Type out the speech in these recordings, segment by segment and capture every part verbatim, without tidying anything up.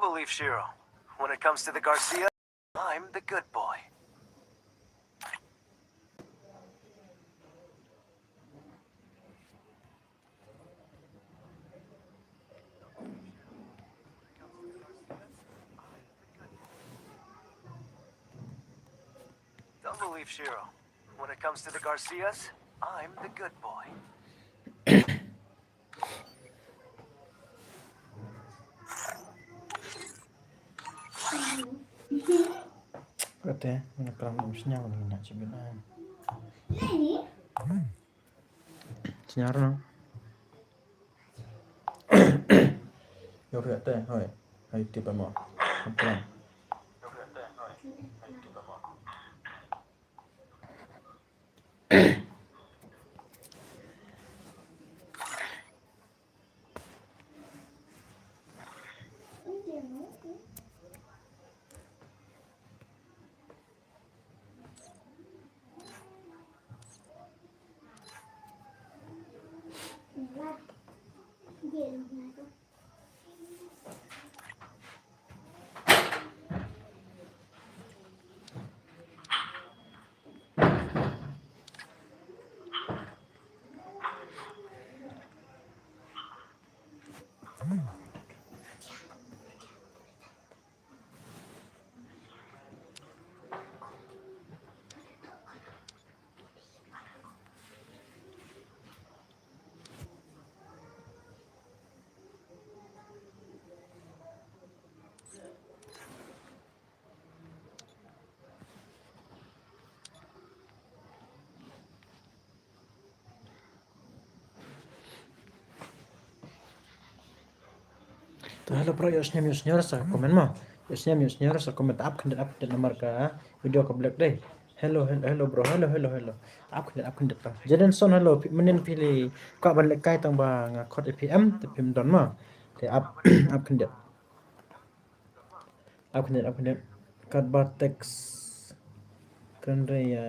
Believe Shiro. When it comes to the Garcia, I'm the good boy. Don't believe Shiro. When it comes to the Garcias, I'm the good boy. Kate, nga kram um sñiaw ni na chibin ai. Sñiaw na. Yo kate, hoi. Hoi, tip ama. Kram. To hello bro, ïohsngew ïohsngew sa comment mo. Ïohsngew ïohsngew sa comment, ap khyndiat ap khyndiat namar ka video ka black dei. Hello hello hello bro, hello hello hello. Ap khyndiat ap khyndiat ta. Jaden Son hello, phi, mynnin phi li kwah ban lehkai tang ba nga khot A P M te phim don mo. Te ap ap khyndiat. Ap khyndiat, ap khyndiat. Katba text. Kren re ïa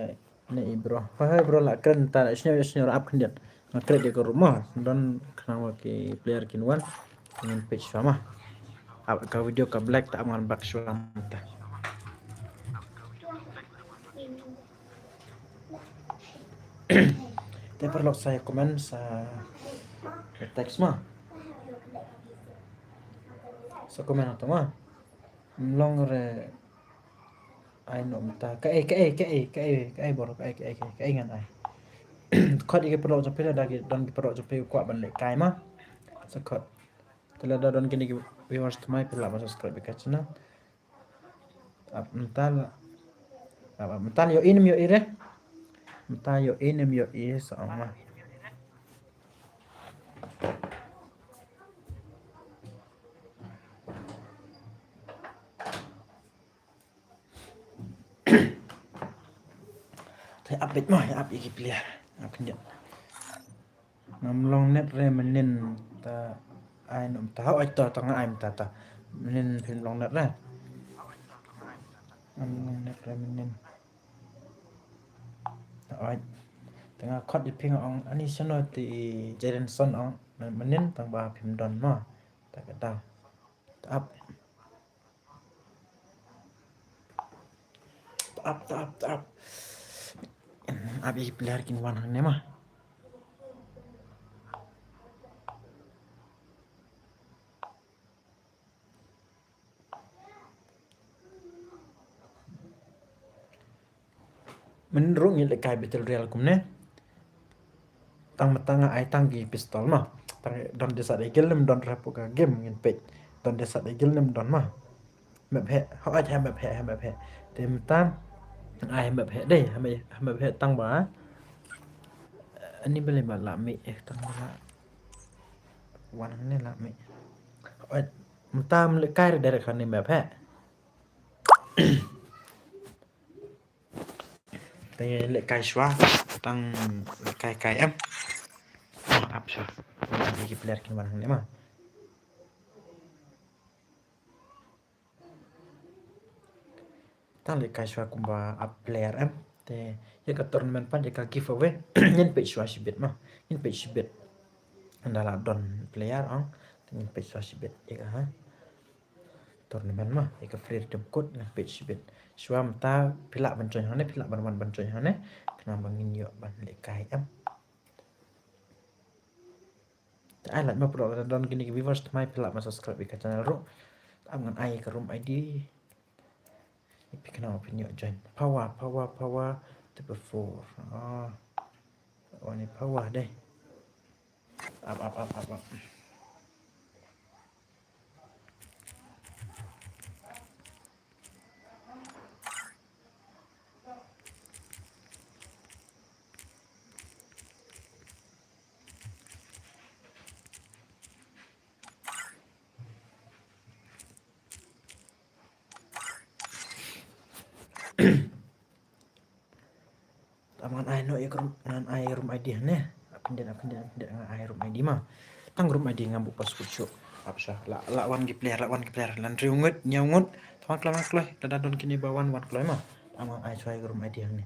ne i bro. Hoi hoi bro, la kren ta, sñiaw sñiaw, ap khyndiat. Nga kren de ko ruh mo. Don khnang ba ki player kin wan. Ngin peit shuwa mo. Ap ka video ka black ta, ap ngan back shuwa ta. Te paralok sa comment sa text mo. Sa comment hato mo. Mlong re ai no mta. Kaei, kaei, kaei, kaei, kaei bor, kaei, kaei, kaei, kaei ngan ai. Khot ïa ki paralok jong phi lada ki don ki paralok jong phi kwah ban lehkai mo. Sa khot. Te lada don kine ki viewers thymmai phi lah ban subscribe ïa ka channel. Ap mta la. Ap, ap mta ïohi nem ïohi re. Mta ïohi nem ïohi sa ong ma. Te ap beit mo, ap ïa ki player. Ap khyndiat. Ngam long net re mynnin ta ai no mta, hooid ta, ta nga ai mta ta. Mynnin phim long net re. Ngam long net re mynnin. Hooid. Te nga khot ïa phi nga ong ani sano te Jaden Son ong mynnin tang ba phim don mo. Ta kata. Ta ap. Ta ap, ta ap, ta ap. Ap ïa ki player kin wan hangne mo. Mynnin ruh ngi lehkai Battle Royale kumne. Tang mynta nga ai tang ki pistol mo. Tang don Desert Eagle ne ym don re hapoh ka game ngin peit. Don Desert Eagle ne ym don mo. Map heh, hooid heh map heh, heh map heh. Te mynta ai map heh dei, heh map heh tang ba. Ani balei ba la mih eh tang ba la. Wan hangne la mih. Hooid mynta ym lehkai re direct hangne map heh. Te lehkai shuwa, tang lehkai kai em. Oh, ap shuwa. Ap ïa ki player kin wan hangne mo. Tang lehkai shuwa kumba ap player em. Te ïa ka tournament pat ïa ka giveaway. Ngin peit shuwa shibit mo. Ngin peit shibit. Ynda la don player ong. Te ngin peit shuwa shibit ïa ka ha. tournament ma, ïa ka free redeem code ngan peit shibit. Shuwa mynta phi lah ban join hangne, phi lah ban wan ban join hangne. Khnang ba ngin ïoh ban lehkai em. Te ai lait ma pyrshah don kine ki viewers thymmai phi lah ban subscribe ïa ka channel ruh. Te am ngan ai ka room I D. Phi kynmaw phin ïoh join. Power, power, power triple four. Ah. Wan ïa power dei. Ap, ap, ap, ap, ap. Tang ngan ai noh ïa ka room, ngan ai room I D hangne. Ap khyndiat, ap khyndiat, ap khyndiat, ngan ai room I D ma. Tang room I D ngam buh password shuh. Ap sha, la, la wan ki player, la wan ki player. Lan hynriew ngut, hynñiew ngut. Tang wan kloi, wan kloi. Lada don kine ba wan, wan kloi ma. Tang ngan ai shuwa ïa ka room I D hangne.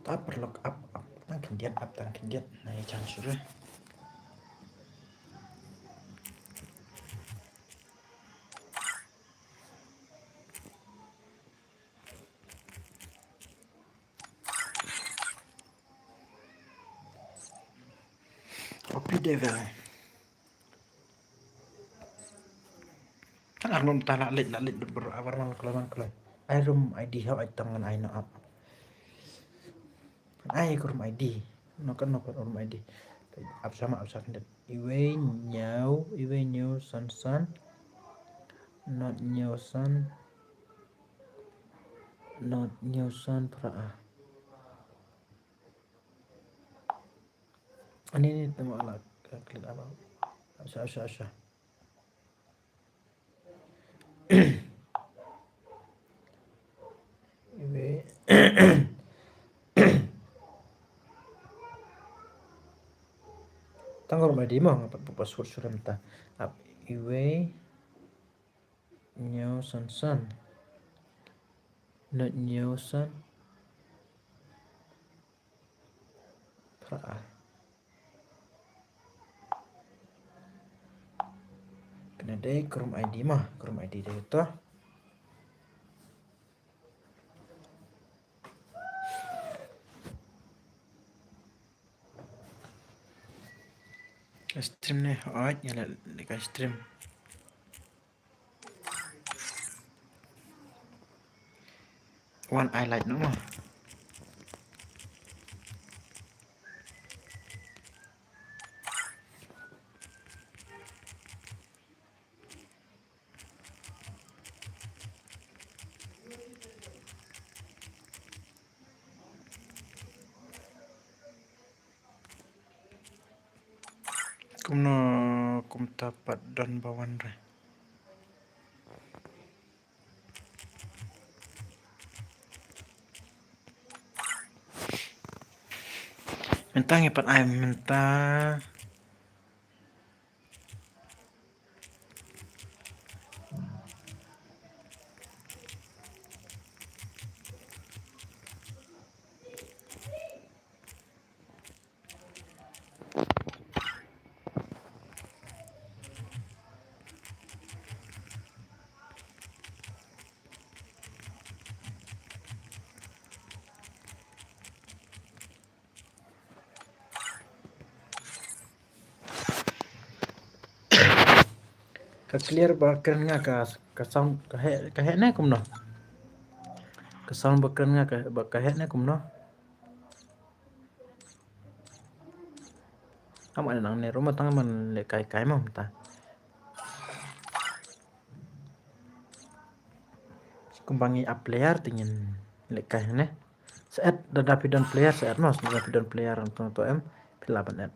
Ap paralok, ap, ap tang khyndiat, ap tang khyndiat. Nai chan shuh. Copy devil. Tang ar ngut ta la leit, la leit lut baroh, a wan kloi, wan kloi. Ai room I D hok, ai tang ngan ai noh ap. Ai ka room I D. Noh ka, noh ka room I D. Ap sha ma, ap sha khyndiat. Iwei hynñiew, iwei hynñiew san san. Not hynñiew san. Not hynñiew san phra a. Ani ni tama ala klik ala. Asha, asha, asha. Iwei. Tang ka room I D mo, nga pat buh password shuh mynta. Ap iwei. Hynñiew san san. Not hynñiew san. Phra a. Kane dei ka room I D ma, ka room I D dei to. Stream ne, oi, ïa la, la ka stream. Wan ai lait noh ma. Kumno kumta pat don ba wan re. Mynta ngi pat ai mynta. Ka clear ba kren nga ka, ka sound ka heh, ka heh ne kumno? Ka sound ba kren nga ka, ba ka heh ne kumno? Kam ai nangne ruh ma tang ban leh kai kai mo mynta. Kumba ngi ap player te ngin leh kai ne. Sa add, lada phi don player sa add mo, lada phi don player to, to em phi lah ban add.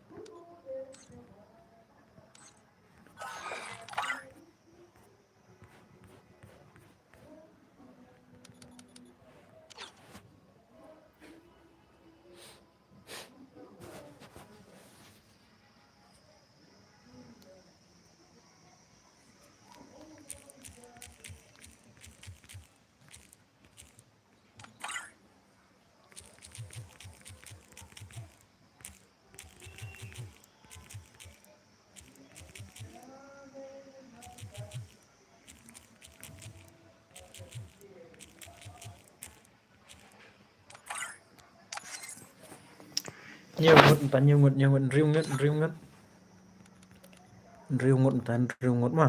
Hynñiew ngut mynta, hynñiew ngut, hynñiew ngut, hynriew ngut, hynriew ngut. Hynriew ngut mynta, hynriew ngut ma.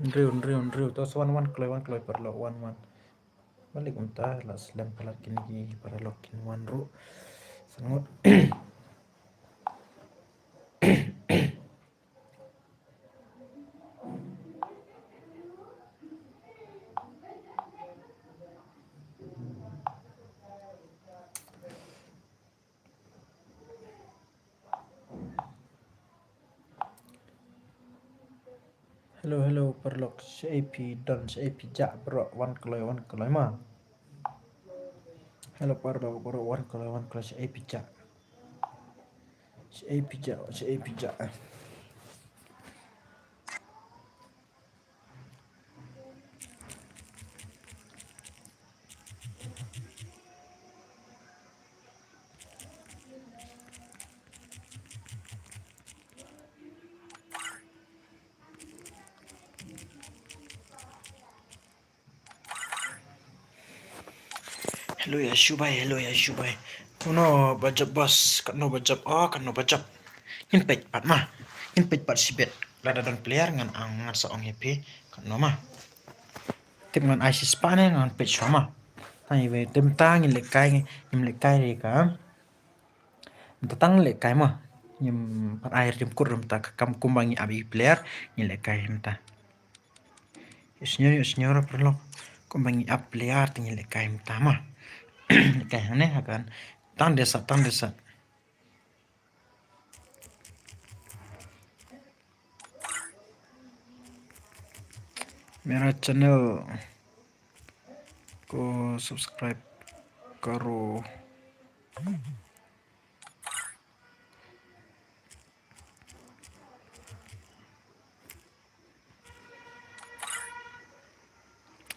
Hynriew, hynriew, hynriew. To sa wan, wan kloi, wan kloi paralok, wan, wan. Malik mynta la slem palat kine ki paralok kin wan ruh. San ngut. Hello, hello, paralok, shaei phi don, shaei phi jah, bro, wan kloi, wan kloi ma. Hello, paralok, bro, wan kloi, wan kloi, shaei phi jah. Shaei phi jah, shaei phi jah. Hello ïa shu bhai, hello ïa shu bhai. Kano ba jop boss, kano ba jop, oh, kano ba jop. Ngin peit pat ma. Ngin peit pat shibit. Lada don player ngan ang, ngan sa ong ïa phi. Kano ma. Tip ngan ai shispah ne ngan peit shuwa ma. Tang ïa te mynta ngin lehkai, ngin lehkai re ka. Mynta tang lehkai ma. Ngim pat ai rim kut rim ta ka kam kumba ngi ap ïa player ngin lehkai mynta. Ïa senior, ïa senior paralok. Kumba ngi ap player te ngi lehkai mynta ma. Lehkai hangne ha kan. Tang desa, tang desa. Mera channel ko subscribe karo.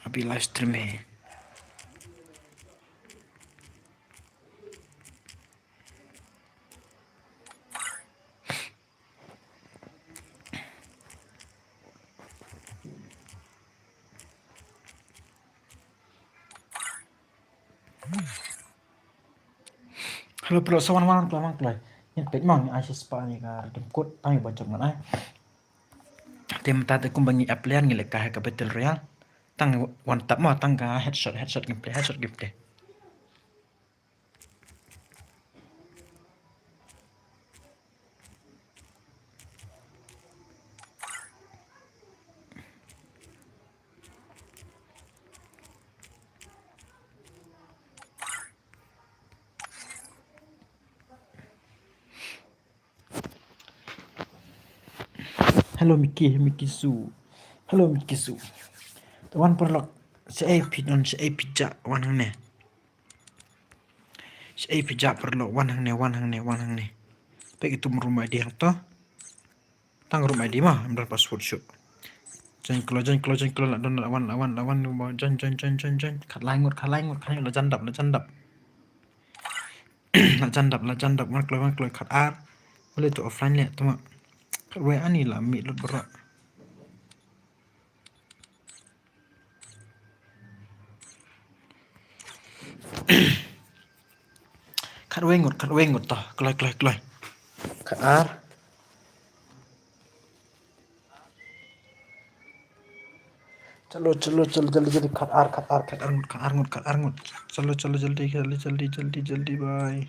Abhi live stream hai. Hello, paralok, sa wan, wan kloi, wan kloi. Ngin peit ma, ngin ai shispah ne ka rim kut, tang ïa ba jop ngan ai. Te mynta te kumba ngi ap player ngi lehkai ha ka Battle Royale. Tang one tap ma, tang ka headshot, headshot gameplay, headshot gameplay. Hello Mickey, Mickey Su. Hello Mickey Su. Te wan paralok, shaei phi don, shaei phi jah, wan hangne. Shaei phi jah paralok, wan hangne, wan hangne, wan hangne. Peit ïa tu room I D hangto. Tang room I D ma, ym don password shuh. Join kloi, join kloi, join kloi, la don, la wan, la wan, la wan, join, join, join, join, join. Khatlai ngut, khatlai ngut, khatlai ngut, la jan dap, la jan dap. La jan dap, la jan dap, wan kloi, wan kloi, khatar. Balei to offline leh, to ma. Khatwei ani la mih lut baroh. Khatwei ngut, khatwei ngut, to, kloi, kloi, kloi. Khatar. Chalo, chalo, chalo, jaldi, jaldi, khatar, khatar, khatar ngut, khatar ngut, khatar ngut. Chalo, chalo, jaldi, jaldi, jaldi, jaldi, jaldi, bhai.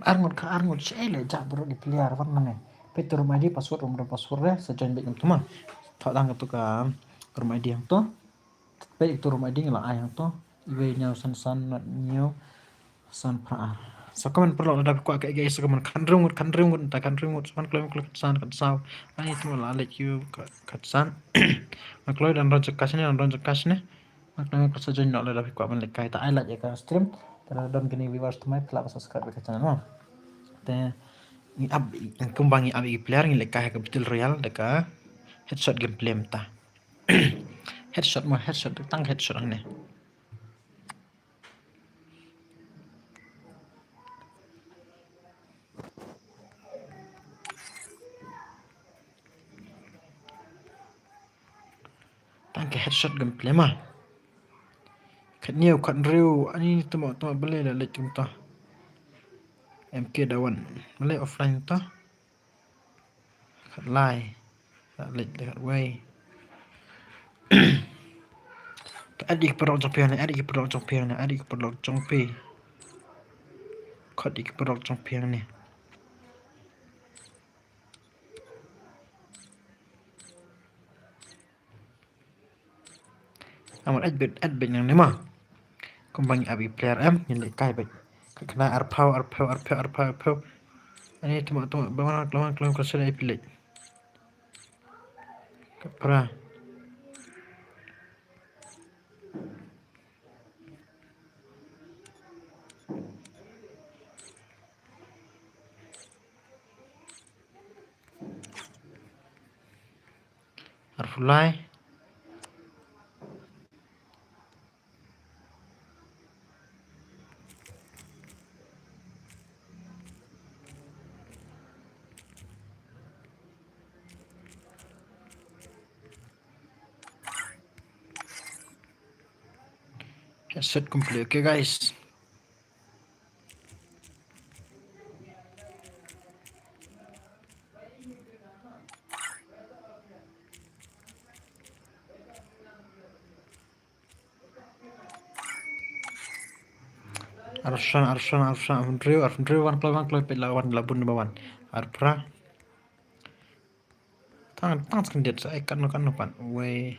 Ar ngut ka ar ngut, sha ei leh jah baroh ki player wan nane. Peit tu room I D, password, room, room password re, sa join beit kumtu ma. Thoh dang katu ka room I D hangtu. Peit tu room I D nga la ai hangtu. Iwei hynñiew san san, nod hynñiew san phra ar. Sa comment paralok lada phi kwah kaei kaei sa comment, khathynriew ngut, khathynriew ngut, ta khathynriew ngut, sa wan kloi kloi, khatsan, khatsaw. Ani tu la leit ïa u kha-, khatsan. Nga kloi, dang don jaka shane, dang don jaka shane. Nga kloi, nga kloi, sa join noh lada phi kwah ban leit kai. Ta ai like ïa ka stream. Te lada don kine viewers thymmai, phi lah ban subscribe ïa ka channel mo. Te ngi ap, kumba ngi ap ïa ki player, ngi leit kai ha ka Battle Royale da ka headshot gameplay mynta. Headshot mo, headshot, tang headshot hangne. Tang ka headshot gameplay ma. Khathynñiew, khathynriew, ani tymmen tymmen balei la leit kumta. M K Dawan. Balei offline ta. Khatlai. Khatlai, khatwei. Add ïa ki paralok jong phi hangne, add ïa ki paralok jong phi hangne, add ïa ki paralok jong phi hangne. Khot ïa ki paralok jong phi hangne. Amat add beit, add beit nangne ma. Kumba ngi ap ïa ki player em, ngin leit kai beit. Khatkhyndai, arphew, arphew, arphew, arphew, arphew. Ani tymmen tymmen, ba wan, ba wan, ba wan, ka sdang ïa phi leit. Khatphra. Arphew lai. Headset complete. Okay, guys. Arphew san, arphew san, arphew san, arphew hynriew, arphew hynriew, wan kloi, wan kloi, peit la wan, la bun ba wan. Arphew phra. Tang, tang skyndiat sa, eh, katno, katno pat. Wei.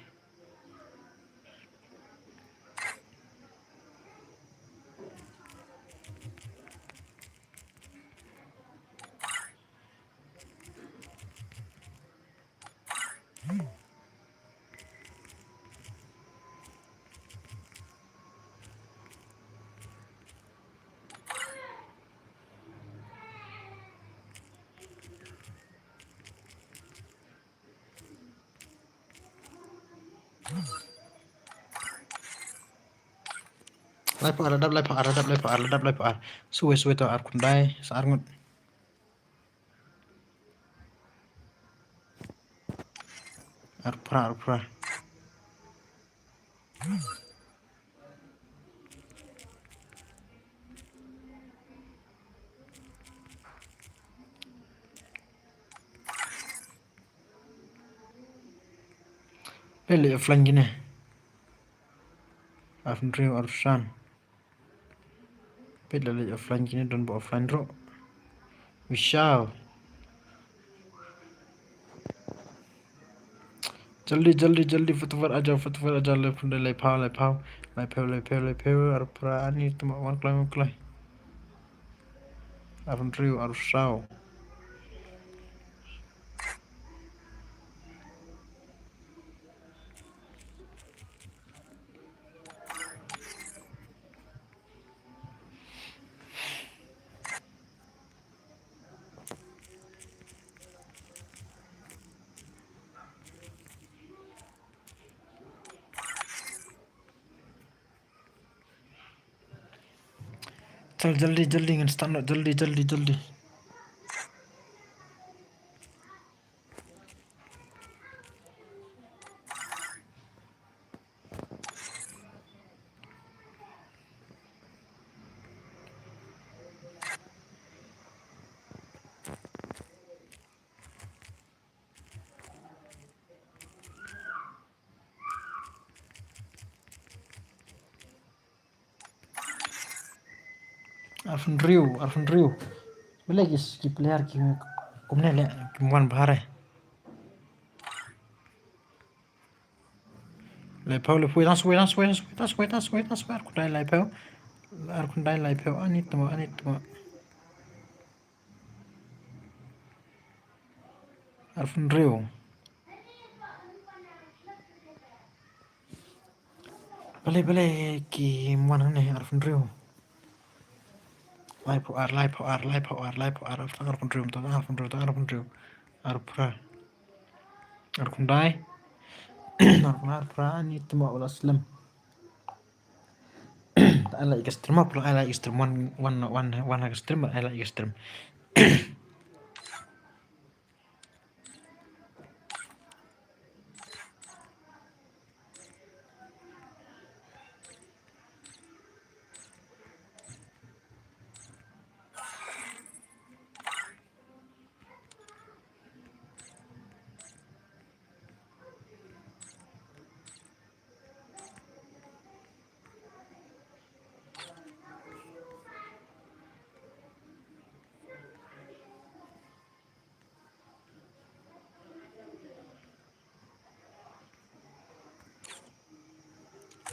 Laiphew ar la dap, laiphew ar la dap, laiphew ar la dap, laiphew ar. Suwe, suwe to, arphew khyndai, sa ar ngut. Arphew phra, arphew phra. Peit la leit offline kine. Arphew hynriew, arphew san. Peit la leit offline kine, don ba offline ruh. Vishal. Jaldi, jaldi, jaldi, fatafer aja, fatafer aja, laiphew, laiphew, laiphew, laiphew, laiphew, laiphew, arphew phra, ani tymmen, wan kloi, wan kloi. Arphew hynriew, arphew saw. Chal, jaldi, jaldi, ngan start noh, jaldi, jaldi, jaldi. Arphew hynriew, arphew hynriew. Balei ki, ki player ki kumne leh, kim wan bha re. Laiphew, laiphew, tang swai, tang swai, tang swai, tang swai, tang swai, tang swai, ar khyndai laiphew. Ar khyndai laiphew, ani tmo, ani tmo. Arphew hynriew. Balei, balei kim wan hangne, arphew hynriew. Laiphew ar, laiphew ar, laiphew ar, laiphew ar, arphew hynriew, to arphew hynriew, to arphew hynriew. Arphew phra. Ar khyndai. Arphew phra, ani tmo u la slem. Te ai la ïa ka stream, pula ai la ïa ka stream, wan, wan, wan, wan ha ka stream, ai la ïa ka stream.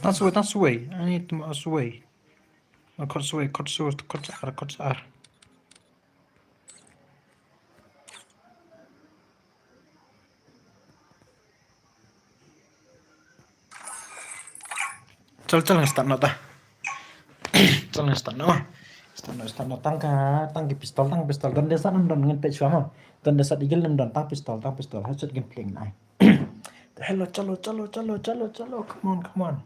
Tang swai, tang swai. Ani tmo swai. Khot swai, khot swai, khot ar, khot ar. Chal, chal, ngan start noh ta. Chal, ngan start noh. Start noh, start noh. Tang ka, tang ki pistol, tang pistol. Don dei sat nym don, ngin peit shuwa mo. Don dei sat eagle nym don, tang pistol, tang pistol. Headshot gameplay ngan ai. Hello, chalo, chalo, chalo, chalo, chalo. Come on, come on.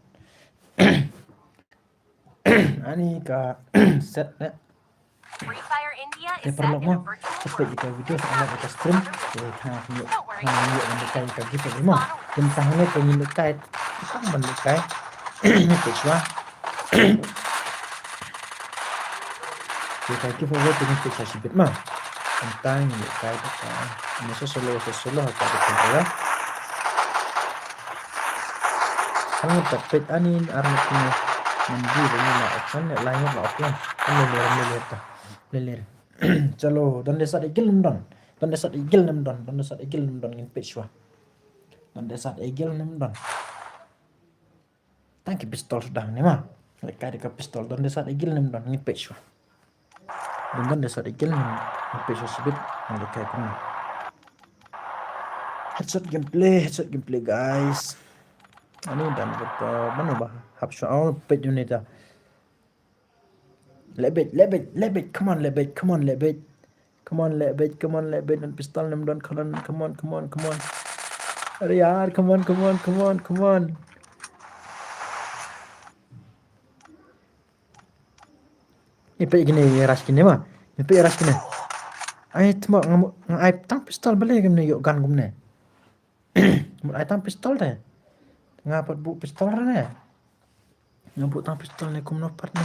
Ani ka set ne. Free Fire India is set in a virtual world. Kita video sa anak kita stream. Kita hanya hanya yang dekat kita giveaway mo. Kita hanya kita ni dekat. Kita mana dekat? Ni tu shuwa. Kita giveaway tu ni tu shuwa sibit mo. Tentang ni dekat. Ni solo solo kita giveaway. Ang tapit anin armit ni. Mandi bani la option ne lain la option. Ini ni ni ni ta. Leler. Chalo, don dei sat eagle nym don. Don dei sat eagle nym don. Don dei sat eagle nym don ngin peit shuwa. Don dei sat eagle nym don. Tang ki pistol suda ne ma. Lehkai da ka pistol don dei sat eagle nym don ngin peit shuwa. Don don dei sat eagle nym ngin peit shuwa sibit. Lehkai kumne. Headshot gameplay, headshot gameplay guys. Ani dan betul mana bah hap shuwa peit unit ah. Lebet, lebet, lebet. Come on, lebet. Come on, lebet. Come on, lebet. Come on, lebet. Don pistol nym don, come on, come on, come on, come on. Are yaar, come on, come on, come on, come on. Ni peit kine, rush kine ma. Ni peit rush kine. Ai tmo nga ai tang pistol balei kine ïoh gun kumne. Mut ai tang pistol te. Nga pat buh pistol re ne. Nga buh tang pistol ne kumno pat ne.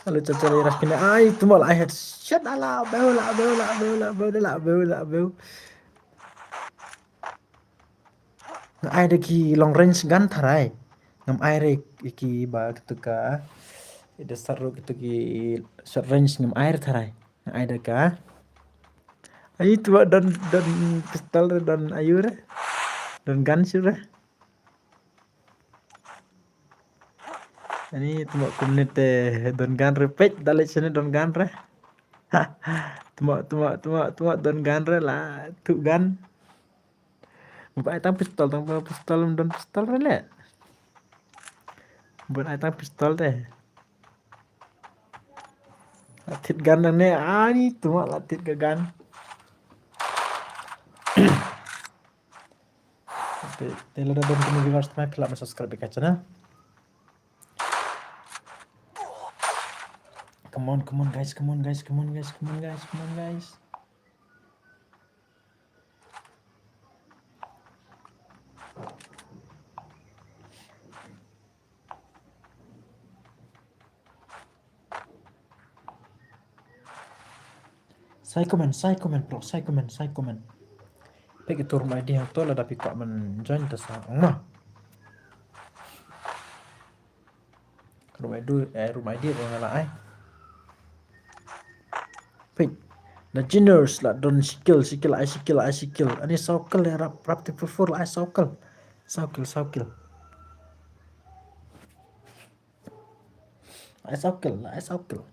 Lalu caca le rush kine ai tmo la ai headshot ala beu la beu la beu la beu la beu la beu. Nga ai da ki long range gun tharai. Ngam ai re ki ba kitu ka. Ida saru kitu ki short range ngam ai re tharai. Ai da ka. Ai tu don don pistol re don ayu re. Don gun shu re. Ani tmo kumne te don gun re peit da leit shane don gun re. Tmo tmo tmo tmo don gun re la tu gun. Ba ai tang pistol tang pistol don pistol re le. Ba ai tang pistol te. Latit gun ne ani tmo latit ka gun. Te te lada don kini viewers tma phi lah subscribe ka channel. Come on, come on guys, come on guys, come on guys, come on guys, come on guys. Sai comment, sai comment bro, sai comment, sai comment. Pek itu room I D hangto lada phi kwah ban join ta sa ong ma. Room I D, eh, room I D ruh nga la ai. Peit. Na Juniors la don shi kill, shi kill, ai shi kill, ai shi kill. Ani saw kill, eh, Rap, Rap triple four la ai saw kill. Saw kill, saw kill. Ai saw kill, ai saw kill.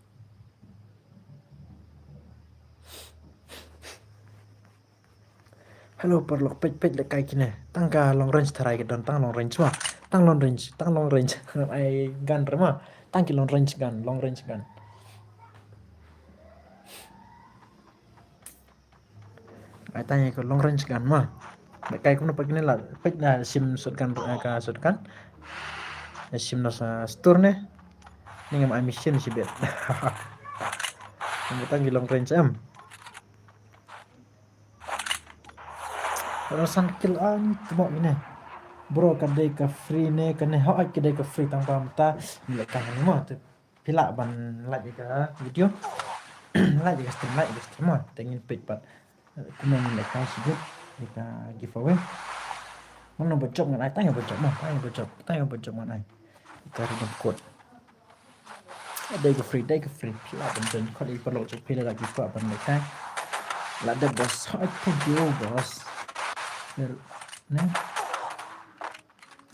Hello, paralok, peit, peit, lehkai kine. Tang ka long range tharai ka don, tang long range ma. Tang long range, tang long range. Ai gun re ma. Tang ki long range gun, long range gun. Ai tang ïa ka long range gun ma. Lehkai kumno pat kine la, peit, na shim shotgun, eh, ka shotgun. Shim na sa store ne. Ni ngam ai machine shibit. Ngam tang ki long range em. Ora san kill ani tmo ine. Bro, ka dei ka free ne, kane hooid ka dei ka free, tang ba mynta lehkai ne ma te. Phi lah ban like ïa ka video. Like ïa ka stream, like ïa ka stream ma. Te ngin peit pat. Kumno ngin lehkai shibit ïa ka giveaway. Mano ba jop ngan ai, tang ïa ba jop ma, tang ïa ba jop, tang ïa ba jop ngan ai. Ka redeem code. Dei ka free, dei ka free. Phi lah ban join, khot ïa ki paralok jong phi lada ki kwah ban lehkai. La dep boss. Hai, thank you boss. Fer, ne?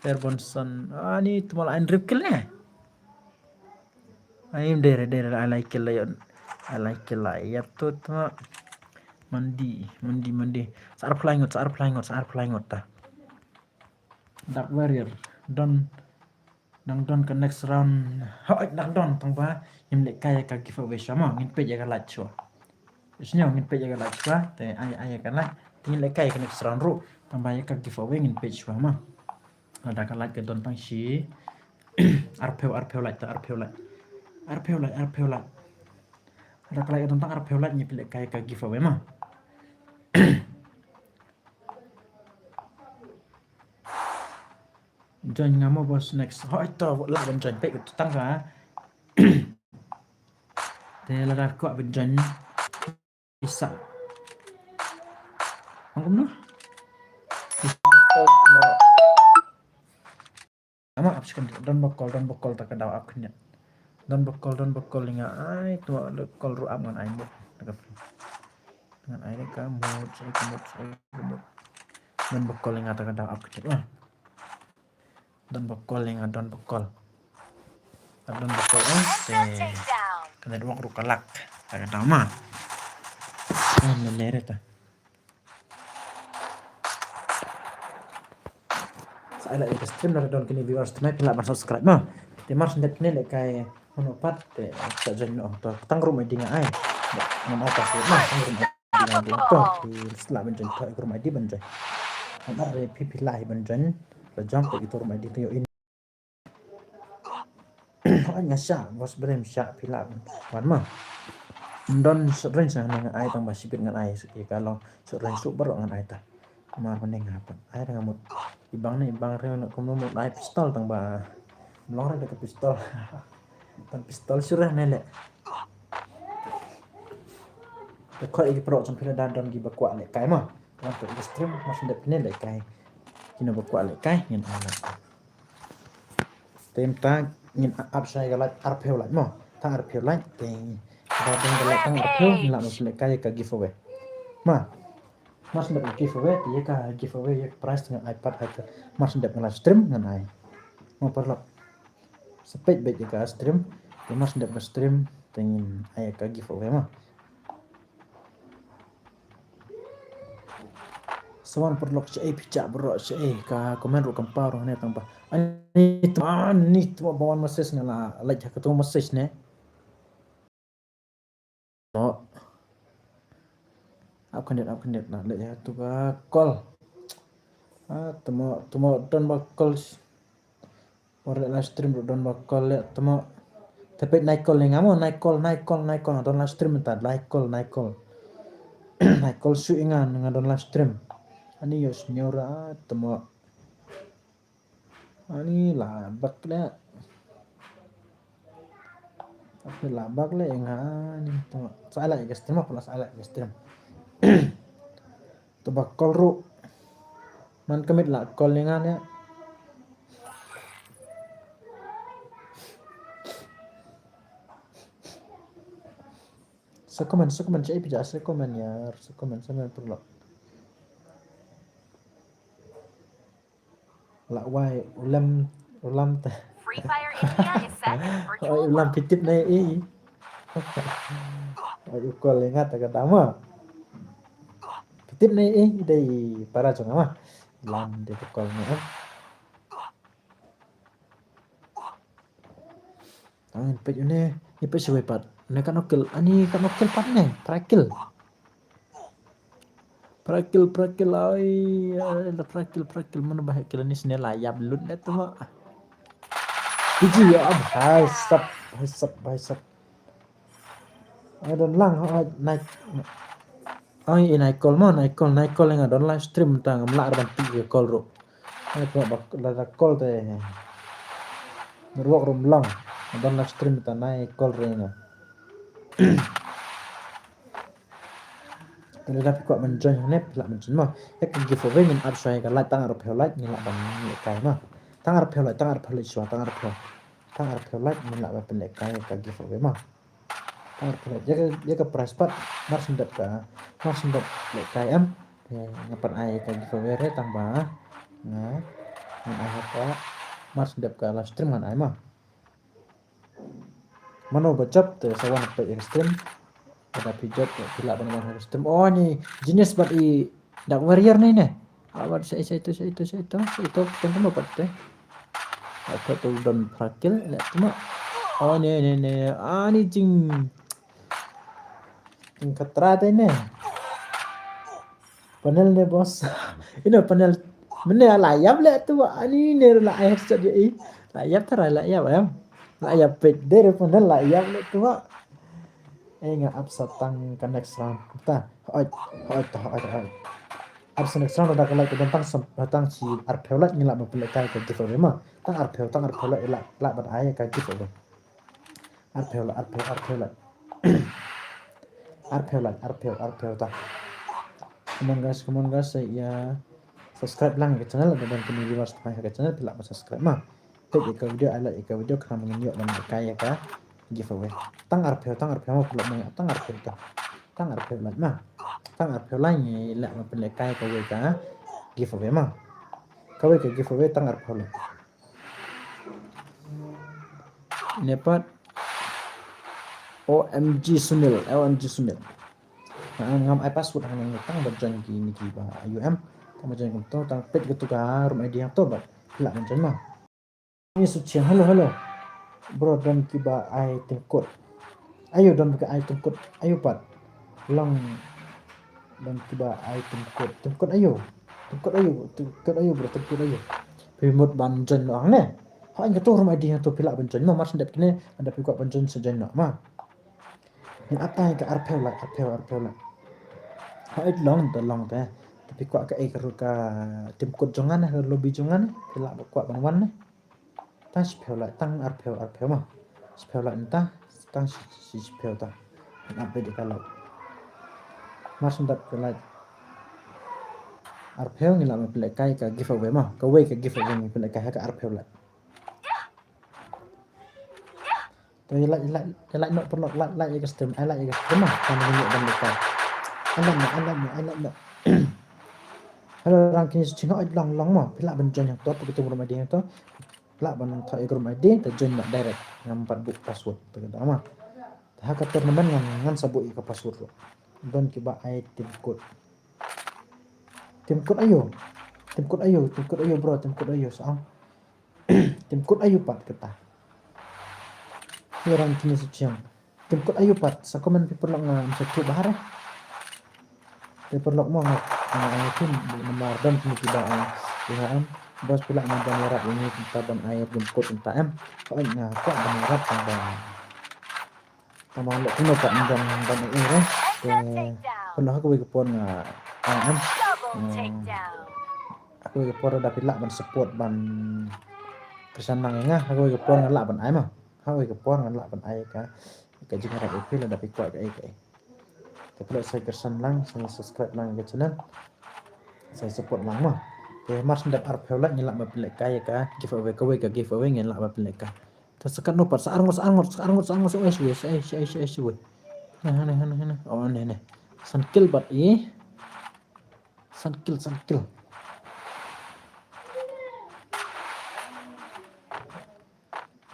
Fer Bonson. Ani tmo la ai hynriew kill ne. Ai, ym dei re, dei re, ai lai kill la ïa. Ai lai kill la ïa tut ma. Mandi, mandi, mandi. Sa arphew lai ngut, sa arphew lai ngut, sa arphew lai ngut ta. Dark Warrior. Don, dang don ka next round. Hooid, dang don, tang ba ngim lehkai ïa ka giveaway shuwa ma, ngin peit ïa ka light shuwa. Sngewbha ngin peit ïa ka light shuwa, te ai, ai ïa ka light. Te ngin lehkai ïa ka next round ruh, tang ba ïa ka giveaway ngin peit shuwa ma. Lada ka light ka don tang shi arphew, arphew light ta, arphew light. Arphew light, arphew light. Lada ka light ka don tang arphew light, ngin peit lehkai ïa ka giveaway ma. Join nga mo boss next. Hooid to, lah ban join, peit ka tang ka. Te lada kwah ban join. Isa. Ang kumno? Isa. Ama ap second. Don ba call, don ba call ta ka daw ap khyndiat. Don ba call, don ba call ïa nga ai, to le call ruh ap ngan ai mut. Ngan ai ka mut, ai ka mut, ai ka mut. Don ba call ïa nga ta ka daw ap khyndiat. Don ba call ïa nga, don ba call. Don ba call, eh, te ka network ruh ka lag. Ta ka daw ma. Ah, na nere ta. Sa ai like ïa ka stream, lada don kine viewers thymmai phi lah ban subscribe ma. Te mar shen dep kine lehkai hano pat te sa join noh to. Tang room I D nga ai. Ngam ai password ma, tang room I D nga ai to. Phi lah ban join to, room I D ban join. Ngam ai re phi phi lah hi ban join. La jong to ito room I D to ïoh in. Hooid nga shah, boss Brem shah phi lah ban wan ma. Don short range nga ai tang ba shibit ngan ai, ïa ka long short range suk baroh ngan ai ta. Mar ba ne nga pat ai, nga mut i bang ne i bang re, kumno mut ai pistol tang ba long re da ka pistol. Tang pistol shuh re ne leh. Te khot ïa ki paralok jong phi lada don kiba kwah lehkai ma. Wan to ïa ka stream, mar shen dep ne lehkai. Kino ba kwah lehkai ngin ai lad. Te mynta ngin ap shai ka light arphew light mo. Tang arphew light te ba dang ka light tang arphew ngin lah ban lehkai ïa ka giveaway. Ma. Mar shen dep giveaway te ïa ka giveaway ïa ka prize ngan ai pat ha ka mar shen dep ngan live stream ngan ai. Mo paralok. Sa peit beit ïa ka stream. Te mar shen dep ka stream te ngin ai ïa ka giveaway mo. Sa wan paralok shaei phi jah baroh shaei, ka comment ruh kam paw ruh hangne tang ba. Ani tma, ani tma ba wan message nga la leit ha katu message ne. Oh. Ap khyndiat, ap khyndiat, la leit ha katu ka call. Ah, tma, tma don ba call. Por live stream ruh don ba call leh tmo. Te peit nai call ïa nga mo, nai call, nai call, nai call, nga don live stream mynta, nai call, nai call. Nai call shuh ïa nga, nga don live stream. Ani ïohsngew ruh tmo. Ani la bak leh. Tapi la bak leh ïa nga ani tmo. Sa ai lad ïa ka stream, apa la sa ai lad ïa ka stream. To ba call ruh. Man ka miet la call ïa nga ne. Sa comment, sa comment, sa comment, ya, sa comment, sa comment, paralok. La wai u lam, u lam te. Free Fire India is set in virtual Oi, u lam world. Phi tip na i. Oi, u call nga ta ka dama. Phi tip na i, dei para jong nga. Lam dei u call nga. Ang peit une, ni peit siwei pat. Ne katno kill, ani katno kill pat ne, pra kill. Pra kill, pra kill, ai, ai, la pra kill, pra kill, mano ba heh kill ani sne la ïap lut ne tu ma. Biji ya ab, hai sap, hai sap, hai sap. Ai don lang, ai, nai. Ai, i nai call mo, nai call, nai call nga don live stream ta ngam lah ban pi call ruh. Ai, ko ba la da call te. Network room long. Don live stream ta nai call re nga. Te lada phi kwah ban join ne phi lah ban join mo. Ïa ka giveaway ngin ap shuwa ïa ka like tang arphew like ngin lah ban ïa kai mo. Tang arphew like, tang arphew like shuwa, tang arphew. Tang arphew like ngin lah ban pynlehkai ïa ka giveaway mo. Tang arphew like ïa ka, ïa ka prize pat mar shen dep ka, mar shen dep lehkai em. Te nga pan ai ïa ka giveaway re tang ba nga, ngan ai ha ka mar shen dep ka live stream ngan ai mo. Mano ba jop te sa wan peit ïa ka stream. Lada phi jop te phi lah ban wan ha ka stream. Oh ni Genius bad i Dark Warrior ni ne. Ah, bad sa ito, sa ito, sa ito, sa ito, sa ito, sa ito, pat te. Ito tu don pra kill, leh tu ma. Oh ni, ni, ni. Ah, ni jing, jing khatra te ne. Panel ne boss. Ino panel. Mene la ïap leh tu wa. Ani ne la ïap sa dia i. La ïap tara la ïap em. La ïap peit de panel la ïap leh tu wa. Eh nga ap sa tang ka next round. Ta. Hoi, hoi, ta, hoi, hoi. Ap sa next round da ka like don tang sam, tang shi arphew like ngi lah ban pynlehkai ka giveaway ma. Tang arphew, tang arphew like lah, lah ban ai ka giveaway. Arphew la, arphew, arphew la. Arphew la, arphew, arphew ta. Come on guys, come on guys, sa ïa subscribe lang ïa ka channel, lada don kine viewers thymmai ha ka channel, phi lah ban subscribe ma. Peit ïa ka video, ai like ïa ka video, khnang ba ngin ïoh ban lehkai ïa ka giveaway. Tang arphew, tang arphew, ma phi lah ban ïa, tang arphew ta. Tang arphew like ma. Tang arphew like ngi lah ban pynlehkai kawei ka giveaway ma. Kawei ka giveaway tang arphew like. Ne pat O M G Sunil, O M G Sunil. Nga ngam ai password hangne, tang ba join kine kiba U M. Tang ba join kumto, tang peit kato ka room I D hangto bad phi lah ban join ma. Ni Suchiang, hello, hello. Bro, don kiba ai tyngkut. Ayo, don kiba ai tyngkut. Ayo pat. Long, don kiba ai tyngkut. Tyngkut ayo. Tyngkut ayo, tyngkut ayo bro, tyngkut ayo. Phi mut ban join noh hangne. Hooid, kato room I D hangto phi lah ban join ma, mar shen dep kine, lada phi kwah ban join sa join noh ma. Ngin ap tang ïa ka arphew like, arphew, arphew like. Hooid, long te, long te. Te phi kwah kaei ka ru-, ka tyngkut jong nga ne, ka lobby jong nga ne, phi lah ba kwah ban wan ne. Tang shiphew like, tang arphew, arphew ma. Shiphew like nangta, tang shi, shi, shiphew ta. Ngin ap beit ïa ka like. Mar shen dep ka like arphew ngi lah ban pynlehkai ka giveaway ma. Kawei ka giveaway ngi pynlehkai ha ka arphew like. To ïa like, ïa like, ïa like noh paralok, like, like ïa ka stream, ai like ïa ka stream ma. Kan ngi ïoh ban lehkai. Ai like noh, ai like noh, ai like noh. Hello, rang kine Suchiang, hooid long, long ma. Phi lah ban join hangto, phi kyntu room I D hangto. Lah ban thoh ïa ka room I D, te join noh direct. Ngam pat buh password, te ka dei ma. Te ha ka tournament ngan, ngan sa buh ïa ka password ruh. Don kiba ai tyngkut. Tyngkut ayo. Tyngkut ayo, tyngkut ayo bro, tyngkut ayo sa ong. Tyngkut ayo pat kata. Ïa rang kine Suchiang. Tyngkut ayo pat, sa comment phi paralok, ngam sa thuh bha re. Phi paralok mo nga, nga ai tyngkut namar don kine kiba ai, ïa nga em. Boss phi lah ban ïarap ïa ngi kumta ban ai tyngkut kumta em. Hooid nga kwah ban ïarap tang ban, tang ban leh kumno pat ban, ban ai re. Te paralok ha kawei ka por nga ai em. Hmm. Ha kawei ka por lada phi lah ban support ban kyrshan lang ïa nga, ha kawei ka por nga lah ban ai ma. Ha kawei ka por nga lah ban ai ka, ka jingïarap ïa phi lada phi kwah kaei kaei. Te paralok sa kyrshan lang, sa subscribe lang ka channel. Sa support lang ma. Te mar shen dep arphew like ngin lah ban pynlehkai ïa ka giveaway, kawei ka giveaway ngin lah ban pynlehkai. Te sa katno pat, sa arngut, sa arngut, sa arngut, sa arngut, sa arngut, sa arngut, sa arngut. Hane, hane, hane, hane. Oh, ne, ne. San kill bad i. San kill, san kill.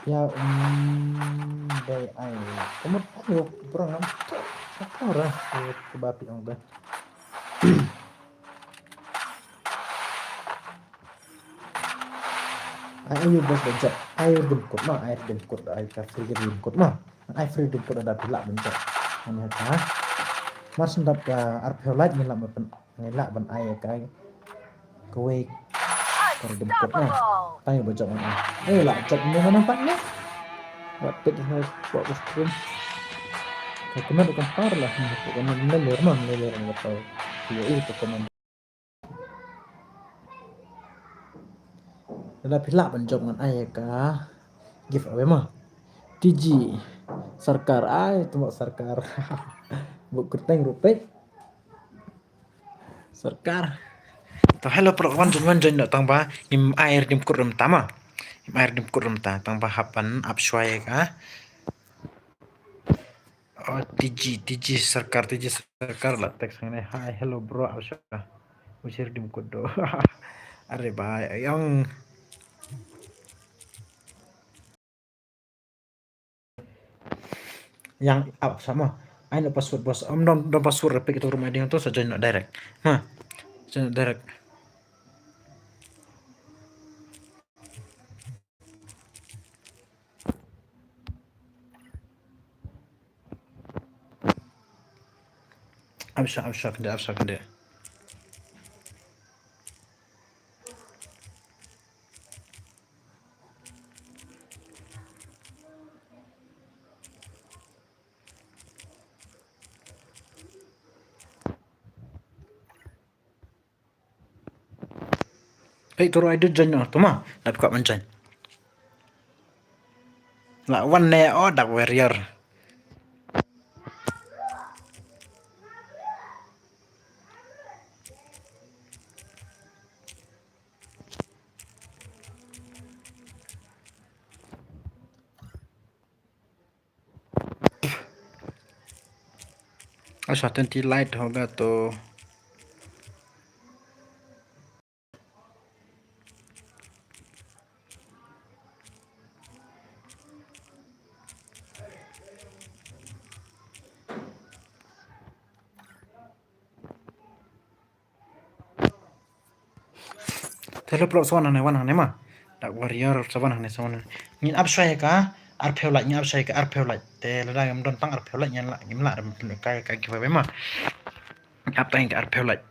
Ya, um, dei ai. Kamu tahu, bro, ngam tahu. Apa orang? Ke bapi orang dah. Ai, ayu bos ban jop. Ai dim kut ma, ai dim kut, ai ka free dim kut ma. Ai free dim kut da phi lah ban jop. Ani ha ka. Mar shen dap ka arphew like ngi lah ban, ngi lah ban ai ka. Kawei ka dim kut ma. Tang ïa ba jop ma. Ai lah jop ni mana pat ni. Wat pet ha spot stream. Ka comment ka par lah. Ka comment ni ler ma, ni ler ma ka. Ïa, ïa, ka comment. Lada phi lah ban jop ngan ai ka giveaway ma. T G Sarkar, ai, tu ma Sarkar. Buk kyrteng ruh peit. Sarkar. To hello, paralok, wan join, wan join noh tang ba ngim ai rim kut rim ta ma. Ngim ai rim kut rim ta, tang ba hap ban ap shuwa ïa ka. Oh, T G, T G Sarkar, T G Sarkar la text hangne. Hi, hello bro, ap shuwa. Ushir dim kut do. Are ba, yang, yang ap sama. Ai noh password bos. Am don, don password, replik itu rumah dia tu sa join noh direct. Ha. Join noh direct. Ap shuwa, ap shuwa, kynde, ap shuwa, kynde. Peit, to ruh ai dei join noh, to ma, dap kwah ban join. La wan ne, oh, Dark Warrior. अच्छा, twenty light होगा तो Te lada paralok sa wan hangne, wan hangne ma. Dark Warrior sa wan hangne, sa wan hangne. Ngin ap shuwa ïa ka arphew like, ngin ap shuwa ïa ka arphew like. Te lada ngim don tang arphew like, ngin lah, ngim lah ban pynlehkai ïa ka giveaway ma. Ngin ap tang ïa ka arphew like.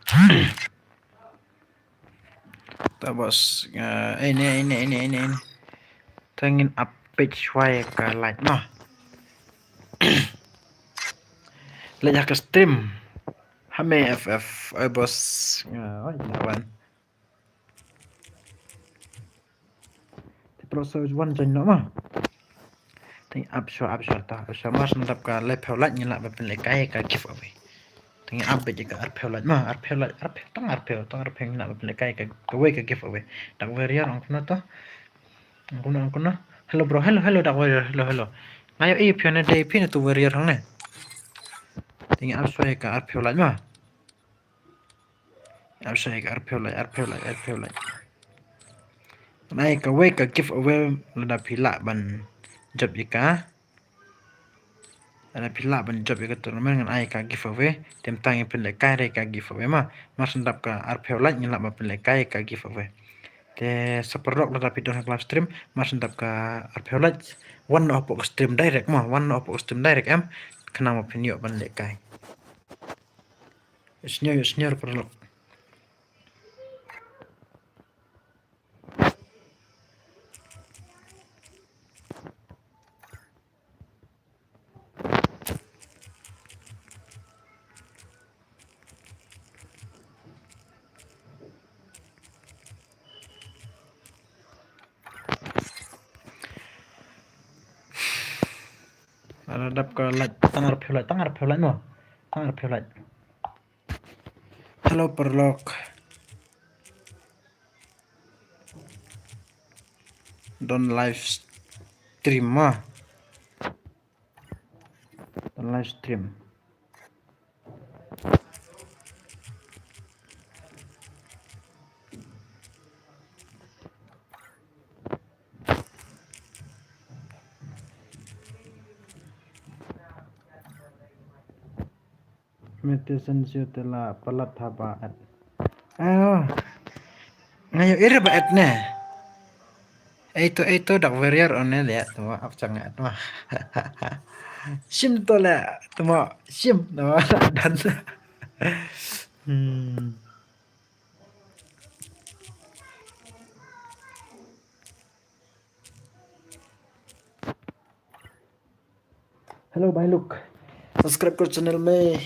Ta bos, eh, ine, ine, ine, ine, ine. Ta ngin ap peit shuwa ïa ka like ma. Leit ha ka stream. Hame F F, oi bos. Oi, la wan. Te paralok sa wan join noh ma. Te ap shuwa, ap shuwa ta, ap shuwa, mar shen dap ka laiphew like ngin lah ban pynlehkai ïa ka giveaway. Te ngin ap beit ïa ka arphew like ma, arphew like, arphew, tang arphew, tang arphew ngin lah ban pynlehkai ïa ka, kawei ka giveaway. Dark Warrior ong kumno to. Ong kumno, ong kumno. Hello bro, hello, hello Dark Warrior, hello, hello. Nga ïohi phi ne dei phi ne tu Warrior hangne. Te ngin ap shuwa ïa ka arphew like ma. Ap shuwa ïa ka arphew like, arphew like, arphew like. Ngan ai kawei ka giveaway lada phi lah ban jop ïa ka. Lada phi lah ban jop ïa ka tournament ngan ai ka giveaway. Te mynta ngin pynlehkai ïa ka giveaway ma. Mar shen dap ka arphew like ngin lah ban pynlehkai ïa ka giveaway. Te sa paralok lada phi don ha ka live stream, mar shen dap ka arphew like. Wan noh hapoh ka stream direct ma, wan noh hapoh ka stream direct em. Khnang ba phin ïoh ban lehkai. Snier, snier paralok. Lada dap ka like, tang arphew like, tang arphew like mo. Tang arphew like. Hello paralok. Don live stream mo. Don live stream. Mete sensio te la palat haba et. Ah. Nga ïohi re ba et ne. Eito, eito, dak warrior one de, temo ap chang et mo. Shim to le, temo shim, temo dan. Hmm. Hello, bhai lok. Subscribe karo channel me.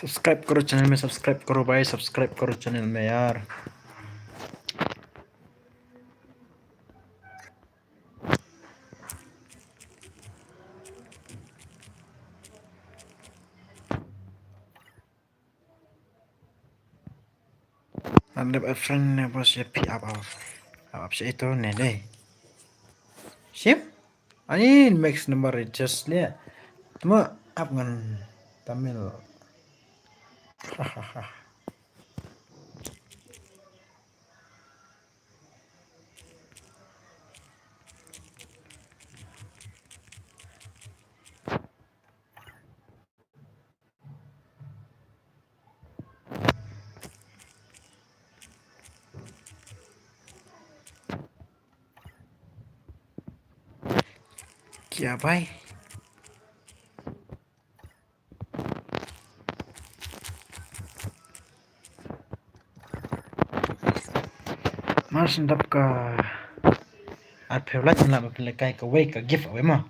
Subscribe karo channel me, subscribe karo bhai, subscribe karo channel me yaar. Ngan dep a friend ne boss, ïa phi ap ap. Ap ap sha ito ne dei. Shim? Ani max number just le. Temo ap ngan Tamil. Kia bhai. Mar shen dap ka arphew lait ngan lah ban pynlehkai kawei ka giveaway mo.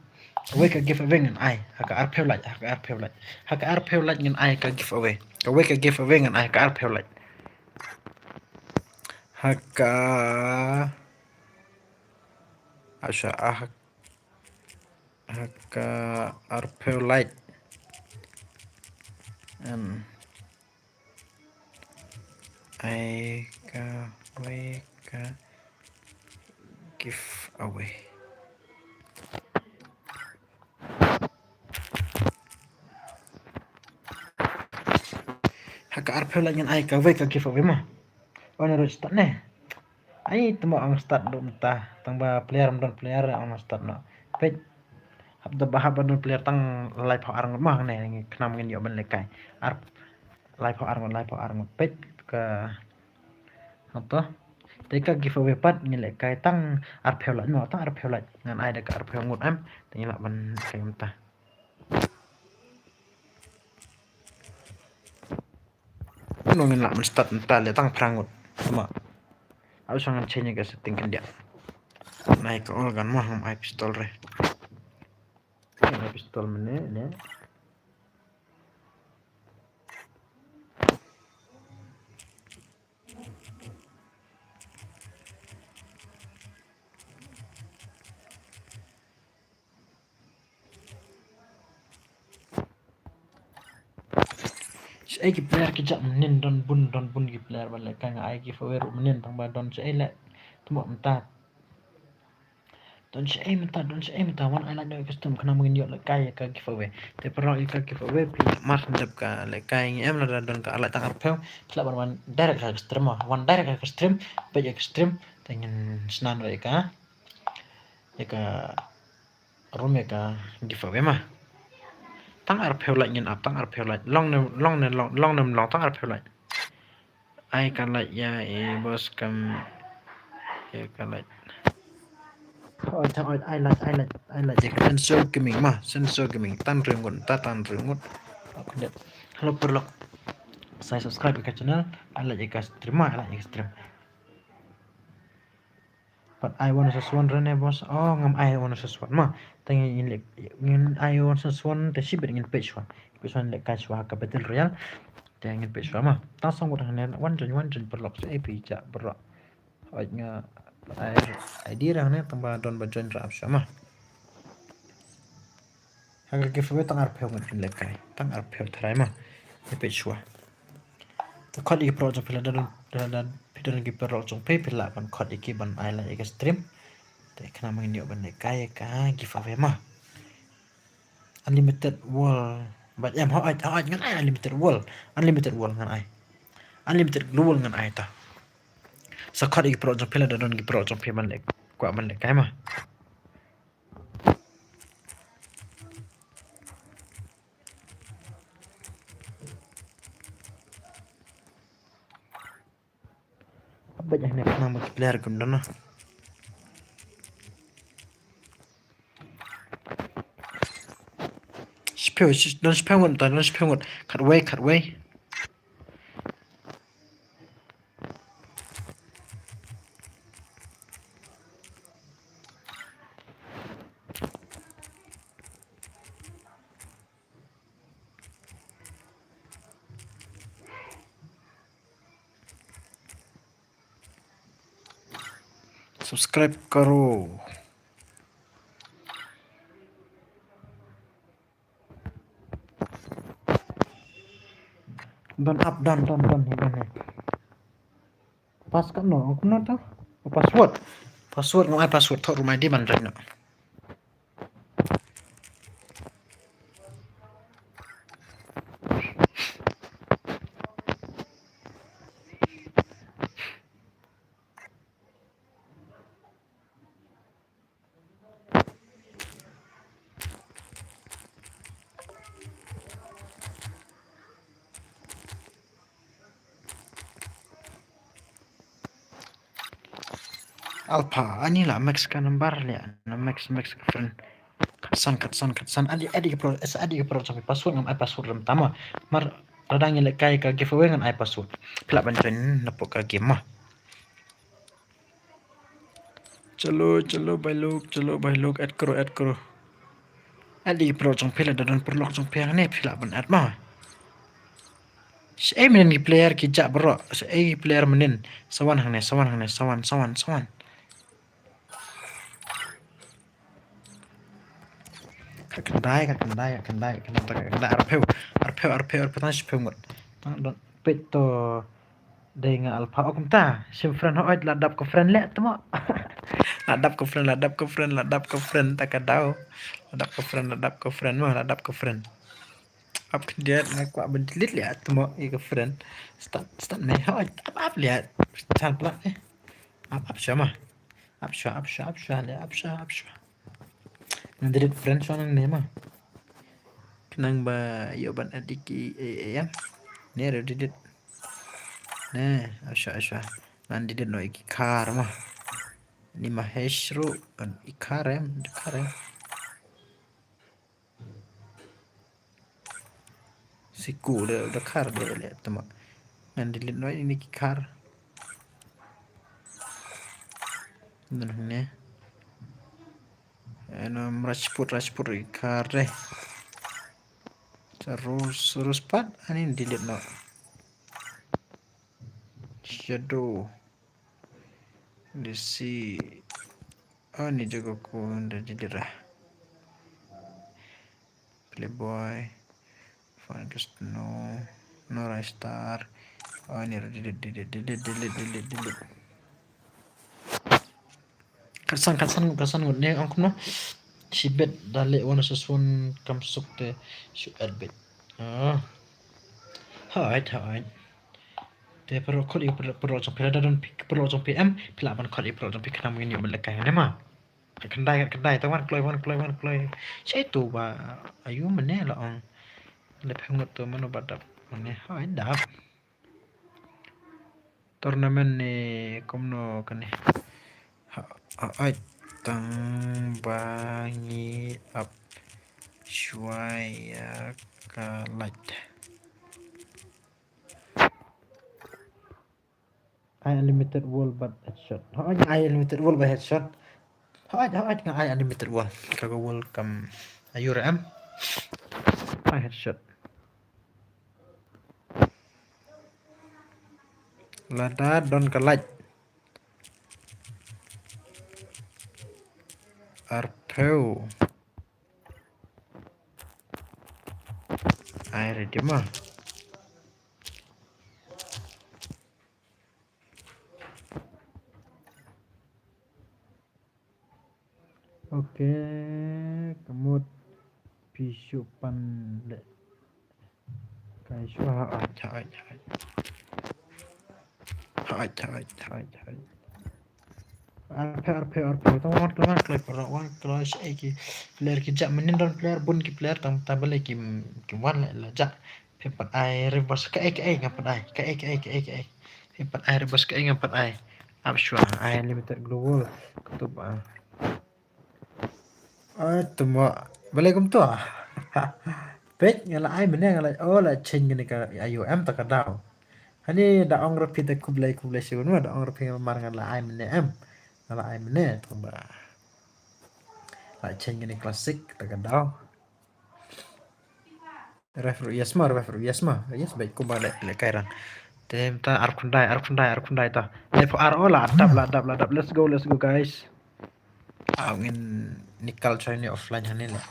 Kawei ka giveaway ngan ai ha ka arphew lait, ha ka arphew lait. Ha ka arphew lait ngan ai ka giveaway. Kawei ka giveaway ngan ai ha ka arphew lait. Ha ka, asha, ah, ha ka arphew lait. Em. Ai kawei ka giveaway. Ha ka arphew lait ngan ai kawei ka giveaway mo. Wan ruh start ne. Ai, temo ong start ruh mynta. Tang ba player ym don player ong start noh. Peit. Hap da ba hap ban don player tang laiphew ar ngut mo hangne, khnang ngin ïoh ban lehkai. Ar, laiphew ar ngut, laiphew ar ngut. Peit ka, hato. Te ka giveaway pat ngin lehkai tang arphew lait mo, tang arphew lait. Ngan ai da ka arphew ngut em. Te ngin lah ban lehkai mynta. Kumno ngin lah ban start mynta leh tang phra ngut. Temo. Aw, sa ngan change ka setting khyndiat. Nai ka all gun mo, ngam ai pistol re. Ai pistol mynne ne. Shaei ki player ki jah mynnin, don bun, don bun ki player ban lehkai, nga ai giveaway ruh mynnin tang ba don shaei leh. Temo mynta. Don shaei mynta, don shaei mynta, wan ai like noh ïa ka stream khnang ba ngin ïoh lehkai ïa ka giveaway. Te paralok, ïa ka giveaway phi, mar shen dep ka lehkai ngi em, lada don ka ar lait tang arphew, phi lah ban wan direct ha ka stream mo. Wan direct ha ka stream, peit ïa ka stream, te ngin shna noh ïa ka, ïa ka room ïa ka giveaway mo. Tang arphew lait ngin ap, tang arphew lait. Long ne, long ne, long, long ne, long tang arphew lait. Ai ka lait ïa i boss kam ïa ka lait. Oi, tang oi, ai lait, ai lait, ai lait ïa ka Sensor Gaming mo, Sensor Gaming. Tan hynriew ngut, ta tan hynriew ngut. Hello paralok. Sa subscribe ïa ka channel, ai lait ïa ka stream mo, ai lait ïa ka stream. Pat ai one versus one re ne boss. Oh, ngam ai one versus one mo. Te ngin leh, ngin ai one versus one te shibit ngin peit shuwa. Peit shuwa, ngin lehkai shuwa ha ka Battle Royale. Te ngin peit shuwa mo. Tang song ngut hangne, wan join, wan join paralok, shaei phi jah paralok. Hooid, nga ai ID re hangne tang ba don ba join re ap shuwa mo. Ha ka giveaway tang arphew ngut ngin lehkai. Tang arphew tharai mo. Ngin peit shuwa. Te khot ïa ki paralok jong phi lada don, lada phi don ki paralok jong phi, phi lah ban khot ïa ki ban ai la ïa ka stream. Te khnang ba ngin ïoh ban leh kai ïa ka giveaway ma. Unlimited world. Bad em hooid, hooid ngan ai unlimited world. Unlimited world ngan ai. Unlimited global ngan ai ta. Sa khot ïa ki paralok jong phi lada don ki paralok jong phi ban leh, kwah ban leh kai ma. Bad hangne khnang ba ki player kim don na. Shiphew, shi-, don shiphew ngut, don shiphew ngut. Khatwei, khatwei. Subscribe karo. Don app, don, don, don, hi, don, hi. Pass katno, ong kumno to? Password. Password, ngam ai password, thoh ruh ma dei ban ring noh. Alpha, ani la max ka number leh, na max, max ka friend. Khatsan, khatsan, khatsan. Adi, adi ka pro, sa adi ka pro jong phi password, ngam ai password rem tama. Mar lada ngi leh kai ka giveaway ngan ai password. Phi lah ban join na pok ka game ma. Chalo, chalo, bhai lok, chalo, bhai lok, add karo, add karo. Add ïa ki paralok jong phi lada don paralok jong phi hangne phi lah ban add ma. Shaei mynnin ki player ki jah baroh, shaei ki player mynnin. Sa wan hangne, sa wan hangne, sa wan, sa wan, sa wan. Ka khyndai, ka khyndai, ka khyndai, ka khyndai, ka khyndai, arphew, arphew, arphew, arphew, tang shiphew ngut. Tang don peit to. Dei nga Alpha, oh kumta. Shim friend, hooid, la dap ka friend leh tmo. La dap ka friend, la dap ka friend, la dap ka friend, ta ka daw. La dap ka friend, la dap ka friend ma, la dap ka friend. Ap khyndiat, nga kwah ban delete leh tmo ïa ka friend. Start, start me, hooid, ap, ap leh. Chan pla eh. Ap, ap shuwa ma. Ap shuwa, ap shuwa, ap shuwa leh, ap shuwa, ap shuwa. Ngan delete friend shuwa nangne ma. Khnang ba ïoh ban add ïa ki, eh, eh, em. Ne re delete. Ne, ap shuwa, ap shuwa. Ngan delete noh ïa ki khar ma. Ni ma hash ruh, kan i khar em, i khar em. Siku da, da khar da leh tama. Ngan delete noh ïa ki khar. Ngan ne. Ano Rajput, Rajput ïa ki khar de. Terus, terus pat, ani delete noh. Shadow. Let's see. Oh, ni jago ko da delete ah. Playboy. Fun Cristiano. Nora Star. Oh, ni delete, delete, delete, delete, delete, delete. Khatsan, khatsan, khatsan ngut ne ong kumno. Shibit da leh one versus one kam suk te shu add bit. Ah. Hooid, hooid. Te paralok khot ïa paralok, paralok jong phi lada don phi, paralok jong phi em, phi lah ban khot ïa paralok jong phi khnang ba ngin ïoh ban leh kai ne ma. Ka khyndai, ka khyndai, tang wan kloi, wan kloi, wan kloi. Shaei to ba ayu mane la ong. Leh phi ngut to mano ba dap mane, hooid dap. Tournament ne kumno kane. Ha, ha, ai tang ba ngi ap shuwa ïa ka light. Ai unlimited world bad headshot. Ha, ai unlimited world bad headshot. Ha, ai, ha, ai nga ai unlimited world. Ka ka world kam ayu re em. Ai headshot. Lada don ka light. Arphew. Ai ready ma. Okay, ka mut phi shu pan leh kai shuwa. Hooid, hooid, hooid. Hooid, hooid, hooid, hooid. Arphew, arphew, arphew. Tang wan kloi, wan kloi, para wan kloi, shaei ki player ki jah mynnin don player, bun ki player, tang, tang balei ki, ki wan leh la jah. Phi pat ai reverse kaei, kaei ngam pat ai. Kaei, kaei, kaei, kaei. Phi pat ai reverse kaei ngam pat ai. Ap shuwa, ai limited global. Katup, ah. Ai, tuma. Balei kumta? Peit, nga la ai mynne, nga la, oh, la change kane ka I O M ta ka daw. Hani da ong ruh phi te khublei, khublei shibun ma, da ong ruh phi mar nga la ai mynne em. Nga la ai mynne, tuma. La change kane classic ta ka daw. Ref ruh yes ma, ref ruh yes ma. Yes, beit kumba leh, leh kai rang. Te mynta ar khyndai, ar khyndai, ar khyndai ta. Leh phew ar, oh, la dap, la dap, la dap. Let's go, let's go, guys. Ah, ngin nikal choi ni offline hani leh.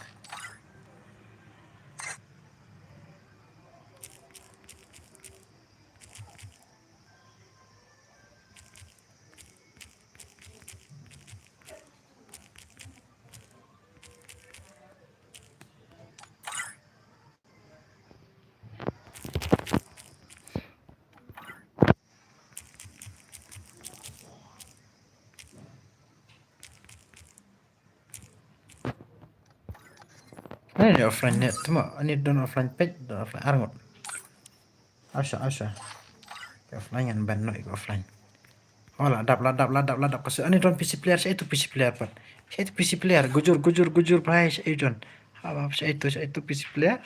Ani offline net, tuma, ani don offline page, don offline arngut. Asha, asha. Ka offline ngan ban noh ïa ka offline. Oh, la dap, la dap, la dap, la dap. Ka shu, ani don P C player, shaei tu P C player pat. Shaei tu P C player, gujur, gujur, gujur, bhai, shaei don. Haba, shaei tu, shaei tu P C player.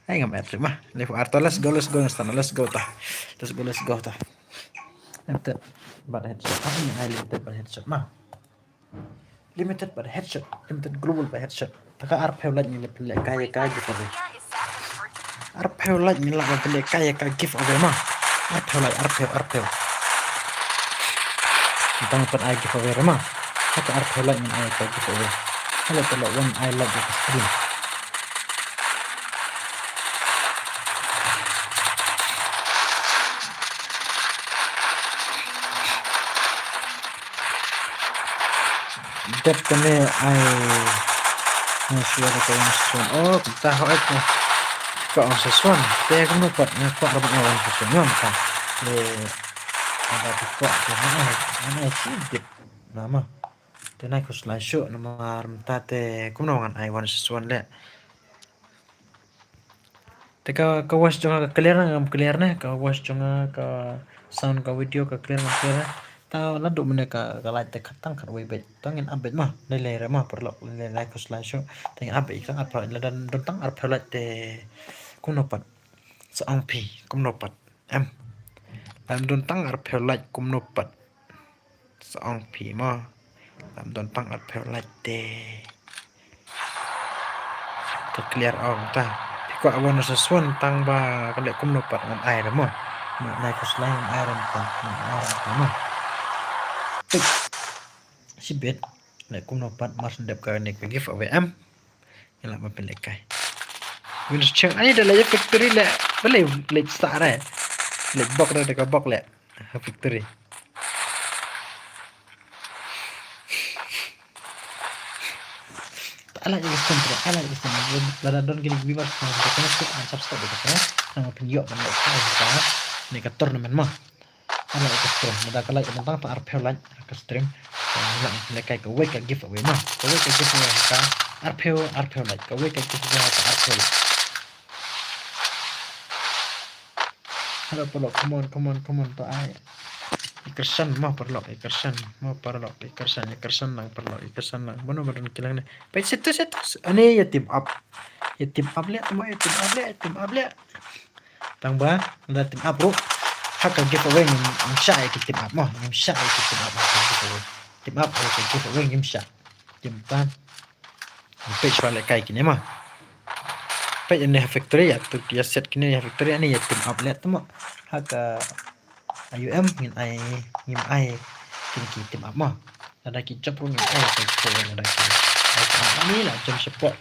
Ai, ngam et ma. Leh phew ar ta, let's go, let's go, let's go, let's go ta. Let's go, let's go ta. Limited bad headshot. Ah, ini ai limited bad headshot ma. Limited bad headshot, limited global bad headshot. Ta ka arphew like ngi la pynlehkai ïa ka giveaway. Arphew like ngi la pynlehkai ïa ka giveaway ma. Arphew like, arphew, arphew. Tang pat ai giveaway re ma. Ta ka arphew like ngin ai ka giveaway. Hello, hello, wan ai like ïa ka stream. Dep kane ai. Nga shu ïa ka wan session. Oh, kumta hooid. Ka wan session. Te kumno pat nga kwah ruh ban ai wan session. Nga mynta. Te ada ki kwah te nga ai. Nga ai shi dep. Nama. Te nai khuslai shuh namar mynta te kumno ngan ai wan session leh. Te ka, ka voice jong nga ka clear ne, ngam clear ne, ka voice jong nga, ka sound, ka video, ka clear, ngam clear ne. Ta la duh mynne ka, ka light te khat tang khatwei beit. To ngin ap beit ma, lei lei re ma, paralok, lei lei khuslai shuh. Te ngin ap beit, tang arphew, lada don tang arphew like te kumno pat. Sa ong phi, kumno pat. Em. Lada don tang arphew like kumno pat. Sa ong phi mo. Lam don tang arphew like te. Ka clear ong ta. Phi kwah wan sa swan tang ba ka leh kumno pat ngan ai re mo. Ngan ai khuslai ngan ai re mo. Ngan ai re mo. Shibit. Leh kumno pat mar shu dep kane ka giveaway em. Ngi lah ban pynlehkai. Windows Cheng, ai da leh factory leh. Balei leh sah re. Leh bok re da ka bok leh. Ha factory. Ala ya stem, ala ya stem. Lada don kini viewers ngan subscribe ka channel. Nang pynïoh ban lehkai ka. Ni ka tournament ma. Ala ka stream, lada ka like, tang tang arphew like ka stream. Ka like, lehkai kawei ka giveaway ma. Kawei ka giveaway ka arphew, arphew like. Kawei ka giveaway ka arphew like. Hello, paralok, come on, come on, come on, to ai. Ïa kyrshan ma paralok, ïa kyrshan ma paralok, ïa kyrshan, ïa kyrshan lang paralok, ïa kyrshan lang. Mano ba don ki lang ne. Peit situ, situ. Ani ïa team up. Ïa team up leh, ma ïa team up leh, ïa team up leh. Tang ba, lada team up ruh. Ha ka giveaway ngim, ngim shah ïa ki team up mo. Ngim shah ïa ki team up ha ka giveaway. Team up ha ka giveaway ngim shah. Team tan. Peit shuwa lehkai kine mo. Peit ïa ne ha factory ïa tu ïa set kine ïa factory ani ïa team up leh tu mo. Ha ka I U M ngin ai, ngim ai kine ki team up mo. Lada ki jop ruh ngin ai ka jop lada ki ai ka ni la jump support.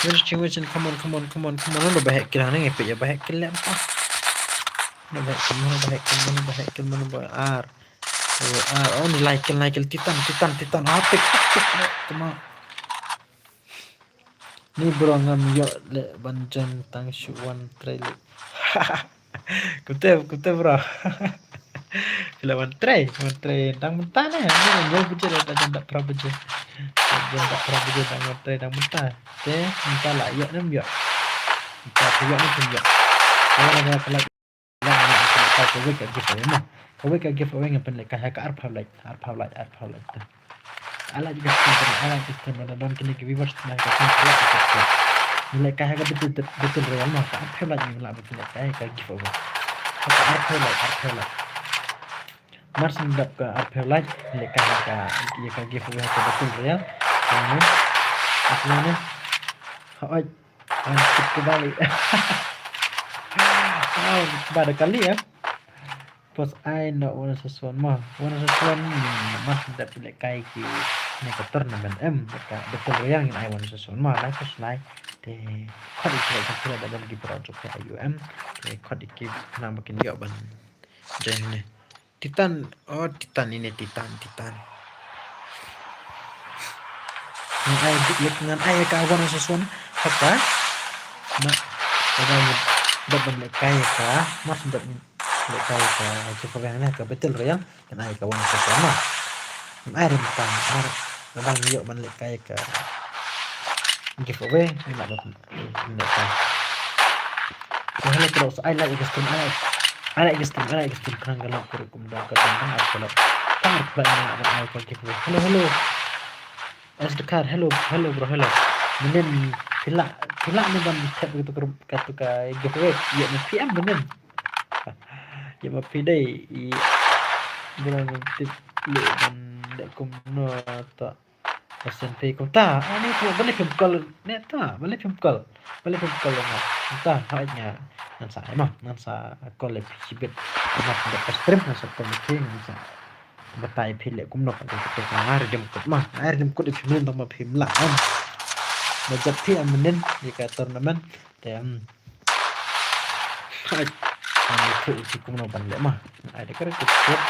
Where's Ching Wilson? Come on, come on, come on, come on. Lo bahek kilang nang epek ya bahek kilang pa. Lo bahek kilang, lo bahek kilang, lo bahek kilang, lo bahek ar. Oh, ah, oh, ni lai kill, lai kill, Titan, Titan, Titan. Ah, tik, tik, tik, tik, tama. Ni bro ngam ïoh leh ban join tang shu wan try leh. Kumte, kumte bro. Phi la wan try, wan try dang mynta ne. Ni wan wan baje la dang dap pra baje. Dang dap pra baje dang wan try dang mynta. Te mynta la ïoh ne ym ïoh. Mynta phi ïoh ne phi ïoh. Te la la la la la la la ka wei ka giveaway ma. Ka wei ka giveaway ngan pynlehkai ha ka arphew like, arphew like, arphew like te. Ala ji ka stream, ala ji ka stream, don kine ki viewers na ka stream, ala ji ka stream. Ngi lehkai ha ka battle, battle royale ma, ka arphew like ngi la ba pynlehkai ka giveaway. Ha ka arphew like, arphew like. Mar shen dap ka arphew like, lehkai ha ka, ïa ka giveaway ha ka battle royale. Ka ngi, ka ngi ne. Ha oi. Ang kit ka bali. Wow, ba da kali em. Pos ai no wan sa suan ma. Wan sa suan ma shen dap lehkai ki ne ka tournament em. Ka battle royale ngin ai wan sa suan ma. Lai pos lai. Te khot i shuwa kan shuwa da ban ki pro jok ka U M. Te khot i ki khnang ba kin ïoh ban join ne. Titan, oh Titan ini Titan, Titan. Ngan ai, ngan ai ka wan sa suan. Haka. Na, ka ban, ban lehkai ka, mar shen dap lehkai ka, ka giveaway ne ka battle royale. Ngan ai ka wan sa suan ma. Ngan ai rim tang, mar, ka ban ïoh ban lehkai ka giveaway, ngan ai ban lehkai. Hello, hello, bro. Sa ai like ïa ka stream, ai like. Ai like ïa ka stream, ai like ïa ka stream. Khnang ka la pur kum da ka dang dang ar ka la. Tang ar ka la ïa ka giveaway. Hello, hello. As the car, hello, hello, bro, hello. Mynnin phi lah, phi lah ne ban thep ka tu ka, ka tu ka giveaway. Ïa ma phi em mynnin. Ïa ma phi dei. I bro ngam tip le ban da kumno ta. Asen phi kumta, ani tu balik phim call ne ta, balik phim call, balik phim call ma. Kumta, ha nga ngan sa ai ma, ngan sa call le phi shibit. Ngan sa da ka stream, ngan sa call le phi, ngan sa batai phi le kumno ka tu ka nga redeem code ma. Ai redeem code phi mynnin tang ma phim lah em. Ba jop phi em mynnin ïa ka tournament. Te em. Hai. Ngan ïathuh ïa phi kumno ban leh ma. Ai da ka redeem code.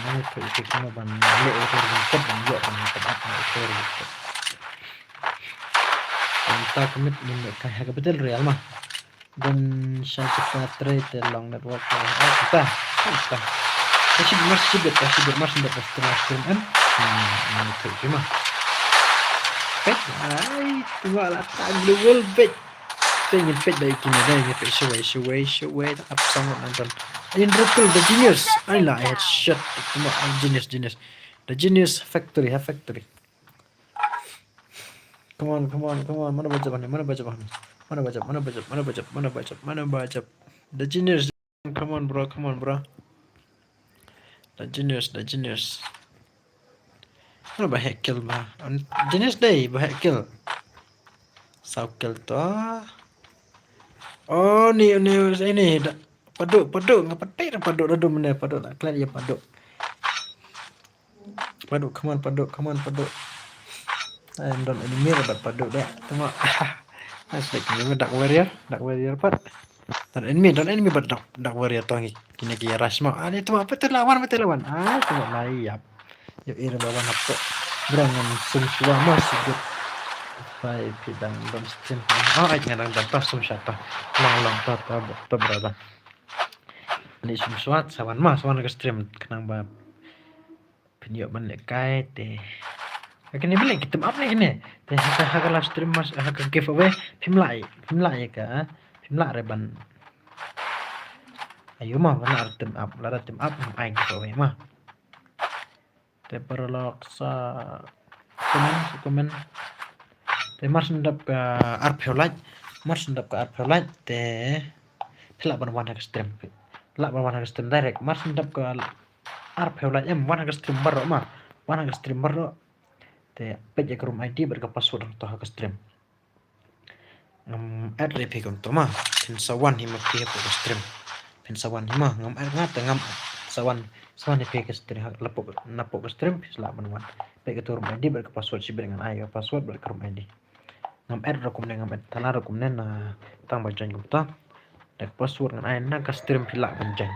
Ngan ïathuh ïa phi kumno ban leh ïa ka redeem code ban ïoh ban top up ïa ka redeem code. Mynta ka miet ngin lehkai ha ka battle royale ma. Don sha jaka trei te long network. Ai ta. Ai ta. Ka shibit mar shibit, ka shibit mar shibit ka stream, stream em. Hmm, ngin ïathuh ïa phi ma. Peit, ai, tu ma la ta global peit. Te ngin peit da i kine da ngin peit shawei, shawei, shawei, ta ap song ngan don. In rupil the genius. Ai la headshot. Come on, genius, genius. The genius factory, ha factory. Come on, come on, come on. Mana ba jop hani, mana ba jop hani. Mana ba jop, mana ba jop, mana ba jop, mana ba jop, mana ba jop. The genius. Come on, bro, come on, bro. The genius, the genius. Mana ba heh kill ba. Genius dei ba heh kill. Saw kill to. Oh, ni, ni, ini da. Padu, padu, nga padu, padu, padu, mene, padu, tak klet ya padu. Padu, come on, padu, come on, padu. Ai, don enemy bad padu da. Tengok. Nice, like, ni Dark Warrior, Dark Warrior pat. Don enemy, don enemy bad Dark, Dark Warrior to ngi. Kine ki rush mo. Ani tengok, betul lawan, betul lawan. Ai, tengok lai yap. Yo, ira lawan apa? Bro ngam sum shuwa mo, sibit. Pai phi dang don stream. Oh, ai, nga dang don to, sum shuwa to. Long, long to, to, to, brother. Ani sum shuwa, sa wan mo, sa wan ka stream, khnang ba phin ïoh ban lehkai te. Kane ba leh ki team up ne kane. Te ha ka, ha ka live stream mas, ha ka giveaway phim lah, phim lah ïa ka, phim lah re ban. Ayu ma, ban lah re team up, lada team up ngam ai giveaway ma. Te paralok sa comment, sa comment. Te mar shen dap ka arphew like, mar shen dap ka arphew like te phi lah ban wan ha ka stream. Phi lah ban wan ha ka stream direct. Mar shen dap ka arphew like em, wan ha ka stream baroh ma. Wan ha ka stream baroh. Te peit ïa ka room I D bad ka password hangto ha ka stream. Ngam add re phi kumto ma. Phin sa wan hi ma phi hapoh ka stream. Phin sa wan hi ma. Ngam add nga te ngam add. Sa wan, sa wan hi phi ka stream. Hapoh, napoh ka stream phi sa lah ban wan. Peit ka tu room I D bad ka password, shibit ngan ai ka password bad ka room I D. Ngam add ruh kumne, ngam add thala ruh kumne, na tang ba join kumta. Da ka password ngan ai na ka stream phi lah ban join.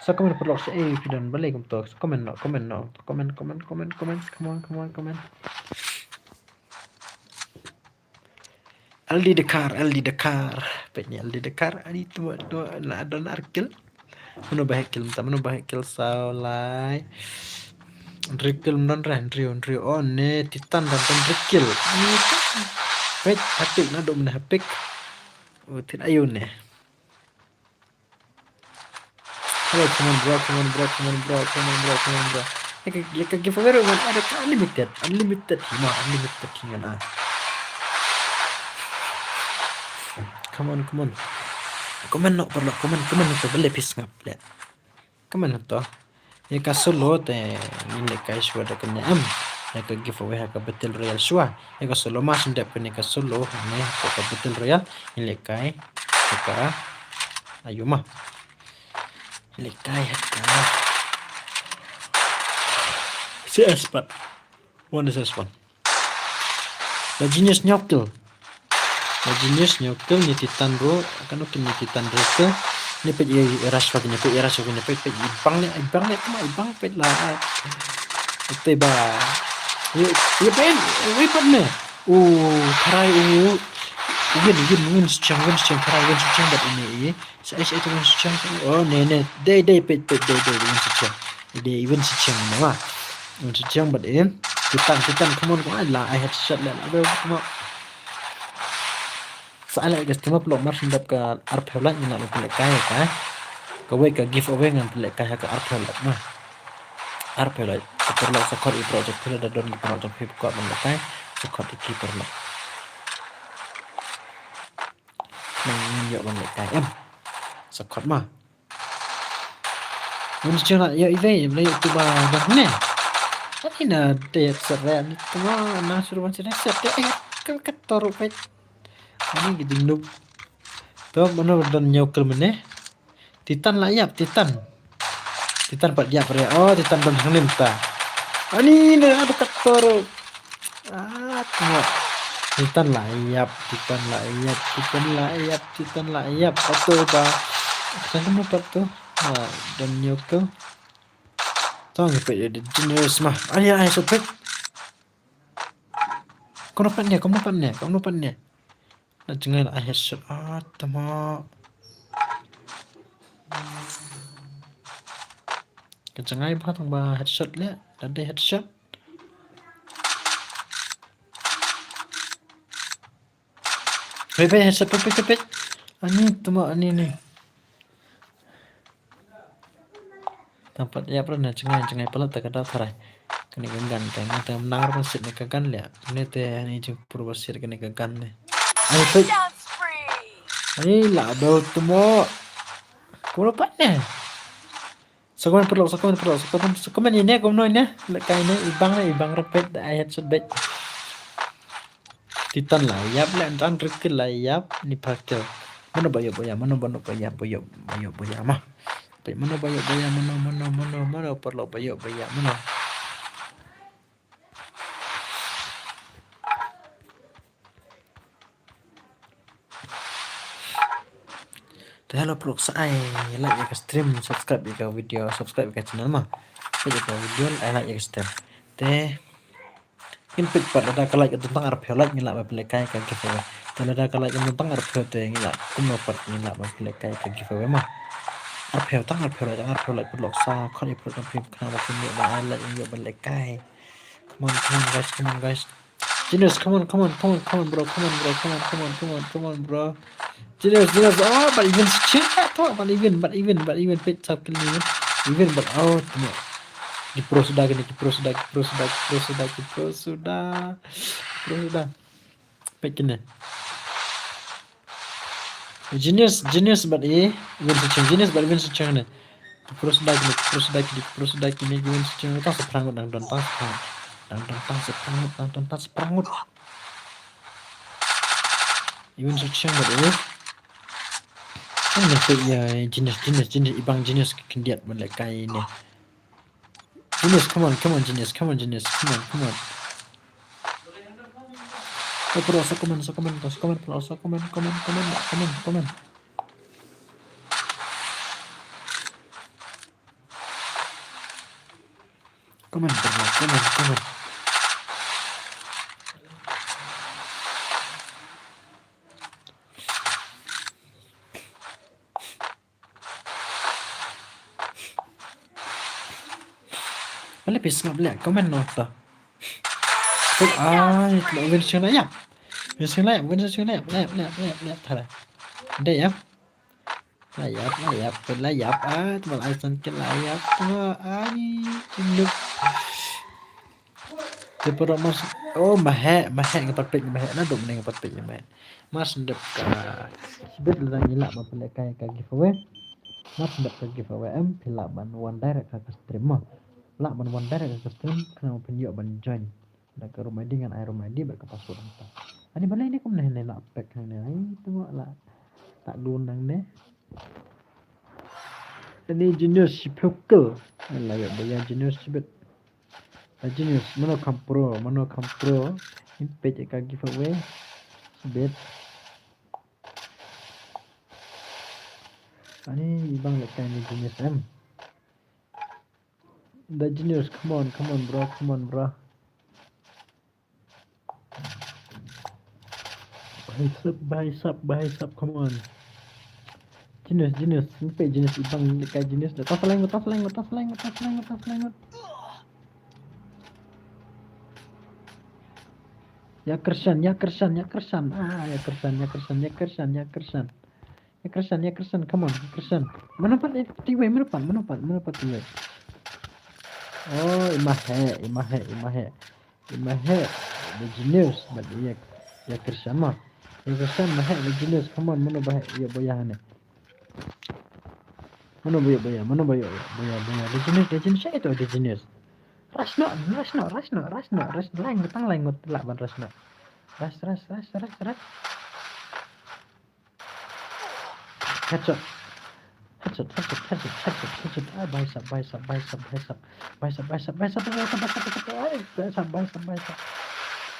Sa comment paralok sa, eh, phi don balei kumto. Sa comment noh, comment noh. Comment, comment, comment, comment. Come on, come on, comment. L D Dakar, L D Dakar. Peit ne L D Dakar. Ani tu, tu, la don ar kill. Mano ba heh kill mynta, mano ba heh kill, saw lai. Hynriew kill ym don re, hynriew, hynriew. Oh ne, Titan don hynriew kill. Peit, hapik naduh mynne hapik. Oh, tin ayu ne. Hello, come on, bro, come on, bro, come on, bro, come on, bro, come on, bro. Ïa ka, ïa ka giveaway ruh ngan ai da ka unlimited, unlimited hi mo, unlimited hi ngan ai. Come on, come on. Comment noh paralok, comment, comment noh to, balei phi sngap leh. Comment noh to. Ïa ka solo te ngin lehkai shuwa da kane em. Ïa ka giveaway ha ka Battle Royale shuwa. Ïa ka solo ma shu dep kane ka solo ne ha ka Battle Royale. Ngin lehkai. Ïa ka ayu ma. Lehkai ha ka C S pat. One S S one. La Genius hynñiew kill. La Genius hynñiew kill, ne Titan ruh. Katno kill ne Titan ruh kill. Ne peit i rush pat ne, peit i rush pat ne, peit, peit i bang ne, i bang ne, kumno i bang, peit la. Te ba. Ye, ye peit, ye pat ne. Oh, tharai, oh. Win, win, win sa shuh, win sa shuh, tharai win sa shuh bad ine i. Sa, sa, sa, sa, sa, oh, ne, ne, dei, dei, peit, peit, dei, dei, win sa shuh. Dei, win sa shuh, ne, wa. Win sa shuh bad in. Titan, Titan, come on, come on, la, ai headshot la, la, come on. Sa ai la, guys, tema paralok mar shu dep ka arphew like, ngin la pynlehkai ka. Kawei ka giveaway ngan pynlehkai ha ka arphew like, ma. Arphew like, ka paralok sa khot i paralok, sa khot da don ki paralok, jong phi pkot ban lehkai, sa khot i ki paralok. Nang ngin ïoh ban lehkai em. Sa khot ma. Ngan shu la ïoh iwei, la ïoh tu ba dang ne. Ani na te seret ni tu ma na shu ban seret seret te eh ka ka toru peit. Ani ki jingnub. To mano don hynñiew kill mynne. Titan la ïap, Titan. Titan pat ïap re. Oh, Titan don hangne mynta. Ani ne, aduh, kato ruh. Ah, tengok. Titan la ïap, Titan la ïap, Titan la ïap, Titan la ïap. Kato ba. Kena kena pat tu. Ah, don hynñiew kill. Tang peit ïa The Genius ma. Ai, ai, so peit. Kumno pat ne, kumno pat ne, kumno pat ne. Na jngai la ai headshot. Ah, tama. Ka jngai ba tang ba headshot le, la dei headshot. Peit, peit, headshot, peit, peit, peit. Ani tama, ani ni. Tang pat ïap re na jngai, jngai palat ta ka da tharai. Kane ka gun te, nga te nang re ban siat ne ka gun leh. Kane te ani jingpur ba siat kane ka gun ne. Ai peit. Ai la do tmo. Kumno pat ne. Sa comment paralok, sa comment paralok, sa comment, sa comment ine, kumno ine. Lehkai ne, i bang ne, i bang re peit, da ai headshot beit. Titan la ïap le, ntan rikil la ïap, ni pakil. Mano ba ïoh ba ïa, mano ba ïoh ba ïa, ba ïoh, ba ïoh ba ïa ma. Peit mano ba ïoh ba ïa, mano, mano, mano, mano, paralok ba ïoh ba ïa, mano. Te hello paralok, sa ai like ïa ka stream, subscribe ïa ka video, subscribe ïa ka channel ma. Peit ïa ka video, ai like ïa ka stream. Te ngin peit pat lada ka like don tang arphew like ngin lah ban pynlehkai ka giveaway. Te lada ka like don tang arphew te ngin lah kumno pat ngin lah ban pynlehkai ka giveaway ma. Arphew tang arphew like, tang arphew like paralok sa khot ïa paralok tang phim khnang ba phim ïoh ban ai like ïoh ban lehkai. Come on, come on guys, come on guys. Genius, come on, come on, come on, come on bro, come on bro, come on, come on, come on bro. Genius, Genius, oh, bad even sa ching ka to, bad even, bad even, bad even, peit sap kali even, even bad, oh, tengok. Ki pro suda kini, ki pro suda, ki pro suda, ki pro suda, ki pro suda, ki pro suda. Peit kini. Genius, Genius bad i, even sa ching, Genius bad even sa ching ne. Ki pro suda kini, ki pro suda kini, ki pro suda kini, even sa ching, tang sa phrang ngut, dang don tang sa phrang ngut. Dang don tang sa phrang ngut, dang don tang sa phrang ngut. Even sa ching bad i. Kan ngan peit ïa Genius, Genius, Genius, i bang Genius ka khyndiat ban lehkai ne. Genius, come on, come on, Genius, come on, Genius, come on, come on. Sa comment, sa comment, sa comment, comment, comment, comment, comment, comment. Comment, comment, comment. Come on, come on, come on, come on. Bale phi sngap leh comment noh to. Ai, tla win sing la ïap. Win sing la ïap, win sing la ïap, la ïap, la ïap, la ïap, la ïap, thala. Dei ïap. La ïap, la ïap, phi la ïap, ah, tla ai san ki la ïap, tla ai, jingluk. Te para mas, oh, ma heh, ma heh nga pat peit, ma heh, naduh mynne nga pat peit, ma heh. Mar shen dep ka, shibit lada ngi lah ban pynlehkai ka giveaway. Mar shen dep ka giveaway em, phi lah ban wan direct ha ka stream mo. Lah ban wan direct ha ka stream, khnang phin ïoh ban join. Da ka room I D ngan ai room I D bad ka password hangta. Ani balei ne kumne ne lah pek hangne, ai tu lah. Tak dun nangne. Ani Genius shi phew kill. Ai la ïa ba ïa Genius shibit. Da Genius, mano kham pro, mano kham pro. Ngin peit ïa ka giveaway. Shibit. Ani bang lehkai ni Genius em. Da Genius, come on, come on, bro, come on, bro. Bhai sab, bhai sab, bhai sab, come on. Genius, Genius, ngin peit Genius, ibang lehkai Genius. Da, tas lain, tas lain, tas lain, tas lain, tas lain. Ïa kyrshan, ïa kyrshan, ïa kyrshan. Ah, ïa kyrshan, ïa kyrshan, ïa kyrshan, ïa kyrshan. Ïa kyrshan, ïa kyrshan, come on, ïa kyrshan. Mano pat, eh, tiwei, mano pat, mano pat, mano pat tiwei. Oh, i ma heh, i ma heh, i ma heh. I ma heh, da Genius, bad ïa, ïa kyrshan ma. Ïa kyrshan ma heh, da Genius, come on, mano ba heh, ïa ba ïa hangne. Mano ba ïa, ba ïa, mano ba ïa, ba ïa, ba ïa, da Genius, da Genius, ïa ito da Genius. Rush noh, rush noh, rush noh, rush noh, rush, lain ngut, tang lain ngut, lah ban rush noh. Rush, rush, rush, rush, rush. Headshot. Headshot, headshot, headshot, headshot, headshot. Ah, bhai sab, bhai sab, bhai sab, bhai sab. Bhai sab, bhai sab, bhai sab, bhai sab, bhai sab, bhai sab.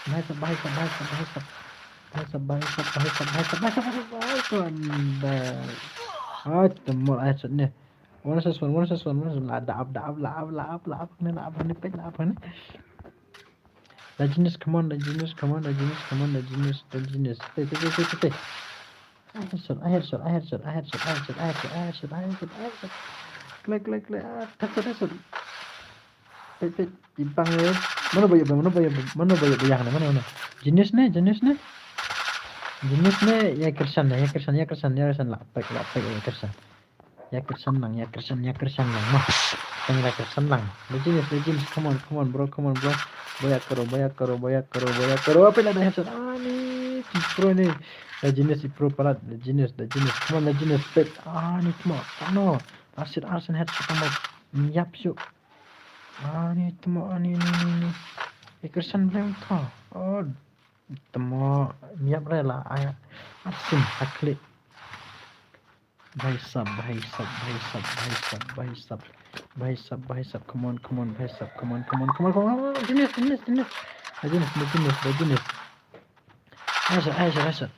Bhai sab, bhai sab, bhai sab, bhai sab. Bhai sab, bhai sab, bhai sab, bhai sab. Bhai sab, bhai sab, bhai sab, bhai sab, bhai sab, bhai sab. Ai, tymmen, headshot ne. One versus one, one versus one, one versus one. La dap, dap, la ap, la ap, la ap. Ne la ap, ne peit, la ap, ne. Da Genius, come on, da Genius, come on, da Genius, come on, da Genius, da Genius. Peit, peit, peit, peit, peit. I headshot, I headshot, I headshot, I headshot, I headshot, I headshot, I headshot, I headshot, I headshot. Klik, klik, klik. Ah, headshot, headshot. Peit, peit, ibang le. Mano ba ïoh, mano ba ïoh, mano ba ïoh, ba ïoh, mano, mano. Genius ne, Genius ne. Genius ne, ïa kyrshan ne, ïa kyrshan, ïa kyrshan, ïa kyrshan, la pek, la pek, ïa kyrshan. Ïa kyrshan lang, ïa kyrshan, ïa kyrshan lang, ma. Tang ïa kyrshan lang. Da Genius, da Genius, come on, come on, bro, come on, bro. Ba ïa karo, ba ïa karo, ba ïa karo, ba ïa karo. Apa la da headshot? Ah, ni, ki pro ni. Da Genius, i pro palat, da Genius, da Genius. Come on, da Genius, pet. Ah, ni, come on. No. Asit, arsen headshot, come on. Yap, shu. Ah, ni, temo, ah, ni, ni, ni, ni. Ïa kyrshan blem ka. Oh, temo, yap re la, ah, arsen, hakli. Bhai sab, bhai sab, bhai sab, bhai sab, bhai sab. Bhai sab, bhai sab, come on, come on, bhai sab, come on, come on, come on, come on, come on, Genius, Genius, Genius. Ah, Genius, Genius, Genius. Ai sat, ai sat, ai sat.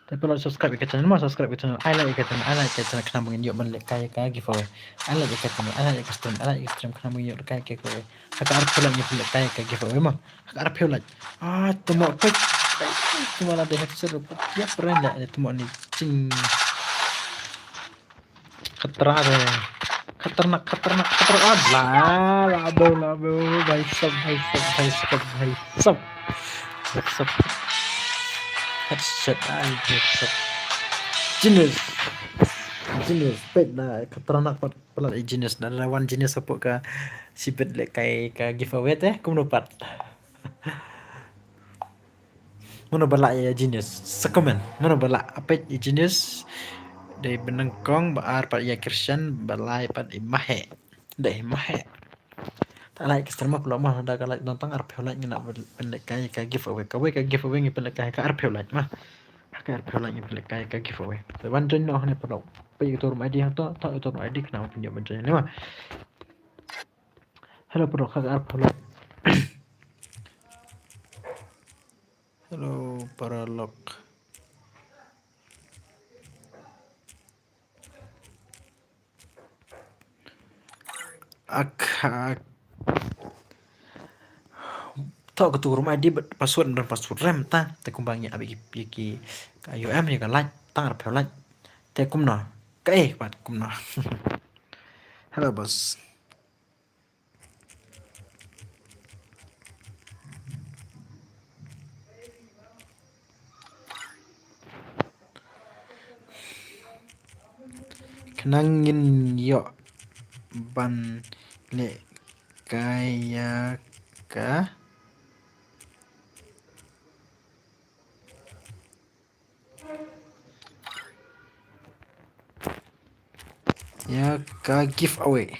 Te phi la subscribe ïa ka channel, ma subscribe ïa ka channel, ai like ïa ka channel, ai like ïa ka channel, khnang ba ngin ïoh ban lehkai ïa ka giveaway. Ai like ïa ka channel, ai like ïa ka stream, ai like ïa ka stream, khnang ba ngin ïoh lehkai ïa ka giveaway. Ha ka arphew like ngin pynlehkai ïa ka giveaway ma. Ha ka arphew like. Ah, temo, peit. Temo la dei headshot ruh. Ïa pren la temo ni ching. Khatra de. Khatarnak, khatarnak, khatarnak. Ah, la, la bo, la bo. Bhai sab, bhai sab, bhai sab, bhai sab. Bhai sab. Headshot, ai, headshot. Genius. Genius. Peit na, khatarnak pat palat i Genius. Na, na wan Genius hapoh ka shibit lehkai ka giveaway te. Kumno pat. Mano ba lah ïa Genius? Sa comment. Mano ba lah, ah, peit i Genius. Dei ba nyngkong, ba ar pat ïa Kyrshan, ba lai pat i Mahe. Dei Mahe. Ta like ka stream ma, pynlong ma, da ka like nangta arphew like ngin nang pynlehkai ka giveaway. Kawei ka giveaway ngin pynlehkai ka arphew like ma. Ka arphew like ngin pynlehkai ka giveaway. Te wan join noh hangne pynlong. Peit ka room I D hangto, ta ka room I D khnang pynïoh ban join ne ma. Hello, bro, ka arphew like. Hello, Paralok. Ak, ak. Tok katu ka room I D bad password, don password rem ta. Te kumba ngi ap ïa ki, ïa ki, ka I O M ïa ka light, tang arphew light. Te kumno? Kaei pat kumno? Hello boss. Khnang ngin ïoh ban leh kai ïa ka. Ïa ka giveaway.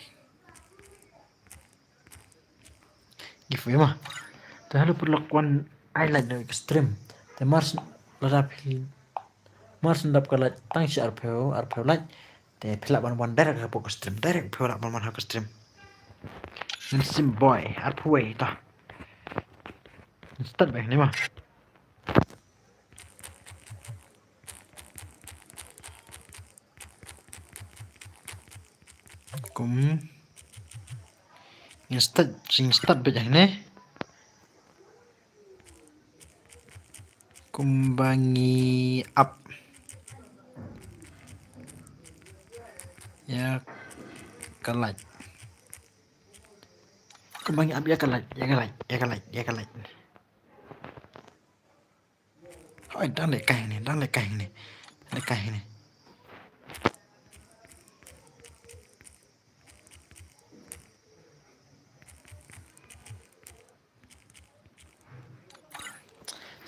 Giveaway ma. Te hello paralok, wan ai like na ka stream. Te mar syn-, lada phi, mar syn dap ka like tang shi arphew, arphew like. Te phi lah ban wan direct hapoh ka stream. Direct phi lah ban wan ha ka stream. Ngin sim boy, arphew wei ta. Start bad hangne ma. Kum. Ngin start, ngin start bad hangne. Kumba ngi ap ïa ka light. Kumba ngi ap ïa ka light, ïa ka light, ïa ka light, ïa ka light. Hoi, dang leh kai hangne, dang leh kai hangne. Leh kai hangne.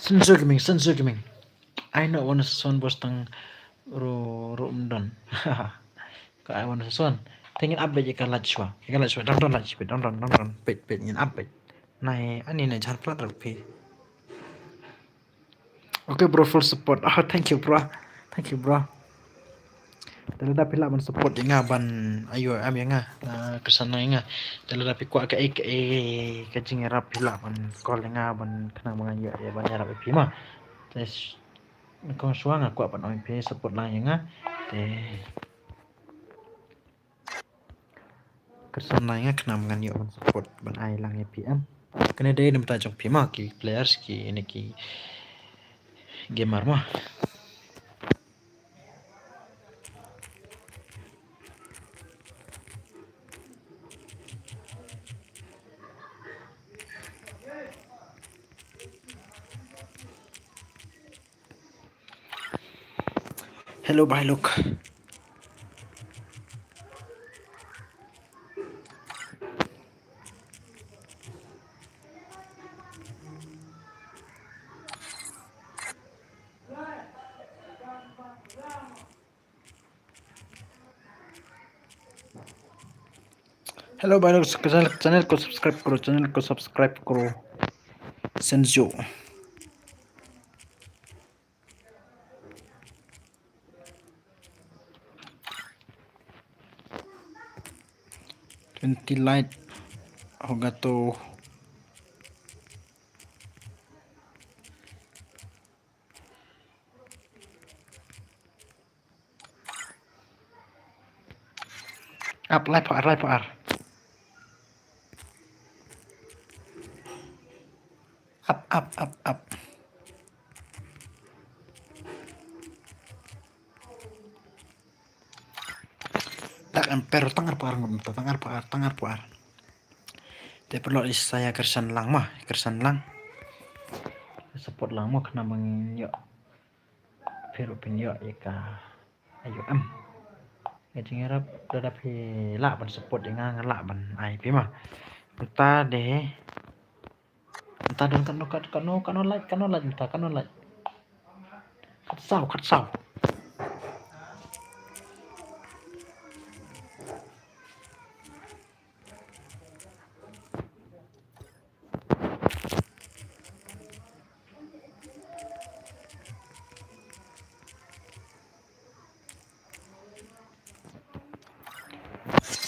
Senjo Gaming, Senjo Gaming. Ai noh wan son bos tang ru, ru mdon. Ka ai wan son. Te ngin ap bad ïa ka light shuwa. Ïa ka light shuwa. Dang don light shuwa. Dang don, dang don. Peit, peit, ngin ap bad. Nai, ani nai jan plat ruk phi. Okay bro, full support. Oh, thank you bro. Thank you bro. Te lada phi lah ban support ïa nga ban, ayo, am ïa nga, ah, kyrsan ïa nga. Te lada phi kwah kaei kaei ka jingïarap phi lah ban call ïa nga ban khnang ba ngan ïoh ïa ban ïarap ïa phi ma. Te s-, kong shuwa nga kwah ban ong ïa phi support lang ïa nga. Te kyrsan lang ïa nga khnang ba ngan ïoh ban support ban ai lang ïa phi em. Kane dei na bynta jong phi ma ki players ki ne ki gamer ma. Hello, bye, look. Hello, bhai log, channel, channel ko subscribe karo, channel ko subscribe karo. Senjo. Twenty light hoga to. Ap, lai phaw ar, lai phaw ar. Ap, ap, ap, ap. Dark Emperor tang arphew ar ngut mynta, tang arphew ar, tang arphew ar. Te paralok, i sa ïa kyrshan lang ma, kyrshan lang. Support lang ma, khnang ba ngin ïoh. Phi ruh phin ïoh ïa ka, aïu em. Ka jingïarap, lada phi lah ban support ïa nga, nga lah ban ai phi ma. Mynta de. Mynta don katno, kat-, katno, katno like, katno like mynta, katno like. Khatsaw, khatsaw.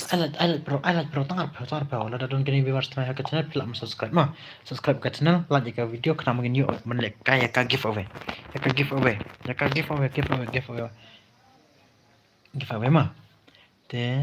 Ai like, ai like bro, ai like bro, tang arphew, tang arphew. Lada don kine viewers tang ha ka channel, phi lah ban subscribe ma. Subscribe ka channel, like ïa ka video, khnang ba ngin ïoh ban leh kai ïa ka giveaway. Ïa ka giveaway, ïa ka giveaway, giveaway, giveaway. Giveaway ma. Te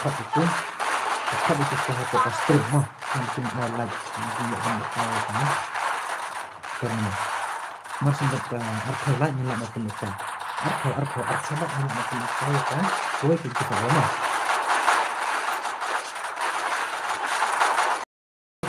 Khat ïa ka, khat ïa ka star hapoh ka stream mo. Ngan ïa ai like, ngan ïa ai like. Kane. Mar shen bad, ah, arphew like ngi lah ban pynlong. Arphew, arphew, arphew like ngi lah ban pynlong. Kawei ka jingkyrpad mo.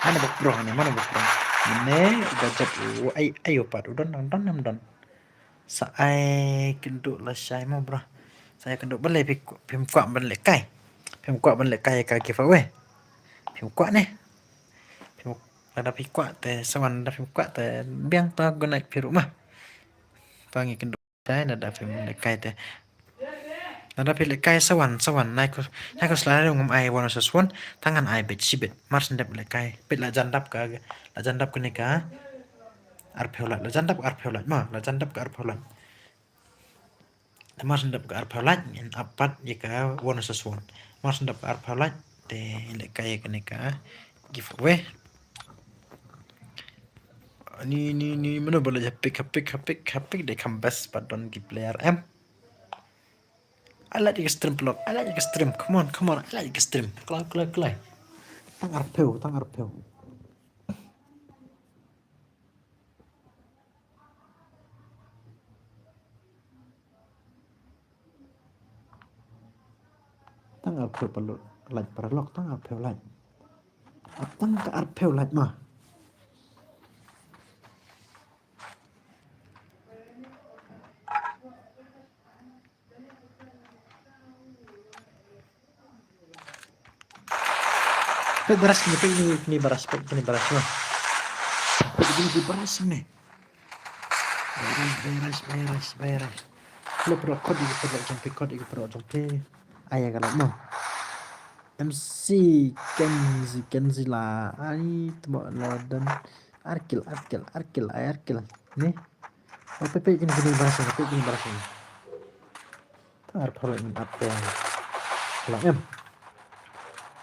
Mano ba prong ne, mano ba prong. Ne, ba jat u ai, ai u pat u don, don, don, don. Sa ai kynduh lashai mo bro. Sa ai kynduh ban leh phi, phim kwah ban lehkai. Phim kwah ban lehkai ka giveaway. Phim kwah ne. Phim, lada phi kwah te sa wan, lada phim kwah te biang to gunai phi ruh ma. To ngi kynduh lashai lada phim lehkai te. Lada phi lehkai sa wan, sa wan, nai ko, nai ko sla ngam ai one versus one, tang ngan ai beit shibit. Mar shen dep lehkai. Beit la jan dap ka, la jan dap kane ka arphew lait, la jan dap ka arphew lait ma, la jan dap ka arphew lait. Mar shen dap ka arphew lait, ngin ap pat ïa ka one versus one. Mar shen dap ka arphew lait, te lehkai ïa kane ka giveaway. Ni, ni, ni, mano ba la ïa pick, ha pick, ha pick, ha pick, dei kham best pat don ki player em. Ai lait ïa ka stream paralok, ai lait ïa ka stream. Come on, come on, ai lait ïa ka stream. Kloi, kloi, kloi. Tang arphew, tang arphew. Tang arphew paralok, lait paralok, tang arphew lait. Ap tang ka arphew lait ma. Peit ba rush kine, peit kine, kine ba rush, peit kine ba rush ma. Peit kine ba rush kine. Ba rush, ba rush, ba rush, ba rush. Hello bro, khot ïa ki paralok jong phi, khot ïa ki paralok jong phi. Ai ïa ka lait mo. M C Kenzi, Kenzi la ai tmo la don. Arkil, arkil, arkil, ai arkil. Ni. Oh, peit, peit kine, kine ba rush, peit kine ba rush. Tang arphew lait ngin ap te. Lah em.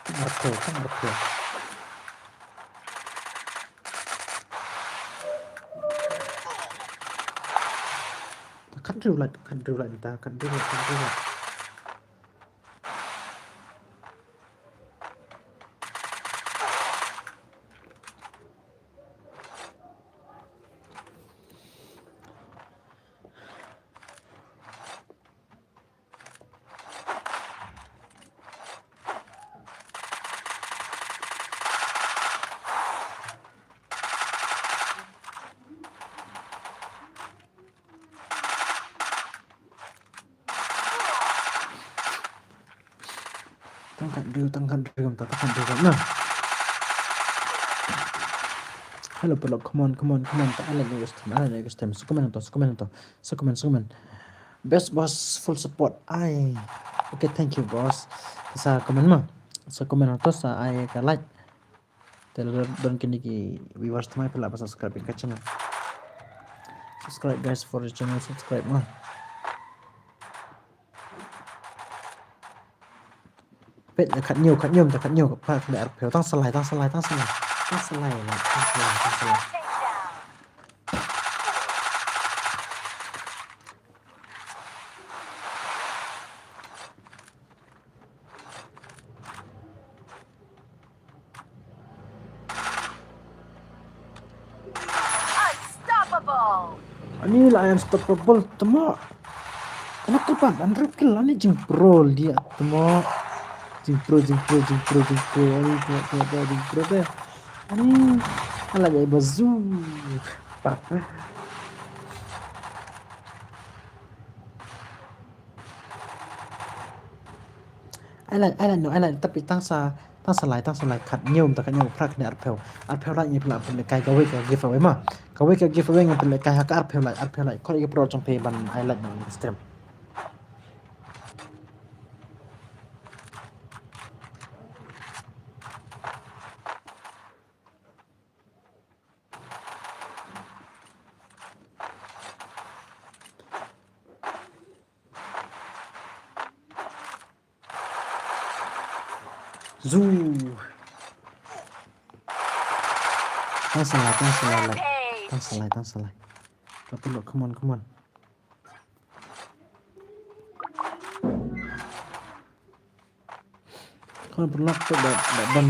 Tang arphew, tang arphew. Tang khathynriew lait, tang khathynriew lait, tang khathynriew lait, khathynriew lait. Tang khathynriew, tang khathynriew, tang khathynriew, na. Hello paralok, come on, come on, come on. Ai lait ïa ka stream, ai lait ïa ka stream. Sa comment to, sa comment to, sa comment, sa comment. Best boss, full support. Ai. Okay, thank you boss. Sa comment ma. Sa comment to, sa ai ka like. Te lada don kine ki viewers thymmai phi lah ban subscribe ïa ka channel. Subscribe guys, for the channel, subscribe ma. Peit, khathynñiew, khathynñiew, mynta khathynñiew, khathynñiew, arphew, tang sa lai, tang sa lai, tang sa lai. Tang sa lai, tang sa lai, tang sa lai. Unstoppable. Ani la unstoppable tmo. Ana kyrpad, ana rukil, ani jingpro dia tmo. Jingpro, jingpro, jingpro, jingpro. Ani tmo, tmo, tmo, jingpro te. Ani, ala jai bazu. Ai lait, ai lait, no, ai lait, tapi tang sa, tang sa lai, tang sa lai, khathynñiew, mynta khathynñiew, phra, khyndai, arphew. Arphew lait ngi pynlait, pynlehkai kawei ka giveaway ma. Kawei ka giveaway ngi pynlehkai ha ka arphew lait, arphew lait. Khot ïa ki paralok jong phi ban ai lait na ka stream. Zu. Tang sa lai, tang sa lai, lai. Tang sa lai, tang sa lai. Tapi lo, come on, come on. Come on, paralok, to da, da ban.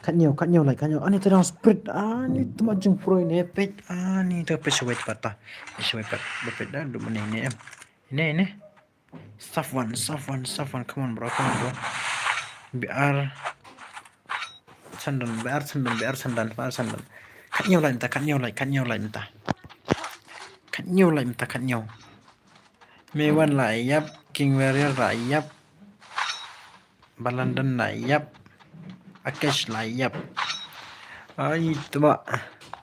Khatñiew, khatñiew like, khatñiew. Ani te dang sprint. Ani te ma jingpyrshah ne peit. Ani te peit shawei pat ta. Peit shawei pat. Ba peit da du mane ne em. Ine, ine. Soft one, soft one, soft one. Come on, bro, come on, bro. B R Chandon, B R Chandon, B R Chandon, B R Chandon. Khatñiew like mynta, khatñiew like, khatñiew like mynta. Khatñiew like mynta, khatñiew. Mewan la ïap, King Warrior la ïap. Balandan la ïap. Akesh la ïap. Ai, tuma.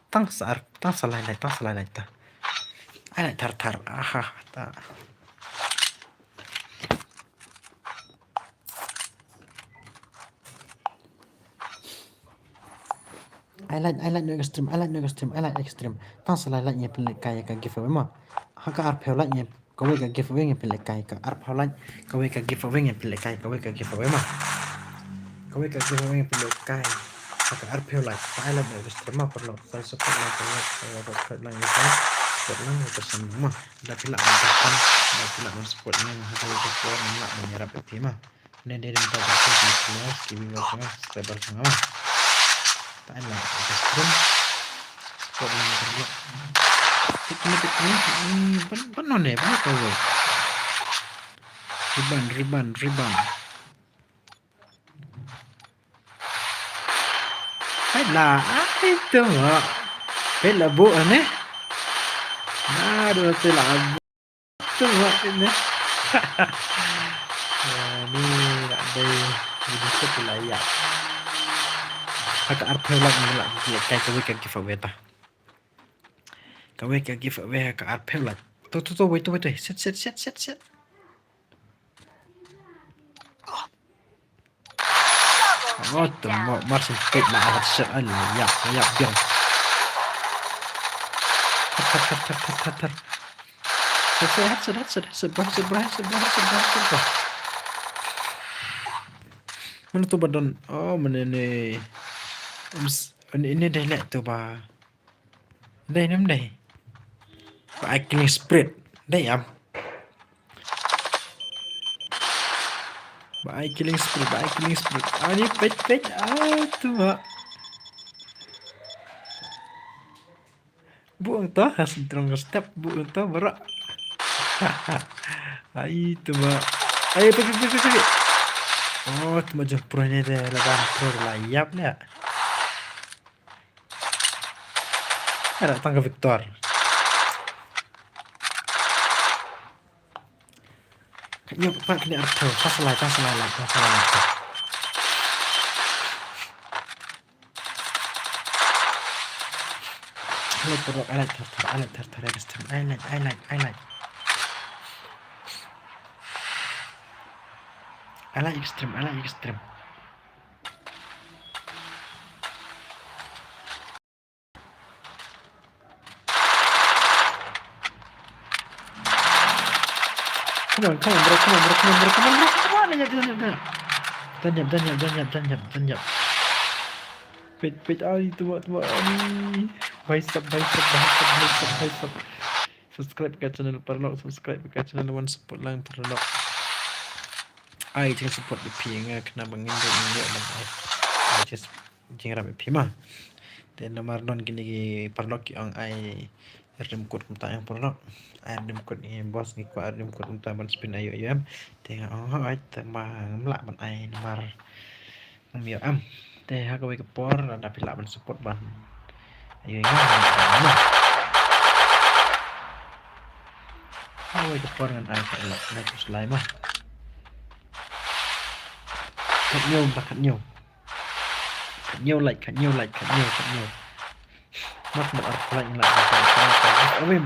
Tang sa ar, tang sa lai lai, tang sa lai lai ta. Ai lai thar thar. Aha, ta. Ai like, ai like noh ka stream, ai like noh ka stream, ai like noh ka stream. Tang sa lai like ngin pynlehkai ïa ka giveaway mo. Ha ka arphew like ngin, kawei ka giveaway ngin pynlehkai, ka arphew like, kawei ka giveaway ngin pynlehkai, kawei ka giveaway mo. Kawei ka giveaway ngin pynlehkai. Ha ka arphew like, ai like noh ka stream mo, paralok. Sa support lang, paralok, sa support lang, support lang, support lang mo. Da phi lah ban support, da phi lah ban support ïa nga ha kawei ka por, ngam lah ban ïarap ïa phi mo. Ne dei dei mynta ka stream ki viewers, ki viewers nga, subscriber nga. Ta ai like ka stream. Support nga ka. Tik ni, tik ni. Hmm, ban, ban non ne, ban ka wei. Riban, riban, riban. Hai la, ai tu mo. Peit la bu ne. Aduh, peit la bu. Tu mo ne. Ah, ni la dei. Ni tu la ïa. Ha ka arphew like ni la ïa kai kawei ka giveaway ta. Kawei ka giveaway ha ka arphew like. Tu, tu, tu, wei, tu, wei, tu. Set, set, set, set, set. Oh, tu mo, mar syn peit la, ah, shit, ai la ïap, ïap biang. Thar, thar, thar. Headshot, headshot, headshot, headshot, bro, headshot, bro, headshot, bro, headshot, bro, headshot, bro. Mano tu ba don? Oh, mano ni? Em, s-, ni, ni dei leh tu ba. Dei, nem dei. Ba ai killing spree. Dei am. Ba ai killing spree, ba ai killing spree. Ani peit, peit. Ah, tu mo. Buang to, ha sdrong step, buang to, bro. Ai, tu mo. Ai, peit, peit, peit, peit. Oh, tu mo jong pro ne de, la ban pro la ïap ne. Ada tang ka Victor. Nyo, pat kini arphew, tang sa lai, tang sa lai, tang sa lai. Hello, paralok, ai like thar thar, ai like thar thar, ai like, ai like, ai like. Ai like stream, ai like stream. Come on, come on, bro, come on, bro, come on, bro, come on, bro, come on, bro. Danyap, danyap, danyap, danyap, danyap, danyap. Peit, peit, ai, tu mo, tu mo, ai. Bhai sab, bhai sab, bhai sab, bhai sab, bhai sab. Subscribe ka channel paralok, subscribe ka channel wan support lang paralok. Ai, jing support ïa phi nga khnang ba ngin ïoh, ngin ïoh ban ai. Ai, just jing ïarap ïa phi mo. Te namar don kine ki paralok ki ong ai redeem code kumta ïa paralok. Ai redeem code ïa boss ngi kwah redeem code kumta ban spin aïu aïu em. Te nga ong hooid te ma ngam lah ban ai namar ngam ïoh em. Te ha kawei ka por lada phi lah ban support ban aïu aïu em. Ha kawei ka por ngan ai ka lok na kus lai mo. Khatñiew ba khatñiew. Khatñiew like, khatñiew like, khatñiew, khatñiew. Mat mat ar like, like, like, like, like, like, away.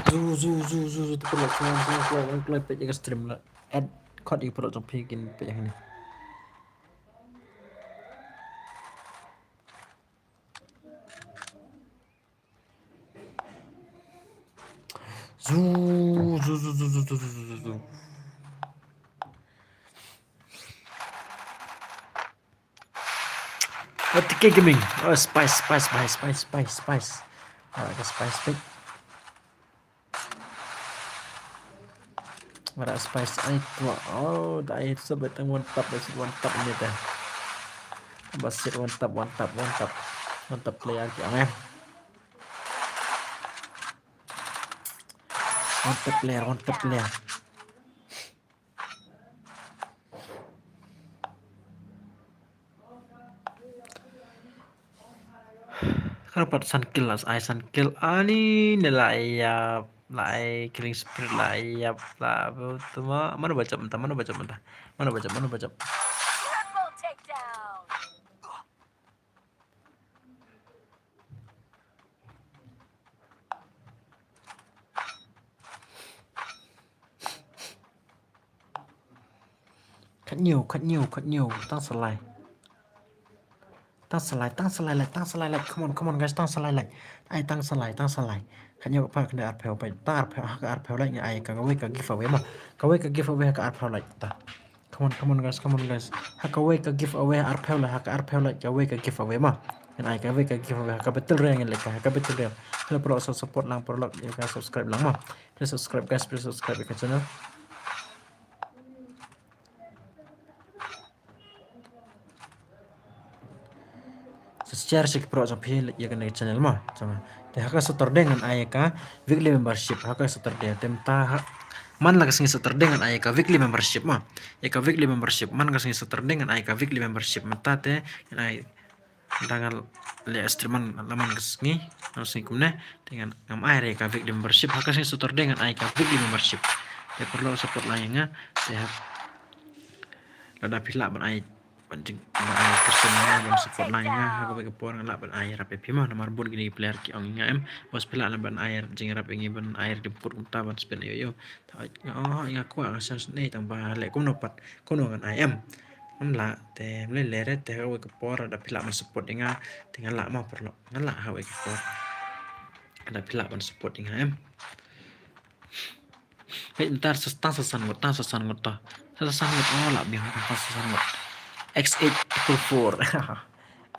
Zu, zu, zu, zu, zu, tu paralok, tu paralok, tu paralok, tu paralok, peit ïa ka stream la. Ad, khot ïa ka paralok jong phi kin peit ïa kane. Zu, zu, zu. Oh, T K Gaming. Oh, Spice, Spice, Spice, Spice, Spice, Spice. Ah, ada Spice, Spice. Mara spice ai tu. Oh, da ai tu ba tang one tap, ba sit one tap ni te. Ba sit one tap, one tap, one tap. One tap player ki ong eh. One tap player, one tap player. Kar pat san kill, la ai san kill. Ani ne la ai ïap, la ai killing spree, la ai ïap, la bu tu ma. Mano ba jop mynta, mano ba jop mynta. Mano ba jop, mano ba jop. Khat hynñiew, khat hynñiew, khat hynñiew, tang sa lai. Tang sa lai, tang sa lai, like, tang sa lai, like. Come on, come on, guys, tang sa lai, like. Ai, tang sa lai, tang sa lai. Khat hynñiew, khat phra, khat khyndai, arphew, peit, tang arphew, ha ka arphew, like, nga ai ka, kawei ka giveaway mo. Kawei ka giveaway ha ka arphew, like, ta. Come on, come on, guys, come on, guys. Ha kawei ka giveaway, arphew, like, ha ka arphew, like, kawei ka giveaway mo. Ngan ai kawei ka giveaway ha ka battle royale, ngan leh ka, ha ka battle royale. Hello, paralok, sa support lang, paralok, ïa ka subscribe lang mo. Please subscribe, guys, please subscribe ïa ka channel. Sa share sha ki paralok jong phi ïa kane ka channel mo. Jong te ha ka Saturday ngan ai ïa ka weekly membership ha ka Saturday. Te mynta ha, man la ka sngi Saturday ngan ai ïa ka weekly membership mo. Ïa ka weekly membership, man ka sngi Saturday ngan ai ïa ka weekly membership. Mynta te ngan ai, da nga leh stream man la man ka sngi, man ka sngi kumne. Te ngan, ngam ai re ka weekly membership, ha ka sngi Saturday ngan ai ka weekly membership. Te paralok support lang ïa nga. Te ha, lada phi lah ban ai, ban jing, ban ai person ïa nga, ban support lang ïa nga, ha kawei ka por ngan lah ban ai ïarap ïa phi mo, namar bun kine ki player ki ong ïa nga em, bos phi lah ban ai jingïarap ïa ngi, ban ai redeem code kumta ban spin ïoh ïoh. Te nga, nga kwah, nga sngewsynei tang ba leh kumno pat, kumno ngan ai em. Ngam lah, te ym lei lei re, te ha kawei ka por lada phi lah ban support ïa nga, te ngan lah mo paralok, ngan lah ha kawei ka por. Lada phi lah ban support ïa nga em. Peit mynta sa, tang sa san ngut, tang sa san ngut to. Sa san ngut, oh, lah biang, tang sa san ngut. X eight triple four.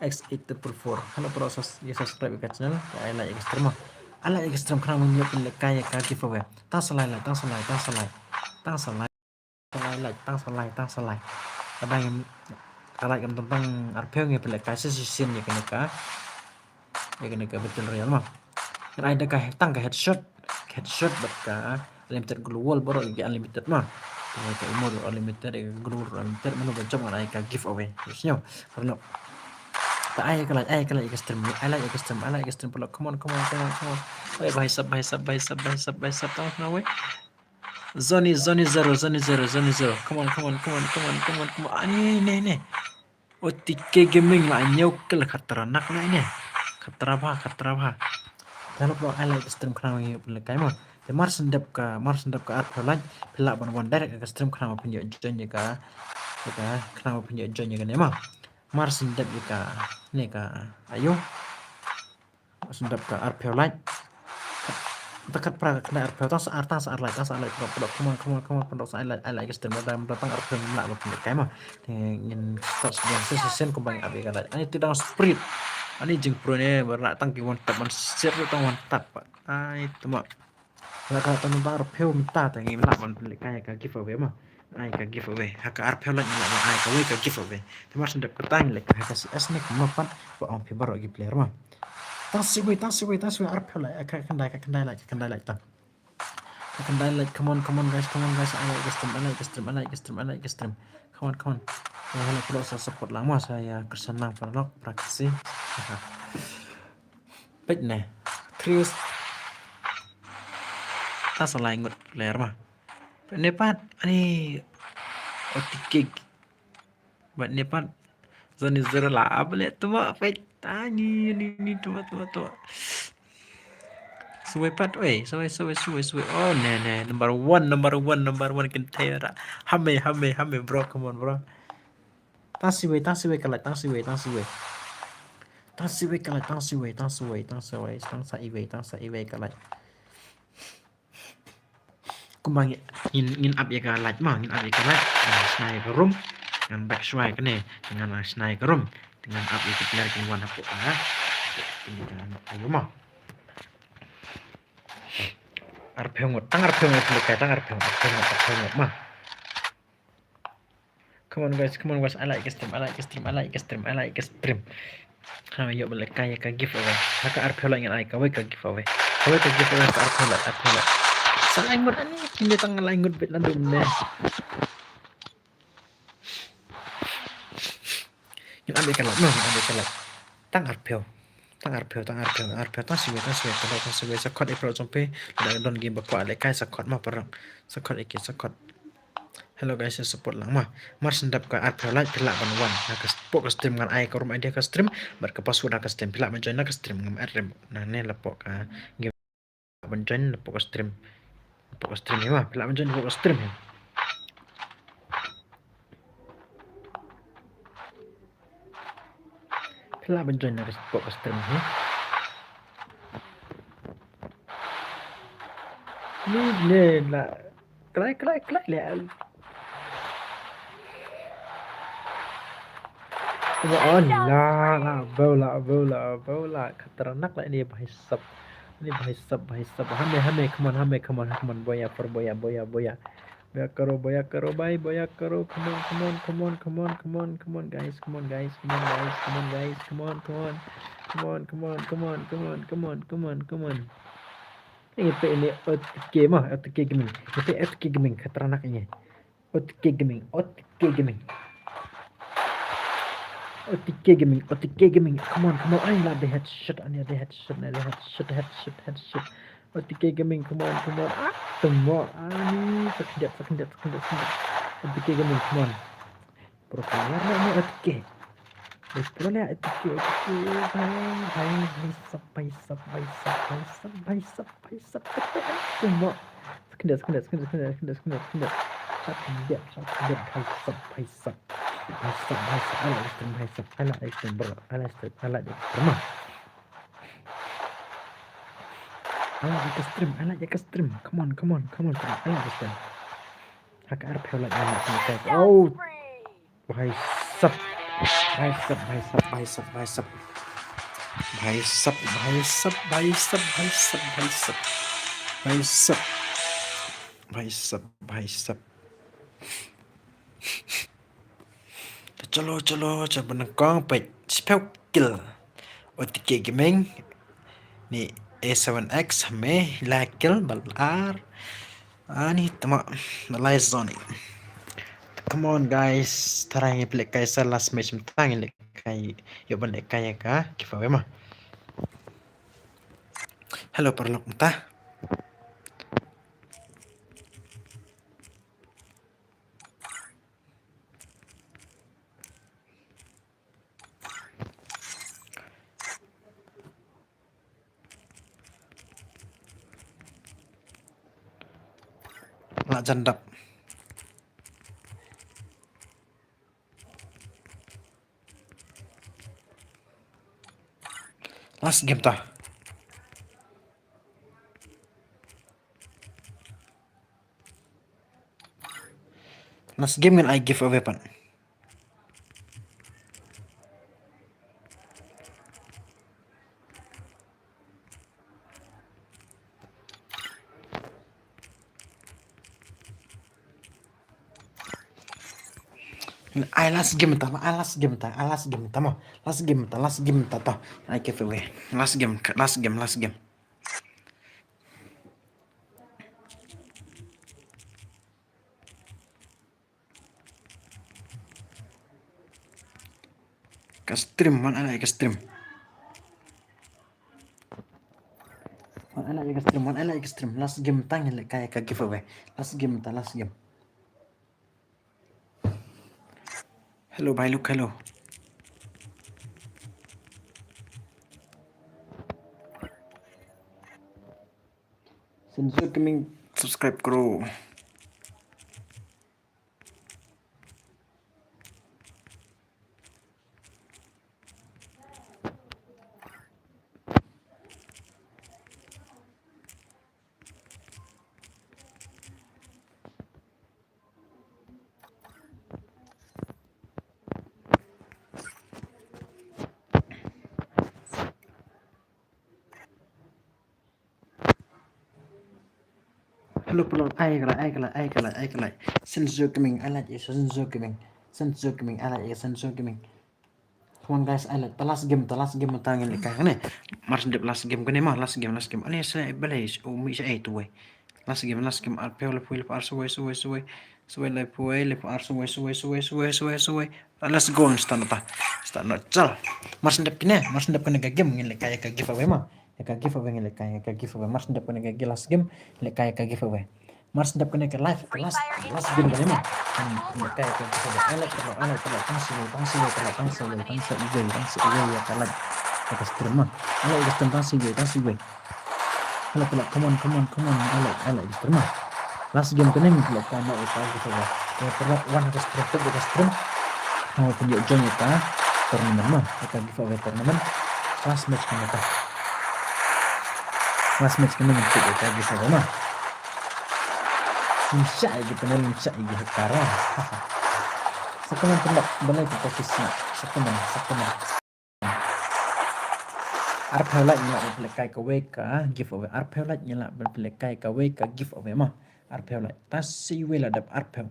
X eight triple four. Hello paralok, sa, ïa subscribe ïa ka channel, ai like ïa ka stream mo. Ai like ïa ka stream, khnang ba ngin ïoh pynlehkai ïa ka giveaway. Tang sa lai, like, tang sa lai, tang sa lai. Tang sa lai. Tang sa lai, like, tang sa lai, tang sa lai. Ka dang ka like kam tang tang arphew ngi pynlehkai sa shisien ïa kane ka, ïa kane ka battle royale mo. Ngan ai da ka he-, tang ka headshot, headshot bad ka unlimited gloo wall, baroh ki unlimited mo. Ka emote unlimited, ka gloo wall unlimited, mano ba jop ngan ai ka giveaway. Sngewbha paralok. Ta ai ka like, ai ka like ïa ka stream, ai like ïa ka stream, ai like ïa ka stream paralok. Come on, come on, come on, come on. Oi, bhai sab, bhai sab, bhai sab, bhai sab, bhai sab, tang na wei. Zoni, Zoni zero, Zoni zero, Zoni zero. Come on, come on, come on, come on, come on, come on. Ani, ne, ne. O T K Gaming la ñiew kill, khatra nak na ne. Khatra bha, khatra bha. Te lok lok ai like stream khnang ïa pynlehkai mo. Te mar shen dep ka, mar shen dep ka arphew like, phi lah ban wan direct ka stream khnang ba phin ïoh join ïa ka, ïa ka, khnang ba phin ïoh join ïa kane mo. Mar shen dep ïa ka, ne ka, ayo. Shen dep ka arphew like. Ta khatphra ka khyndai arphew, tang sa ar, tang sa ar like, tang sa ar like, paralok, paralok, come on, come on, come on, paralok, sa ai like, ai like ka stream, da, da tang arphew ngim lah ban pynlehkai mo. Te ngin start sdang sa shisien kumba ngin ap ïa ka like. Ani te dang spirit. Ani jingpro ne, ba lah tang ki one tap ban share tang one tap pat. Ai, te mo. Lah ka tang arphew mynta te ngim lah ban pynlehkai ïa ka giveaway mo. Ai ka giveaway. Ha ka arphew like ngim lah ban ai kawei ka giveaway. Te mar shen dep kata ngin lehkai ha ka C S ne kumno pat ba ong phi baroh ki player mo. Tang siwei, tang siwei, tang siwei, arphew like, ka khyndai, ka khyndai like, ka khyndai like tang. Ka khyndai like, come on, come on guys, come on guys, ai like ka stream, ai like ka stream, ai like ka stream, ai like ka stream. Come on, come on. Ïa, hello, paralok, sa support lang mo, sa ïa kyrshan lang paralok, para Khasi. Peit ne. Krius. Tang sa lai ngut player mo. Peit ne pat, ani. O T K. Bad ne pat. Zoni zero la ap le tu mo, peit. Ani, ni, ni, tu mo, tu mo, tu mo. Suwei pat, wei, suwei, suwei, suwei, suwei. Oh, ne, ne, number one, number one, number one, kynthei ra. Hame, hame, hame, bro, come on, bro. Tang siwei, tang siwei ka like, tang siwei, tang siwei. Tang siwei ka like, tang siwei, tang siwei, tang siwei, tang sa iwei, tang sa iwei ka like. Kumba ngi-, ngin, ngin ap ïa ka like mo, ngin ap ïa ka like. Ngan shna ïa ka room. Ngan back shuwa ïa kane. Ngan shna ïa ka room. Ngan ap ïa ka player kin wan hapoh ka. Ïa ka ayo mo. Arphew ngut, tang arphew ngut, phi lehkai, tang arphew ngut, arphew ngut, arphew ngut ma. Come on guys, come on guys, I like stream, I like stream, I like stream, I like stream. Ha, ïoh ban lehkai ïa ka giveaway. Ha ka arphew lak ngan ai kawei ka giveaway. Kawei ka giveaway ka arphew lak, arphew lak. Sa lai ngut ani, kine tang lai ngut beit la dum ne. Ngin ap ïa ka lak, no, ngin ap ïa ka lak. Tang arphew. Tang arphew, tang arphew, tang arphew, tang siwei, tang siwei, tang siwei, sa khot ïa phi jong phi, lada don game ba kwah lehkai sa khot ma paralok. Sa khot ïa ki, sa khot. Hello guys, ïa support lang ma. Mar shen dap ka arphew lak phi lah ban wan. Ha ka sp-, ka stream ngan ai ka room I D ka stream, bad ka password ha ka stream, phi lah ban join na ka stream ngam add rem. Na ne la pok ka game. Ban join na pok ka stream. Pok ka stream hi ma, phi lah ban join pok ka stream hi. Phi lah ban join na pok ka stream hi. Ni ne la. Klai, klai, klai le. Wah, oh, la, la, bau, la, bau, la, bau, la. Khatarnak la ini, bhai sab. Ini bhai sab, bhai sab. Hame, hame, come on, hame, come on, come on. Boya, for boya, boya, boya. Boya karo, boya karo, bhai, boya karo. Come on, come on, come on, guys, come on, guys, come on, guys, come on, guys, come on, come on. Come on, come on, come on, come on, come on, come on, come on. Ini pe ini O T K mah, O T K Gaming. Ini pe O T K Gaming, khatarnak ini. O T K Gaming, O T K Gaming. O T K Gaming, O T K Gaming. Come on, come on. Ai, la dei headshot, ani la dei headshot, la dei headshot, headshot, headshot. O T K Gaming, come on, come on. Ah, temo. Ani, sakit, sakit, sakit, sakit. O T K Gaming, come on. Pro player na ni O T K. Pro player O T K, O T K. Bhai, bhai, bhai sab, bhai sab, bhai sab, bhai sab, bhai sab. Temo. Sakit, sakit, sakit, sakit, sakit, sakit, sakit. Sakit, sakit, bhai sab, bhai sab. Bhai sab, bhai sab. I like stream, bhai sab. I like stream, bro. I like stream, I like stream. I like stream, I like stream. Come on, come on, come on, come on. I like stream. Ha ka arphew lak ngan lehkai. Oh. Bhai sab. Bhai sab, bhai sab, bhai sab, bhai sab. Bhai sab, bhai sab, bhai sab, bhai sab, bhai sab. Bhai sab. Bhai sab, bhai sab. Chalo, chalo, chalo, nyngkong peit. Shiphew kill. O T K Gaming. Ni A seven X, me, lai kill, bal ar. Ani, tama, lai zone. Come on, guys. Tharai ngi peit lehkai sa last match mynta ngi lehkai. Ïoh ban lehkai ïa ka giveaway ma. Hello, paralok mynta. La jan dap. Last game ta. Last game ngan ai giveaway pat. Ai last game ta, ai last game ta, ai last game ta mo. Last game ta, last game ta ta. Ai giveaway. Last game, last game, last game. Ka stream, wan ai la ka stream. Wan ai la ka stream, wan ai la ka stream. Last game ta ngin lehkai ka giveaway. Last game ta, last game. Hello, bhai Luke, hello. Sensor Gaming, subscribe karo. Hello, hello, ai ka la, ai ka la, ai ka la, ai ka la. Senzo Gaming, I like you, Senzo Gaming. Senzo Gaming, I like you, Senzo Gaming. Come on, guys, I like the last game, the last game, ta ngin lehkai kane. Mar shen dep last game kane ma, last game, last game. Ani sa balei, oh, mi sa ai tu wei. Last game, last game, arphew laiphew wei, laiphew ar suwei, suwei, suwei. Suwei laiphew wei, laiphew ar suwei, suwei, suwei, suwei, suwei, suwei. Let's go, start na ta. Start na chal. Mar shen dep kane, mar shen dep kane ka game, ngin lehkai ka giveaway ma. Ïa ka giveaway ngin lehkai, ïa ka giveaway. Mar shen dep kane ka last game, lehkai ka giveaway. Mar shen dep kane ka live, ka last, last game kane ma. Ngin lehkai ka giveaway. Ai like, paralok, ai like, paralok. Tang sha iwei, tang sha iwei, paralok, tang sha iwei, tang sha iwei, tang sha iwei ïa ka like. Ïa ka stream ma. Ai like ïa ka stream, tang sha iwei, tang sha iwei. Hello, paralok, come on, come on, come on. Ai like, ai like ïa ka stream ma. Last game kane, paralok, ka mut ïa ka giveaway. Ïa paralok, wan ha ka stream, peit ïa ka stream. Haba phin ïoh join ïa ka tournament ma, ïa ka giveaway tournament. Last match kane ta. Last match kane ngin peit ïa ka giveaway ma. Ngim shah ïa ki panel, ngim shah ïa ki hacker. Sa kumne paralok, balei ki practice na. Sa kumne, sa kumne. Arphew like ngi lah ban pynlehkai kawei ka giveaway. Arphew like ngi lah ban pynlehkai kawei ka giveaway ma. Arphew like. Tang sha iwei la dep arphew.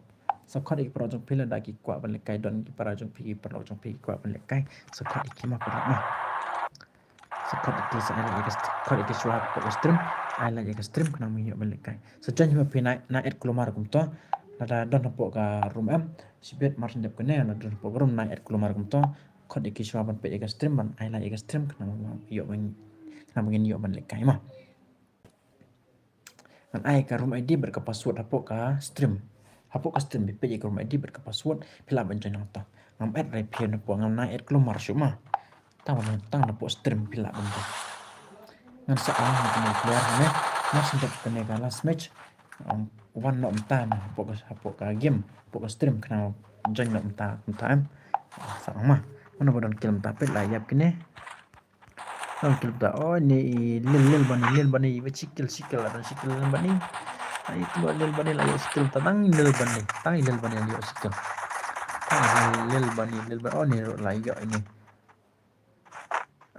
Sa khot ïa ki paralok jong phi lada ki kwah ban lehkai, don ki para jong phi, ki paralok jong phi ki kwah ban lehkai. Sa khot ïa ki ma paralok ma. Sa khot ïa ki, sa ai like ïa ka st-, khot ïa ki shuwa hapoh ka stream. Ai like ïa ka stream khnang ba ngin ïoh ban lehkai. Sa join hi ma phi na, na add kulmar kumto. Lada don hapoh ka room em. Shibit mar shen dep kane lada don hapoh ka room na add kulmar kumto. Khot ïa ki shuwa ban peit ïa ka stream, ban ai like ïa ka stream khnang ba ïoh ban, khnang ba ngin ïoh ban lehkai ma. Ngan ai ka room I D bad ka password hapoh ka stream. Hapoh ka stream phi peit ïa ka room I D bad ka password, phi lah ban join nangta. Ngam add re phi na pdeng, ngam nang add kulmar shuh ma. Tang ban, tang na pdeng stream phi lah ban join. Ngan sa ong ha kane ka player hangne, mar shen dep kane ka last match. Wan noh mynta na hapoh ka, hapoh ka game, hapoh ka stream khnang join noh mynta, mynta em. Sa ong ma. Mano ba don kill mynta, peit la ïap kine. Tang kill ta. Oh, ni i Lil, Lil Bunny, Lil Bunny, iba shi kill, shi kill, la don shi kill Lil Bunny. Ai, tu Lil Bunny la ïoh shi kill ta, tang Lil Bunny, tang Lil Bunny la ïoh shi kill. Tang Lil Bunny, Lil Bunny, oh, ni ruh la ïoh ini.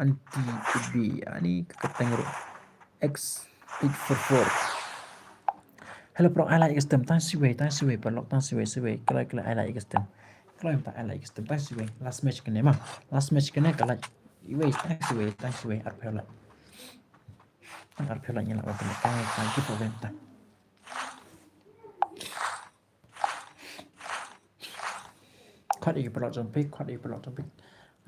Anti Ibi, ani ka kyrteng ruh. X eight four four. Hello, paralok, ai like ïa ka stream, tang shiwei, tang shiwei, paralok, tang shiwei, shiwei, kloi, kloi, ai like ïa ka stream. Kloi mynta ai like ïa ka stream, tang shiwei, last match kane ma, last match kane ka like. Iwei, tang shiwei, tang shiwei, arphew like. Tang arphew like ngi lah ban pynlehkai ka giveaway mynta. Khot ïa ki paralok jong phi, khot ïa ki paralok jong phi.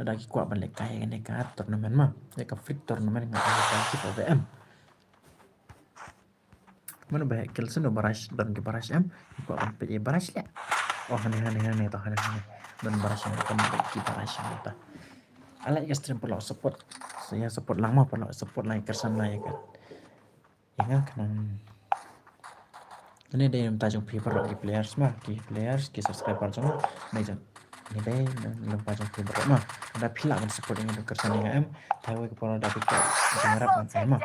Lada ki kwah ban lehkai ïa kane ka tournament ma, ïa ka free tournament, nga ai ka giveaway em. Mano ba heh kill shen, don barrage, don ki barrage em. Ki kwah ban peit ïa barrage leh. Oh, hangne, hangne, hangne to, hangne, hangne. Don barrage, hangne, don ki barrage, hangne to. Ai like ïa ka stream, paralok, support. Sa ïa support lang ma, paralok, support lang, kyrshan lang ïa ka. Ïa nga khnang. Kane dei na bynta jong phi paralok, ki players ma, ki players, ki subscriber jong nga. Dei jong, kane dei na bynta jong phi paralok ma. Lada phi lah ban support ïa nga, kyrshan ïa nga em. Te hawei ka por lada phi kwah jingïarap ngan ai ma.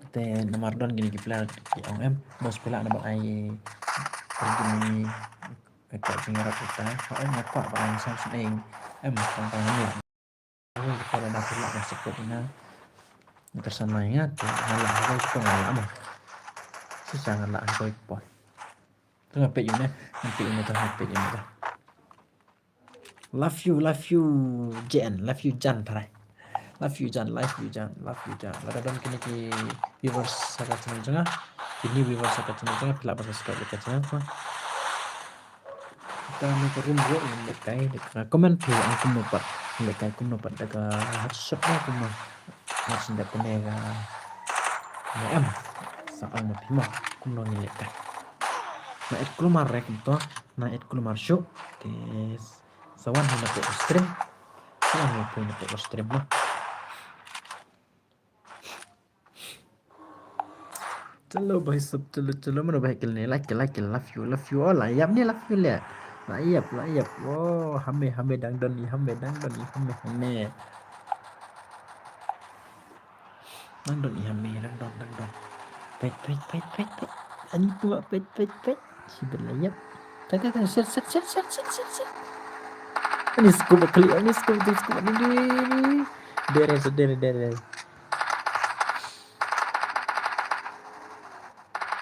Te namar don kine ki player ki ong em, boss, phi lah ban ai, phi lah ban ai, ka jingïarap kita. Hooid, nga kwah ban ai, sam sam eng em, tang tang ni. Hooid, ka por lada phi lah ban support ïa nga, kyrshan ïa nga, te nga lah, hooid, ka por nga lah ma. Shisha nga lah, hooid, ka por. Te nga peit ïa une, nga peit ïa une, te nga peit ïa une, te. Love you, love you, Jan, love you, Jan, tharai. Love you, Jan, love you, Jan, love you, Jan. Lada don kine ki viewers ha ka channel jong nga, ki new viewers ha ka channel jong nga, phi lah ban subscribe ïa ka channel, tharai. Te na ka room ruh ngin lehkai, da ka comment phi ong kumno pat, ngin lehkai kumno pat, da ka headshot ne kumno. Mar shen dep kane ka, kane em. Sa ong ma phi ma kumno ngin lehkai. Na add kulmar re kumto, na add kulmar shuh. Te sa wan hi na pdeng stream. Sa wan hi na pdeng stream ma. Chalo bhai sab, chalo, chalo, mano ba heh kill ne, like, like, love you, love you all, la ïap ne, love you le. La ïap, la ïap. Oh, hame, hame dang don i, hame dang don i, hame, hame. Dang don i, hame, dang don, dang don. Peit, peit, peit, peit, peit. Ani tu peit, peit, peit. Shibit la ïap. Tak, tak, tak, shit, shit, shit. Ani scoop kali, ani scoop, ani scoop, ani, ani. Dere, dere, dere.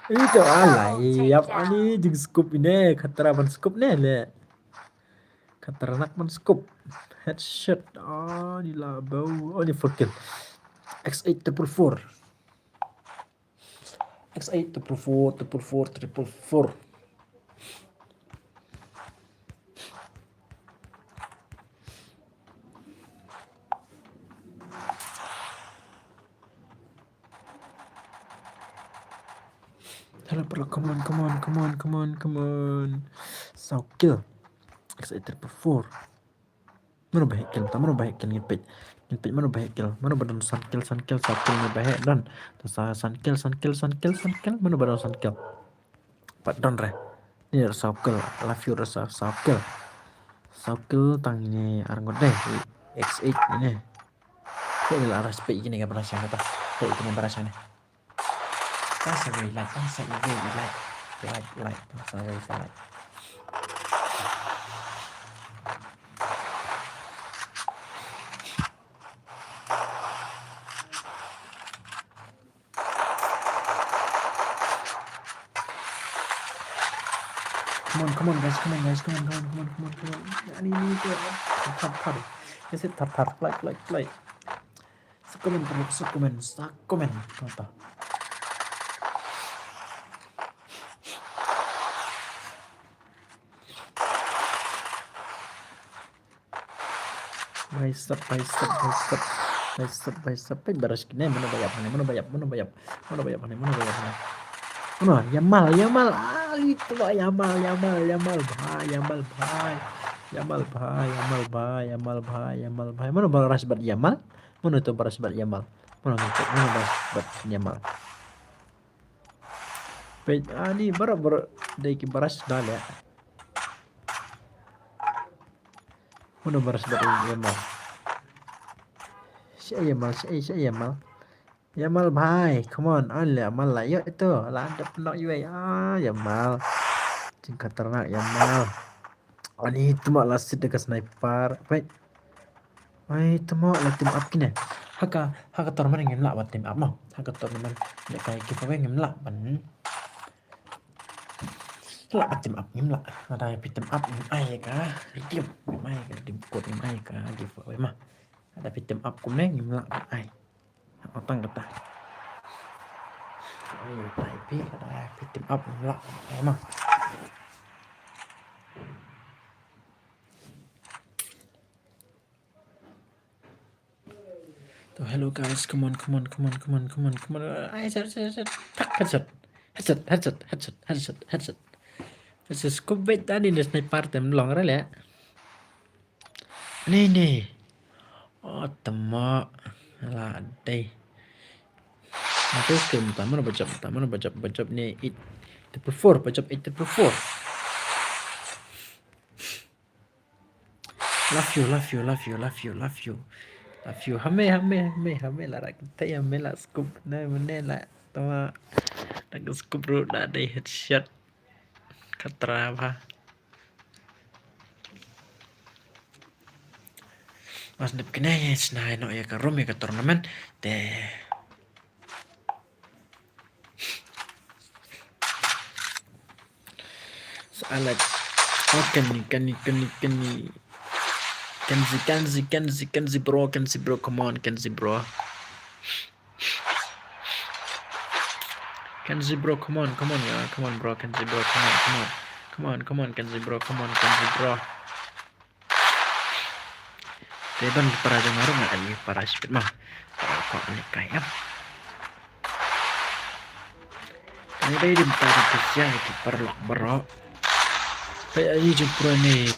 Ito, ala, yap, ani jing scoop ine, khatra ban scoop ne le. Khatarnak ban scoop. Headshot. Ani la bau. Ani four kill. X eight triple four. X eight triple four, triple four, triple four. Hello, bro. Come on, come on, come on, come on, come on. Saw kill. X eight triple four. Mano ba heh kill? Ta mano ba heh kill? Ngin peit. Ngin peit mano ba heh kill. Mano ba don san kill, san kill, saw kill, mano ba heh don. Ta sa san kill, san kill, san kill, san kill. Mano ba don san kill? Pat don re. Ni re saw kill. Love you re saw, saw kill. Saw kill tang ni ar ngut dei. X eight ni. Peit la respect kine ka barasha kata. Peit kine barasha ni. Tang sa wei like, tang sa wei like. Like, like, tang sa wei like. Come on, come on, guys, come on, guys, come on, come on, come on, come on, come on. Ani ni tu, thar, thar, thar. Yes, thar, thar, fly, fly, fly. Sakumen, sakumen, sakumen. Apa? Bicep, bicep, bicep. Bicep, bicep. Peit barasha kine, mano ba yap hangne, mano ba yap, mano ba yap. Mano ba yap hangne, mano ba yap hangne. Mano, Yamal, Yamal. Ah, itu ba Yamal, Yamal, Yamal bhai, Yamal bhai. Yamal bhai, Yamal bhai, Yamal bhai, Yamal bhai. Mano ba rush bad Yamal? Mano to ba rush bad Yamal? Mano ngin check, mano ba rush bad Yamal? Peit, ani baroh baroh dei ki ba rush da leh. Mano ba rush bad Yamal? Shi Yamal, shi, shi Yamal. Yamal bhai, come on, an le Yamal la ïoh ito, la dep nok ïoh, ah, Yamal. Jing khatarnak Yamal. Ani tuma la sit da ka sniper. Peit. Ai tuma la team up kine. Ha ka, ha ka tournament ngim lah ban team up mo. Ha ka tournament ne ka giveaway ngim lah ban. Lah ban team up ngim lah. Lada phi team up ngim ai ka redeem. Ngim ai ka redeem code, ngim ai ka giveaway mo. Lada phi team up kumne ngim lah ban ai. Tang kata. Ai, tai phi, kata phi team up lah. Emang. To, hello guys, come on, come on, come on, come on, come on, come on. Ai, headshot, headshot, headshot. Tak, headshot. Headshot, headshot, headshot, headshot, headshot. Headshot, scope beit tadi ni sniper tem long re le. Ni, ni. Oh, tama. Ala dei. Aku ke minta mana baca, minta mana baca, baca ni eight triple four, baca eight triple four. Love you, love you, love you, love you, love you. Love you. Hame, hame, hame, hame la rak kita ya me la scoop. Na mene la tama. Nak scoop ru da dei headshot. Khatra bha. Mas dep kine ye snai no ye ka room ye ka tournament. Te. So I like. Oh, Kenny, Kenny, Kenny, Kenny. Kenzie, Kenzie, Kenzie, Kenzie, bro, Kenzie, bro, come on, Kenzie, bro. Kenzie, bro, come on, come on, yeah, come on, bro, Kenzie, bro, come on, come on. Come on, come on, Kenzie, bro, come on, Kenzie, bro. Te don para jong nga ruh nga ai para speed ma. Para ko ani kai em. Ani dei dim para pesiang ki paralok baroh. Peit ani jong pro ni.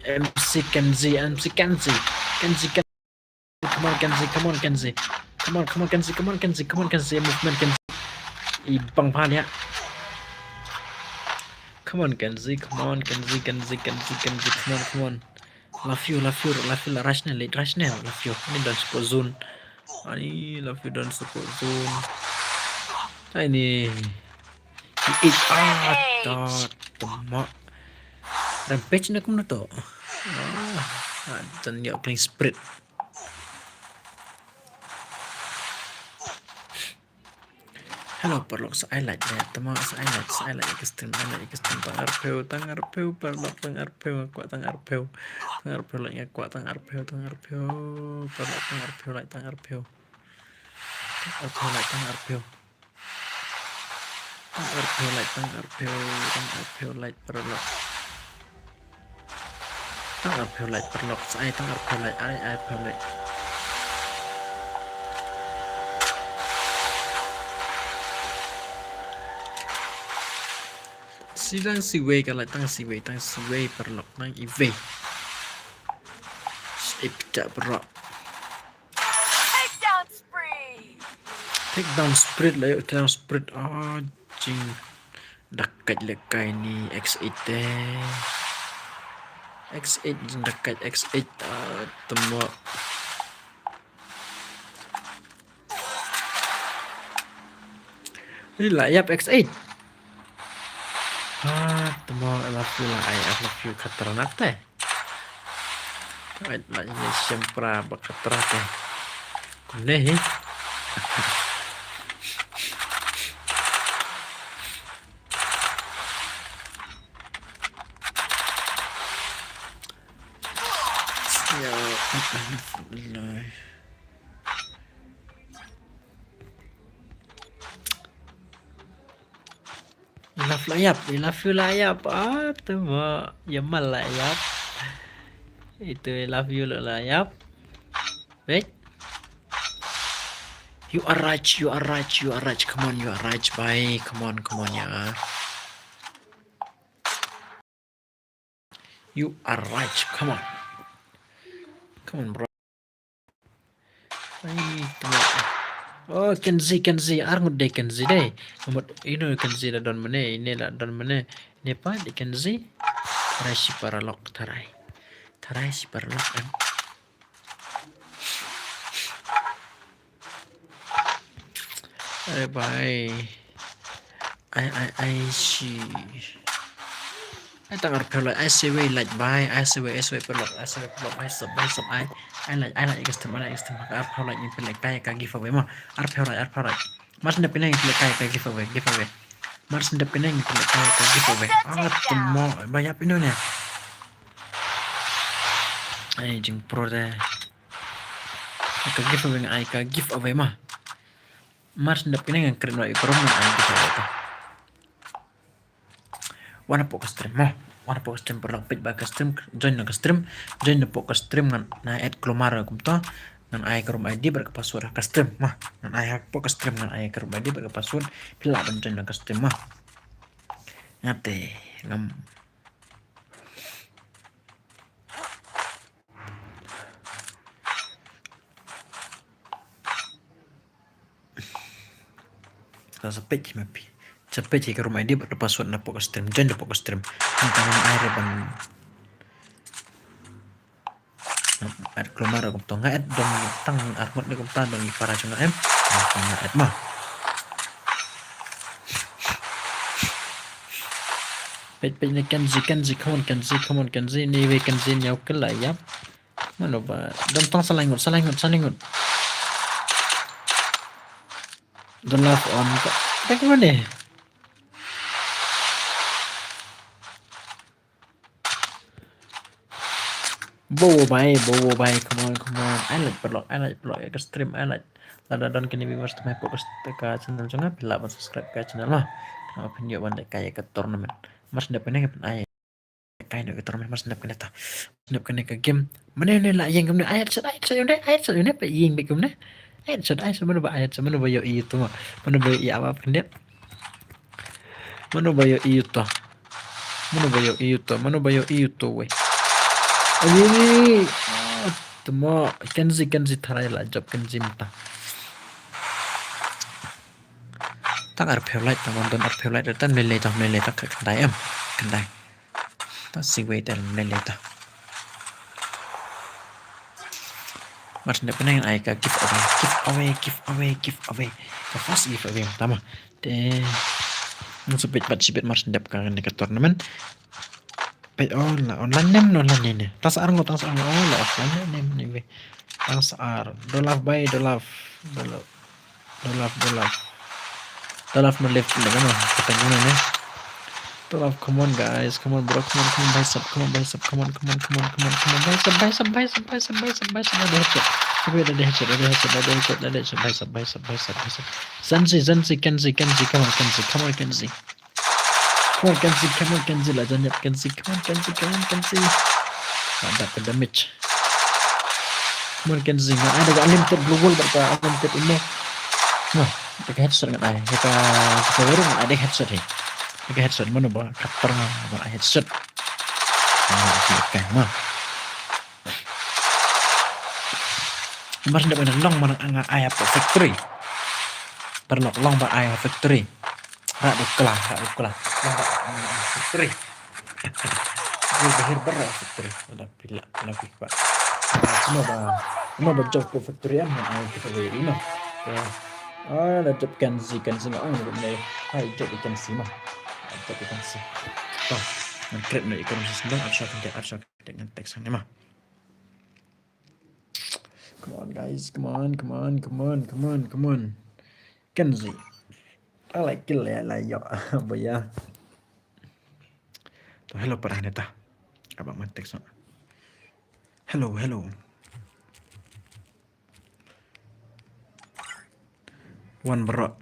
M C Kenzie, M C Kenzie. Kenzie, Kenzie. Come on, Kenzie, come on, Kenzie. Come on, come on, Kenzie, come on, Kenzie, come on, Kenzie. Movement, Kenzie. I bang phan ya. Come on, Kenzie, come on, Kenzie, Kenzie, Kenzie, Kenzie, come on, come on. Love you, love you, love you, la rush ne, late rush ne, love you. Ni don support zone. Ani, love you, don support zone. Ani. Eight. Ah, ta, tama. Rampage ne kumno to. Ah, don ïoh killing spree. Hello, paralok, sa ai like, eh, tama sa ai like, sa ai like, ïa ka stream, ai like, ïa ka stream, tang arphew, tang arphew, paralok, tang arphew, nga kwah tang arphew, tang arphew like, nga kwah tang arphew, tang arphew, paralok, tang arphew like, tang arphew, tang arphew like, tang arphew, tang arphew like, tang arphew, tang arphew like, paralok. Tang arphew like paralok, sa ai tang arphew like, ai, ai arphew like. Shi tang shiwei ka like, tang shiwei, tang shiwei paralok, tang iwei. Shi pita paralok. Takedown spree. Takedown spree la ïoh, takedown spree. Ah, jing. Dakat lehkai ni X eight te. X eight jing dakat X eight, ah, tama. Ni la ïap X eight. Ah, tama, I love you la, I love you khatrangat te. Ai, la ini sempra ba khatra te. Kumne hi. Ya, alhamdulillah. I love la ïap, I love you la ïap. Ah, tama, ïa mal la ïap. Itu I love you la ïap. Wait. You are right, you are right, you are right. Come on, you are right, bhai. Come on, come on, ya. You are right. Come on. Come on, bro. Ai, tama. Oh, Kenzi, Kenzi. Ar ngut dei Kenzi dei. Ngut ino Kenzi la don mane, ine la don mane. Ine pat dei Kenzi. Tharai shi paralok, tharai. Tharai shi paralok em. Ai bai. Ai, ai, ai, shi. Ai tang arphew like, ai shiwei like bai, ai shiwei, ai shiwei paralok, ai shiwei paralok, ai sub, ai sub, ai. Ai like, ai like, ïa ka stream, ai like, ïa ka stream, arphew like, ngin pynlehkai ïa ka giveaway mo. Arphew like, arphew like. Mar shen dep kane ngin pynlehkai ïa ka giveaway, giveaway. Mar shen dep kane ngin pynlehkai ïa ka giveaway. Ah, tama, ba ïap ino ne. Ai, jingpro te. Ka giveaway nga ai ka giveaway mo. Mar shen dep kane ngan create noh ïa ka room ngan ai giveaway ta. Wan hapoh ka stream mo. Wan hapoh ka stream paralok, peit ba ka stream, join na ka stream, join na hapoh ka stream ngan, ngan add klumar kumta. Ngan ai ka room I D bad ka password ha ka stream mo. Ngan ai hapoh ka stream ngan ai ka room I D bad ka password. Phi lah ban join na ka stream mo. Ngate ngam Sa, sa peit hi ma phi. Sa peit hi ka room I D bad ka password na hapoh ka stream. Join na hapoh ka stream. Ngan, ngan ai re ban. Add klumar kumta, nga add dang tang ar ngut ne kumta dang ïa para jong nga em. Nga add ma. Peit, peit ne Kenzi, Kenzi, come on Kenzi, come on Kenzi, ne wei Kenzi, ne u kela ïap. Mano ba, dang tang sa lai ngut, sa lai ngut, sa lai ngut. Don't laugh on. Dang mane. Bo bai, bo bai, come on, come on. Ai like paralok, ai like paralok ïa ka stream, ai like. Lada don kine viewers thymmai hapoh ka st-, ka channel jong nga, phi lah ban subscribe ka channel mo. Nga phin ïoh ban lehkai ïa ka tournament. Mar shen dep kane nga phin ai. Kai noh ka tournament, mar shen dep kane ta. Mar shen dep kane ka game. Mane ne la ïeng kumne, ai headshot, ai headshot ïa une, ai headshot ïa une, pa ïeng beit kumne. Ai headshot, ai headshot, mano ba ai headshot, mano ba ïohi ïa uto mo. Mano ba ïohi ïa uba pyndiat. Mano ba ïohi ïa uto. Mano ba ïohi ïa uto. Mano ba ïohi ïa uto wei. Ai, ah, tama, Kenzi, Kenzi tharai la jop Kenzi mynta. Tang arphew like, tang don arphew like, tang lei lei, tang lei lei, tang khyndai em. Khyndai. Tang siwei, tang lei lei, tang. Mar shen dep kane ngan ai ka giveaway, giveaway, giveaway, giveaway. Ka first giveaway, tama. Te ngan sa peit pat shibit mar shen dep kane ka tournament. Peit, oh, la online ne em, online ne em. Tang sa ar ngut, tang sa ar ngut, oh, la offline ne em, anyway. Tang sa ar. Don't laugh bai, don't laugh. Don't laugh. Don't laugh, don't laugh. Talaf no left, no, no, no, kata guna ne. Talaf, come on, guys, come on, bro, come on, come on, bicep, come on, bicep, come on, come on, come on, come on, come on, bicep, bicep, bicep, bicep, bicep, bicep, ada headshot. Tapi ada headshot, ada headshot, ada headshot, ada headshot, bicep, bicep, bicep, bicep. Zenzi, Zenzi, Kenzi, Kenzi, come on, Kenzi, come on, Kenzi. Come on, Kenzi, come on, Kenzi, lah, jangan, Kenzi, come on, Kenzi, come on, Kenzi. Ada ke damage. Come on, Kenzi, ngan ai da ka unlimited global bad ka unlimited ammo. Noh, da ka headshot ngan ai. Da ka, da ka weru ngan ai da headshot hi. Da ka headshot mano ba ka parnga ba ai headshot. Ah, okay, okay, noh. Mar nda ba ngan long ma ngan ai ha factory. Paralok, long ba ai ha factory. Rah dukla, rah dukla. Long ba ai ha factory. Ri bahir bar ha factory. Ada pila, ada pila. Cuma ba, cuma ba job ko factory am, ai kita ba ino. Ya. Ah, la job Kenzi, Kenzi nga ong ne. Ai job Kenzi ma. Ai job Kenzi. Bah, ngan create no i korum sesendang, arsa kan dia, arsa kan dia ngan text ne ma. Come on, guys. Come on, come on, come on, come on, come on. Kenzi. I like kill ya, la yo. Boya. To hello para neta. Abang man text. Hello, hello. One bro.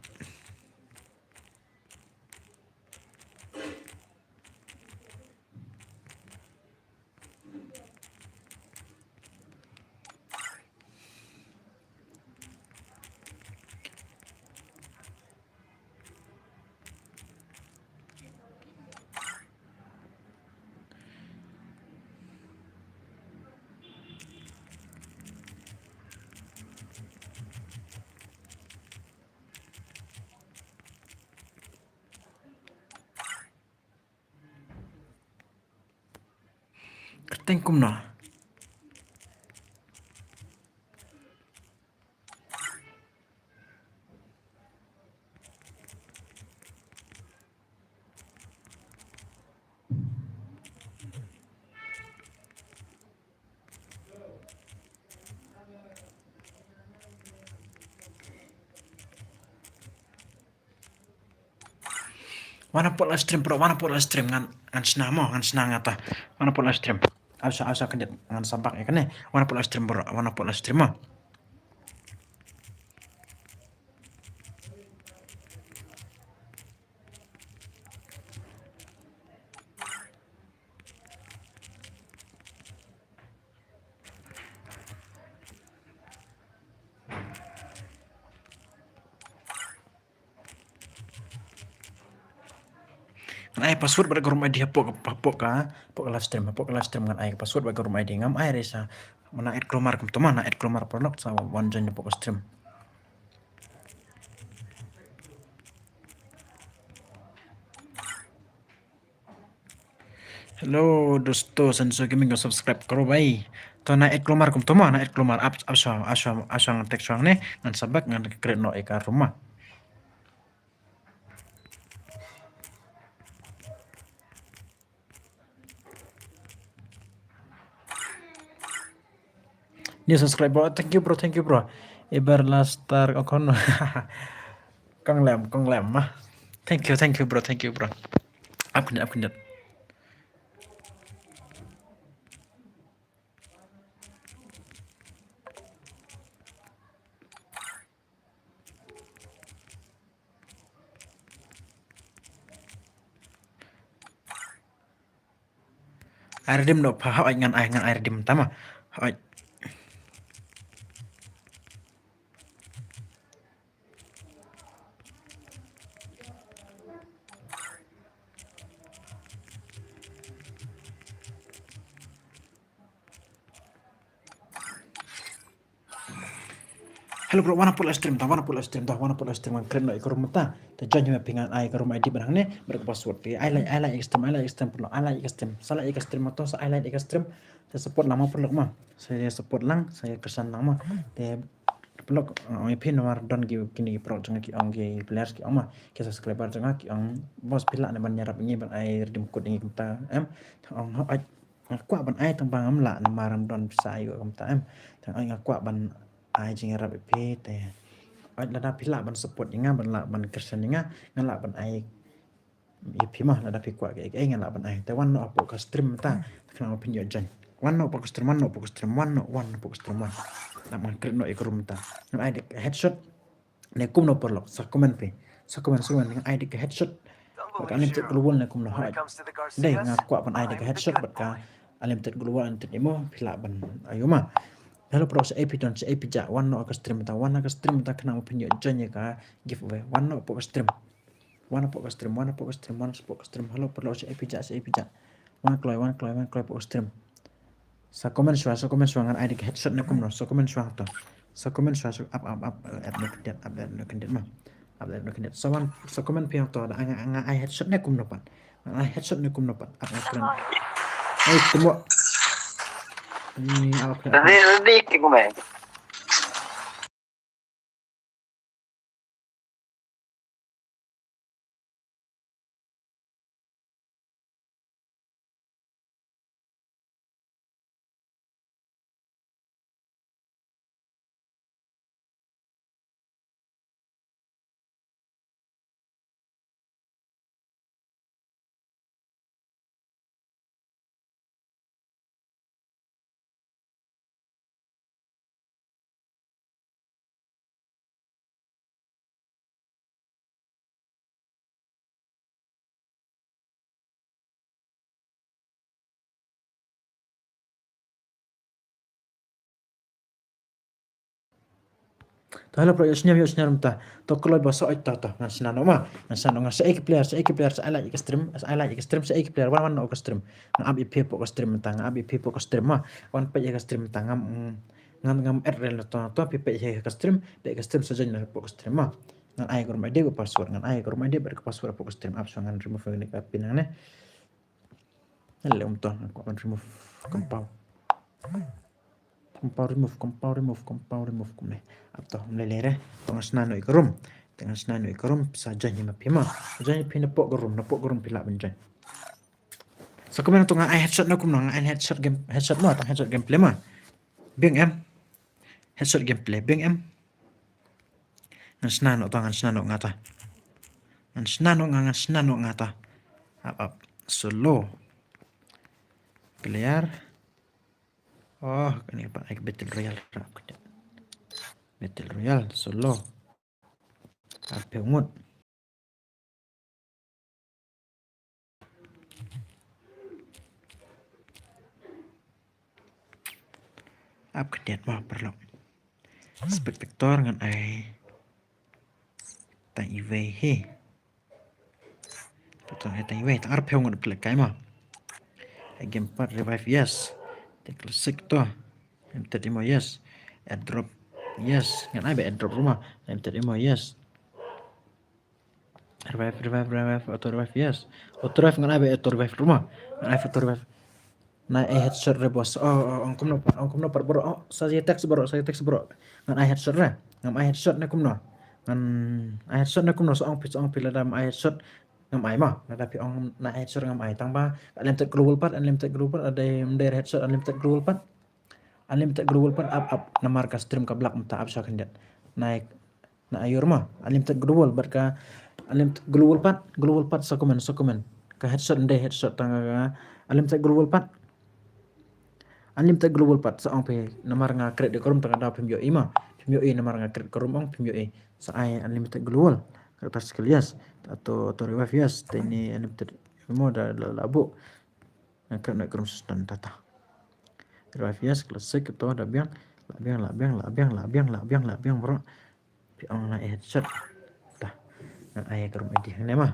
Kyrteng kumno? Wan hapoh live stream bro, wan hapoh live stream ngan, ngan shna mo, ngan shna ngata. Wan hapoh live stream. Asa, asa kyndiat ngan sabak ïa kane. Wan hapoh live stream bro, wan hapoh live stream mo. Ngan ai password bad ka room I D hapoh ka, hapoh ka, hapoh ka live stream, hapoh ka live stream ngan ai ka password bad ka room I D, ngam ai re sa. Mana add Clomar kumta ma, na add Clomar paralok sa wan join hapoh ka stream. Hello dosto, Senso Gaming ko subscribe karo bhai. To na add Clomar kumta ma, na add Clomar, ap, ap shuwa, ap shuwa, ap shuwa ngan text shuwa ne, ngan sabak ngan create noh ïa ka room ma. New subscribe bro, thank you bro, thank you bro. Ibar last star okon. Kong lem, kong lem ma. Thank you, thank you bro, thank you bro. Ap kyndiat, ap kyndiat. Ai redeem noh pha, hooid ngan ai, ngan ai redeem tama. Hooid. Hello bro, wan hapoh live stream ta, wan hapoh live stream ta, wan hapoh live stream, wan create noh ïa ka room ta. Te join ïa me phi ngan ai ka room I D bad hangne bad ka password. Te ai like, ai like ïa ka stream, ai like ïa ka stream, paralok, ai like ïa ka stream. Sa like ïa ka stream ma to, sa ai like ïa ka stream. Te support lang ma paralok ma. Sa support lang, sa kyrshan lang ma. Te paralok, ong ïa phi namar don ki, kine ki paralok jong nga ki ong, ki players ki ong ma, ki subscriber jong nga ki ong, boss phi lah ne ban ïarap ïa ngi ban ai redeem code ïa ngi kumta em. Te ong hooid. Nga kwah ban ai tang ba ngam lah namar ngam don pisa ïa kumta em. Tang ai nga kwah ban ai jingïarap ïa phi te. Lada phi lah ban support ïa nga, ban lah ban kyrshan ïa nga, nga lah ban ai ïa phi ma, lada phi kwah kaei kaei nga lah ban ai. Te wan noh hapoh ka stream mynta, khnang ba phin ïoh join. Wan noh hapoh ka stream, wan noh hapoh ka stream, wan noh, wan noh hapoh ka stream, wan. Ngan create noh ïa ka room mynta. Ngan ai da ka headshot ne kumno paralok, sa comment phi. Sa comment, sa comment, ngan ai da ka headshot. Bad ka Unlimited Global ne kumno, hooid. Dei, nga kwah ban ai da ka headshot bad ka Unlimited Global, Unlimited Ammo, phi lah ban ïoh ma. Hello bro, shaei phi don, shaei phi jah, wan noh ha ka stream mynta, wan ha ka stream mynta khnang ba phin ïoh join ïa ka giveaway. Wan noh hapoh ka stream. Wan hapoh ka stream, wan hapoh ka stream, wan hapoh ka stream. Hello paralok, shaei phi jah, shaei phi jah. Wan kloi, wan kloi, wan kloi hapoh ka stream. Sa comment shuwa, sa comment shuwa, ngan ai da ka headshot ne kumno, sa comment shuwa to. Sa comment shuwa, sa ap, ap, ap, ap, no khyndiat, ap, ap, no khyndiat ma. Ap, ap, no khyndiat. Sa wan, sa comment phi to, da nga, nga ai headshot ne kumno pat. Nga ai headshot ne kumno pat. Ap, ap, kren. Ai, kumno. Ni, ap, ap, kren. Ready, ready, kumno. To hello bro, ïohsngew, ïohsngew mynta. To kloi ba sa oi to, to ngan shna noh ma. Ngan shna noh, nga shaei ki player, shaei ki player sa ai like ïa ka stream, sa ai like ïa ka stream, shaei ki player, wan, wan noh ka stream. Nga ap ïa phi hapoh ka stream mynta, nga ap ïa phi hapoh ka stream ma. Wan peit ïa ka stream mynta, ngam, mm, ngam, ngam add rel na to, na to, phi peit ïa ka stream, peit ka stream sa join na hapoh ka stream ma. Ngan ai ka room I D bad password, ngan ai ka room I D bad ka password hapoh ka stream, ap shuwa ngan remove ïa ka pin hangne. Ngan leh um to, nga kwah ban remove, compound. Compound remove, compound remove, compound remove kumne. Ap to, um leh leh re. To ngan shna noh ïa ka room. To ngan shna noh ïa ka room, sa join ïa ma phi ma. Join ïa phi napoh ka room, napoh ka room phi lah ban join. Sa kumne to nga ai headshot ne kumno, nga ai headshot game, headshot ma, tang headshot gameplay ma. Biang em. Headshot gameplay, biang em. Ngan shna noh to, ngan shna noh nga to. Ngan shna noh nga, ngan shna noh nga to. Ap, ap. Solo. Player. Oh, kane pat ai Battle Royale. Battle Royale, solo. Arphew ngut. Ap khyndiat mo paralok. Spectator ngan ai tang iwei hi. Spectator ngan ai tang iwei, tang arphew ngut phi lah kai mo. Ai game pat revive, yes. Te classic to. Em tet imo, yes. Airdrop, yes. Ngan ai ba airdrop ruh mo. Em tet imo, yes. Revive, revive, revive, auto revive, yes. Auto revive ngan ai ba auto revive ruh mo. Ngan ai auto revive. Nai ai headshot re boss. Oh, oh, ong kumno pat, ong kumno pat bro. Oh, sa ïa text bro, sa ïa text bro. Ngan ai headshot re. Ngam ai headshot ne kumno. Ngan ai headshot ne kumno, sa ong phi, sa ong phi lada ngam ai headshot. Ngam ai mo. Lada phi ong nai ai headshot ngam ai, tang ba unlimited global pat, unlimited global pat, lada ym dei headshot unlimited global pat. Unlimited global pat ap ap namar ka stream ka block mynta, ap sha khyndiat. Nai, nai ïoh mo. Unlimited global bad ka unlimited global pat, global pat sa comment, sa comment. Ka headshot ym dei headshot, tang ka unlimited global pat. Unlimited global pat sa ong phi namar nga create ïa ka room, tang ka daw phim ïohi mo. Phim ïohi namar nga create ka room ong phim ïohi. Sa ai unlimited global. Kata skill, yes. Auto, auto revive, yes. Te ini unlimited mo da la, la buh. Nga create noh ka room sa stun tata. Revive, yes, classic to da biang, la biang, la biang, la biang, la biang, la biang, la biang bro. Phi ong nai ai headshot. Tah. Ngan ai ka room I D hangne mo.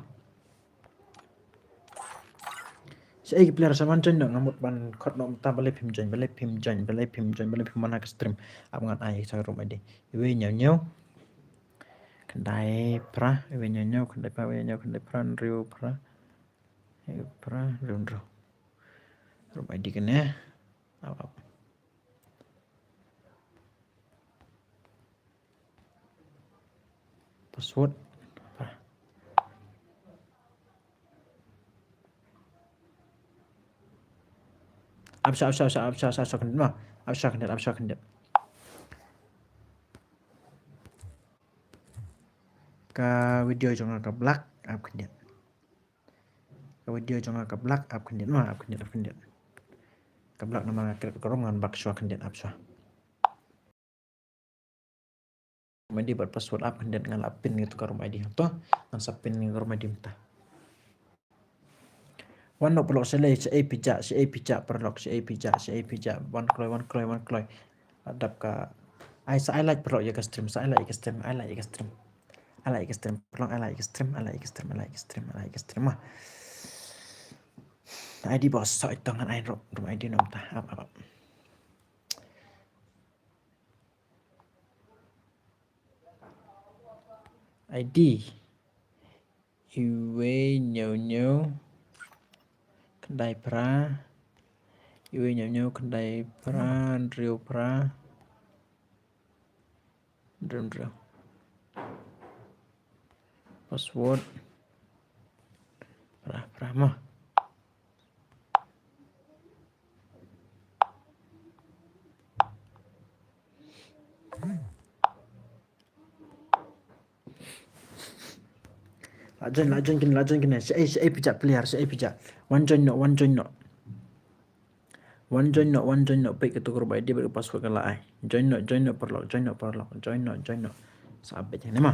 Shaei ki player sa wan join noh, nga mut ban khot noh mynta, balei phim join, balei phim join, balei phim join, balei phim wan ha ka stream. Ap ngan ai sa room I D. Iwei hynñiew hynñiew. Khyndai phra, iwei hynñiew hynñiew, khyndai phra, iwei hynñiew hynñiew, khyndai phra, hynriew phra. Hynriew phra, hynriew hynriew. Room I D kane. Ap, ap. Password. Ap sha, ap sha, ap sha, ap sha, ap sha, ap sha khyndiat mo. Ap sha khyndiat, ap sha khyndiat. Ka video jong nga ka block, ap khyndiat. Ka video jong nga ka block, ap khyndiat ma, ap khyndiat, ap khyndiat. Ka block namar nga klet ka rum ngan back shuwa khyndiat, ap shuwa. Room I D bad password ap khyndiat, ngan la pin ïa uto ka room I D hangto. Ngan sa pin ïa ka room I D mynta. Wan noh paralok, sha lei, sha ei phi jah, sha ei phi jah paralok, sha ei phi jah, sha ei phi jah. Wan kloi, wan kloi, wan kloi. La dap ka. Ai sa ai like paralok ïa ka stream, sa ai like ïa ka stream, ai like ïa ka stream. Ai like ïa ka stream paralok, ai like ïa ka stream, ai like ïa ka stream, ai like ïa ka stream, ai like ïa ka stream ma. I D boss, sa ito ngan ai room, room I D noh mynta. Ap, ap, ap. I D. Iwei hynñiew hynñiew khyndai phra. Iwei hynñiew hynñiew khyndai phra, hynriew phra, hynriew hynriew. Password phra phra mo. La join, la join kine, la join kine. Sha ei, sha ei phi jah player, sha ei phi jah. Wan join noh, wan join noh. Wan join noh, wan join noh. Peit kato ka room I D bad ka password ka la ai. Join noh, join noh paralok, join noh paralok, join noh, join noh. Sa ap beit hangne ma.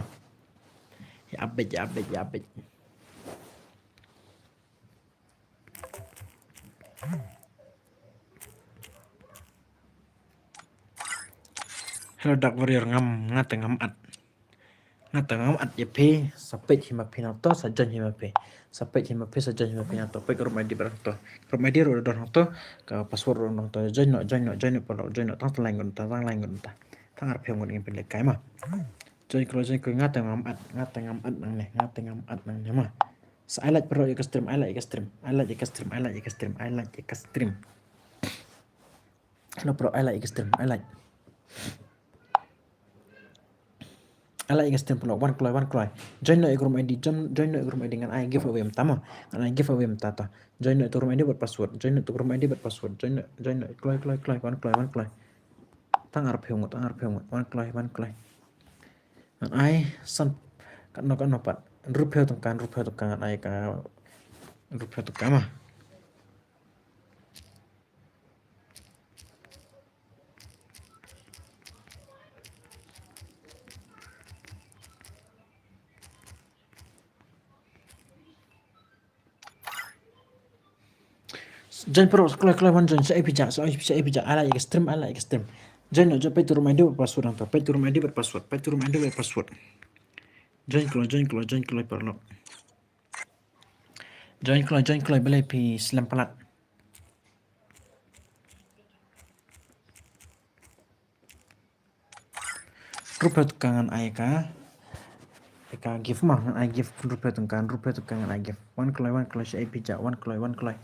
Ïa ap beit, ïa ap beit, ïa ap beit. Hello Dark Warrior, ngam, nga te ngam at. Nga te ngam at ïa phi, sa peit hi ma phi nangto, sa join hi ma phi. Sa peit hi ma phi, sa join hi ma phi nangto. Peit ka room I D bad hangto. Room I D ruh don hangto, ka password ruh don hangto. Join noh, join noh, join noh paralok, join noh. Tang tang lai ngut, tang tang lai ngut, tang arphew ngut ngin pynlehkai ma. Join kloi, join kloi, nga te ngam at, nga te ngam at nangne, nga te ngam at nangne ma. Sa ai like paralok ïa ka stream, ai like ïa ka stream, ai like ïa ka stream, ai like ïa ka stream, ai like ïa ka stream. Hello paralok, ai like ïa ka stream, ai like. Ai like ïa ka stream paralok, wan kloi, wan kloi. Join noh ïa ka room I D, join, join noh ïa ka room I D, ngan ai giveaway mynta mo. Ngan ai giveaway mynta to. Join noh ïa ka room I D bad password, join noh ïa ka room I D bad password, join noh, join noh, kloi, kloi, kloi, wan kloi, wan kloi. Tang arphew ngut, tang arphew ngut, wan kloi, wan kloi. Ngan ai san, katno katno pat. Hynriewphew tyngka, hynriewphew tyngka ngan ai ka. Hynriewphew tyngka ma. Join paralok, kloi, kloi, wan join, sha ei phi jah, sha ei phi jah, ai like ïa ka stream, ai like ïa ka stream. Join noh, join, peit ka room I D bad password hangto, peit ka room I D bad password, peit ka room I D bad password. Join kloi, join kloi, join kloi paralok. Join kloi, join kloi, balei phi slem palat. Hynriewphew tyngka ngan ai ka. Ai ka gift ma, ngan ai gift hynriewphew tyngka, hynriewphew tyngka ngan ai gift. Wan kloi, wan kloi, sha ei phi jah, wan kloi, wan kloi.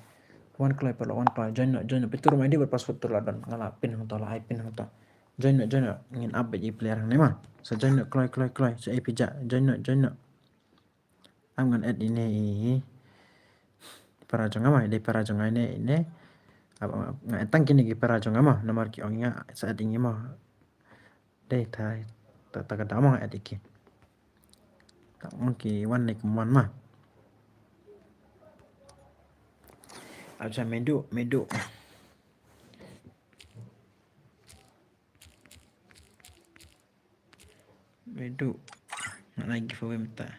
Wan kloi paralok, wan kloi, join noh, join noh. Peit ka room I D bad password to la don, nga la pin hangto, la ai pin hangto. Join noh, join noh, ngin ap beit ïa ki player hangne ma. Sa join noh, kloi, kloi, kloi, sha ei phi jah, join noh, join noh. Am ngan add ine i para jong nga ma, ine para jong nga ine, ine. Ap, ap, nga add tang kine ki para jong nga ma, namar ki ong ïa nga sa add ine ma. Dei ta, ta, ta ka daw ma nga add ine ki. Ta ong ki wan ne kum wan ma. Acha Medu, Medu. Medu. Ngan ai giveaway mynta.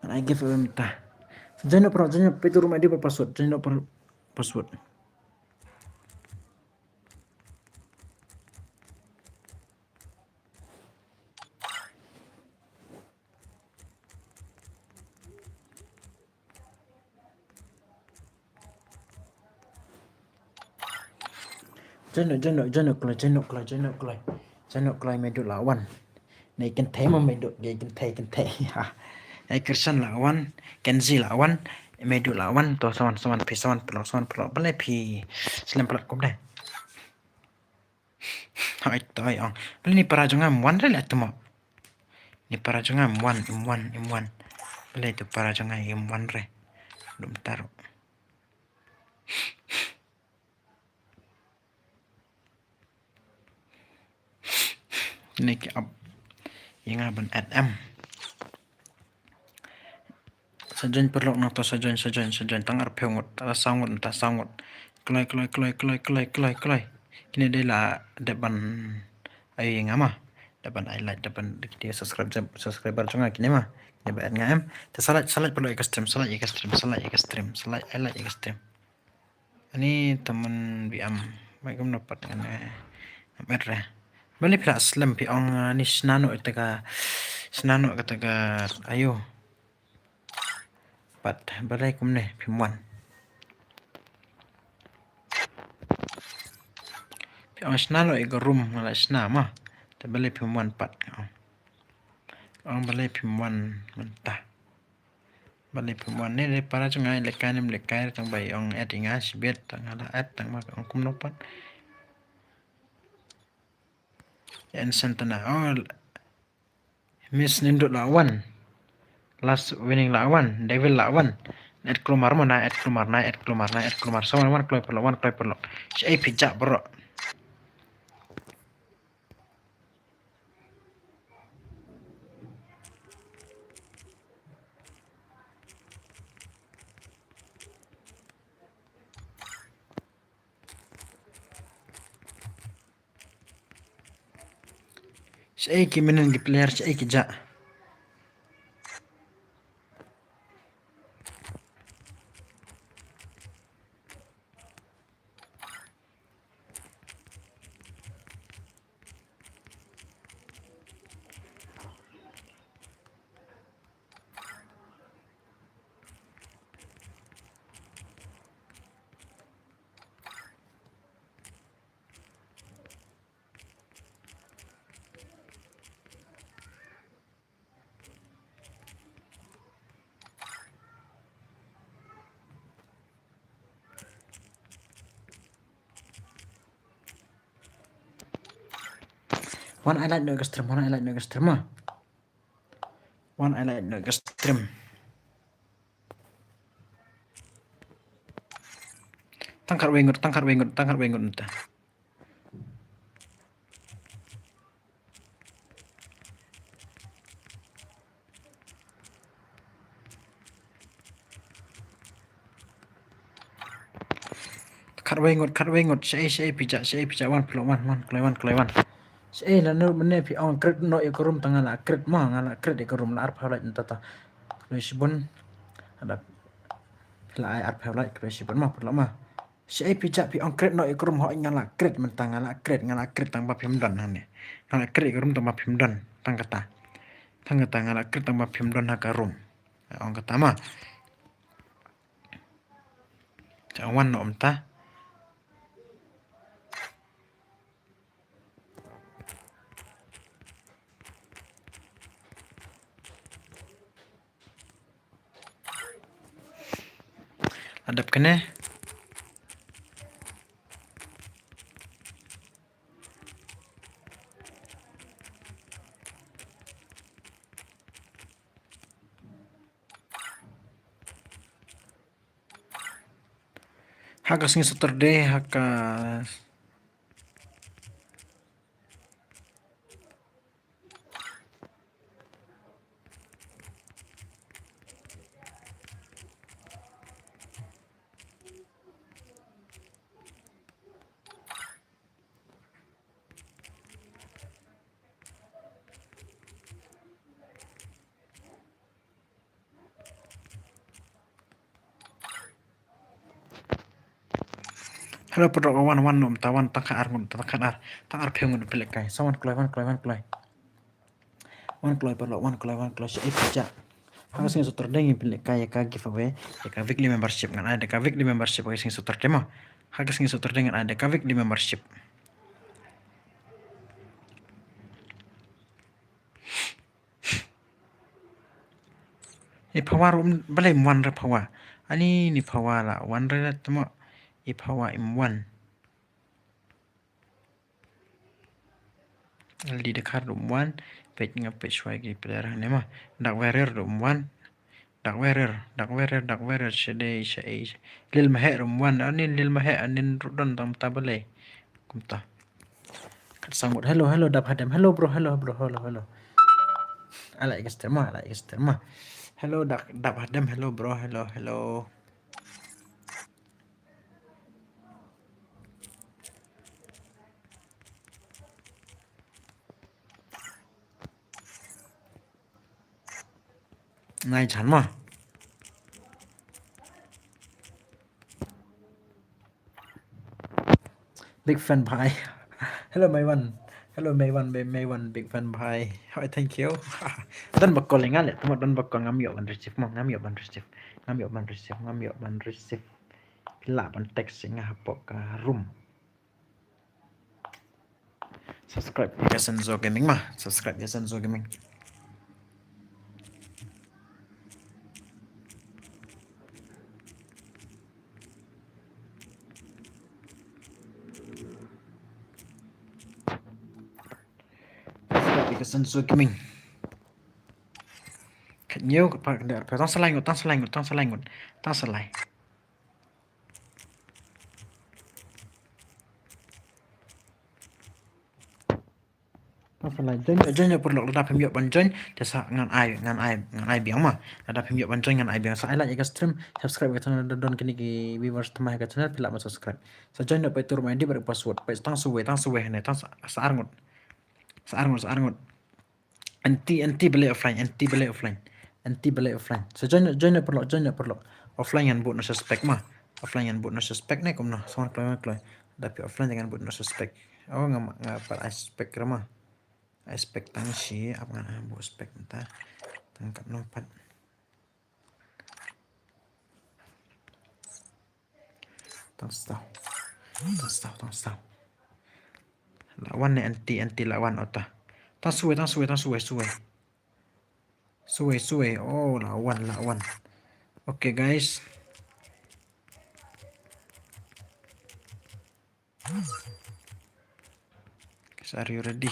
Ngan ai giveaway mynta. Join noh paralok, join noh, peit ka room I D bad password, join noh par password. Join noh, join noh, join noh kloi, join noh kloi, join noh kloi. Join noh kloi, Medu la wan. Nei kynthei ma Medu, nei kynthei, kynthei. Ha. Ei Krishan la wan, Kenzi la wan, Medu la wan, to sa wan, sa wan phi, sa wan paralok, sa wan paralok. Balei phi slem palat kumne. Hoi toi ong. Balei ni para jong nga em wan re la tu mo. Ni para jong nga em wan, em wan, em wan. Balei tu para jong nga em wan re. Dum taru. Ni ki ap ïa nga ban add em. Sa join paralok nangta, sa join, sa join, sa join. Tang arphew ngut, ta saw ngut, ta saw ngut. Kloi, kloi, kloi, kloi, kloi, kloi, kloi. Kine dei la dep ban ai ïa nga ma. Dep ban ai like, dep ban dei subscribe, subscriber jong nga kine ma. Kine ba add nga em. Te sa like, sa like paralok ïa ka stream, sa like ïa ka stream, sa like ïa ka stream, sa like, ai like ïa ka stream. Ani taman bi am. Mai kumno pat ngan, eh, ngam et re. Balei phi la slem phi ong, eh, ani shna noh ïa ka, shna noh ïa ka, ayo. Pat balei kumne phim wan. Phi ong shna noh ïa ka room, nga la shna ma. Te balei phim wan pat. Ong balei phim wan mynta. Balei phim wan ne, dei para jong nga, lehkai ne em lehkai, tang ba i ong add ïa nga shibit, tang nga la add, tang ma ong kumno pat. Ïa en sentana. Oh, Miss Nindut la wan. Last winning la wan. Devil la wan. Add kulmar mo, na add kulmar, na add kulmar, na add kulmar. Sa wan, wan kloi paralok, wan kloi paralok. Shaei phi jah bro. Shaei ki mynnin ki player, shaei ki jah. Wan ai like noh ïa ka stream, wan ai like noh ïa ka stream ma. Wan ai like noh ïa ka stream. Tang khatwei ngut, tang khatwei ngut, tang khatwei ngut mynta. Khatwei ngut, khatwei ngut, shaei, shaei phi jah, shaei phi jah, wan paralok, wan, wan kloi, wan kloi, wan. Shaei lano mynne phi ong create noh ïa ka room, tang nga la create ma, nga la create ïa ka room, la arphew like mynta ta. Khublei shibun. Hada phi la ai arphew like, khublei shibun ma paralok ma. Shaei phi jah phi ong create noh ïa ka room, hooid nga la create mynta, nga la create, nga la create tang ba phim don hangne. Nga la create ïa ka room tang ba phim don, tang kata. Tang kata nga la create tang ba phim don ha ka room. Ong kata ma. Te wan noh mynta. La dep kane. Ha ka sngi Saturday, ha ka Hello, paralok, wan, wan, wan, ta wan, tang khatar ngut, tang khatar, tang arphew ngut phi lehkai. Sa wan kloi, wan kloi, wan kloi. Wan kloi paralok, wan kloi, wan kloi, shaei phi jah. Ha ka sngi Saturday ngin pynlehkai ïa ka giveaway, ïa ka weekly membership, ngan ai da ka weekly membership ha ka sngi Saturday mo. Ha ka sngi Saturday ngan ai da ka weekly membership. I Phawa ruh balei im wan re Phawa. Ani ni Phawa la wan re la tmo. I Phawa im wan. Aldi Dkhar ruh im wan. Peit nga peit shuwa ki player hangne ma. Dak Warrior ruh im wan. Dak werer, dak werer, dak werer, shadei, shadei. Lil mahek rum wan, anin lil mahek, anin rudon tang ta balei. Kumta. Kat sangut, hello, hello, dap hadem, hello bro, hello bro, hello, hello. Alai guys, terma, alai guys, terma. Hello, dap, dap hadem, hello bro, hello, hello. Ngai chan ma. Big fan bhai. Hello Maywan. Hello Maywan, May- Maywan, big fan bhai. Hoi, thank you. Don ba call nga le, tuma don ba call ngam ïoh ban receive mo, ngam ïoh ban receive. Ngam ïoh ban receive, ngam ïoh ban receive. Phi lah ban text nga hapoh ka room. Subscribe ïa ka Senzo Gaming ma. Subscribe ïa Senzo Gaming. Subscribe ïa ka Senzo Gaming. Kat ñiew, kat phra, kat khyndai, arphew. Tang sa lai ngut, tang sa lai ngut, tang sa lai ngut. Tang sa lai. Tang sa lai, join, join ïa paralok, lada phim ïoh ban join, te sa ngan ai, ngan ai, ngan ai biang ma. Lada phim ïoh ban join ngan ai biang. Sa ai like ïa ka stream, subscribe ïa ka channel, don kine ki viewers thymmai ha ka channel, phi lah ban subscribe. Sa join noh, peit tu ruh ma I D bad password, peit tang sa wei, tang sa wei hangne, tang sa, sa ar ngut. Sa ar ngut, sa ar ngut. Anti, anti balei offline, anti balei offline. Anti balei offline. Sa join, join paralok, join paralok. Offline ngan bud noh suspect ma. Offline ngan bud noh suspect ne kumno. Sa wan kloi, wan kloi. Da phi offline ngan bud noh suspect. Oh, nga ma, nga pat ai suspect ra ma. Ai suspect tang shi, ap ngan ai bud suspect mynta. Tang katno pat. Tang sa. Tang sa, tang sa. La wan ne anti, anti la wan ota. Tang sa wei, tang sa wei, tang sa wei, sa wei. Sa wei, sa wei. Oh, la wan, la wan. Okay, guys. Guys, are you ready?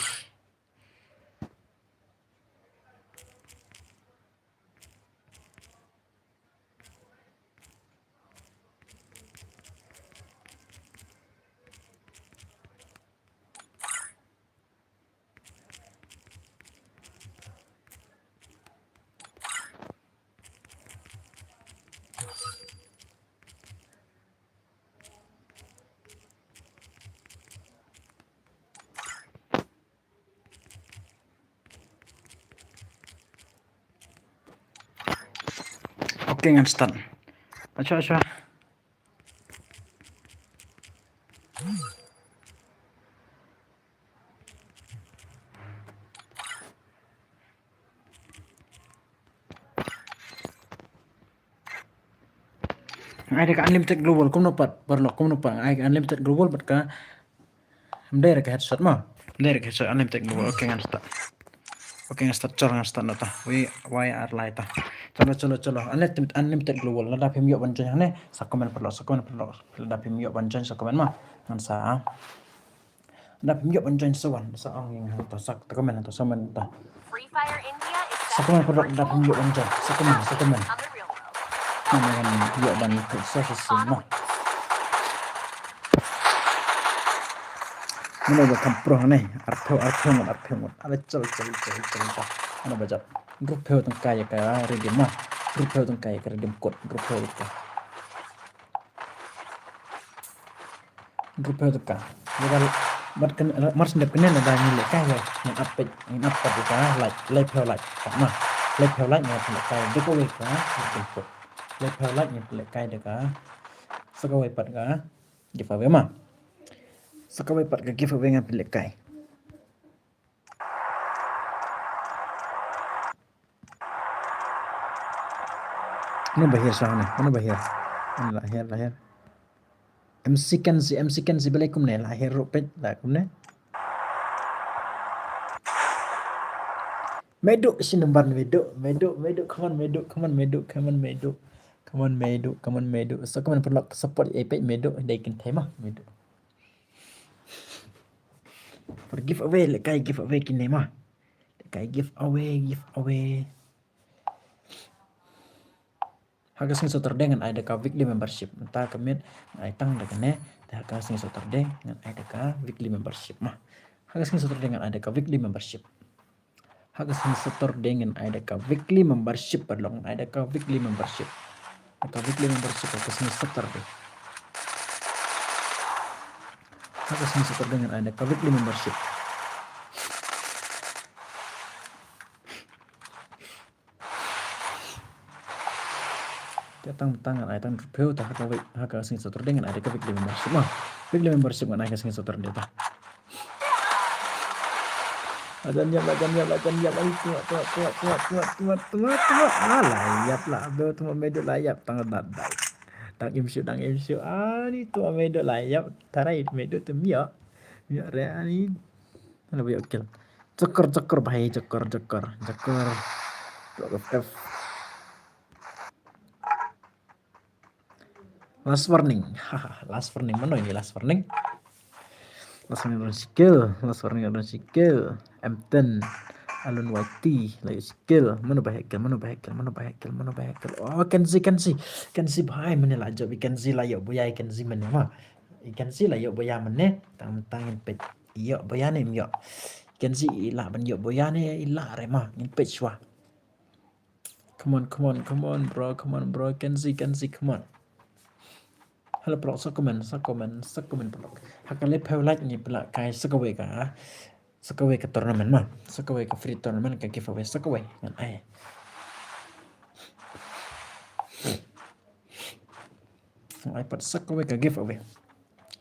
Okay, ngan start. Acha, acha. Nga ai da ka unlimited global, kumno pat, paralok, kumno pat, nga ai ka unlimited global bad ka, ym dei re ka headshot ma. Ym dei re ka headshot, unlimited global. Okay, ngan start. Okay, ngan start, chol ngan start na ta. Wei, wei ar lai ta. Chalo, chalo, chalo. Unlimited, unlimited global. Lada phim ïoh ban join hangne, sa comment paralok, sa comment paralok. Lada phim ïoh ban join, sa comment ma. Ngan sa Da phim ïoh ban join sa wan, sa ong ïa nga to sa comment to sa comment to. Sa comment paralok da phim ïoh ban join, sa comment, sa comment. Ngan ïoh ban peit sa sa sien ma. Mano ba kham pro ne, arphew, arphew ngut, arphew ngut. Ala chal, chal, chal, chal, chal. Mano ba jap. Hynriewphew tyngka ïa ka redeem ma. Hynriewphew tyngka ïa ka redeem code, hynriewphew tyngka. Hynriewphew tyngka. Ïa ka, bad kane, mar shen dep kane lada ngi lehkai ïa, ngin ap peit, ngin ap pat ïa ka, like, laiphew like. Pat ma, laiphew like ngin lehkai da kawei ka giveaway. Laiphew like ngin lehkai da ka, sa kawei pat ka giveaway ma. Sa kawei pat ka giveaway ngin lehkai. Mano ba hiar shuwa ne? Mano ba hiar? Mano la hiar, la hiar? M C Kenzi, M C Kenzi, balei kumne? La hiar ruh peit, la kumne? Medu, shi number Medu, Medu, Medu, come on Medu, come on Medu, come on Medu. Come on Medu, come on Medu. So come on paralok, support ïa peit Medu, dei kynthei ma Medu. For giveaway, lehkai giveaway kine ma. Lehkai giveaway, giveaway. Ha ka sngi Saturday ngan ai da ka weekly membership. Mynta ka miet ngan ai tang da kane. Te ha ka sngi Saturday ngan ai da ka weekly membership ma. Ha ka sngi Saturday ngan ai da ka weekly membership. Ha ka sngi Saturday ngan ai da ka weekly membership, paralok, ngan ai da ka weekly membership. Da ka weekly membership ha ka sngi Saturday. Ha ka sngi Saturday ngan ai da ka weekly membership. Te tang tang ngan ai tang hynriew phew, te ha ka week, ha ka sngi Saturday ngan ai da ka weekly membership ma. Weekly membership ngan ai ka sngi Saturday te. La jan ïap, la jan ïap, la jan ïap. Ani tuma, tuma, tuma. Ah, la ïap la, bro, tuma Medo la ïap tang dat dai. Dang im shuh, dang im shuh. Ani tuma Medo la ïap. Tharai Medo te mih. Mih re ani. Hana ba ïoh kill. Jokor, jokor, bhai, jokor, jokor, jokor. Block F F. Last warning. Haha, last warning. Mano ini last warning? Last warning don shi kill. Last warning don shi kill. M ten. Alun Y T. La ïoh shi kill. Mano ba ïoh kill? Mano ba ïoh kill? Mano ba ïoh kill? Mano ba ïoh kill? Oh, Kenzi, Kenzi. Kenzi bhai, mane la jop. Kenzi la ïoh buya, Kenzi mane ma. Kenzi la ïoh buya mane. Tang tang ngin peit. Ïoh buya ne em ïoh? Kenzi i lah ban ïoh buya ne i lah re ma. Ngin peit shuwa. Come on, come on, come on, bro. Come on, bro. Kenzi, Kenzi, come on. Hello, bro. Sa comment, sa comment, sa comment, bro. Ha ka le phew like ngi pynlah kai sa kawei ka, sa kawei ka tournament ma. Sa kawei ka free tournament, ka giveaway sa kawei ngan ai. Ngan ai pat sa kawei ka giveaway.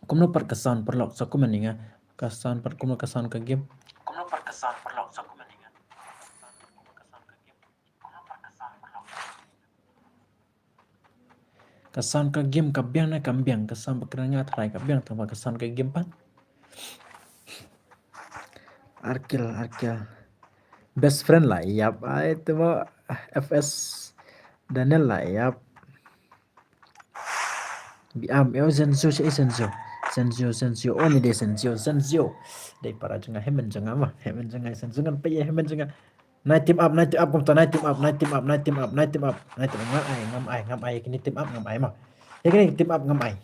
Kumno pat ka sound, paralok, sa comment ïa nga. Ka sound pat kumno, ka sound ka game? Kumno pat ka sound, paralok, sa comment ïa nga. Ka sound ka game ka biang ne kam biang? Ka sound ba kren nga tharai ka biang, tangba ka sound ka game pat. Arkil, Arkil. Best friend la ïap. Ai, te mo F S Daniel la ïap. Biam, eo Sensio, shi Sensio. Sensio, Sensio, oh, ni dei Sensio, Sensio. Dei para jong nga, hynmen jong nga ma, hynmen jong nga, Sensio ngan peit ïa hynmen jong nga. Nai team up, nai team up, kumta nai team up, nai team up, nai team up, nai team up, nai team up. Ngam ai, ngam ai, ngam ai, kine team up, ngam ai ma. Ïa kine team up, ngam ai.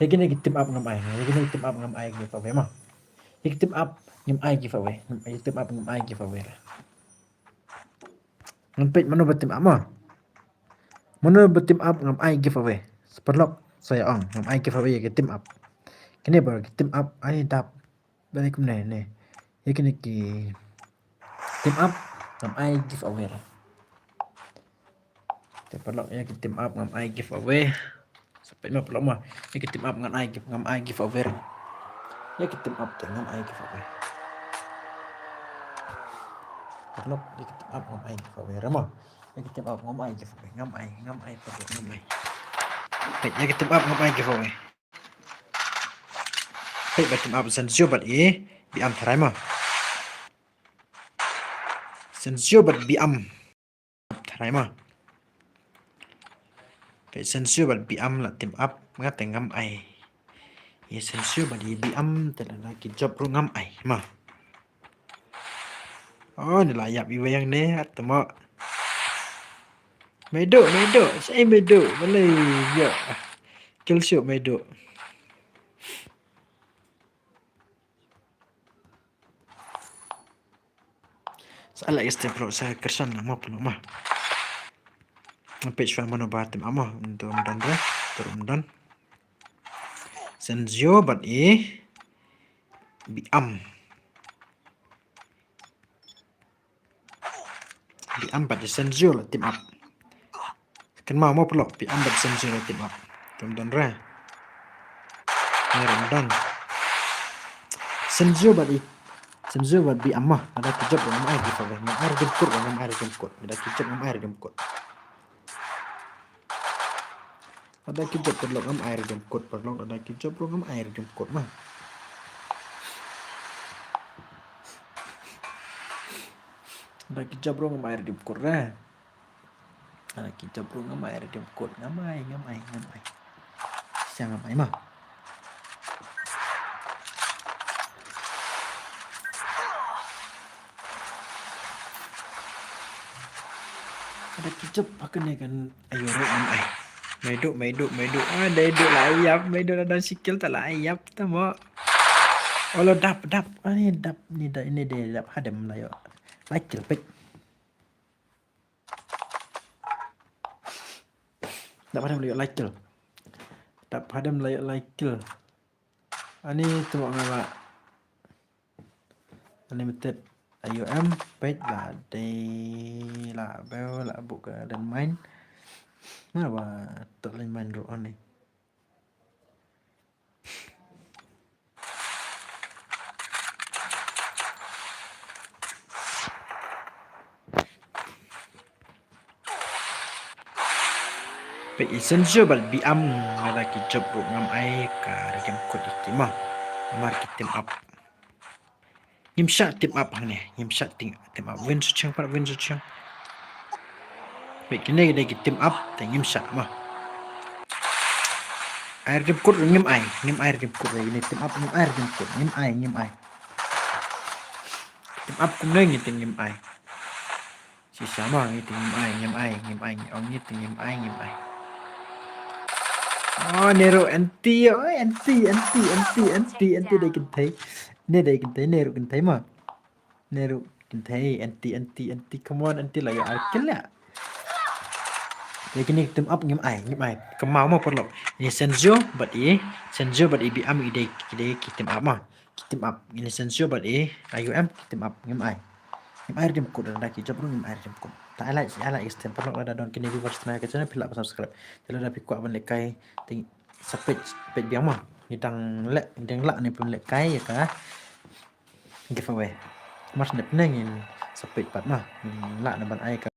Ïa kine team up, ngam ai, ïa kine team up, ngam ai giveaway ma. Ïa ki team up, ngam ai giveaway, ïa ki team up, ngam ai giveaway. Ngan peit mano ba team up ma. Mano ba team up ngam ai giveaway. Sa paralok sa ïa ong ngam ai giveaway ïa ki team up. Kine ba ki team up ai dap. Balei kumne ne. Ïa kine ki team up ngam ai giveaway. Te paralok ïa ki team up ngam ai giveaway. Sa peit ma paralok ma. Ïa ki team up ngam ai give, ngam ai giveaway. Ïa ki team up te ngam ai giveaway. Paralok ïa ki team up ngam ai giveaway re ma. Ïa ki team up ngam ai giveaway. Ngam ai, ngam ai paralok, ngam ai. Peit ïa ki team up ngam ai giveaway. Peit ba team up Sensio bad i Biam tharai ma. Sensio bad Biam. Tharai ma. Peit Sensio bad Biam la team up, nga te ngam ai. Ïa Sensio bad ïa Biam te lada ki jop ruh ngam ai ma. Oh, ni la ïap iwei hangne, at te mo. Meiduh, Meiduh, shaei Meiduh, balei ïa. Kill shuh Meiduh. Sa leh ïa step paralok, sa kyrshan lang ma paralok ma. Nga peit shuwa mano ba team up ma. Ym don re, ym don. Sensio bad i Biam. Biam bad i Sensio la team up. Kynmaw mo paralok, Biam bad Sensio la team up. Ym don re. Ym don. Sensio bad i, Sensio bad Biam ma. Lada ki jop ruh ngam ai giveaway. Ngam ai redeem code, ngam ai redeem code. Lada ki jop ngam ai redeem code. Lada ki jop paralok ngam ai redeem code paralok, lada ki jop ruh ngam ai redeem code ma. Lada ki jop ruh ngam ai redeem code re. Lada ki jop ruh ngam ai redeem code, ngam ai, ngam ai, ngam ai. Shisha ngam ai ma. Da ki jop ha kane kan ayo ruh ngam ai. Maidu, maidu, maidu. Ah, dei du la ïap, maidu la don shi kill ta la ïap ta mo. Olo dap, dap. Ah, ni dap, ni da, ni dei dap hadem la ïoh. Lai kill pek. Dap hadem la ïoh lai kill. Dap hadem la ïoh lai kill. Ani tu nga la. Unlimited I U M page la dei la beu la buk ka den main. Nga ba tu lain main ruh ani. Peit i Sensio bad Biam nga la ki jop ruh ngam ai ka rkem kut i team ma. Namar ki team up. Ngim shah team up hangne, ngim shah team, team up. Win su chang pat, win su chang. Peit kine ki dei ki team up te ngim shah ma. Ai rkem kut ruh ngim ai, ngim ai rkem kut ruh, kine team up ngim ai rkem kut, ngim ai, ngim ai. Team up kumne ngi te ngim ai. Shisha ma ngi te ngim ai, ngim ai, ngim ai, ngi ong ngi te ngim ai, ngim ai. Oh, ne ruh anti, oh, anti, anti, anti, anti, anti dei kynthei. Ne dei kynthei, ne ruh kynthei ma. Ne ruh kynthei, anti, anti, anti, come on, anti la ïoh ar kill la. Dei kine team up ngim ai, ngim ai. Kynmaw ma paralok. Ni Sensio bad i, Sensio bad i Biam i dei, i dei ki team up ma. Ki team up. Ini Sensio bad i, I U M, ki team up, ngim ai. Ngim ai rkem kut da ki jop ruh ngim ai rkem kut. Ta ai like, ai like extend paralok lada don kine viewers thymmai ka channel phi lah ban subscribe. Te lada phi kwah ban lehkai te sa peit, peit biang ma. Ngi dang leh, ngi dang lah ne phin lehkai ïa ka giveaway. Mar shen dep ne ngin sa peit pat ma. Ngin lah ne ban ai ka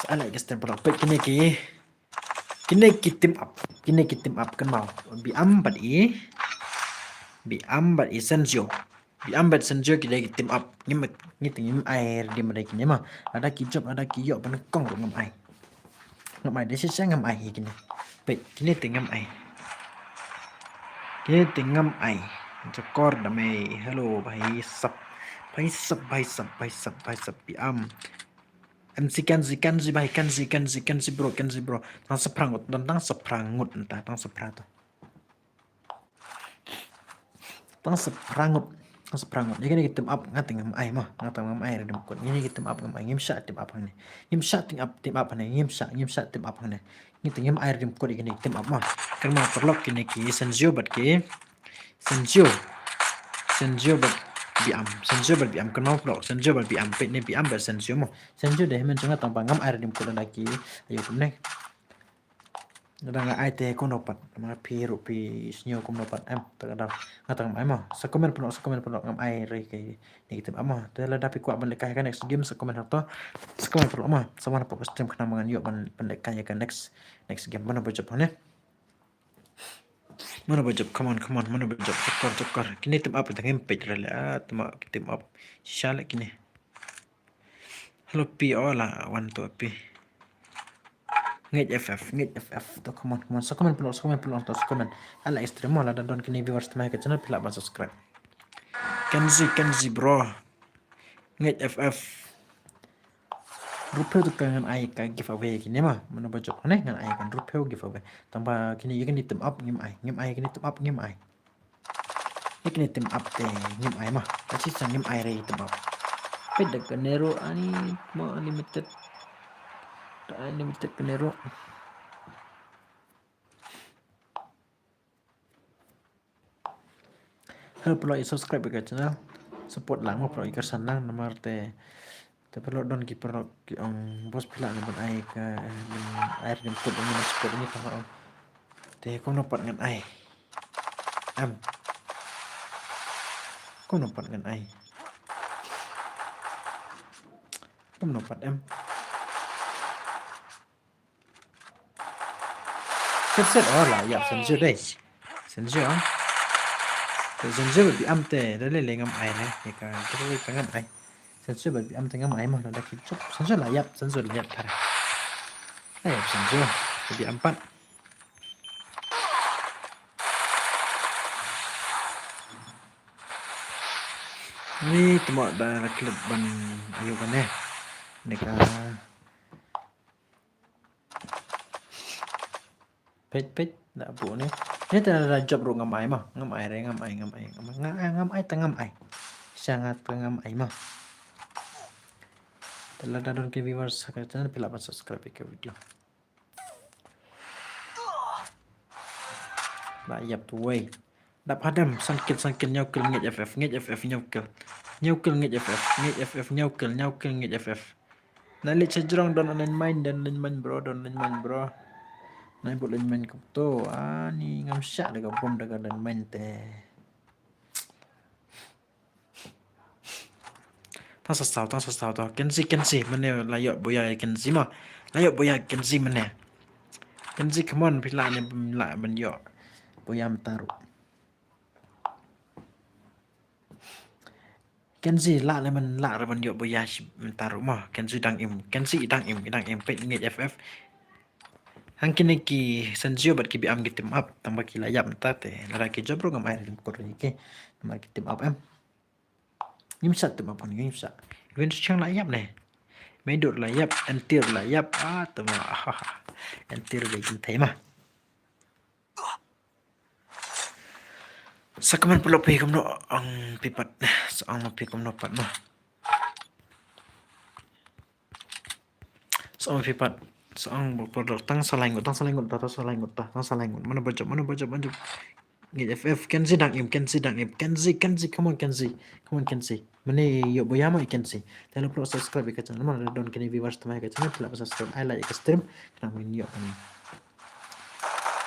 Sa ai like extend paralok peit kine ki. Kine ki team up. Kine ki team up kynmaw. Biam bad i. Biam bad i Sensio. Biam bad Sensio ki dei ki team up. Ngim, ngi te ngim ai redeem dei kine ma. Lada ki jop, lada ki ïoh ban kong ruh ngam ai. Ngam ai, dei shisha ngam ai hi kine. Peit, kine te ngam ai. Kine te ngam ai. Jakor da mei. Hello, bhai sab. Bhai sab, bhai sab, bhai sab, bhai sab. Biam. M C Kenzi, Kenzi bhai, Kenzi, Kenzi, Kenzi bro, Kenzi bro. Tang sa phra ngut, don tang sa phra ngut nta, tang sa phra to. Tang sa phra ngut, tang sa phra ngut. Ïa kine ki team up nga te ngam ai ma, nga te ngam ai redeem code. Ïa kine ki team up ngam ai, ngim shah team up hangne. Ngim shah team up, team up hangne, ngim shah, ngim shah team up hangne. Ngi te ngim ai redeem code ïa kine ki team up ma. Kynmaw paralok kine ki Sensio bad ki Sensio. Sensio bad Biam. Sensio bad Biam. Kynmaw paralok. Sensio bad Biam. Peit ne Biam bad Sensio mo. Sensio dei hynmen jong nga tang ba ngam ai redeem code lada ki ïa kumne. Lada nga ai te kumno pat. Ma phi ruh phi sngew kumno pat em. Te ka dei nga tang ngam ai mo. Sa comment paralok, sa comment paralok ngam ai re ki ne ki team up mo. Te lada phi kwah ban lehkai ka next game sa comment hato. Sa comment paralok mo. Sa wan hapoh ka stream khnang ba ngan ïoh ban, ban lehkai ïa ka next, next game. Mano ba jop hangne. Mano ba jop, come on, come on, mano ba jop, chakor, chakor. Kine team up, tang ngim peit re le, ah, team up, team up. Shisha le kine. Hello, P, oh, la, one, two, P. Ngej F F, ngej F F, to, come on, come on, sa comment paralok, sa comment paralok, to, sa comment. Ala extreme, lada don kine viewers thymmai ka channel, phi lah ban subscribe. Kenzi, Kenzi, bro. Ngej F F. Hynriewphew to ka ngan ai ka giveaway kine ma. Mano ba jop hangne ngan ai ka hynriewphew giveaway. Tang ba kine ïa kine team up ngim ai. Ngim ai kine team up ngim ai. Ïa kine team up te ngim ai ma. Ka shisha ngim ai re team up. Peit da ka Nero ani mo unlimited. Da unlimited ka Nero. Help paralok ïa subscribe ïa ka channel. Support lang mo paralok ïa ka channel namar te, te paralok don ki paralok ki ong bos phi lah ban ai ka, ban ai redeem code ban support ïa ngi tang ong. Te kumno pat ngan ai. Em. Kumno pat ngan ai. Kumno pat em. Set set, oh la ïap Sensio dei. Sensio ah. Te Sensio bad Biam te da lei lei ngam ai ne. Ïa ka, ka lei ka ngam ai. Sensio bad Biam te ngam ai mo, da ki jop. Sensio la ïap, Sensio la ïap tar. La ïap Sensio. Biam pat. Ni temo da la klet ban ayu kane. Ni ka. Peit, peit, da buh ni. Ni te da jop ruh ngam ai mo. Ngam ai re, ngam ai, ngam ai, ngam ai, ngam ai, ngam ai, te ngam ai. Sha nga te ngam ai mo. Te lada don ki viewers ha ka channel, phi lah ban subscribe ïa ka video. Lah ïap tu wei. Dap hadam, san kill, san kill, hynñiew kill, ngeit F F, ngeit F F, hynñiew kill. Hynñiew kill, ngeit F F, ngeit F F, hynñiew kill, hynñiew kill, ngeit F F. Nai leit sha jrong, don online mine, don online mine bro, don online mine bro. Nai bud online mine kumto, ani ngam shah da ka bom da ka online mine te. Tang sa saw, tang sa saw to. Kenzi, Kenzi, mane la ïoh buya Kenzi mo. La ïoh buya Kenzi mane. Kenzi, come on, phi lah ne, lah ban ïoh buya mynta ruh. Kenzi, lah ne, man lah re ban ïoh buya shi mynta ruh mo. Kenzi dang im, Kenzi i dang im, i dang im, peit ngeit F F. Hang kine ki Senzio bad ki Biam ki team up, tang ba ki la ïap mynta te. Lada ki jop ruh ngam ai rim kot ri ki. Namar ki team up em. Ngim sah team up, ngim sah. Even Shang la ïap ne. Medur la ïap, Entir la ïap. Ah, team up. Entir ba kin thei ma. Sa comment paralok phi kumno ong phi pat. Sa ong phi kumno pat ma. Sa ong phi pat. Sa ong paralok, tang sa lai ngut, tang sa lai ngut ta, tang sa lai ngut ta, tang sa lai ngut. Mano ba jop, mano ba jop, mano ba jop. Ngeit F F, Kenzi dang im, Kenzi dang im, Kenzi, Kenzi, come on Kenzi, come on Kenzi. Mane ïoh buya mo i Kenzi. Te lada phi la subscribe ïa ka channel, mane don kine viewers thymmai ïa ka channel, phi lah ban subscribe, ai like ïa ka stream, khnang ba ngin ïoh kane.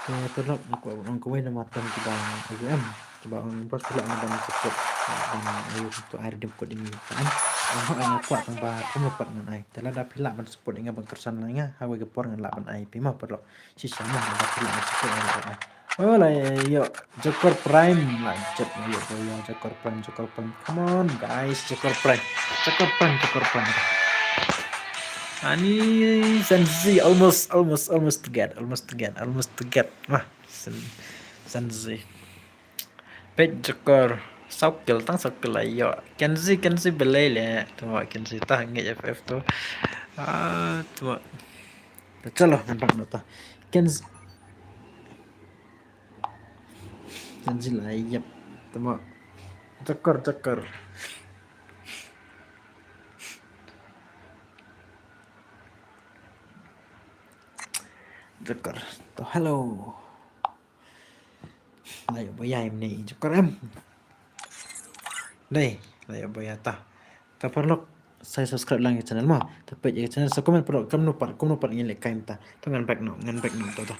Te paralok, nga kwah ban ong kawei namar don kiba ong aïu em, kiba ong ba phi lah ban support, ban aïu to ai redeem code ïa ngi, kan? Ong hooid nga kwah, tang ba kumno pat ngan ai. Te lada phi lah ban support ïa nga, ban kyrshan ïa nga, ha kawei ka por ngan lah ban ai phi mo paralok. Shisha mo, lada phi lah ban support ïa nga, ban ai. Oh, la ïoh Joker Prime, la jop ïoh, ïoh Joker Prime, Joker Prime. Come on guys, Joker Prime. Joker Prime, Joker Prime. Ani Senzio, almost, almost, almost to get, almost to get, almost to get. Wah, Sen-, Senzio. Peit Joker, saw kill, tang saw kill la ïoh. Kenzi, Kenzi balei le. Tu mo Kenzi ta ngeit F F tu. Ah, tu mo. Chalo, nampak nota. Kenzi. Kenzi la ïap. Tama. Joker, Joker. Joker. To hello. La ïoh buya ïa mne i Joker em. Dei, la ïoh buya ta. Te paralok, sa subscribe lang ïa channel mo. Te peit ïa channel sa comment paralok kumno pat, kumno pat ngin lehkai mynta. To ngan back noh, ngan back noh to ta.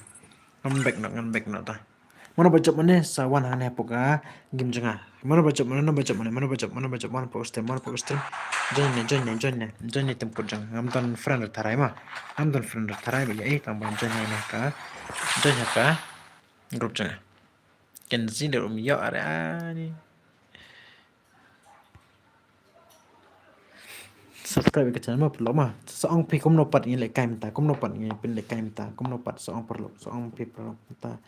Ngan back noh, ngan back noh ta. Mano ba jop mane sa wan hangne hapoh ka game jong nga. Mano ba jop mane, mano ba jop mane, mano ba jop, mano ba jop, wan hapoh stream, wan hapoh stream. Join ne, join ne, join ne, join ne team code jong nga. Ngam don friend tharai mo. Ngam don friend tharai ba ïa, eh, tang ba join ne ka. Join ha ka group jong nga. Kenzi da um ïoh are ani. Subscribe ka channel mo paralok mo. Sa ong phi kumno pat ngin lehkai mynta, kumno pat ngin pynlehkai mynta, kumno pat sa ong paralok, sa ong phi paralok mynta.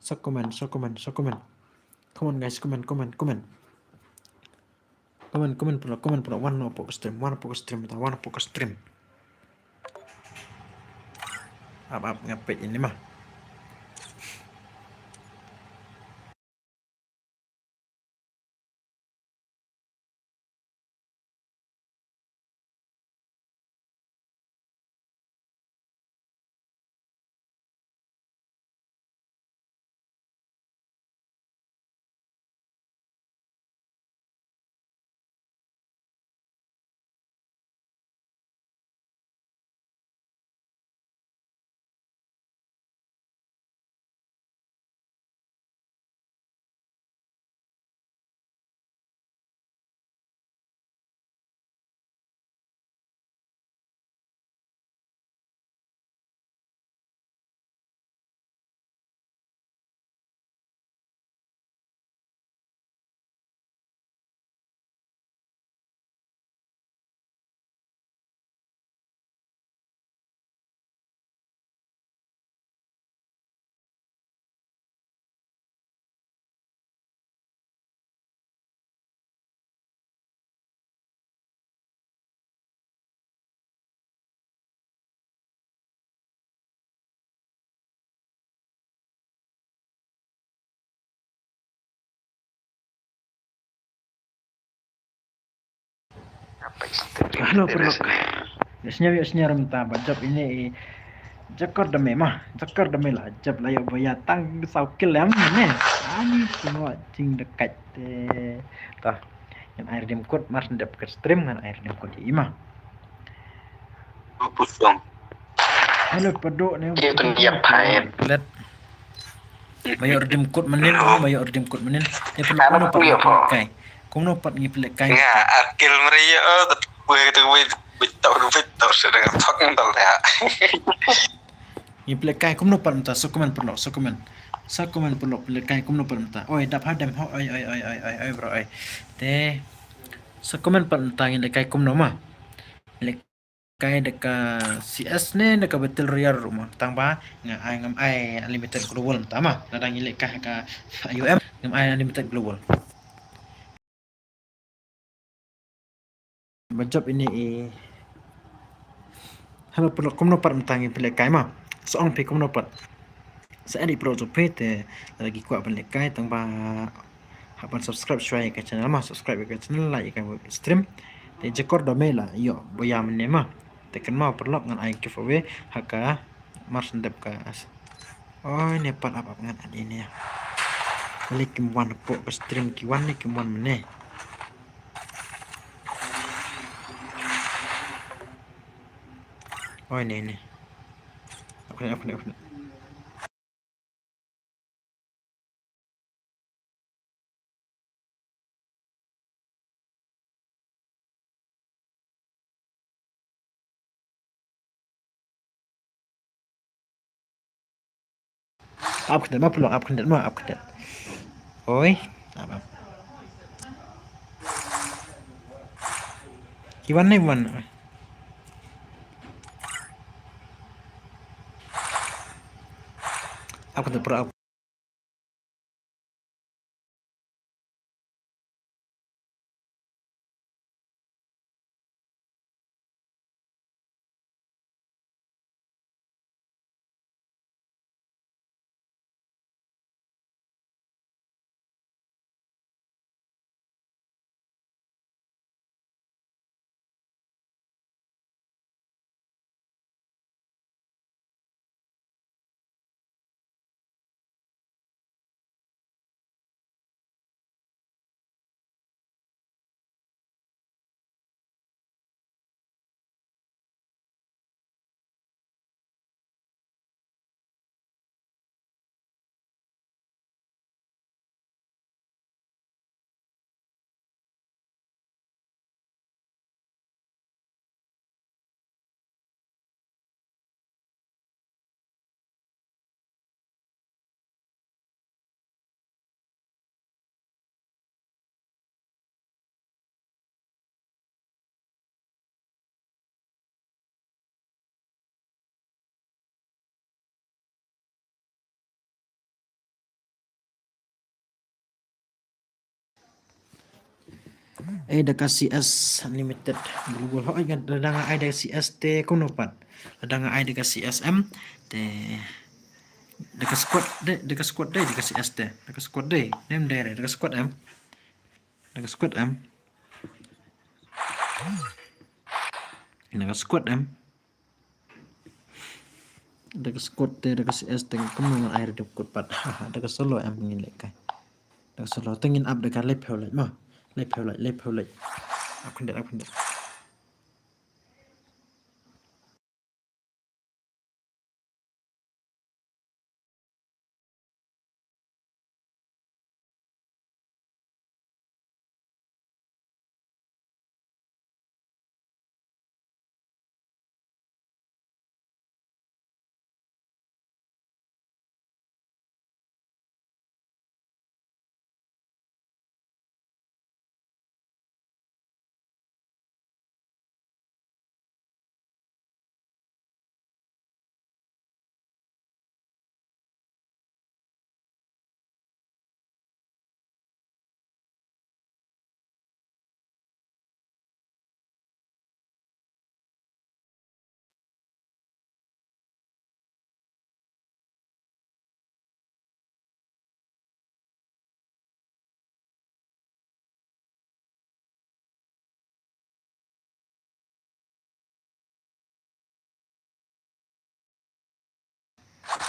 Sa comment, sa comment, sa comment. Come on guys, comment, comment, comment. Comment, comment paralok, comment paralok, wan noh hapoh stream, wan noh hapoh stream mynta, wan noh hapoh stream. Ap, ap, nga peit ïa ini mo. Hello, paralok. Ïa sñiaw, ïa sñiaw mynta ba jop ine i Jakor Dame ma. Jakor Dame la jop la ïoh ba ïa tang saw kill em ne. Ani kumno jingdakait te. Ta. Ngan ai redeem code mar shu dep ka stream ngan ai redeem code ïa i ma. Pusong. Hello, Padu ne. Ïa pyndiap phai. Let. Ba ïoh redeem code mynnin, ba ïoh redeem code mynnin. Te pynlong kumno pat ngi pynlong kai. Kumno pat ngi pynlong kai. Nga akil meriah, oh, tat kue tu wei, wei tau, wei tau sedang thok ntal ya. Ngi pynlong kai kumno pat mynta, sa comment pynlong, sa comment. Sa comment pynlong, pynlong kai kumno pat mynta. Oi, dap hadem ho, oi, oi, bro, oi. Te sa comment pat mynta ngi leh kai kumno ma. Leh kai da ka C S ne da ka Battle Royale ruh ma. Tang ba nga ai, ngam ai unlimited global mynta ma. Lada ngi leh kai ha ka I O M ngam ai unlimited global. Ba jop ine i. Hello, paralok, kumno pat mynta ngi pynlong kai ma. Sa ong phi kumno pat. Sa adi pro jop phi te lada ki kwah pynlong kai tang ba hap ban subscribe shuwa ïa ka channel ma, subscribe ïa ka channel, like ïa ka stream. Te Jakor Dame la ïoh ba ïa mynne ma. Te kynmaw paralok ngan ai giveaway ha ka mar shu dep ka. Oi ne pat ap ap ngan adi ne. Lei kim wan hapoh ka stream ki wan ne kim wan mynne. Oi ne ne. Ap kane, ap kane, ap kane. Ap khyndiat ma paralok, ap khyndiat ma, ap khyndiat. Oi, ap, ap. Ki wan ne wan. Ap khyndiat paralok, ap. Eh, da ka C S Unlimited global. Hooid, lada nga ai da ka C S te kumno pat. Lada nga ai da ka C S em te da ka squad de, da ka squad de, da ka C S te. Da ka squad de. Nem de, da ka squad em. Da ka squad em. Da ka squad em. Da ka squad te, da ka C S te, kumno ngan ai redeem code pat. Da ka solo em ngin leh kai. Da ka solo te ngin ap da ka laiphew lait ma. Laiphew lait, laiphew lait. Ap khyndiat, ap khyndiat.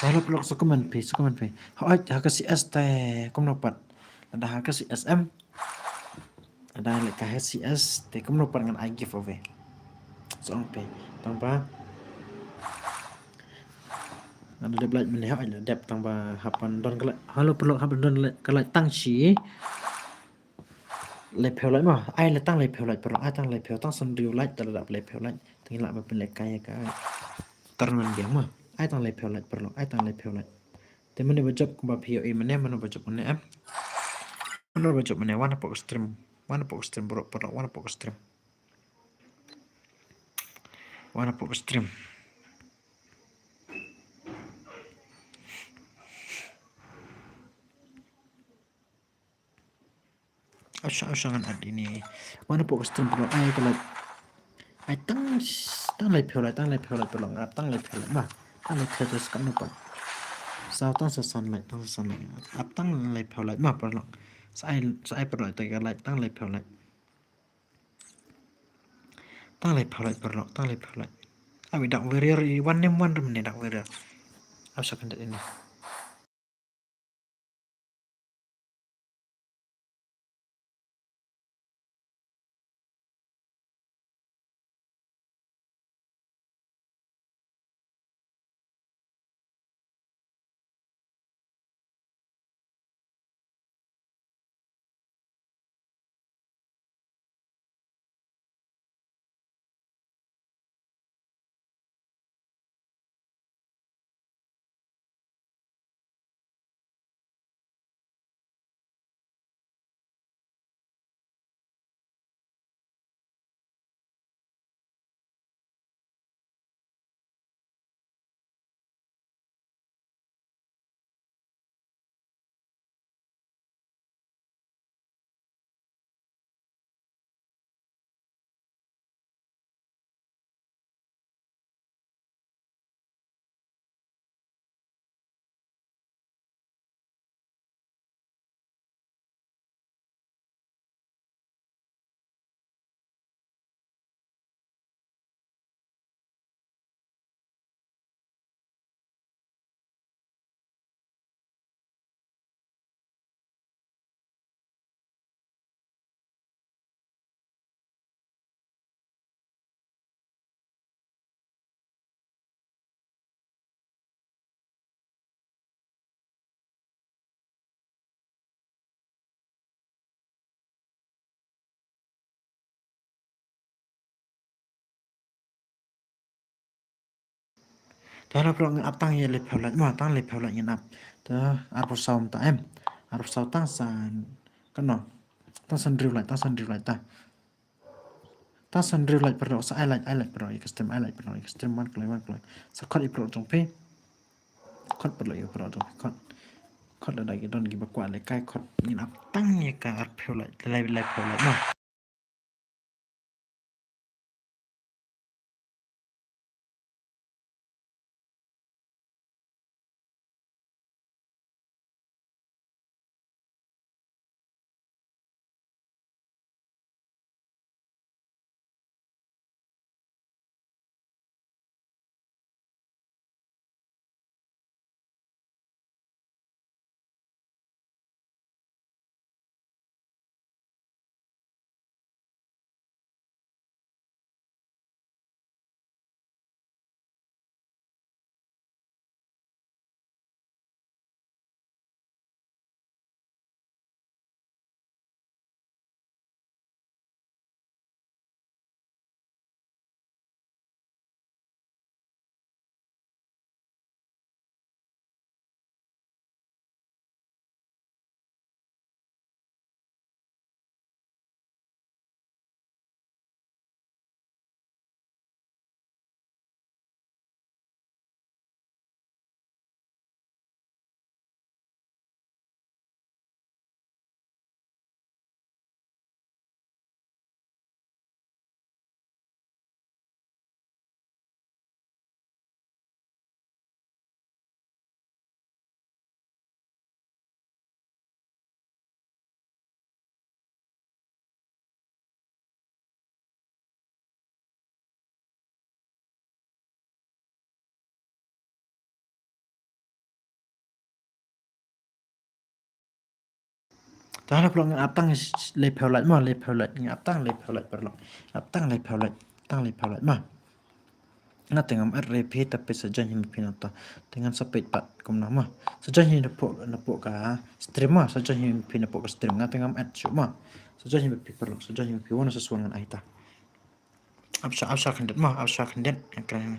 Hello, paralok, sa comment phi, sa comment phi. Hooid, ha ka C S te kumno pat. Lada ha ka C S M. Lada leh ka ha C S te kumno pat ngan ai giveaway. Sa ong phi. Tang ba. Ngan dep like mynne, hooid la dep, tang ba hap ban don ka like. Hello, paralok, hap ban don ka like tang shi laiphew like mo. Ai la tang laiphew like paralok, ai tang laiphew, tang san hynriew like, te la dap laiphew like. Te ngin lah ban pynlehkai ïa ka tournament game mo. Ai tang laiphew like paralok, ai tang laiphew like. Te mano ba jop kumba phi ïohi mynne, mano ba jop mynne em. Mano ba jop mynne, wan hapoh ka stream. Wan hapoh ka stream bro, paralok, wan hapoh ka stream. Wan hapoh ka stream. Asha, asha ngan add ïa ine. Wan hapoh ka stream paralok, ai ka like. Ai tang, tang laiphew like, tang laiphew like paralok, ap tang laiphew like mo. Tang laiphew te sa katno pat. Saw tang sa san like, tang sa san like. Ap tang laiphew like mo paralok. Sa ai, sa ai paralok te ka like, tang laiphew like. Tang laiphew like paralok, tang laiphew like. Awi dak warrior i wan ne em wan re mynne dak warrior. Ap sa kyndat ine. Te hello paralok, ngan ap tang ïa laiphew like mo, tang laiphew like ngan ap. Te arphew saw mynta em. Arphew saw tang san, kano. Tang san hynriew like, tang san hynriew like ta. Tang san hynriew like paralok, sa ai like, ai like paralok ïa ka stream, ai like paralok ïa ka stream, wan kloi, wan kloi. Sa khot ïa paralok jong phi. Khot paralok ïa paralok jong phi, khot. Khot lada ki don kiba kwah lehkai, khot, ngin ap tang ïa ka arphew like, lai, laiphew like mo. Te hello paralok, ngan ap tang laiphew like mo, laiphew like, ngan ap tang laiphew like paralok. Ap tang laiphew like, tang laiphew like mo. Nga te ngam add re phi, te phi sa join hi ma phi na to. Te ngan sa peit pat kumno mo. Sa join hi napoh, napoh ka stream mo, sa join hi ma phi napoh ka stream, nga te ngam add shuh mo. Sa join hi ma phi paralok, sa join hi ma phi, wan sa suan ngan ai ta. Ap sha, ap sha khyndiat mo, ap sha khyndiat. Nga kren.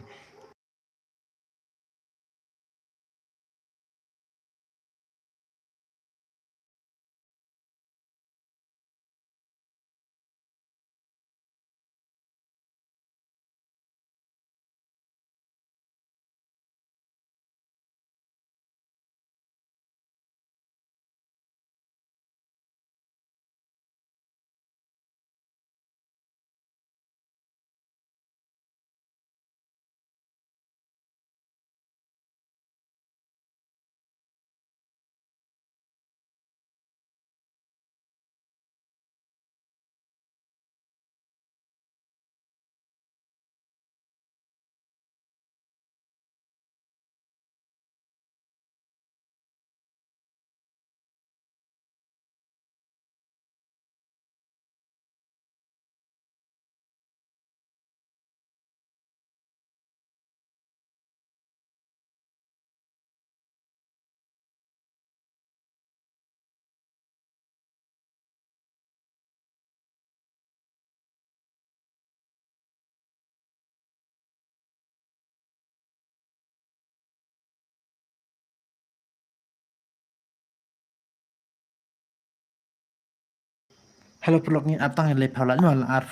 Hello paralok, ngin ap tang laiphew like mo, la ar,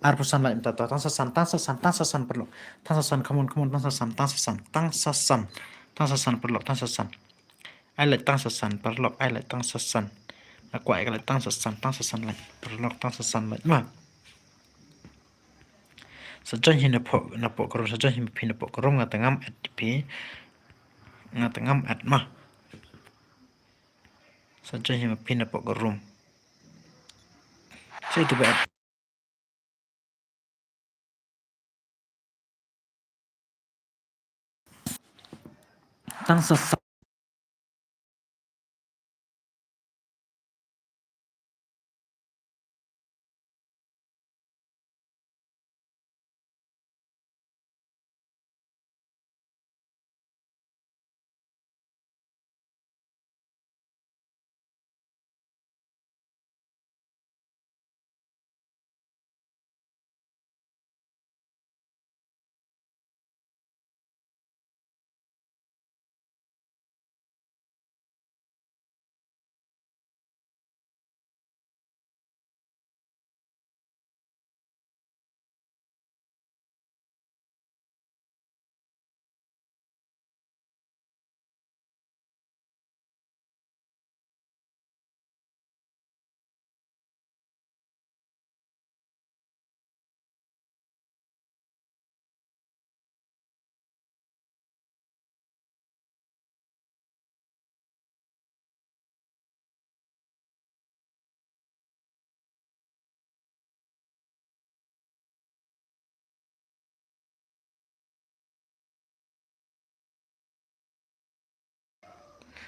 arphew san like mynta to. Tang sa san, tang sa san, tang sa san paralok. Tang sa san, come on, come on, tang sa san, tang sa san, tang sa san. Tang sa san paralok, tang sa san. Ai like tang sa san paralok, ai like tang sa san. Nga kwah ai ka like tang sa san, tang sa san like paralok, tang sa san like mo. Sa join hi napoh, napoh ka room, sa join hi ma phi napoh ka room, nga te ngam add phi. Nga te ngam add mo. Sa join hi ma phi napoh ka room. Sa itu ba add. Tang sa sa.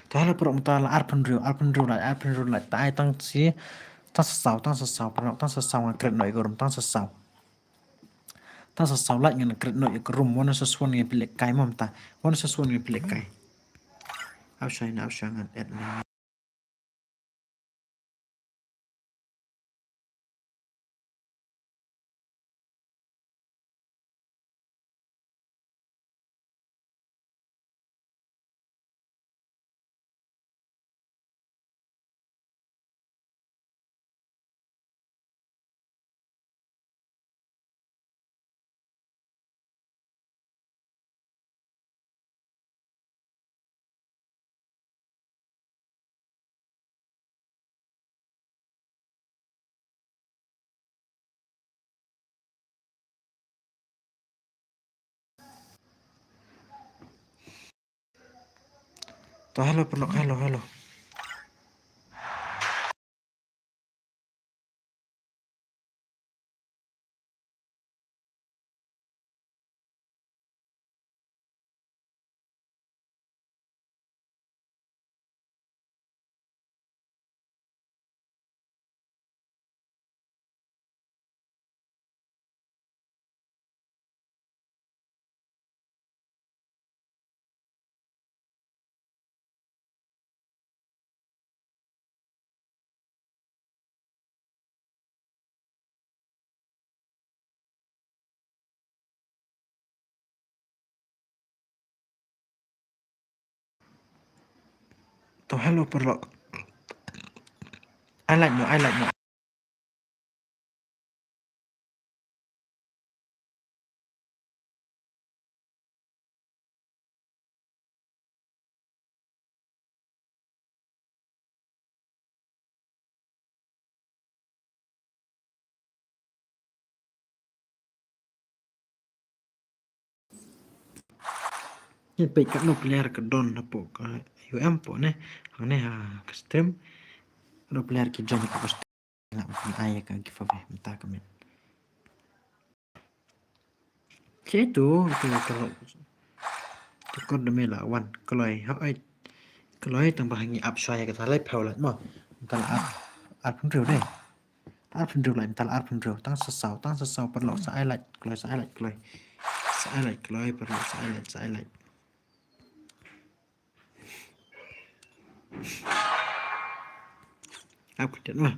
Te hello paralok, mynta la arphew hynriew, arphew hynriew like, arphew hynriew like, te ai tang shi, tang sa saw, tang sa saw paralok, tang sa saw, ngan create noh ïa ka room, tang sa saw. Tang sa saw like ngan create noh ïa ka room, wan sa suan ngan pynlehkai mo mynta. Wan sa suan ngan pynlehkai. Ap sha ïa na, ap sha ngan add na. To hello paralok, hello, hello. To hello paralok. Ai like mo, ai like mo. Ngi peit katno player ka don hapoh ka U M hapoh ne. Hangne ha ka stream. Katno player ki join hapoh ka stream. Lah, mungkin ai ka giveaway mynta ka met. Che tu, tu kalau tu kor demi lawan kloi ha oi. Kloi tang ba ngi ap shwa ïa kata lai phew lait mo. Mynta la ap, ap phew dei. Ar phew lait, mynta la ar phew. Tang sa saw, tang sa saw paralok, sa ai lait kloi, sa ai lait kloi. Sa ai lait kloi paralok, sa ai lait, sa ai lait. Ap kdet ma.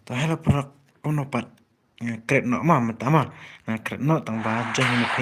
To hello paralok, kumno pat? Nga kret noh ma mynta ma. Nga kret noh tang ba join hi.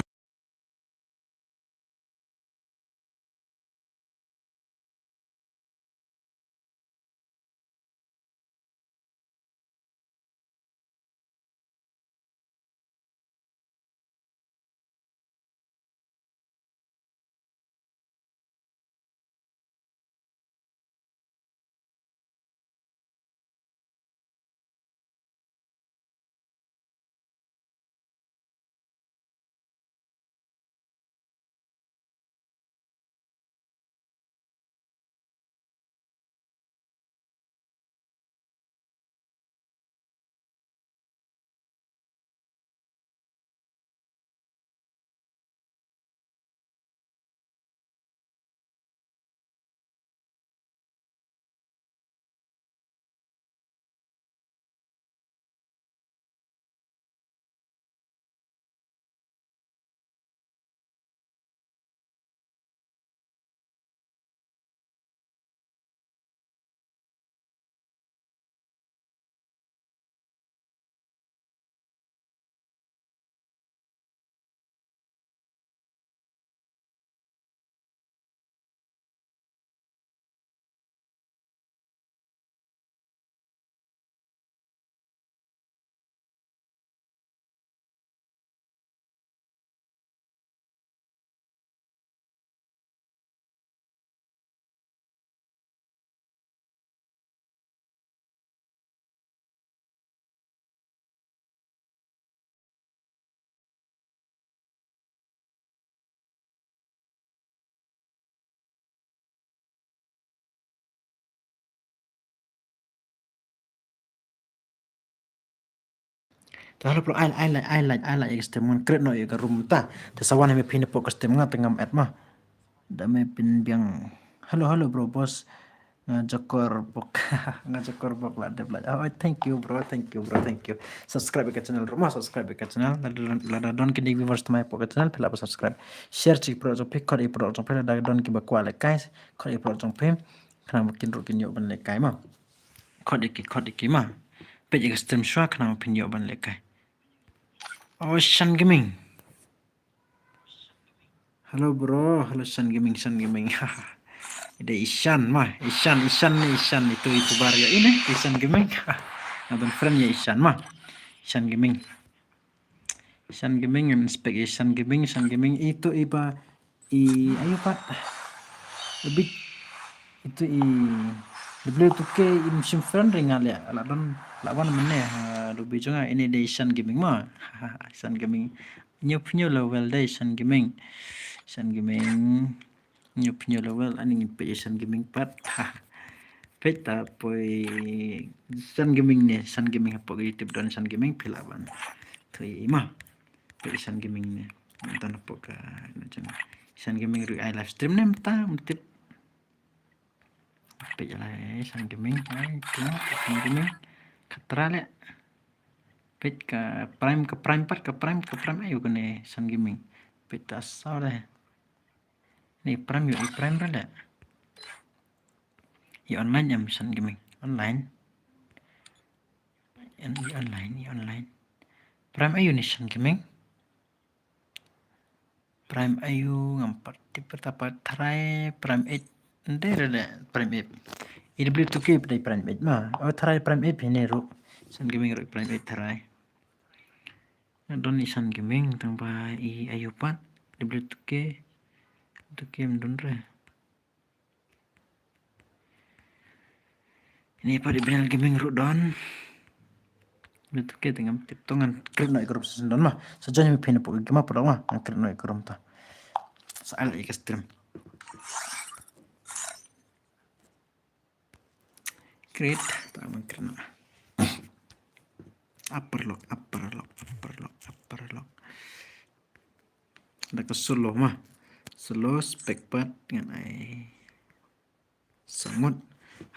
Ta halo plo ai ai ai ai ai ai stem ngan kret no ïa ka room ta. Te sa wan me pin po ka stem nga te ngam et ma. Da me pin biang. Halo halo bro boss. Nga jakor bok. Nga jakor bok la dep la. Oh, thank you bro, thank you bro, thank you. Subscribe ka channel room, subscribe ka channel. Lada don ki dik viewers tmai po ka channel phi lah ba subscribe. Share chi pro jong phi, khot i pro jong phi lada don ki ba kwah le guys. Khot i pro jong phi. Khnang ba kin ruh kin ïoh ban lehkai ma. Khot ïa ki, khot ïa ki ma. Peit ïa ka stream shuwa khnang ba phin ïoh ban lehkai. Oh, Shan Gaming. Hello bro, hello Shan Gaming, Shan Gaming. Ida Ishan ma, Ishan, Ishan ni, Ishan itu, itu bar ya ini, Ishan Gaming. Abang friend ya Ishan ma. Ishan Gaming. Ishan Gaming, inspect Ishan Gaming, Ishan Gaming itu iba i ayo pat. Lebih itu i W two K im shim friend ring ale ala don lawan mene ha dubi jonga ini de Ishan Gaming ma. Ishan Gaming. Nyu pnyu lo wel de Ishan Gaming. Ishan Gaming. Nyu pnyu lo wel ani ngin pe Ishan Gaming pat. Peit ta poi Ishan Gaming ne, Ishan Gaming hapoh YouTube don Ishan Gaming pila ban. Tui ma. Peit Ishan Gaming ne. Don hapoh ka Ishan Gaming ru ai live stream ne mta mtip. Peit ïa la eh, Ishan Gaming, ai tu Ishan Gaming. Khatra le. Peit ka prime, ka prime pat, ka prime, ka prime ayo kane Ishan Gaming. Peit ta saw le. Ni prime ïa i prime ra le. I online em Ishan Gaming. Online. Em i online, i online. Prime ayo ni Ishan Gaming. Prime ayu ngam pat tip ta pat tharai prime eight. Nde re de prime eight. I W two K pat prime eight ma. Oh tharai prime eight hine ru. Ishan Gaming ru prime eight tharai. Don Ishan Gaming tang ba i ayu pat W two K. W two K mdon re. Ini pat i Bnel Gaming ruh don. Betul ke tengam tip to ngan create noh i ka room session don ma. Sa join me pin pok game apa dong ma. Ngan create noh i ka room ta. Sa al i ka stream. Create ta ngan create noh. Upper lock, upper lock, upper lock, upper lock. Da ka solo ma. Solo spec pat ngan ai sangut.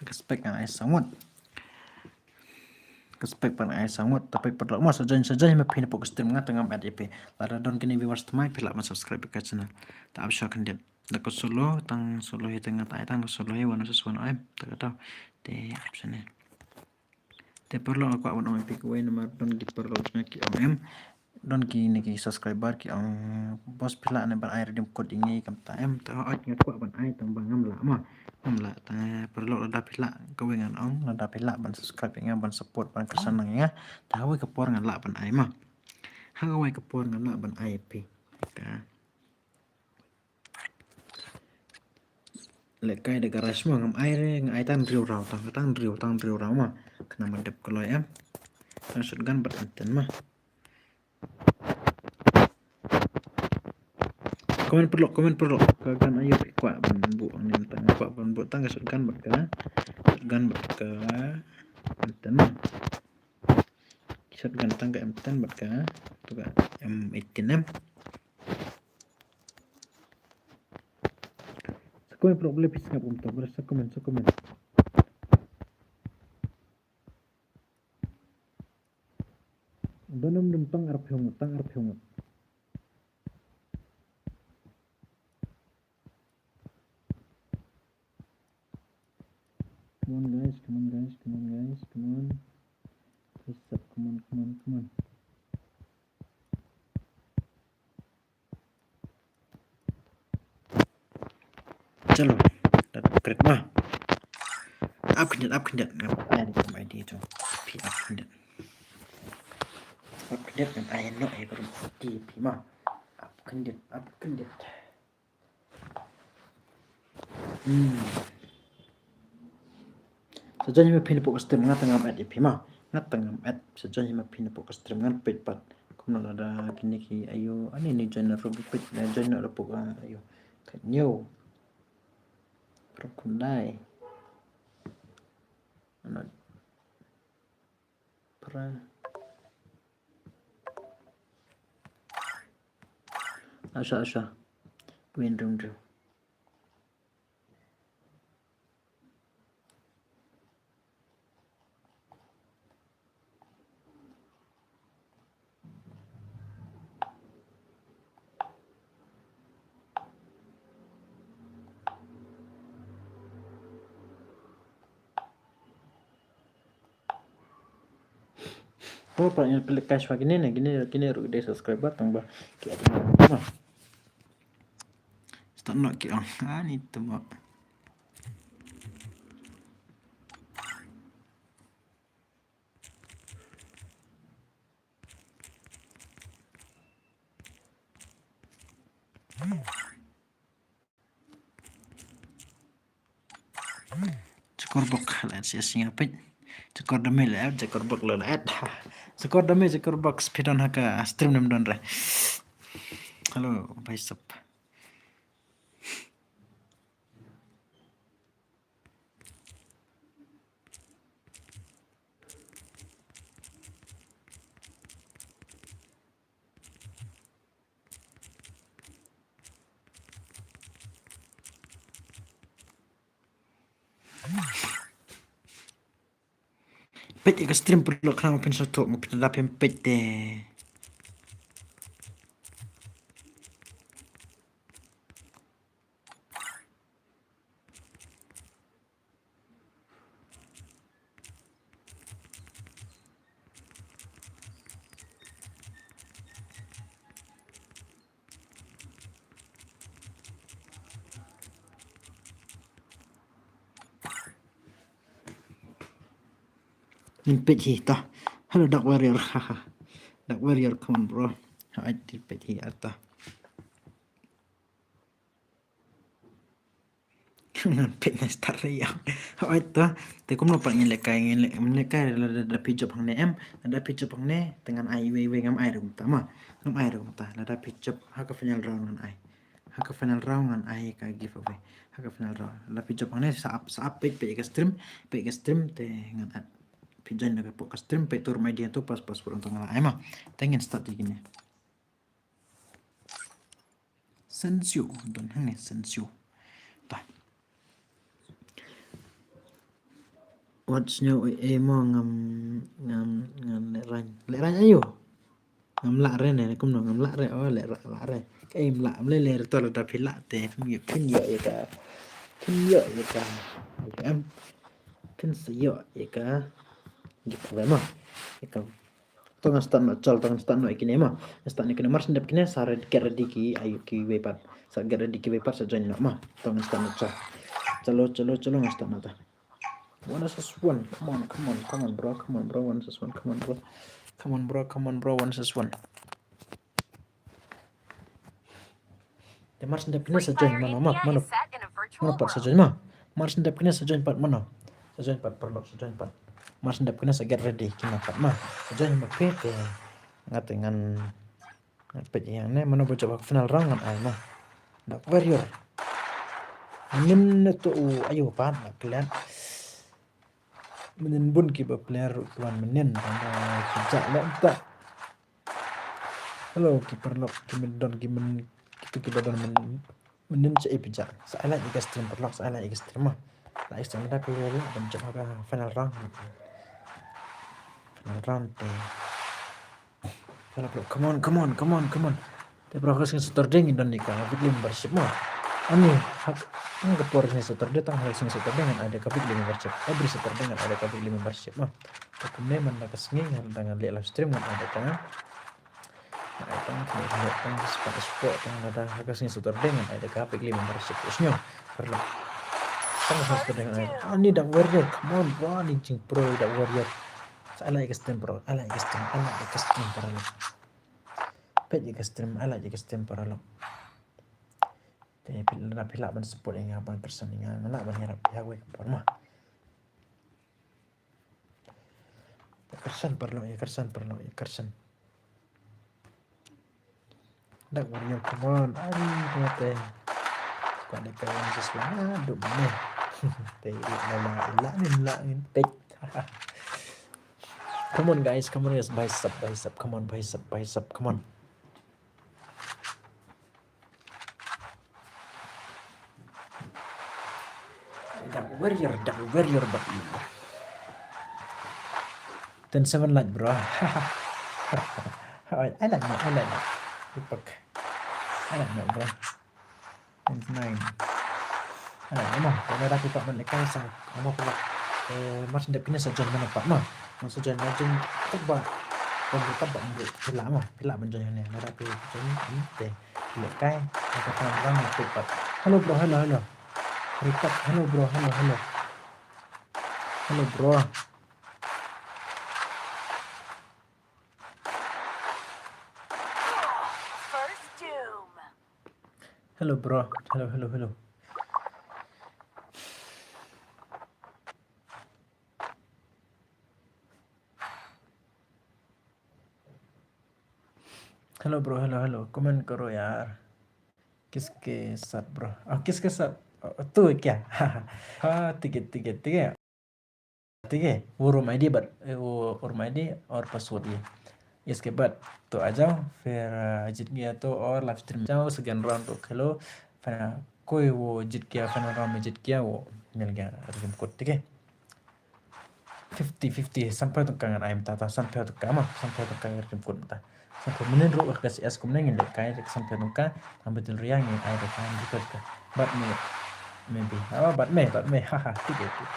Ka spec ngan ai sangut. Ka spec pat ngan ai sangut. Tapi pat ma sa join sa join me pin pok stream nga tengam at ipi. Lada don kini viewers tmai pila ma subscribe ka channel. Ta ap sha khyndiat. Da ka solo tang solo hi tang ta ai tang ka solo hi one versus one ai. Ta ka tau. Te ap sha ne. Te paralok nga kwah ban ong ïa phi kawei namar don ki paralok jong nga ki ong em. Don kine ki subscriber ki ong boss phi lah ne ban ai redeem code ïa ngi kumta em. Te hooid nga kwah ban ai tang ba ngam lah ma. Ngam lah te paralok lada phi lah kawei ngan ong lada phi lah ban subscribe ïa nga ban support ban kyrshan nang ïa nga. Te ha kawei ka por ngan lah ban ai ma. Ha kawei ka por ngan lah ban ai ïa phi. Te Lehkai da garage mo ngam ai re nga ai tang hynriew round tang tang hynriew tang hynriew round mo. Khnang ban dep kloi em. Tang shotgun bad M ten mo. Comment paralok comment paralok ka gun aïu phi kwah ban buh hangne tang kwah ban buh tang ka shotgun bad ka shotgun bad ka M ten mo. Shotgun tang ka M ten bad ka tu ka M eighteen em. Sa comment paralok balei phi sngap kumta, sa comment, sa comment. Don em don tang arphew ngut, tang arphew ngut. Come on guys, come on guys, come on guys, come on. Please sub, come on, come on, come on. Chalo, da upgrade ma. Up khyndiat, up khyndiat. Ngam ai ni kum I D tu. Phi up khyndiat. Up khyndiat ngam ai noh ïa ka room I D phi ma. Up khyndiat, up khyndiat. Hmm. Sa join hi ma phi na pok ka stream nga tang ngam add ïa phi ma. Nga tang ngam add. Sa join hi ma phi na pok ka stream ngan peit pat. Kumno lada kine ki aïu ani ni join na ruh peit na join na ruh pok aïu. Ka new. From Khyndai. Ano. Pra. Asha, asha. Win room room. Para ngin pynlehkai shwa kine ne, kine, kine ruh dei subscriber tang ba ki ap. Start noh ki ong. Ani temo. Chakor bok la et sia singa peit. Chakor da me la et, chakor bok la et. Chakor da me, chakor bok, phi don ha ka stream ne ym don re? Hello, bhai sab. Peit ïa ka stream pynlong khnang phin sa tok, phin da phin peit te. Ngin peit hi ta. Hello Dark Warrior. Haha. Dark Warrior, come on bro. Hooid, ngin peit hi ata. Ngan peit na start re ïa. Hooid ta. Te kumno pat ngin lehkai, ngin leh, ngin lehkai lada, lada phi jop hangne em. Lada phi jop hangne te ngan ai iwei iwei, ngam ai ruh mynta ma. Ngam ai ruh mynta. Lada phi jop ha ka final round ngan ai. Ha ka final round ngan ai ka giveaway. Ha ka final round. Lada phi jop hangne sa ap, sa ap peit, peit ka stream, peit ka stream te ngan add. Phi join na ka pok ka stream, peit tu ruh mai dia tu pas, pas pur ngan ai ma. Te ngin start ïa kine. Sensio, don hangne Sensio. Ta. Wat sngew ei ei mo ngam, ngam, ngam lehraiñ. Lehraiñ aïu? Ngam lah re ne, kumno ngam lah re? Oh, lehraiñ, lah re. Kaei ym lah, ym lei lei re to, lada phi lah te phin ïoh, phin ïoh ïa ka, phin ïoh ïa ka, em, phin sa ïoh ïa ka giveaway mo. Ïa ka To ngan start noh, chal, to ngan start noh ïa kine ma. Ngan start noh ïa kine, mar shen dep kine sa red, get ready ki, ayu, kiwei pat. Sa get ready kiwei pat, sa join noh ma. To ngan start noh, chal. Chalo, chalo, chalo, ngan start noh ta. One versus one. Come on, come on, come on, bro. Come on, bro. One versus one. Come on, bro. Come on, bro. Come on, bro. One versus one. Te mar shen dep kine sa join mano ma, mano, mano pat sa join ma. Mar shen dep kine sa join pat mano. Sa join pat, paralok, sa join pat. Mar shen dep kine sa get ready kine pat ma. Sa join ma phi te. Nga te ngan, ngan peit ïa ne mano ba jop ha ka final round ngan ai ma. Dark Warrior. Mynnin ne to u ayu pat na klet. Mynnin bun kiba player ruh ki wan mynnin, tang ba ki jah leh mynta. Hello ki paralok, ki myn don, ki myn, kitu kiba don myn, mynnin, sa ïa phi jah. Sa ai like ïa ka stream paralok, sa ai like ïa ka stream ma. Like ïa ka stream, da phi lah ban jop ha ka final round. Final round te. Paralok, come on, come on, come on, come on. Te paralok, ha ka sngi Saturday ngin don ïa ka weekly membership ma. Ani, ha ka por sngi Saturday, tang ha ka sngi Saturday ngan ai da ka weekly membership. Every Saturday ngan ai da ka weekly membership ma. Te kumne man la ka sngi ngan da ngan leh live stream ngan ai da ka. Ngan ai tang, ngan ai tang spot, spot tang lada ha ka sngi Saturday ngan ai da ka weekly membership. Us nyo, paralok. Tang ha ka sngi Saturday ngan ai. Ani Dark Warrior, come on bro, ani jingpro Dark Warrior. Sa ai like ïa ka stream bro, ai like ïa ka stream, ai like ïa ka stream paralok. Peit ïa ka stream, ai like ïa ka stream paralok. Te phi lah, phi lah ban support ïa nga, ban kyrsan ïa nga, nga lah ban ïarap ïa kawei ka por ma. Ïa kyrsan paralok, ïa kyrsan paralok, ïa kyrsan. Dark Warrior, come on. Ai, kumne te. Kwah lehkai one versus one. Aduh, mane. Te, ila, ila, ila, ila, ila, peit. Come on, guys. Come on, guys. Bicep, bicep. Come on, bicep, bicep. Come on. Dark Warrior, Dark Warrior, but you. Ten seven like, bro. I, I like that, I like that. Rupak. I like that, bro. Ten nine. I like that, no. Kalau dah kita balik kawasan, apa pula? Eh, mar shen dep kine sa join mano pat ma. Mar shen join, mar shen dep ba. Pom ka pat ba ym ruh phi lah mo, phi lah ban join hangne. Lada phi join hangne te phi leh kai. Ka pom rang phi pat. Hello bro, hello, hello. Report, hello bro, hello, hello. Hello bro. Hello bro. Hello, hello, hello. Hello bro, hello, hello. Comment karo yaar. Kiske saath bro? Oh, kiske saath? Oh, tu hai kya? Ha, theek hai, theek hai, theek hai. ठीक है, वो room ID बत-, वो room ID और password ये। इसके बाद तो आ जाओ, फिर, अ, जीत गया तो और live stream जाओ, second round तो खेलो, फिर कोई वो जीत गया, final round में जीत गया, वो मिल गया redeem code, ठीक है। Fifty fifty, sanphew tyngka ngan ai mynta, ta sanphew tyngka mo, sanphew tyngka ngan redeem code mynta. Sanphew mynnin ruh ka S S kumne ngin leh kai, sanphew tyngka, ha Battle Royale ngin ai da ka, ngan request ka. Bad me, maybe. Oh, bad me, bad me, haha, thik hai, thik.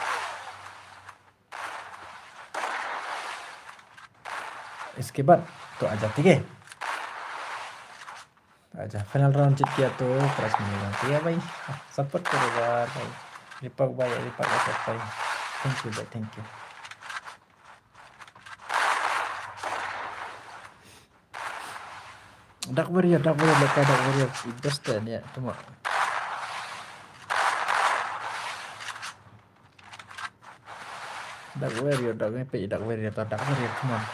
इसके बाद तो आ जाती है। अच्छा, final round जीत गया तो prize मिलेगा। ठीक है भाई, support करो यार भाई। Repok भाई, Repok भाई, support भाई। Thank you भाई, thank you। Dark Warrior, Dark Warrior, lehkai Dark Warrior, best eh, ni, tuma. Dark Warrior, Dark Warrior, Dark Warrior, Dark Warrior, come on.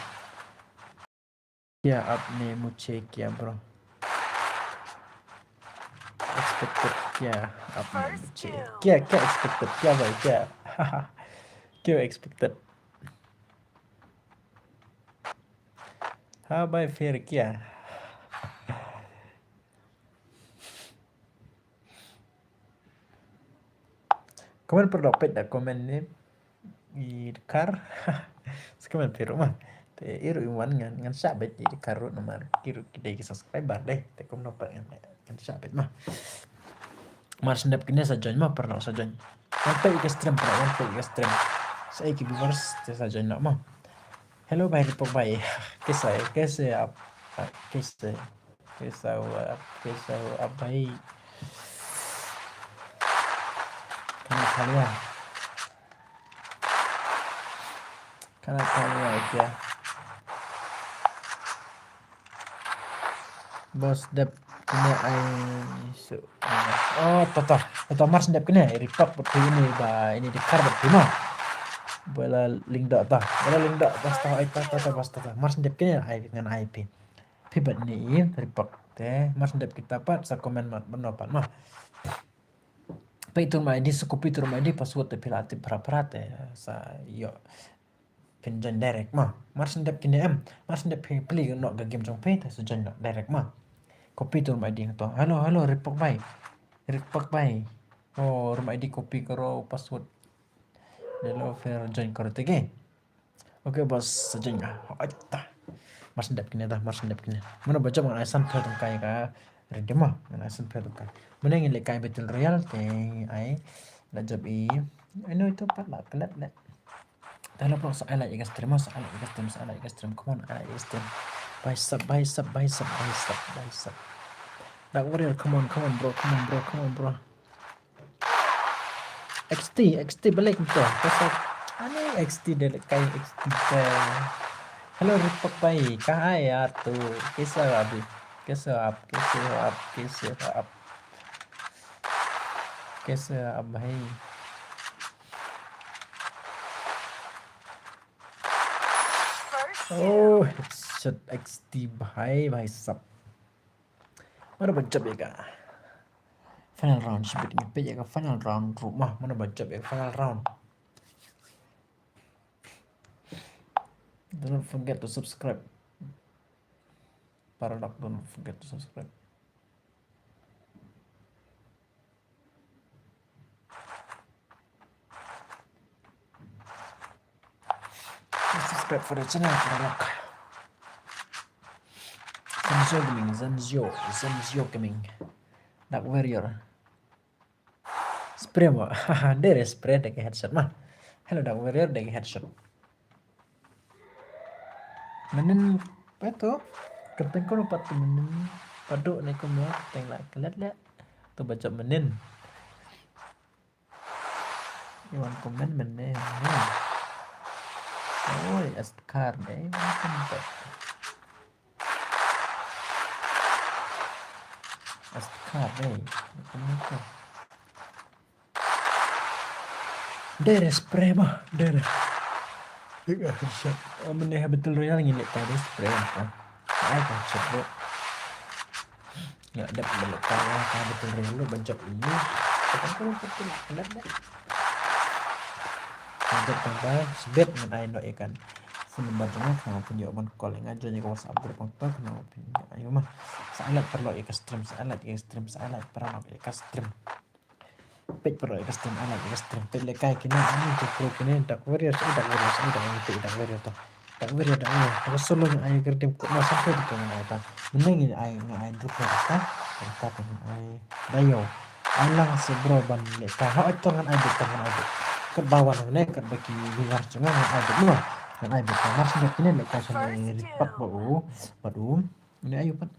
क्या आपने मुझे क्या bro? Expected क्या आपने मुझे? क्या, क्या expected? क्या भाई, क्या? क्यों expected? हाँ भाई, फिर क्या? Comment pyrthei peit da comment ne i dkhar. Comment pyrthei ma. Te i ruh i wan ngan, ngan shah beit i dkhar ruh namar ki ruh ki dei ki subscriber dei. Te kumno pat ngan, ngan shah beit ma. Mar shen dep kine sa join ma, pyrthei sa join. Wan peit ka stream, pyrthei wan peit ka stream. Sa ki viewers te sa join noh ma. Hello भाई, Repok भाई। कैसा है? कैसे आप? कैसे? कैसा हो आप? कैसा हो आप भाई? खाना खा लिया? खाना खा लिया क्या? Boss dep kine ai su. Oh, to to. To to, mar shen dep kine, Repok bad phi ini ba, ini dkhar bad phi ma. Ba la lyngdoh to. Ba la lyngdoh, bas to, ai to to to, bas to to. Mar shen dep kine ai ngan ai phi. Phi bad ni i Repok te, mar shen dep kita pat sa comment mat ban pat ma. Peit tu room ID, sa copy tu room ID, password te phi la tip phra phra te sa ïoh phin join direct ma. Mar shen dep kine em, mar shen dep phi plie noh ka game jong phi te sa join noh direct ma. Copy tu room ID to. Hello, hello, Repok bhai. Repok bhai. Oh, room ID copy karo, password. Hello, phi join karo te ke. Okay, boss, sa join nga. Ai ta. Mar shen dep kine ta, mar shen dep kine. Mano ba jop ngan ai sanphew tyngka ïa ka redeem ma. Ngan ai sanphew tyngka. Mynne ngin lehkai Battle Royale te ai. La jop i. Ai no, ito pat la klet leh. Te la pynlong sa ai like ïa ka stream, sa ai like ïa ka stream, sa ai like ïa ka stream. Come on, ai like ïa ka stream. Bhai sab, bhai sab, bhai sab, bhai sab, bhai sab. Dark Warrior, come on, come on bro, come on bro, come on bro. X T, X T balik to. Pasal ani X T de lehkai X T te. Hello Repok bhai, कहाँ है यार तू? कैसे हो अभी? कैसे हो आप? कैसे हो आप? कैसे हो आप? कैसे हो आप भाई? Oh, headshot X T bhai, bhai sab. Mano ba jop ïa ka final round, shibit ngi peit ïa ka final round ruh ma, mano ba jop ïa ka final round. Do not forget to subscribe. Paralok, do not forget to subscribe. Subscribe for the channel, paralok. Zanzio Gaming, Zanzio, Zanzio Gaming. Dark Warrior. Spray mo. Haha, dei re spray, dei ka headshot ma. Hello Dark Warrior, dei ka headshot. Mynnin pat to. Kyrteng kumno pat to mynnin. Pat to ne kumno kyrteng la klet le. To ba jop mynnin. Iwan comment mynnin. Oi, Astkar dei. Welcome back. Astkar dei. Welcome back. Dere spray ma, dere. Mynne ha Battle Royale ngi leh ka dei spray ma. Ai ka shot bro. Nga dep ba leh ka, ka Battle Royale ban jop ini. Ka kan ko betul lah, kan dep. Kan jop kan ba sbet ngan ai noh ïa kan phone number jong nga, khnang phin ïoh ban call ïa nga, join ïa ka WhatsApp group hangto, khnang phin ïoh, ayo ma. Sa ai like paralok ïa ka stream, sa ai like ïa ka stream, sa ai like paralok ïa ka stream. Peit paralok ïa ka stream, ai like ïa ka stream. Peit lehkai kine, ani tu pro kine, Dark Warriors, eh, Dark Warriors, eh, Dark Warriors, Dark Warriors tu. Dark Warriors, Dark Warriors. Dark Solo ngan ai ka redeem code ma, sampai tu ngan ai ta. Mynne ngan ai, ngan ai drop ka ta. Ka ta ngan ai. Dayo. Ai lang sa bro ban lehkai. Ha, ai to ngan ai beit, to ngan ai beit. Kat ba wan ne, kat ba ki viewer jong nga ngan ai beit ma. Ngan ai beit. Mar shen dep kine lehkai shen Rit Park bad u. Bad u. Une ayu pat.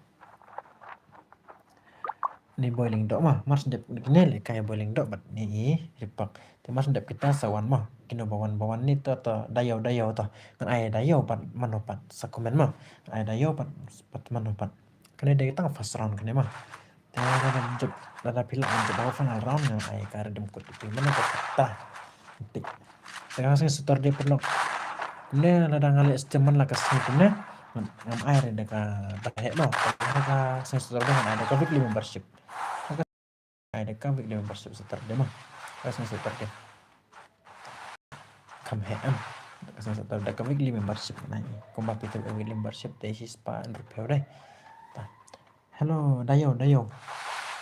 Ni Boiling Dog ma, mar shen dep kine lehkai Boiling Dog bad ni i Rit Park. Te mar shen dep kita sa wan ma, kino ba wan ba wan ni to, to Dayo, Dayo to. Ngan ai Dayo bad mano pat sa comment ma. Ngan ai Dayo bad, bad mano pat. Kane dei tang first round kane ma. Te lada jop, lada phi lah jop ha final round ngan ai ka redeem code ïa phi, mano ka kita. Te ka sngi Saturday paralok. Kumne lada nga leh stream man la ka sngi kumne. Ngam, ngam ai re da ka, da ka heh mo. Ka sngi Saturday ngan ai da ka weekly membership. Ai da ka weekly membership Saturday mo. Ka sngi Saturday. Kham heh em. Da ka sngi Saturday da ka weekly membership ngan ai. Kumba phi tip weekly membership te shispah hynriewphew dei. Ta. Hello, Dayo, Dayo.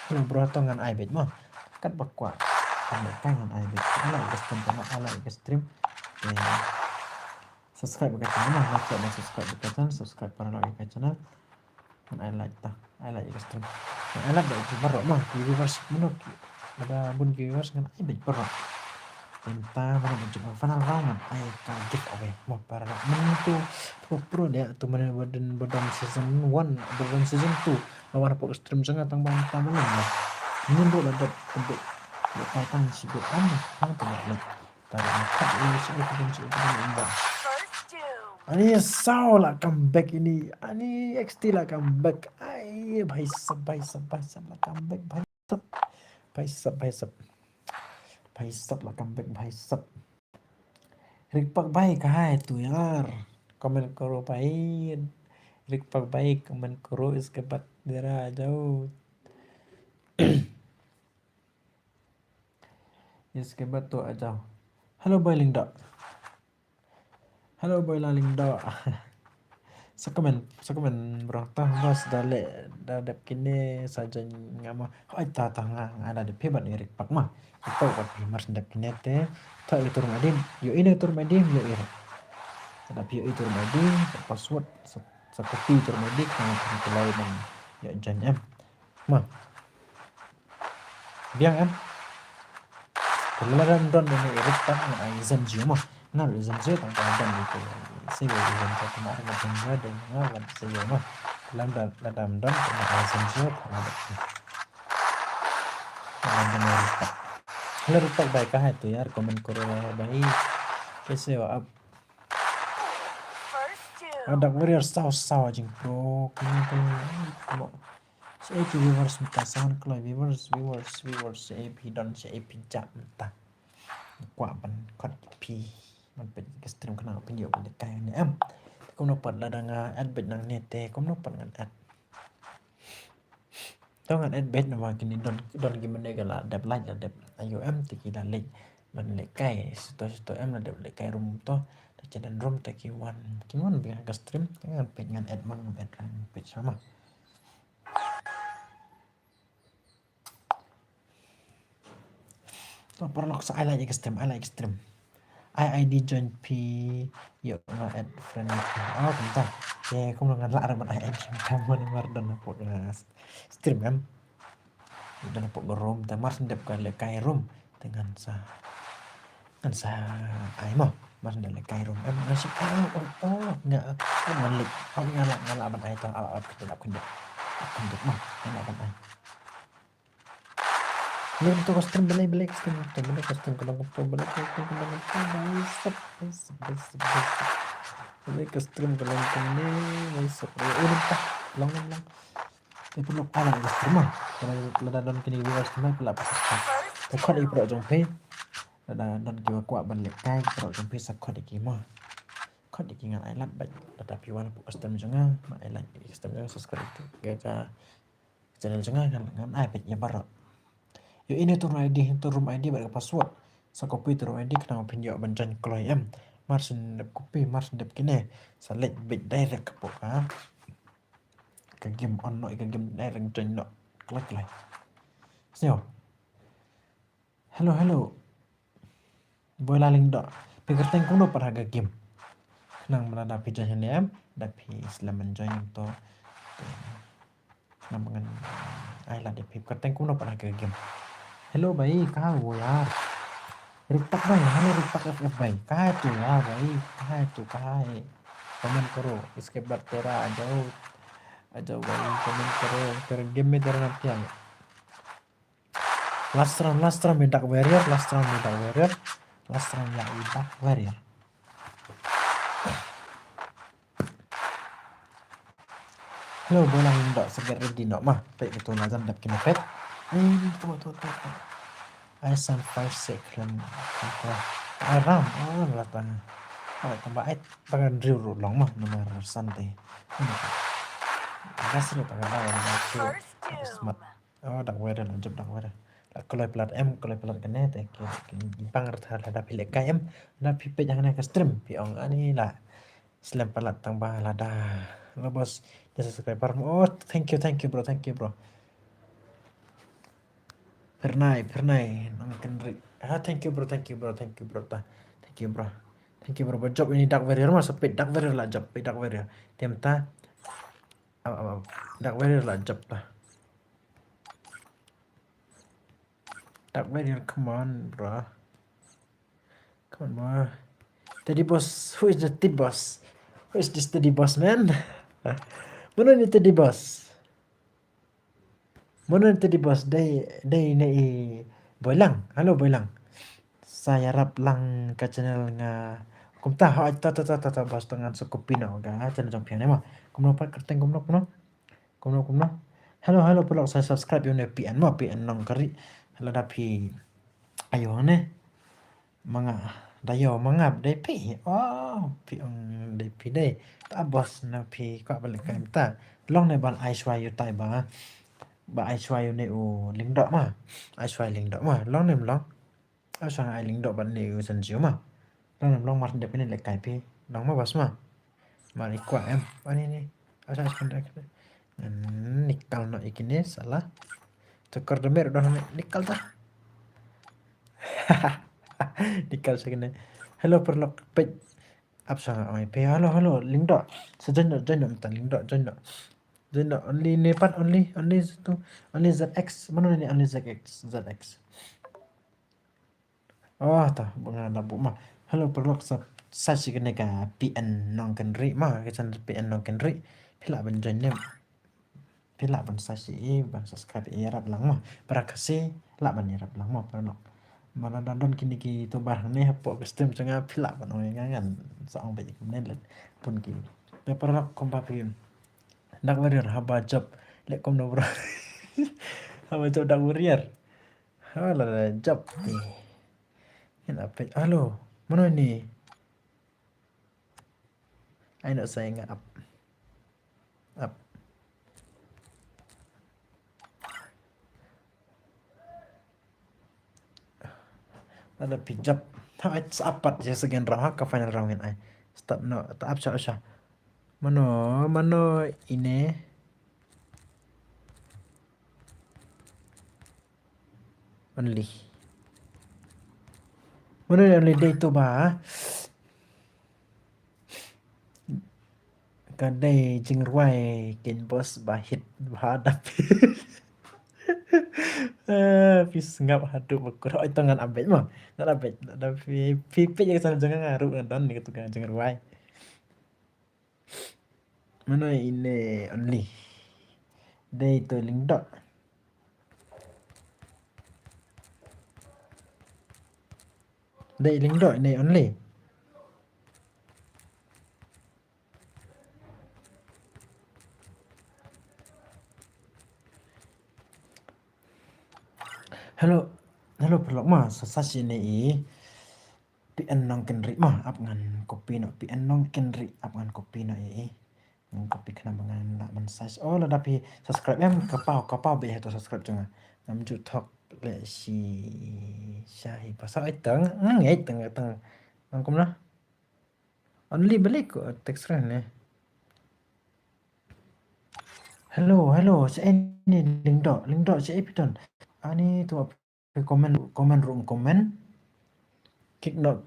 Hello, bro, to ngan ai beit mo. Kat ba kwah. Ngan ai beit. Ai like ka stream, ai like ka stream. Te subscribe ka channel mo. Like, subscribe ka channel, subscribe paralok ka channel. Ngan ai like ta. Ai like ka stream. Ngan ai like da ki baroh mo. Ki viewers mo ki. Ada bun ki viewers ngan ai beit baroh. Mynta mano ban jop ha final round ngan ai ka giveaway mo paralok. Mynta pro pro dei to, mano ba don, ba don season one, ba don season two. Ba wan hapoh stream jong nga tang ba mynta ba wan. Mynta ba dep kebit. Ba tang shi bit am. Tang ba dep. Tang ba dep. Ani saw la comeback ini. Ani X T la comeback. Ai bhai sab, bhai sab, bhai sab la comeback bhai. Bhai sab, bhai sab. Bhai sab la comeback, bhai sab. Rit Park bhai kahan hai tu yaar? Comment karo bhai. Rit Park bhai comment karo, iske baad zara aa jao. Iske baad to aa jao. Hello Boiling Dog. Hello Boiling Dog. Sa comment, sa comment bro. Tah bas da leh, da dep kine sa join nga ma. Hoi ta ta nga, nga da dep phi bad Rit Park ma. Rit Park bad phi mar shen dep kine te. Tah ïa ka room I D, ïohi na ka room I D, ïohi. Da phi ïohi ka room I D, password, sa, sa copy ka room I D, khnang phi ïoh ban ïoh join em. Ma. Biang em. Te lada ym don ïa i Rit Park ngan ai Zenzio ma. Nga ruh Zenzio tang tang don ïa i. Sa ïa i Zenzio tang ma nga Zenzio dei nga ban sa ïa ma. Lada, lada ym don tang ma ai Zenzio tang ma. Lada ym don ïa i Rit Park. Hello Rit Park bhai, kahan hai tu yaar, comment karo yaar bhai. Kaise ho aap? Ah, Dark Warrior saw saw jingpro. Kini tu. Sha ap viewers mynta, saw kloi viewers, viewers, viewers, sha ap don, sha ap jam mynta. Kwah ban khot phi. Ban peit ka stream khnang phin ïoh ban lehkai ne em. Kumno pat lada nga add beit nangne te, kumno pat ngan add. To ngan add beit namar kine don, don ki mynne ki la dep like, la dep ayu em te ki la leit ban lehkai. Sito sito em la dep lehkai room to. Te ki don room te ki wan, ki wan biang ka stream. Te ngan peit ngan add ma, ngan add ngan peit sama. To paralok sa ai like ïa ka stream, ai like ïa ka stream. Ai I D join phi, ïoh nga add friend phi. Oh, kumta. Te kumno ngan lah ban ai I D mynta, namar don hapoh ka stream em. Don hapoh ka room, te mar shen dep ka lehkai room. Te ngan sa Ngan sa ai mo. Mar da lehkai ruh em, ngan sa ai, oh, oh, nga, oh, ngan leh, oh, nga lah, nga lah ban ai to, ap, ap, khyndiat, ap, khyndiat, ap, khyndiat mo, nga lah ban ai. Leh to ka stream, balei, balei ka stream, to balei ka stream, ka long ka to, balei ka stream, ka long ka to, balei sep, balei sep, balei sep, balei sep. Balei ka stream, ka long ka ne, balei sep, balei, eh, long, long, long. Te pynlong ai la ka stream mo. Lada, lada don kine viewers te mo, pynlong ai la ka stream. Te khot ïa ki paralok jong phi. Lada don kiba kwah ban lehkai, ki paralok jong phi sa khot ïa ki mo. Khot ïa ki, ngan ai lad beit. Lada phi wan hapoh ka stream jong nga, ngan ai lad ïa ka stream jong nga, subscribe ïa ka channel jong nga, ngan, ngan ai beit ïa baroh. Ïoh ine to room I D, to room I D bad ka password. Sa copy to room I D khnang phin ïoh ban join kloi em. Mar shu dep copy, mar shu dep kine, sa leit beit direct hapoh ka, ka game, on noh ïa ka game, direct join noh. Kloi, kloi. Sngewbha. Hello, hello. Boilang Lyngdoh. Phi kyrteng kumno pat ha ka game? Khnang ba lada phi join hangne em, da phi slem ban join to. Khnang ba ngan ai lad ïa phi. Phi kyrteng kumno pat ha ka game? Hello bhai, kahan ho yaar? Rik tak bhai, hello Rik tak F F bhai. Kahan hai tu yaar bhai, kahan hai tu, kahan hai? Comment karo, iske baad tera aa jao. Aa jao bhai, comment karo. Tera game mein tera naam kya hai? Last round, last round mein Dark Warrior, last round mein Dark Warrior, last round ïa u Dark Warrior. Hello, Boilang Lyngdoh, sa get ready noh mo. Peit kato la jan dep kine peit. Ai, to, to, to, to. Ai san five six lem. Ai ram, oh, la tang. Ai tang ba ai tang riew ruh long mo, number san te. Gas ruh tang ba ai. First kill. Smat. Oh, Dark Warrior la jop, Dark Warrior. La kloi palat em, kloi palat kane te ki, ki bang rta lada phi lehkai em. Lada phi peit hangne ka stream phi ong ani la slem palat tang ba lada. Hello boss, just subscriber. Oh, thank you, thank you bro, thank you bro. Phyrnai, phyrnai, nang kenri. Ah, thank you bro, thank you bro, thank you bro ta. Thank you bro. Thank you bro, ba jop ine Dark Warrior mo, sa peit Dark Warrior la jop, peit Dark Warrior. Te mynta. Ap, ap, ap. Dark Warrior la jop ta. Dark Warrior, come on, bro. Come on, bro. Teddy Boss, who is the Teddy Boss? Who is this Teddy Boss, man? Mano ni Teddy Boss? Mano ni Teddy Boss? Dei, dei ne i Boilang. Hello, Boilang. Sa ïarap lang ka channel nga. Kumta, ha, ta, ta, ta, ta, ta, boss, to ngan sa copy noh ka channel jong phi ne mo. Kumno pat kyrteng, kumno, kumno? Kumno, kumno? Hello, hello, paralok, sa subscribe ïa une P N mo, P N Nongkynrih. Hello, da phi. Ayo ne. Ma nga, da ïoh ma nga dei phi. Oh, phi ong dei phi dei. Ta boss na phi kwah ban lehkai mynta. Long ne ban ai shuwa ïa utai ba. Ba ai shuwa ïa une u Lyngdoh mo. Ai shuwa ïa Lyngdoh mo. Long ne long. Ai shuwa ai Lyngdoh bad une u Sanju mo. Long ne long, mar dep kine lehkai phi. Long mo boss mo. Mar i kwah em. Ani ni. Ai shuwa ai shuwa. Nikal noh ïa kine sala. Tekor demi don nikal ta. Nikal sa kine. Hello paralok, peit. Ap sa nga ong ïa phi. Hello, hello, Lyngdoh. Sa join noh, join noh mynta Lyngdoh, join noh. Join noh, only ne pat, only, only tu, only Z X. Mano ne only Z X, Z X. Oh, ta, ba nga da buh mo. Hello paralok, sa, sa shi kane ka P N Nongkynrih mo, ka channel P N Nongkynrih. Phi lah ban join ne. Phi lah ban sa shi, ban subscribe, ïarap lang mo. Para Khasi lah ban ïarap lang mo, paralok. Ma lada don kine kito ba hangne hapoh ka stream jong nga, phi lah ban ong ïa nga, ngan sa ong beit kumne leit bun ki. Te paralok, kumba phi. Dark Warrior haba jop leh kumno bro? Haba jop Dark Warrior. Ha, la jop. Ngin ap. Hello. Mano ni? Ai noh sa ïa nga ap. Ap. Lada phi jop. Tang ai sa ap pat ïa second round ha, ka final round ngin ai. Start noh, ta ap sha sha. Mano, mano ine. Only. Mano ine only dei to ba. Ka dei jingrwai Ken Boss ba hit ba da phi. Eh, phi sngap haduh ba kut. Oi, to ngan update mo. Ngan update. Da phi, phi peit ïa ka channel jong nga ruh nga don ni ka tu ka jong ruwai. Mano ine only. Dei to Lyngdoh. Dei Lyngdoh ine only. Hello, hello paralok mo, sa sa shi ne i. P N Nongkynrih mo, ap ngan copy noh. P N Nongkynrih, ap ngan copy noh i. Ngan copy khnang ba ngan lah ban search. Oh, lada phi subscribe em, ka paw, ka paw beit ha to subscribe jong nga. Ngam ju thok leh shi sha hi ba sa ai tang, ngan ngeit tang tang. Nang kumno? Only balik ko text ren ne. Hello, hello, shaei ne Lyngdoh, Lyngdoh shaei phi don? Ani to phi comment, comment room comment. Kick not.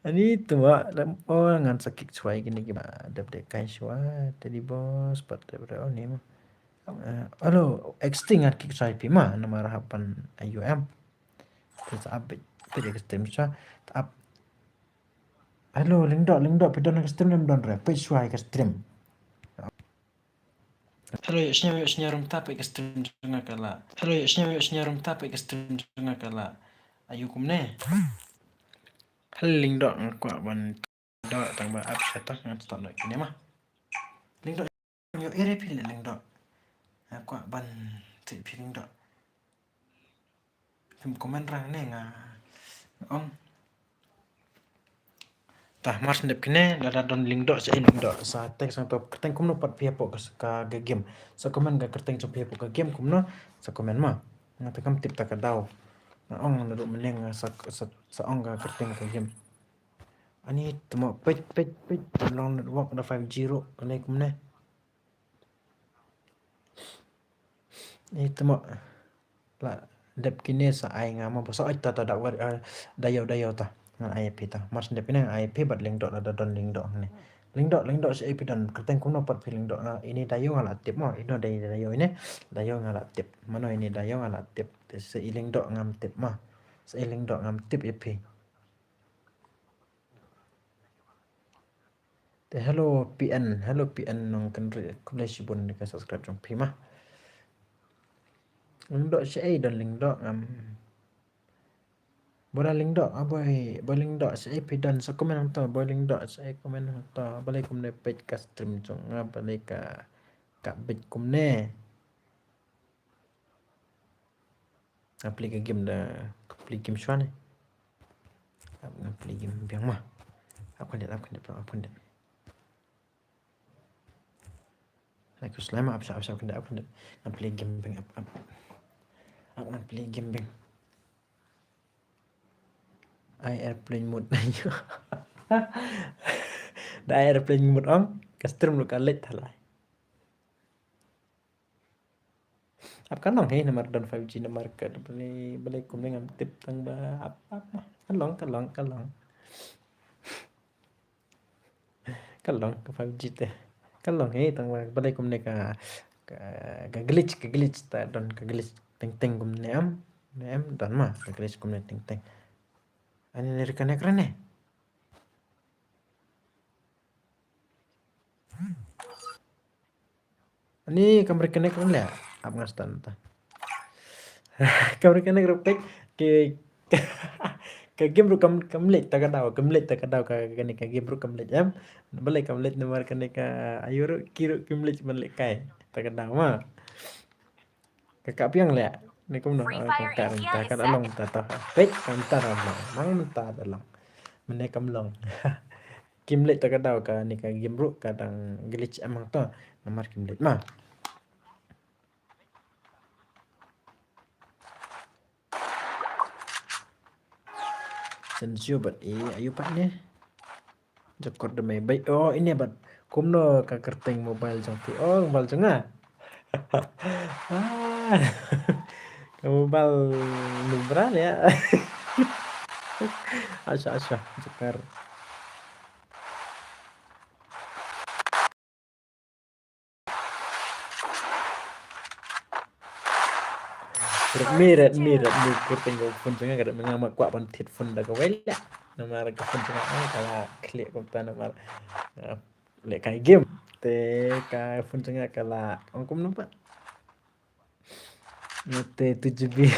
Ani to lam o ngan sa kick shuwa kine kiba dep dep kai shuwa. Teddy boss pat dep dep ni ma. Eh, hello, extinct ngan kick shuwa phi ma namar hapan I U M. Phi sa up beit, phi ka stream shuwa. Up. Hello, Lyngdoh, Lyngdoh, phi don ka stream ne ym don re? Peit shuwa ka stream. Hello, ïohsngew, ïohsngew rum ta peit ka stream jong nga ka la. Hello, ïohsngew, ïohsngew rum ta peit ka stream jong nga ka la. Ayu kumne. Hello, Lyngdoh, nga kwah ban doh tang ba ap sha ta ngan stop noh kine ma. Lyngdoh, ïoh ere phi le Lyngdoh. Nga kwah ban tip phi Lyngdoh. Phim comment rang ne nga ong. Tah mar shen dep kine lada don Lyngdoh shaei Lyngdoh sa text ngan to kyrteng kumno pat phi hapoh ka, ka, ka game. Sa comment ka kyrteng jong phi hapoh ka game kumno sa comment ma. Nga te kam tip ta ka daw. Nga ong naduh mynne nga sa, sa, sa ong ka kyrteng ka game. Ani tmo peit peit peit long network da five G ruh kane kumne. Ni tmo la dep kine sa ai nga mo ba sa ai ta ta da war, eh, da ïoh da ïoh ta ngan ai phi ta. Mar shen dep kine ngan ai phi bad Lyngdoh lada don Lyngdoh ne. Lyngdoh, Lyngdoh shaei phi don kyrteng kumno pat phi Lyngdoh nga ini da ïoh nga la tip mo ino da da ïoh ine da ïoh nga la tip. Mano ini da ïoh nga la tip. Te shaei Lyngdoh ngam tip ma. Shaei Lyngdoh ngam tip ïa phi. Te hello P N, hello P N Nongkynrih, khublei shibun ïa ka subscribe jong phi ma. Lyngdoh shaei don Lyngdoh ngam. Boy Lyngdoh, ah boy, boy Lyngdoh shaei phi don sa comment hangto, boy Lyngdoh shaei comment hangto, balei kumne peit ka stream jong nga, balei ka, ka beit kumne. Nga plie ka game da, nga plie game shuwa ne. Nga plie game biang ma. Ap khyndiat, ap khyndiat, ap khyndiat. Like slime ap sha, ap sha khyndiat, ap khyndiat. Nga plie game biang, ap, ap. Ap nga plie game biang. Ai airplane mode. Da ai airplane mode ong, ka stream ruh ka leit thalai. Ap ka long hi namar don five G namar ka balei, balei kumne ngam tip tang ba ap, ap ma. Ka long, ka long, ka long. Ka long ka five G te. Ka long hi tang ba balei kumne ka, ka, ka glitch, ka glitch ta don ka glitch teng teng kumne em. Ne em don ma ka glitch kumne teng teng. Ani ne reconnect re ne. Ani kam reconnect ruh leh. Ap nga start mynta. Kam reconnect ruh pek. Ke, ka game ruh kam, kam leit ta ka daw, kam leit ta ka daw ka, kane ka game ruh kam leit em. Balei kam leit namar kane ka ayu ruh ki ruh kim leit ban lehkai ta ka daw ma. Ka kap ïa nga leh. Ni kumno? Free Fire ka kap Asia mynta, is ka da long back. Mynta to. Peit, ka mynta da long. Mang mynta da long. Mynne kam long. Kim leit ta ka daw ka ni ka game ruh ka dang glitch em hangto. Namar kim leit ma. Sensio bad i ayu pat ne. Jakor da mai bai. Oh, ine bad. Kumno ka kyrteng mobile jong phi? Oh, mobile jong nga. Ah. Ka mobile Nubra ne ya. Asha, asha, jakar. Redmi, Redmi, Redmi, kyrteng ka phone jong nga ka Redmi, nga ma kwah ban thied phone da kawei leh. Namar ka phone jong nga ka la khlieh kumta namar, ah, lehkai game. Te ka phone jong nga ka la ong kumno pat. Nga te two GB.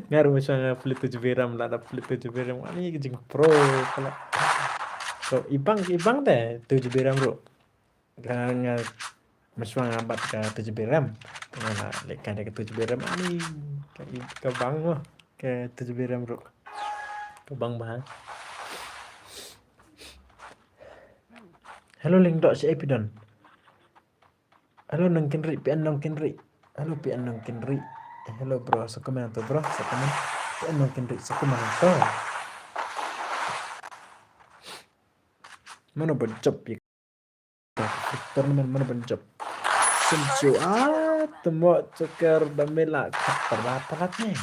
Nga ruh mynshuwa nga plie two GB RAM, lada plie two GB RAM ani ka jing pro pala. So ibang, ibang te two GB RAM ruh. Nga, nga mynshuwa nga bat ka two GB RAM. Nga la lehkai da ka two GB RAM ani ka, ka bang mo. Ka two GB RAM ruh ka bang bha. Hello Lyngdoh, shaei phi don? Hello Nongkynrih, P N Nongkynrih. Hello P N Nongkynrih. Hello bro, sa comment to bro, sa comment. P N Nongkynrih, sa comment to. Mano ba jop ïa ka tournament, mano ba jop? Sim Chiu, ah, temo checker da me la khat palat palat ne.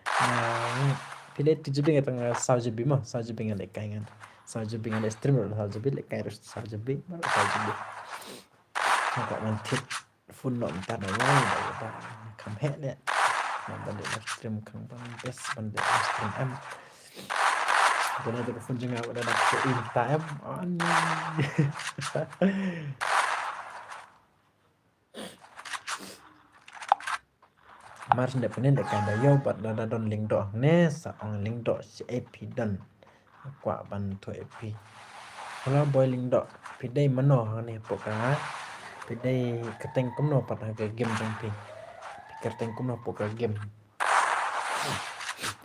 Ah, phi leh two GB nga tang, ah, saw GB mo, saw GB nga lehkai ngan. Saw GB nga leh stream ruh saw GB, lehkai ruh saw GB, baroh saw GB. Nga kwah ban thied phone noh mynta da wei da wei da kham heh ne. Nga ban leh live stream kham ban best ban leh live stream em. Dei na ka phone jong nga ba da dak shu im ta em. Ani. Mar shu dep pynlehkai da ïoh bad lada don Lyngdoh hangne sa ong Lyngdoh shaei phi don. Kwah ban thoh ïa phi. Hello boy Lyngdoh, phi dei mano hangne hapoh ka, phi dei kyrteng kumno pat ha ka game jong phi? Phi kyrteng kumno hapoh ka game?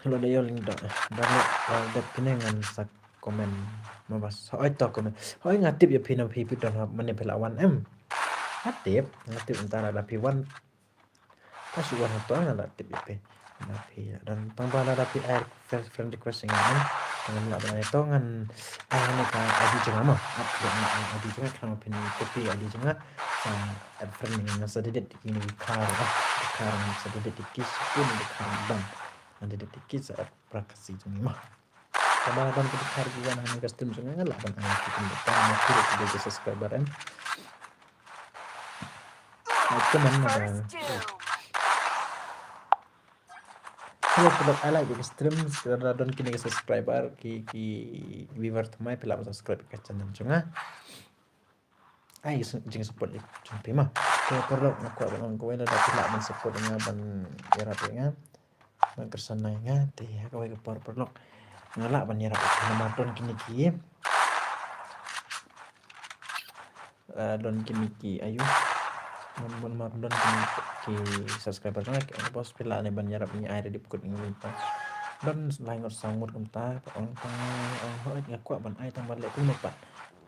Hello da ïoh Lyngdoh. Da leh, da dep kine ngan sa comment. Ma bas. Hoi to comment. Hoi nga tip ïa phi na phi phi don ha mane phi la wan em. Nga tip, nga tip mynta lada phi wan. Ka shu wan hato nga la tip ïa phi. Na phi don tang ba lada phi ai friend, friend request ïa nga em. Ngan lah ban ai to ngan ai hangne ka ID jong nga mo. App jong nga, ai ID jong nga, khnang ba phin copy ID jong nga. Sa add friend ïa nga, sa delete ïa kine ki khar, ah, ki khar, sa delete ïa ki, spoon ïa ki khar bang. Ngan delete ïa ki sa add pra Khasi jong ngi mo. Tang ba don ki dkhar ki wan hangne ka stream jong nga, nga lah ban ai ki, kumta ma ki ruh ki dei ki subscriber em. Ai comment na ba. Hello, hello, I like the stream, lada don kine ki subscriber, ki, ki viewer thymmai, phi lah ban subscribe ka channel jong nga. Ai, jing support ïa jong phi ma. Te paralok nga kwah ban ong kawei, lada phi lah ban support ïa nga ban ïarap ïa nga, ban kyrshan ïa nga, te ha kawei ka por paralok nga lah ban ïarap ïa phi namar don kine ki, eh, don kine ki, ayu, namar don kine ki subscriber jong nga, ki ong boss phi lah ne ban ïarap ïa nga, ai ready pkut ïa nga mynta. Don lai ngut saw ngut kumta, ong tang, ong hooid nga kwah ban ai tang ban leh kumno pat.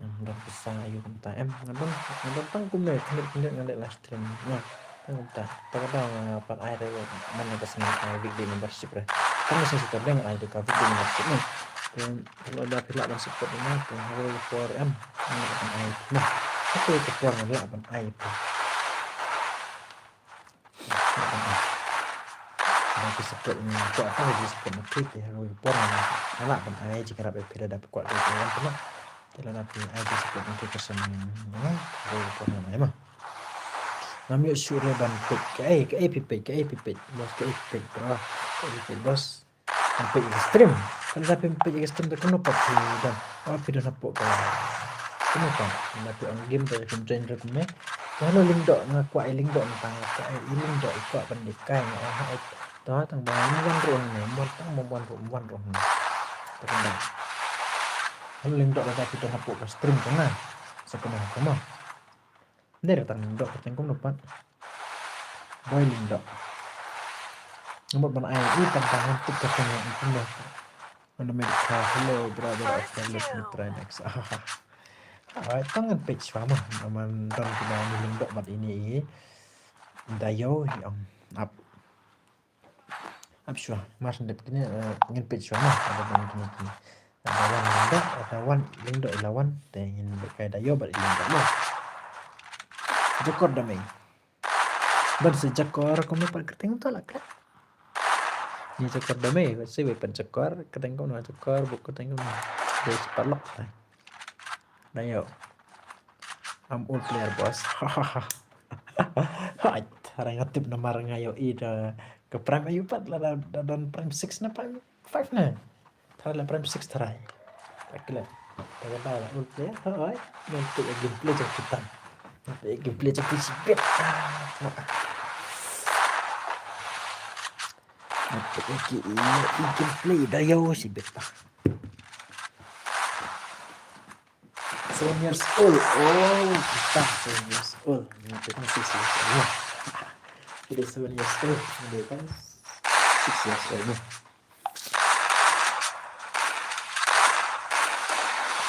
Ngam don pisa aïu kumta em, ngam don, ngam don tang kumne, khyndiat khyndiat ngan leh live stream. Nga tang kumta, ta ka daw nga pat ai re, man la ka sngi ai weekly membership re. Tang ka sngi Saturday ngan ai ka weekly membership ne. Te lada phi lah ban support ïa nga, te ha kawei ka por em, ngan lah ban ai. Nah, ha kawei ka por ngan lah ban ai. Lada phi support ïa nga, kwah tang phi support na phi, te ha kawei ka por nga lah ban ai jingïarap ïa phi lada phi kwah. Te lada phi ai jingsupport na phi kyrshan ïa nga, ha kawei ka por ngan ai ma. Ngam ïoh shuh re ban peit. Kaei, kaei phi peit, kaei phi peit boss, kaei phi peit bro, kaei phi peit boss? Ban peit ïa ka stream. Lada phim peit ïa ka stream te kumno pat phi don? Oh, phi don hapoh ka, kumno pat? Lada phi on game te phim join ruh kumne. Te hello Lyngdoh, nga kwah ïa Lyngdoh mynta, nga kwah ïa Lyngdoh, i kwah ban lehkai, nga ong hooid. To tang ba ym wan ruh hangne, ym wan, tang ba ym wan ruh, ym wan ruh hangne. Te kumta. Hello Lyngdoh, lada phi don hapoh ka stream jong nga, sa comment hapoh mo. Dei re tang Lyngdoh, kyrteng kumno pat? Boy Lyngdoh. Nga mut ban ai i tang tang, ngan tip kyrteng ïa i kumno. Hello brother, of course, let me try next. Alright, tang ngan peit shuwa mo. Namar don kumba ine i Lyngdoh bad ine i Dayo, i ong ap. Ap shuwa, mar shu dep kine, eh, ngin peit shuwa mo, lada don kine ki. Lada wan Lyngdoh, lada wan Lyngdoh i la wan, te ngin lehkai Dayo bad i Lyngdoh mo. Jakor da mei. Ban sa Jakor, kumno pat kyrteng to la klet. Ni Jakor da mei, sa wei pat Jakor, kyrteng kumno Jakor, bad kyrteng kumno. Dei sa paralok. Dayo. I'm all player boss. Hait. Tharai nga tip namar nga ïohi da ka prime aïu pat, la da, da don prime six ne prime five ne. Tharai la prime six tharai. Akle. Tharai la ul play. Hoi. Ngan tip ïa gameplay jong kita. Ngan tip ïa gameplay jong kita shibit. Ah, ngan tip ïa ki, ïa ki gameplay da ïa shibit. Seven years old. Oh, kita seven years old. Ngan tip six years old. Kita seven years old. Ngan tip six years old.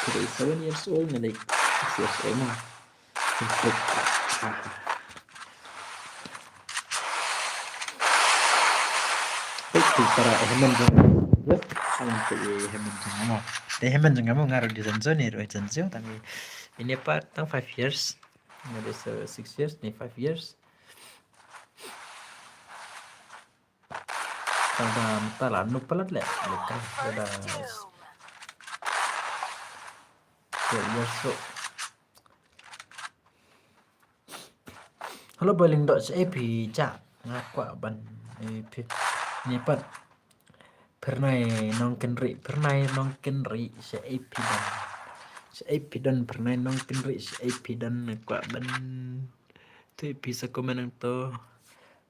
Kita seven years old, ngan tip six years old. Ngan tip. Peit tu para hynmen jong nga. Yo, ang tu hynmen jong nga mo. Te hynmen jong nga mo nga ruh dei Gen Z ne ruh Gen Z tang ine pat tang five years. Nga dei sa six years ne five years. Tang da mynta la nu palat le. Leka da twelve years old. Hello, Boiling Dot, shaei phi jah? Nga kwah ban, eh, phi, ne pat. Phyrnai Nongkynrih, Phyrnai Nongkynrih, shaei phi don? Shaei phi don, Phyrnai Nongkynrih, shaei phi don? Nga kwah ban. Tu phi sa comment nangto.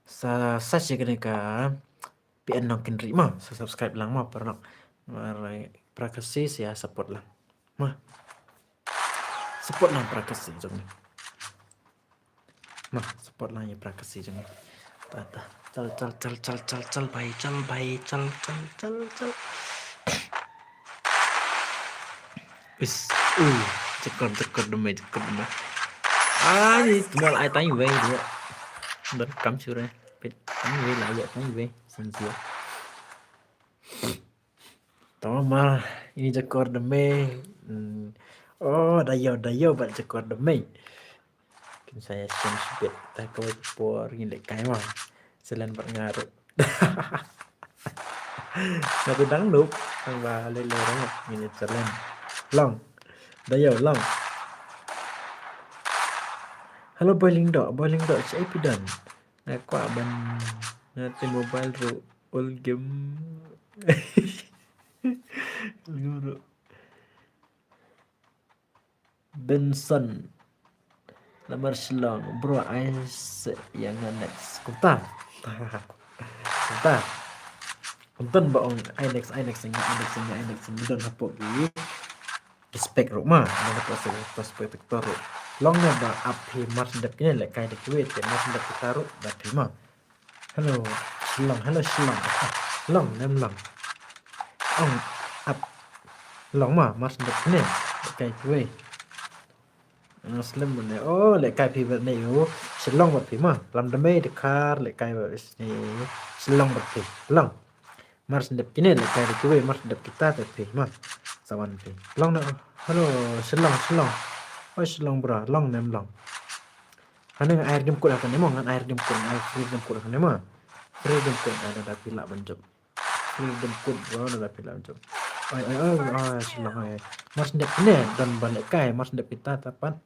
Sa, sa shi kane ka P N Nongkynrih mo, sa subscribe lang mo, paralok. Mar, eh, para Khasi sa support lang. Mo. Support lang para Khasi jong ngi. Mo, support lang ïa para Khasi jong ngi. Ta, ta. Chal, chal, chal, chal, chal, chal, bhai, chal, bhai, chal, chal, chal, chal. Is, uh, jakor, jakor deme, jakor deme. Ai, tynrai ai tang iwei dia. Ber kam sure. Peit, tang iwei la ïa, tang iwei. Sensor. To ma, ini jakor deme. Hmm. Oh, da ïoh, da ïoh bad jakor deme. Kin sa ïa shem shibit, ta kawei ka por ngin lehkai ma. Challenge bad nga ruh. Nga te dang noob, tang ba lei lei ruh ngin ïa challenge. Long. Da ïoh long. Hello Boiling Dot, Boiling Dot, shaei phi don? Nga kwah ban, nga te mobile ruh old game. Old game ruh. Benson. Lamar Shillong, bro, ai se ïa nga next. Kumta. Kumta. Kumta ba ong ai next, ai next, ïa nga, ai next, ïa nga, ai next, ïa nga, don hapoh ki spec ruh ma. Don hapoh spec, spec ruh. Long ne ba ap hi mar sendep kine lehkai da kiwei te mar sendep kita ruh da phi ma. Hello, Shillong, hello, Shillong. Long, nem long. Ong, ap. Long ma, mar sendep kine. Lehkai kiwei. Ah, slem ne. Oh, lehkai phi bad ne u. Shillong bad phi ma. Lam da mei da kar, lehkai bad ne. Shillong bad phi. Long. Mar sendep kine, lehkai da kiwei, mar sendep kita te phi ma. Sa wan phi. Long ne. Hello, Shillong, Shillong. Oh, Shillong bra. Long, nem long. Hangne ngan ai redeem code hangne mo, ngan ai redeem code, ngan ai free redeem code hangne mo. Free redeem code, ai lada phi lah ban jop. Free redeem code bro, lada phi lah ban jop. Ai, ai, ai, ai, Shillong ai. Mar sendep kine, don ba lehkai, mar sendep kita te pat.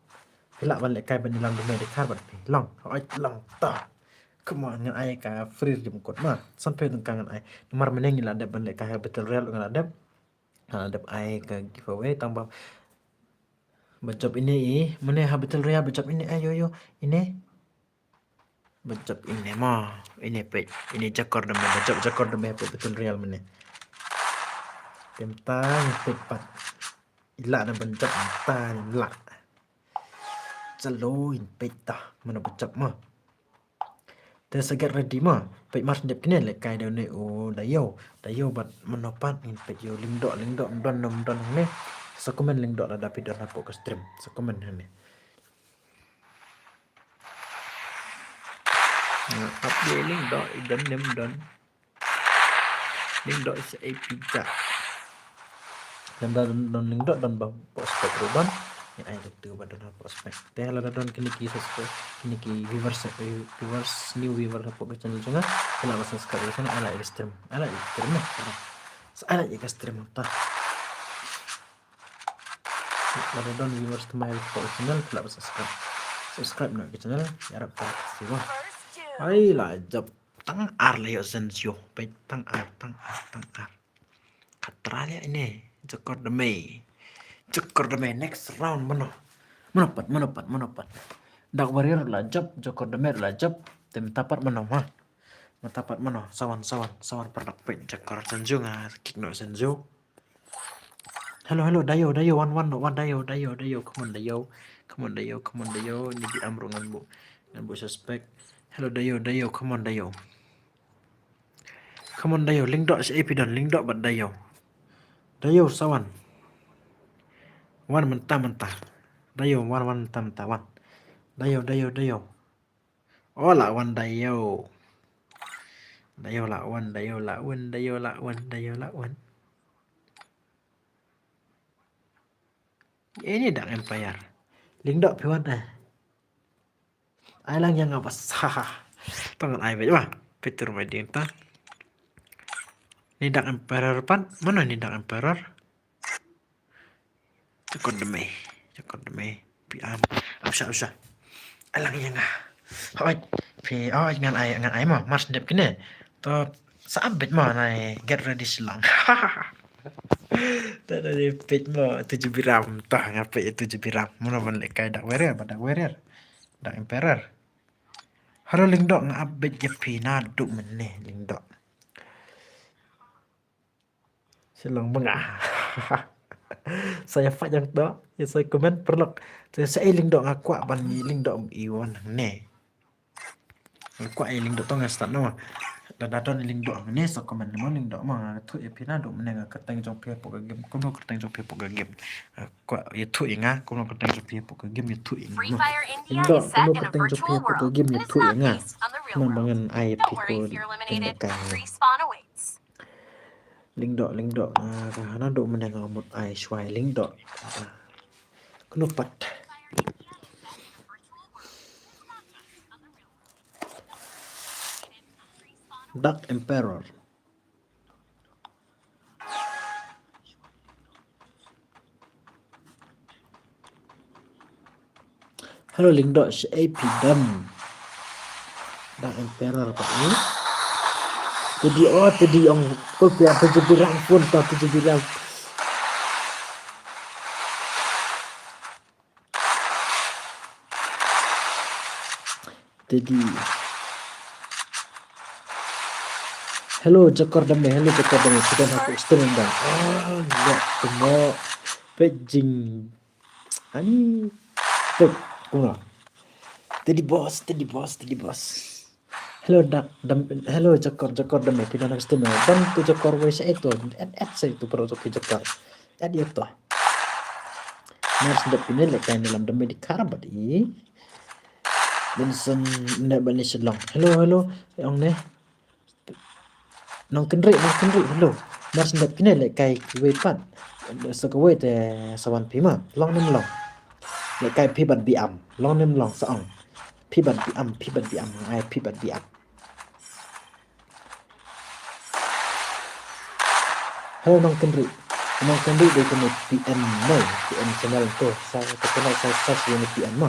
Phi lah ban lehkai ban ïalam da mei da kar bad phi. Long, ai, long ta. Come on, ngan ai ka free redeem code ma. San phew tyngka ngan ai. Namar mynne ngi la dep ban lehkai ha Battle Royale, ngi la dep. Ngi la dep ai ka giveaway tang ba ba jop ine i, mynne ha Battle Royale ba jop ine, ai yo yo, ine. Ba jop ine mo, ine peit, ine jakor deme, ba jop jakor deme ha Battle Royale mynne. Te mynta ngi peit pat. I lah ne ban jop mynta ne lah. Chalo in peit ta, mano ba jop mo. Te sa get ready mo. Peit mar sendep kine lehkai da une u da ïoh. Da ïoh bad mano pat ngin peit ïoh Lyngdoh, Lyngdoh, ym don, ym don hangne. Sa comment Lyngdoh lada phi don hapoh ka stream. Sa comment hangne. Nga ap ïa Lyngdoh, i don ne ym don. Lyngdoh shaei phi jah? Lada don, don Lyngdoh don ba hapoh spec ruh don. Ngan ai da tu ba don hapoh spec. Te lada don kine ki subscribe, kine ki viewers, eh, viewers, new viewer hapoh ka channel jong nga. Te lah ba subscribe ïa ka channel, ai like ïa ka stream. Ai like ïa ka stream ne. Sa ai like ïa ka stream ta. Lada don viewers thymmai hapoh ka channel, te lah ba subscribe. Subscribe noh ïa ka channel. Ïarap ta siwa. Ai la jop tang ar la ïoh Zhenzhou. Peit tang ar, tang ar, tang ar. Khatra leh ine. Jakor da mei. Jakor da mei. Next round mano? Mano pat, mano pat, mano pat? Dark Warrior la jop, Jakor da mei la jop. Te mynta pat mano ma? Mynta pat mano? Sa wan, sa wan, sa wan paralok, peit Jakor Zhenzhou nga kick noh Zhenzhou. Hello, hello, Dayo, Dayo, wan, wan, wan, Dayo, Dayo, Dayo, come on, Dayo. Come on, Dayo, come on, Dayo. Ni biam ruh ngan buh, ngan buh suspect. Hello, Dayo, Dayo, come on, Dayo. Come on, Dayo, Lyngdoh, shaei phi don, Lyngdoh bad Dayo. Dayo, sa wan. Wan mynta, mynta. Dayo, wan, wan mynta, mynta, wan. Dayo, Dayo, Dayo. Oh, la wan Dayo. Dayo la wan, Dayo la wan, Dayo la wan, Dayo la wan. Ini Dark Empire. Lyngdoh phi wan eh. Ai lang ïa nga bas. Tang ai beit ma. Peter mai ding ta. Ni Dark Emperor pat. Mano ni Dark Emperor? Jakor da mei. Jakor da mei. Phi am. Am sha, am sha. Ai lang ïa nga. Hoi. Phi, hoi, ngan ai, ngan ai ma. Mar sdep kine. To sa update ma nai get ready Shillong. Ta da dei peit ma tu jibiram ta nga peit tu jibiram. Mano ban leh kai Dark Warrior ba Dark Warrior. Dark Emperor. Hello Lyngdoh nga update ïa phi naduh mynne Lyngdoh. Shillong ba nga. Sa ïa fight ïa to, ïa sa comment paralok. Sa ïa sa ei Lyngdoh nga kwah ban ïa Lyngdoh i wan hangne. Nga kwah ïa Lyngdoh to nga start no. Da da don Lyngdoh hangne sa comment mo Lyngdoh mo nga thuh ïa phi naduh mynne nga kyrteng jong phi hapoh ka game. Kumno kyrteng jong phi hapoh ka game. Nga kwah ïa thuh ïa nga kumno kyrteng jong phi hapoh ka game ïa thuh ïa nga. Lyngdoh kumno kyrteng jong phi hapoh ka game ïa thuh ïa nga. Kumno ba ngan ai ïa phi ko Lyngdoh ka. Lyngdoh, Lyngdoh, ah, ka hana doh mynne nga mut ai shuwa ïa Lyngdoh. Ah, kano pat. Dark Emperor. Hello Lyngdoh, shaei phi don? Dark Emperor pat ni. Tedi, oh, tedi ong ko pia tu jibiram phone to tu jibiram. Tedi. Hello Jakor da mei, hello Jakor da mei. Phi don hapoh stream dang. Ah, ïa kumno. Peit jing Ani. Peit, kumno. Tedi boss, tedi boss, tedi boss. Hello Dark, da, hello Jakor, Jakor da mei phi don ha ka stream. Don tu Jakor wei shaei tu. Add, add shaei tu paralok ki Jakor. Add ïa to. Mar sdep phi ne leh kai ne lam da mei di kar bad i. Benson ne ba ne Shillong. Hello, hello. Ong ne. Nongkynrih, nongkynrih, hello. Mar sdep kine leh kai kiwei pat. Sa kawei te sa wan phi ma. Long ne em long. Leh kai phi bad biam. Long ne em long sa ong. Phi bad biam, phi bad biam. Ai phi bad biam. Hello nongkynrih. Nongkynrih dei kane P N mo. P N channel to. Sa ka channel sa sa si ni P N mo.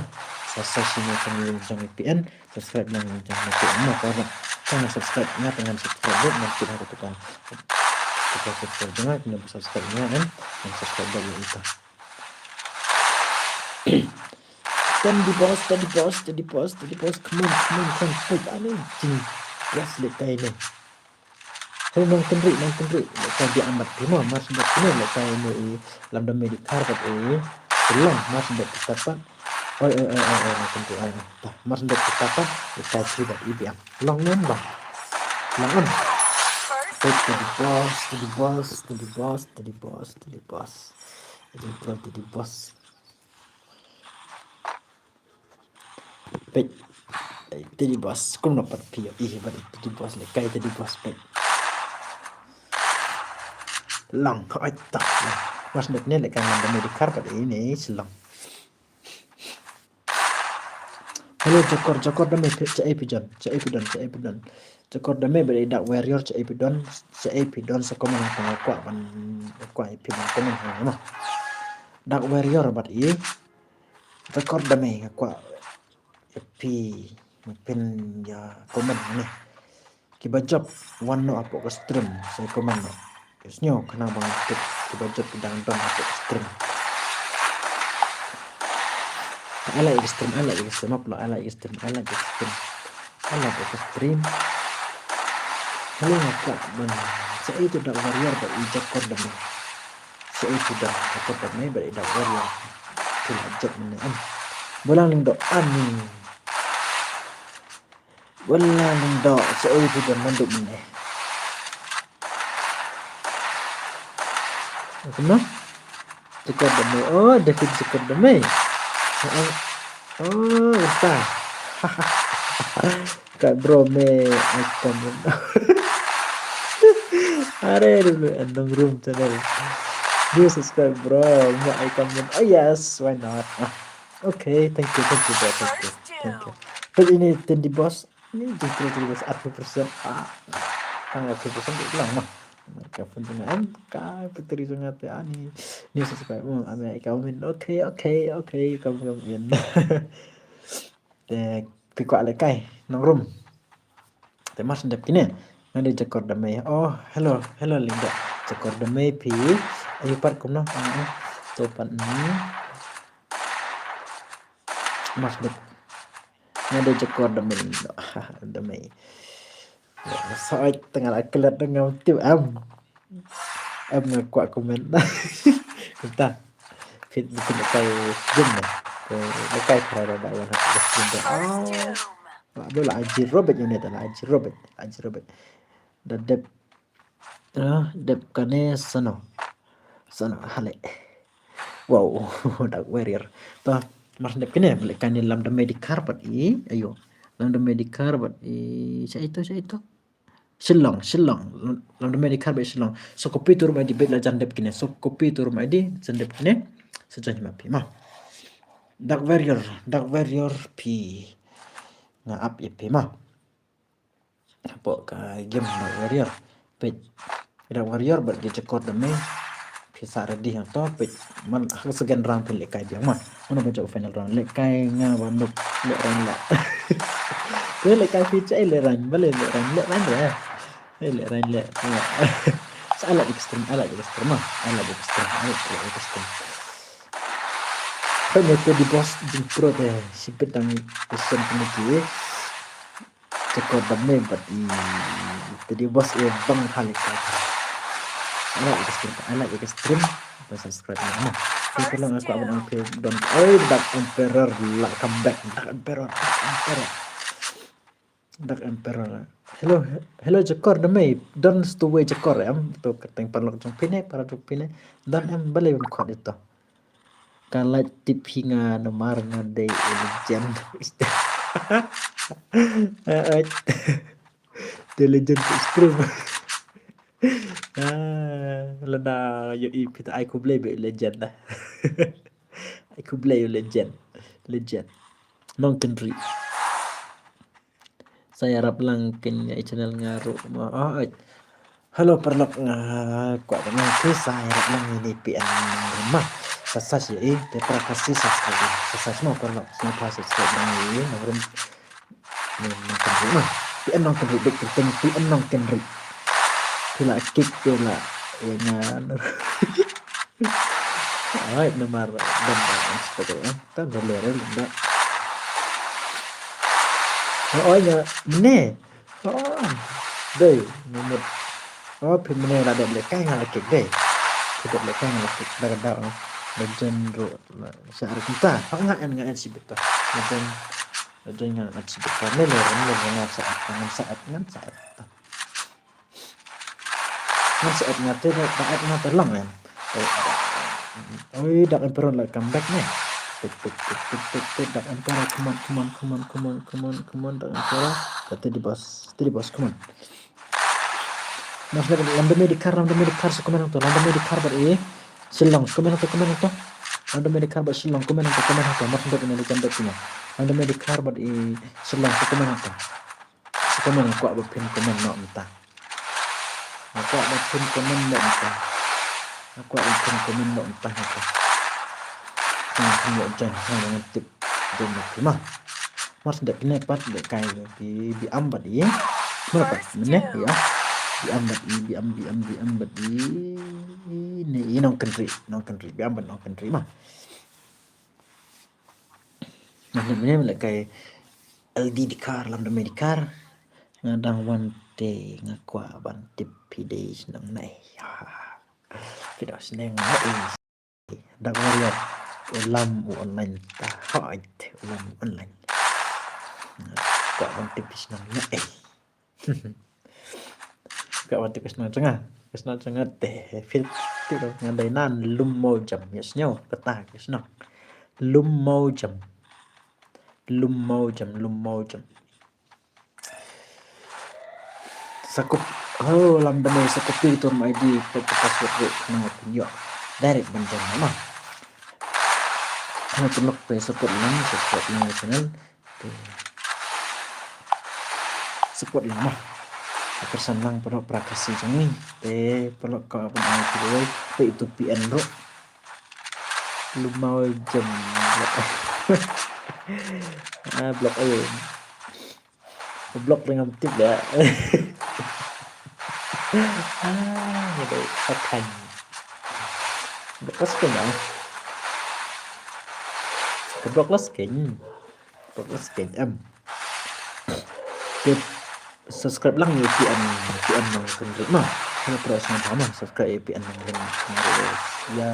Sa sa si ni channel jong P N. Subscribe lang jong nga te mo ko na. Tang subscribe nga tang subscribe dei nga kit ha ka tukang. Tukang subscribe jong nga kit subscribe nga em. Tang subscribe dei ita. Tedi boss, tedi boss, tedi boss, tedi boss. Come on, come on, come on. Fight ani jing. Yes, leh kai ne. Hello nongkynrih, nongkynrih. Leh kai biam bad phi mo, mar sdep kine leh kai ne i lam da mei di kar bad i. Shillong, mar sdep di kar bad. Oi, oi, oi, oi, oi, nongkynrih, oi, oi. Tah, mar sdep di kar bad, leh kai phi bad i biam. Long ne em long. Long on. Tedi boss, tedi boss, tedi boss, tedi boss, tedi boss. Tedi boss, tedi boss. Peit. Ai, tedi boss, kumno pat phi ïohi bad tedi boss leh kai tedi boss peit. Long, ai ta. Mar sdep ne leh kai ngan da mei di kar bad ini Shillong. Hello Jakor, Jakor da mei phi, shaei phi don, shaei phi don, shaei phi don. Jakor da mei bad i Dark Warrior shaei phi don, shaei phi don sa comment ha nga kwah ban kwah i phi ban comment ha nga. Dark Warrior bad i Jakor da mei nga kwah ïa phi. Phin ïa comment ne. Kiba jop wan noh hapoh ka stream, sa comment noh. Ïa sngew khnang ba ngan tip kiba jop ki dang don hapoh ka stream. I like ka stream, I like ka stream, upload, I like ka stream, I like ka stream. I like ka stream. Hello, nga kwah ban sa itu Dark Warrior ba i Jakor da me. Sa itu Dark Jakor da me ba i Dark Warrior. Phi la jop mynne em. Bolang Lyngdoh ani. Bolang Lyngdoh, sa itu Dark Manduk mynne. Kumno? Jakor da me. Oh, David Jakor da me. Oh, oh, oh, ita. Ka bro me icon. Are dulu Nongrum channel. New subscribe bro, me icon. Oh yes, why not? Ah, okay, thank you, thank you bro, thank you, thank you. Page ini Tindi Boss. Ni jingkyrkhu bas arphew percent. Ah. Kan arphew percent tu lang mah. Ka pun tengah em ka putri sungat ya ni. Ni subscribe mu ame ka min. Okay, okay, okay. Kam kam in. Te phi kwah lehkai Nongrum. Te mar shu dep kine. Nga dei Jakor da me. Oh, hello, hello Lyngdoh. Jakor da me phi. Ayu pat kumno? Ah, ah. To pat ni. Mar shu dep. Nga dei Jakor da me. Da me. Sa oi tengah la klet da ngam tip em. Em nga kwah comment. Kumta. Phi phi lehkai game ne. Lehkai para da wan ha game. Oh. La do la Aji Robert unit la Aji Robert. Aji Robert. Da dep. Ah, dep kane sano. Sano hale. Wow, Dark Warrior. To, mar dep kane, lehkai ne lam da me di kar bad i. Ayo. Lam da me di kar bad i. Sa itu, sa itu. Shillong, Shillong. Lam da me di kar bad Shillong. So copy to room I D bad la jan dep kane. So copy to room I D, jan dep kane. Sa jan ma phi ma. Dark Warrior, Dark Warrior phi. Nga ap ïa phi ma. Hapoh ka game Dark Warrior. Page Dark Warrior bad ki Jakor da me. Phi sa ready hangto page man ha ka second round phi lehkai biang ma. Mano ba jop final round lehkai nga ba nuk leh round leh. Phi lehkai phi chai leh round ba leh leh round leh round leh. Leh round leh. Sa ala extreme ala extreme ma. Ala extreme ala extreme. Pynne te di boss jingpro te sibit dang pesen pynne ki. Jakor da me bad i te di boss e bang halik ka. Ala extreme ala extreme. Ba subscribe na ma. Te tolong aku abang angke don. Oi Dark Emperor la comeback. Dark Emperor Dark Emperor. Dark Emperor. Hello, hello Jakor da me. Don stu we Jakor em. To kateng paralok jong pine para jong pine. Don em balei bym khot ito. Ka lait tip hi nga namar nga dei legend. Dei legend ku stream. Ah, lada yo i pita ai ku blei be legend da. Ai ku blei legend. Legend. Nong kendri. Sa ïarap lang kin ïa i channel nga ruh ma. Oh, oi. Hello paralok nga kwah ba nang ki sa ïarap lang ini P N ma. Sa sa ïa i te para kasi sa sa. Sa sa semua paralok semua para subscribe nang i nang rum. Ni nang kendri ma. P N nang kendri big thing P N nang kendri. Pila kick pila ïa nga. Alright, namar dan dan seperti eh. Tan boleh rel dah. Oh, oh ya, ne. Oh. Dei, nomor. Oh, phi mene la dep lehkai nga la kick dei. Phi dep lehkai nga la kick da da. Da jen ro. Sa ar kita. Ha nga en nga en si beta. Da jen da jen nga en si beta. Ne ne ne ne nga sa ar ngan sa ar ngan sa ar. Ngan sa et nga te da et nga te long em. Oi Dark Emperor la comeback ne. Tik tik tik tik tik tik Dark Emperor come on come on come on come on come on come on Dark Emperor. Te di boss te di boss come on. Mas lagi lam da me di kar lam da me di kar sa comment to lam da me di kar bad e. Shillong comment to comment to. Lam da me di kar bad Shillong comment to comment to. Mas lagi ne di jam da kino. Lam da me di kar bad e Shillong sa comment to. Sa comment kwah ba phin comment noh mynta. Nga kwah ba phin comment noh mynta. Nga kwah ba phin comment noh mynta nga kwah. Ngan phin ïoh join ha ngan tip join noh phi ma. Mar sdek ne pat de kai ki bi am bad i. Mar pat ne ya. Bi am bad i, bi am, bi am, bi am bad i. Ne i nong kynri, nong kynri, bi am bad nong kynri ma. Nah, ne ne le kai L D Dikar, lam da me Dikar. Nga dang wan te nga kwah ban tip phi dei shnong ne. Ya. Phi dei shnong ne. Dak Warrior. U lam u online ta. Hoi, u lam u online. Kwah ban tip phi shnong ne. Kwah ban tip phi shnong jong nga. Phi shnong jong nga te. Phi tip nga dei nan Lum Mawjam. Ïa shnong kata ïa shnong. Lum Mawjam. Lum Mawjam, Lum Mawjam. Sa kop, oh, lam da me sa copy tu ma I D, peit ka password ruh, khnang phin ïoh direct ban join ma. Khnang phin lok peit support lang, support lang ïa channel. Te support lang ma. Kyrsan lang paralok para Khasi jong ngi. Te paralok ka ban ai tu wei, peit tu P N ruh. Lum Mawjam. Ah, block ayo. Block ring am tip da. Ah, ni dei pakan. Block la skin ah. Ke block la skin. Block la skin em. Tip subscribe lang ïa P N, P N nong kynri ma. Hana press nong ma subscribe ïa P N nong kynri. Ya.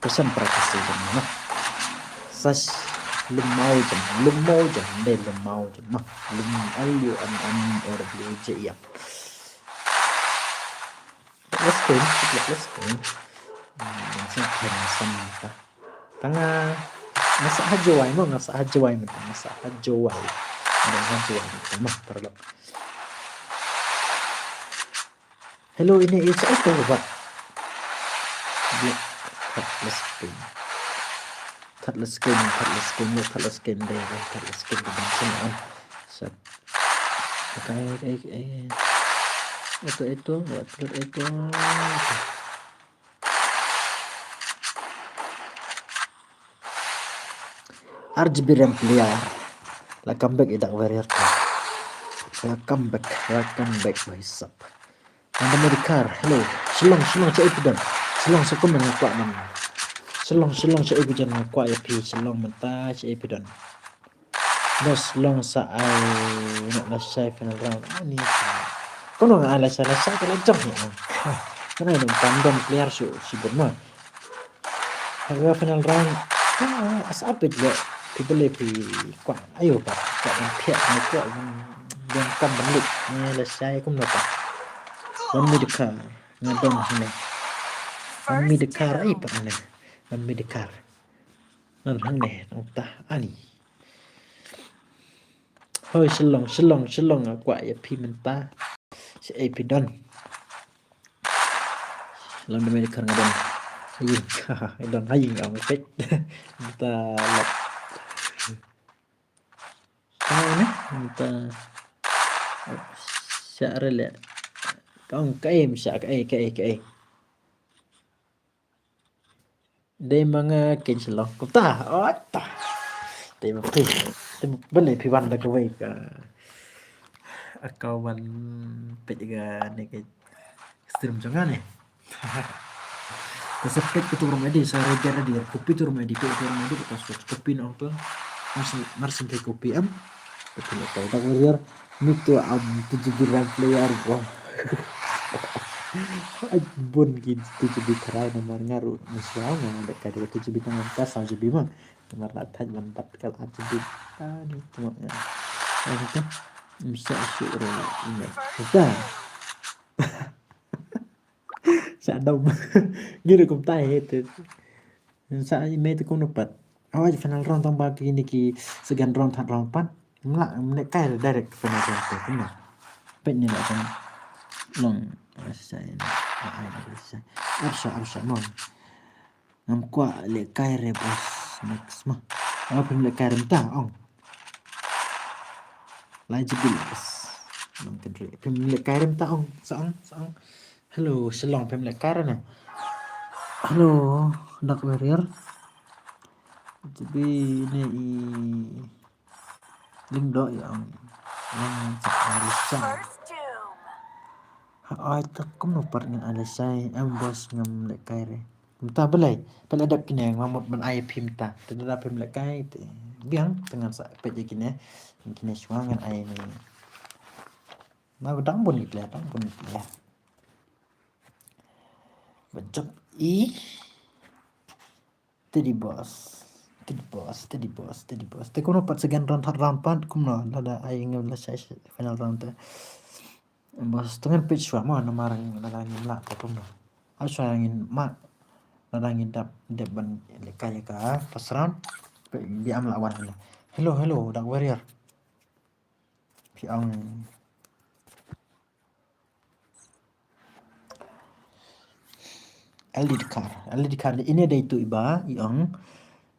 Kyrsan para Khasi jong ma. Sas Lum Mawjam, Lum Mawjam, dei Lum Mawjam ma. Lum L U M M O W J A M. Let's go, let's go. Hmm, sa phen sa mata. Tanga nga sa ha Jowai mo, nga sa ha Jowai mo, nga sa ha Jowai. Nga ha Jowai mo, paralok. Hello, ine i sa ito ba? Let's go. Third last game, third last game, third last game, third last game, third last game, third last game. Okay, okay, okay. Ito, ito, what, ito. R G B RAM player. Welcome back, i Dak Warrior. Welcome back, welcome back, bhai sab. Nanda Medikar, hello. Shillong, Shillong, shaei phi don? Shillong, sa kumne nga kwah man. Shillong, Shillong, shaei phi don? Nga kwah ïa phi. Shillong mynta, shaei phi don? Shillong sa ai, nga la shai final round. Ani. Kono nga ai la shai, la shai ka la jong ni. Kana ïa don player shu, shibun ma. Haga final round. Ah, as update le. Phi bele phi kwah. Ayo ba. Kwah ban phiah, ban kwah ban, ban kam ban lut. Ni la shai kumno ba. Wan Medikar. Nga don hangne. Wan Medikar ai pat hangne. Wan Medikar. Nan hangne. Nangta ani. Hoi Shillong, Shillong, Shillong. Nga kwah ïa phi mynta. Shaei phi don? Lam da Medikar nga don ha ïing. Nga don ha ïing, ong peit. Mynta lap. Ano ne? Mynta shah re le. Ka ong kaei, shah kaei, kaei, kaei. Dei ma nga keiñ Shillong. Kumta. Oh ta. Te ma phi. Te ma bale phi wan da kawei ka. Account ban peit ka ne ka stream jong nga ne. Ka sa peit ka tu room I D, sa register I D, copy tu room I D, peit tu room I D, ka password, copy na ong tu. Mar syn, mar syn peit copy em. Copy na tu, Dak Warrior. Ni tu am tu G B RAM player bro. Ai bun ki tu G B tharai namar nga ruh nga shuwa nga da ka da tu G B tang ka saw G B ma. Namar la thait lam bat ka la tu G B. Ani tu ma nga. Ani tu. Misa shu ro ine. Kita. Sa dom. Ngi ruh kumta hi te. Sa i mei te kumno pat. Awai final round tang ba kine ki second round, third round pat. Mla mne kai direct final round te kumno. Peit ni la kan long. Sa ine. Ai sa. Arsa arsa mo. Ngam kwah lehkai re boss. Next ma. Nga phim lehkai re mynta ong. Lai jibil boss. Nong kynri. Phim lehkai re mynta ong. Sa ong, sa ong. Hello, Shillong phim lehkai re na. Hello, Dak Warrior. Jibi ne i Lyngdoh ïa ong. Ïa ong sa ai lashai. First doom. Ha ai ta kumno pat ngan ai lashai. Em boss ngam lehkai re. Mynta balei. Peit la dep kine nga mut ban ai phi mynta. Te lada phim lehkai te biang te ngan sa peit ïa kine. Kine shuwa ngan ai ne. Na dang bun ki player, dang bun ki player. Ba jop i. Teddy Boss. Teddy Boss, Teddy Boss, Teddy Boss. Te kumno pat second round, third round pat kumno lada ai ngam lashai final round te. Boss, to ngan peit shuwa mo namar lada ngim lah te kumno. Ai shuwa ngin ma lada ngin dap dep ban lehkai ïa ka first round. Peit bi am la wan. Hello, hello, Dark Warrior. Phi ong L D Dkhar, L D Dkhar ine dei tu iba i ong.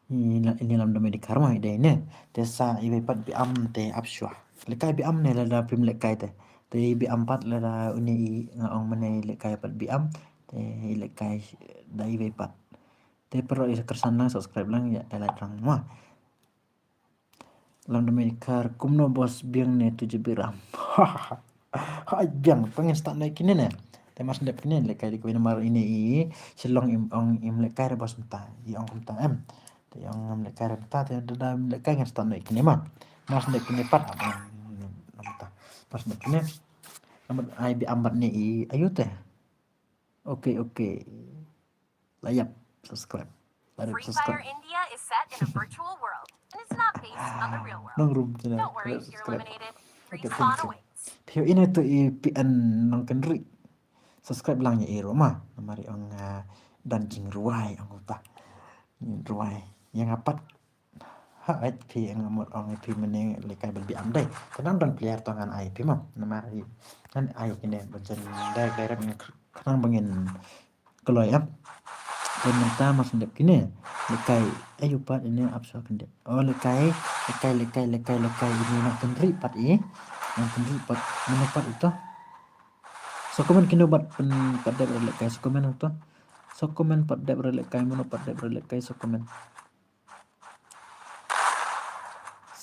Ine, ine lam dom i Dkhar ma i dei ne. Te sa iwei pat bi am te ap shuwa. Lehkai bi am ne lada phim lehkai te. Te bi am pat lada une i nga ong mane lehkai pat bi am. Te i lehkai da iwei pat. Te pero i kyrsan lang subscribe lang ïa like lang ma. Lam dom i Dkhar kumno boss biang ne tu J B RAM. Ha biang pangin start na kine ne. Te mas dep kine lehkai di kawei namar ine i Shillong im ong im lehkai re boss mynta. I ong kumta em. Te i ong im lehkai re mynta te da da im lehkai ngan start na kine ma. Mas dep kine pat am mynta. Mas dep kine. Namar ai bi am bad ne i ayu te. Okay, okay. Layap, subscribe. Layap, Free Fire subscribe. India is set in a virtual world, and it's not based on the real world. Nongrum channel. Don't worry, you're subscribe. Eliminated. Okay, respawn awaits. Phi ine to i P N Nongkynrih. Subscribe lang ïa i ruh ma. Namar i ong ah, don jingruwai ong uta. Ruwai. Ïa nga pat. Ha ai phi nga mut ong phi mane lehkai bad bi am dei. Khnang don player to ngan ai phi ma. Namar i ngan ai kine ba jan dei dei rep ngan khnang ba ngin kloi em. Te mynta mas dep kine. Lehkai ayu pat ine ap shuwa kyndit. Oh lehkai, lehkai, lehkai, lehkai, lehkai ine Nongkynrih pat i. Nongkynrih pat mano pat ito. So comment kino pat dep re lehkai so comment to. So comment pat dep re lehkai mano pat dep re lehkai so comment.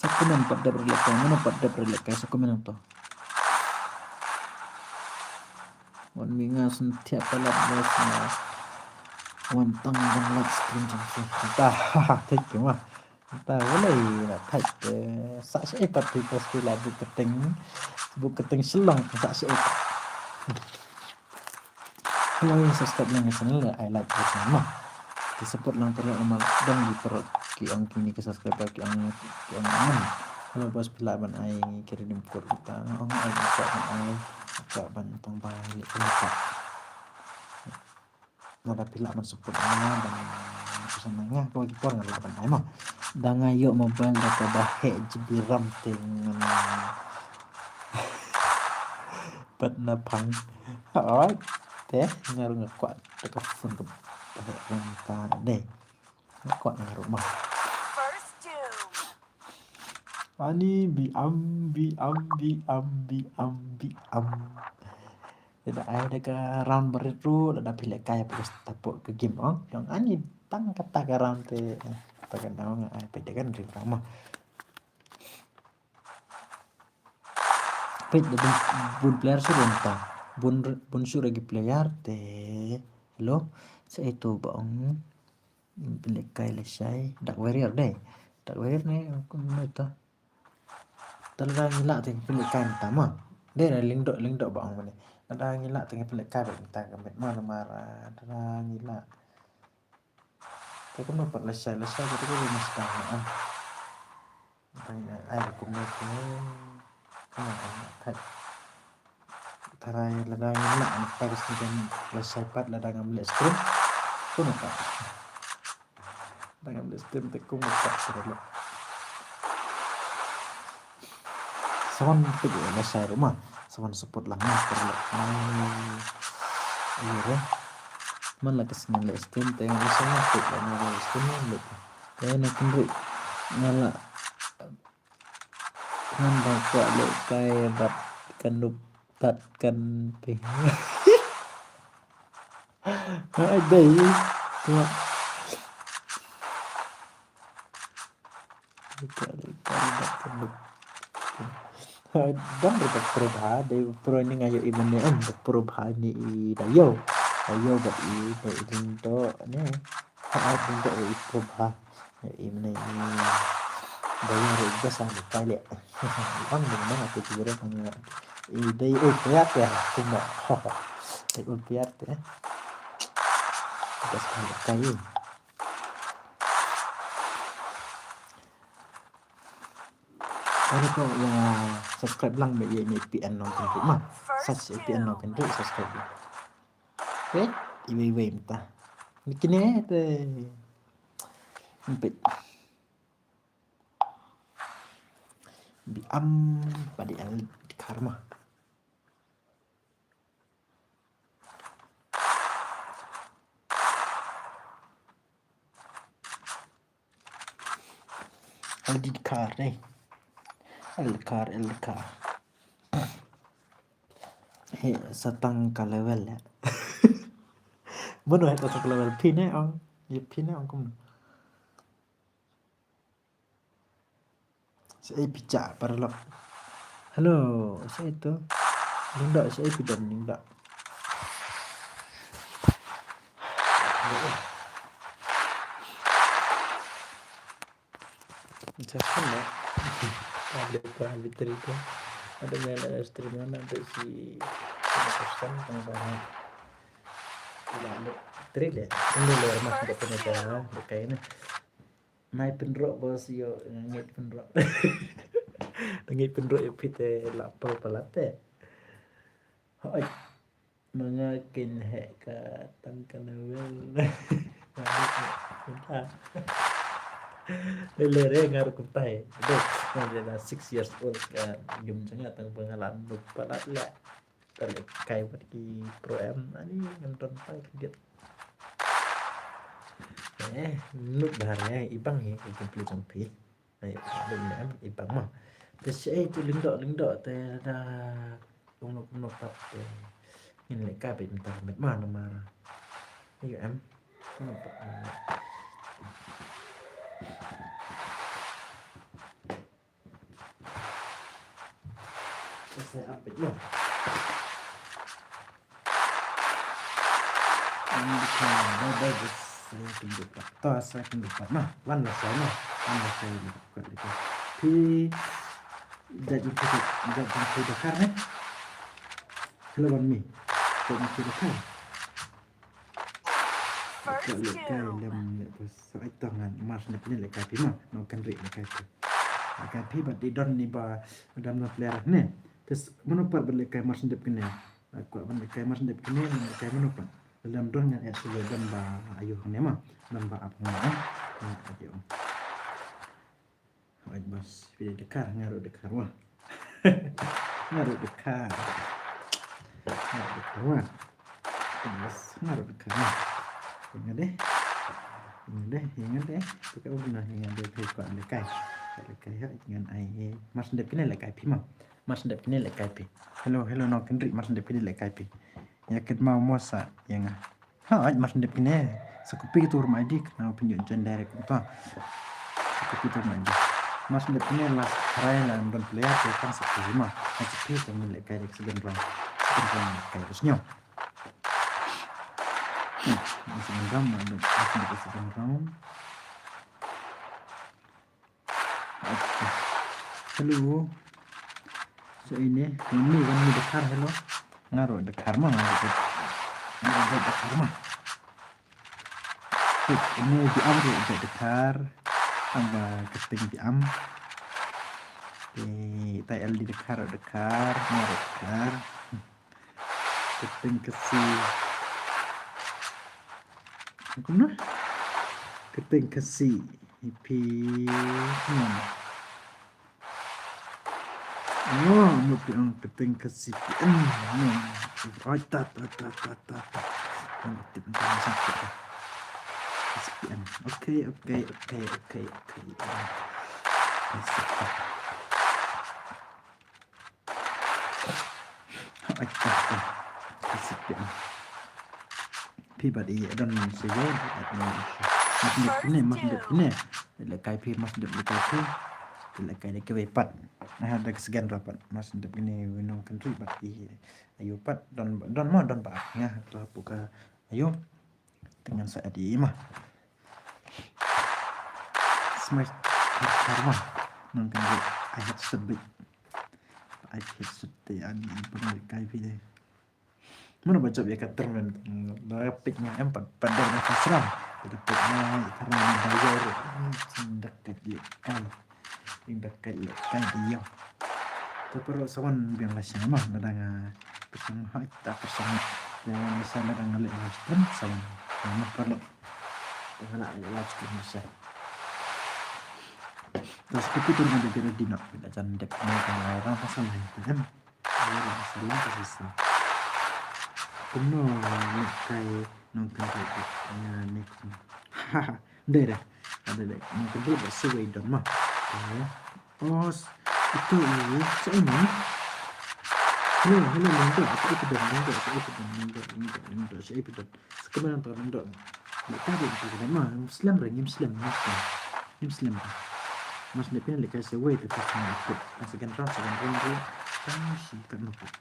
Sa comment pat dep re lehkai, mano pat dep re lehkai sa comment hangto. Wan mi nga sngewthuh palat bos nga wan tang ban live stream jong phi. Ta, thank you ma. Ta, balei la thait te sa sha ei pat phi post phi la buk kyrteng, buk kyrteng Shillong sa sha ei pat. Hello, subscribe lang ka channel, ai like ka channel ma. Ki support lang paralok namar dang ki paralok ki ong kine ki subscriber ki ong ki ong ngam. Hello bos, phi lah ban ai ki redeem code kita. Ong ai ka ban ai ka ban tang bai leh ka. Lada phi lah ban support nga ban pesan nga ko ki por nga lah ban ai ma. Da nga ïoh mobile da kaba heh G B RAM te ngan pat na phang. Oi, te nga ruh nga kwah da ka phone kaba heh ram ta dei. Nga kwah nga ruh ma. Ani bi am bi am bi am bi am bi am. Te da ai da ka round barit ruh lada phi lehkai phi ka stop ka game ong. Ong ani tang kata ka round te. Kata ka round nga ai phi da kan ring ma. Peit da bun, bun player shuh mynta. Bun, bun shuh ki player te. Hello. Sa ito ba ong. Pynlehkai lashai. Dark Warrior dei. Dark Warrior ne kumno ito. Te lada ngi lah te pynlehkai mynta ma. Dei na Lyngdoh, Lyngdoh ba ong mane. Lada ngi lah te pynlehkai ba mynta ka met ma namar lada ngi lah. Te kumno pat lashai, lashai kata ka mesti tang na. Tang ai kumno te. Kumno tang ai. Tharai lada ngam lah ngan try ka sngewthuh lashai pat lada ngam leh stream. Kumno pat. Lada ngam leh stream te kumno pat paralok. Sa wan peit ïa lashai ruh ma. Sa wan support lang ma paralok. Ai. Ïa re. Man la ka sngi leh stream te nga sa wan peit la nga leh stream leh. Te na kynrih nga la ngan ba kwah lehkai bad kan dup bad kan phi. Ai dei. Kwah. Kwah lehkai bad kan dup. Dang da pro bha, da pro ni nga ïohi mynne em, da pro bha ni i da ïoh. Da ïoh bad i da i ding to ne. Ha, ding to i pro bha. Ïohi mynne i da ïoh re best ang kai le. Bang ni na tu tu re bang i da i ul piat ya kuma. Da i ul piat ya. Best ang kai. Ane ko ïa subscribe lang ba ïa ni P N Nongkynrih ma. Search P N Nongkynrih, subscribe lang. Okay, iwei iwei mynta. Ni kine te. Mpit. Bi am padi al karma. Aldikar, eh. Aldikar, Aldikar. He, sa tang ka level, eh. Mano he, sa tang ka level. Phi ne ong. Ye phi ne ong kum. Sa ei phi cha paralok. Hello, sa ei to. Lyngdoh, sa ei phi don lyngdoh. Sa ei phi don. Ada pun habis cerita. Ada main ada stream mana ada si, si pesan tentang. Tidak ada. Cerita. Ini luar mah, tidak pernah cara. Kayak ini. Nai pynroh bos ïoh, ngeit pynroh. Ngeit pynroh ïoh phi te la pal palat te. Hoi. Ma nga kin heh ka tang ka level. Lele re nga ruh kumtai. Dei, nga da six years old ka gym jong nga tang ba nga la nuk palat la. Ka lehkai bad ki pro em, ani ngam don pang kredit. Eh, nuk bha ne, ibang hi, ki pli jong phi. Ai, ibang ne, ibang ma. Te shi ai tu lyngdoh, lyngdoh, te da, ung nuk, ung nuk pat, te. Ngin lehkai bad mynta met ma namar. Ïa em. Ung nuk pat. Sa update noh. Ini kan, dah, dah, dah, saya tunjuk, Pak. Tuh, saya tunjuk, Pak. Nah, wan lah saya, noh. Wan lah saya, noh. Buka lagi. Pi, jat jumpa, jat jumpa Dakar, eh. Hello, wan mi. Jat jumpa Dakar. Ka lehkai lem, lehkai sa ai tong ngan Mars ne pynlehkai phi ma, Nongkynrih lehkai phi. Lehkai phi bad i don ni ba dam na player ne. Te mano pat ba lehkai Mars dep kine. Kwah ban lehkai Mars dep kine, lehkai mano pat. Lem don ngan et sulu don ba ayu ne ma, don ba ap ngan. Ayu. Hooid bos, phi dei Dakar, nga ruh Dakar wah. Nga ruh Dakar. Nga ruh Dakar wah. Hooid bos, nga ruh Dakar wah. Ïa nga dei. Ïa nga dei, ïa nga dei. Phi ka u bna ïa nga dei phi kwah lehkai. Kwah lehkai ha, ngan ai. Mars dep kine lehkai phi ma. Mars dep kine lehkai phi. Hello, hello, Nongkynrih, Mars dep kine lehkai phi. Ïa kit ma mo sa, ïa nga. Ha, ai Mars dep kine. Sa copy tu ruh ma I D, kena pynjot join direct tu. Sa copy tu ruh ma I D. Mars dep kine last try la don player tu kan sa copy ma. Sa copy tu ngi lehkai dek second round. Second round lehkai bos nyo. Hmm, second round ma dep second round. Hello. So ini, ini wan mi Dakar, hello. Nga ruh Dakar ma, nga ruh Dakar ma. Ini di am ruh Dakar. Amba keting di am. Di tai L D Dakar, Dakar, nga ruh Dakar. Keting kesi. Kumno? Keting kesi. Ipi. Hmm. Oh, mut pi ang keting kesi pi. Hmm. Ai ta ta ta ta ta ta. Ang tip ang tip ang tip. Kesi pi ang. Okay, okay, okay, okay, okay. Kesi pi ang. Ai, ai, ai. Ka sik phi. Phi bad i don sa ïa, bad i don sa. Mas dep kine, mas dep kine. Lehkai phi, mas dep lehkai phi. Lehkai lehkai wei pat. Nga da ka second round pat. Mas dep kine u Nongkynrih bad i Ayu pat don, don mo, don ba nga to hapoh ka Ayu. Te ngan sa add i ma. Smash thar thar ma. Nongkynrih, I headshot bit. I headshot te ani i pun kai phi de. Mano ba jop ïa ka tournament? Ba pick nga em pat, pat da ka sram. Ba pick nga i tournament da ïa ru. Hmm, da ka ïa kai. Ing da ka ïa kai ïa. Te pero sa wan biang la sha ma, da nga pyrshang ha, ta pyrshang. Da nga sa da nga leh live stream, sa wan. Sa wan parlo. Da nga leh live stream sa. Terus kita turun ada kira dino. Bila jan dek ni kan orang pasal lain tu kan. Ora, salam ka sisa. Kumno lehkai Nongkynrih ïa next. Haha, dei dei. Ada dei. Nongkynrih ba siwei don ma. Oh, itu ini. Sa ini. Hello, hello, Lyngdoh. Sa ipidon, Lyngdoh, sa ipidon, Lyngdoh, Lyngdoh, Lyngdoh, sa ipidon. Sa kumno nang tang Lyngdoh. Lehkai dei nang tang ma. Ngim slem re, ngim slem, ngim slem. Ngim slem re. Mas ne pina lehkai sa wei te pas ma ikut. Second round, second round re. Tang shi kat ma pat.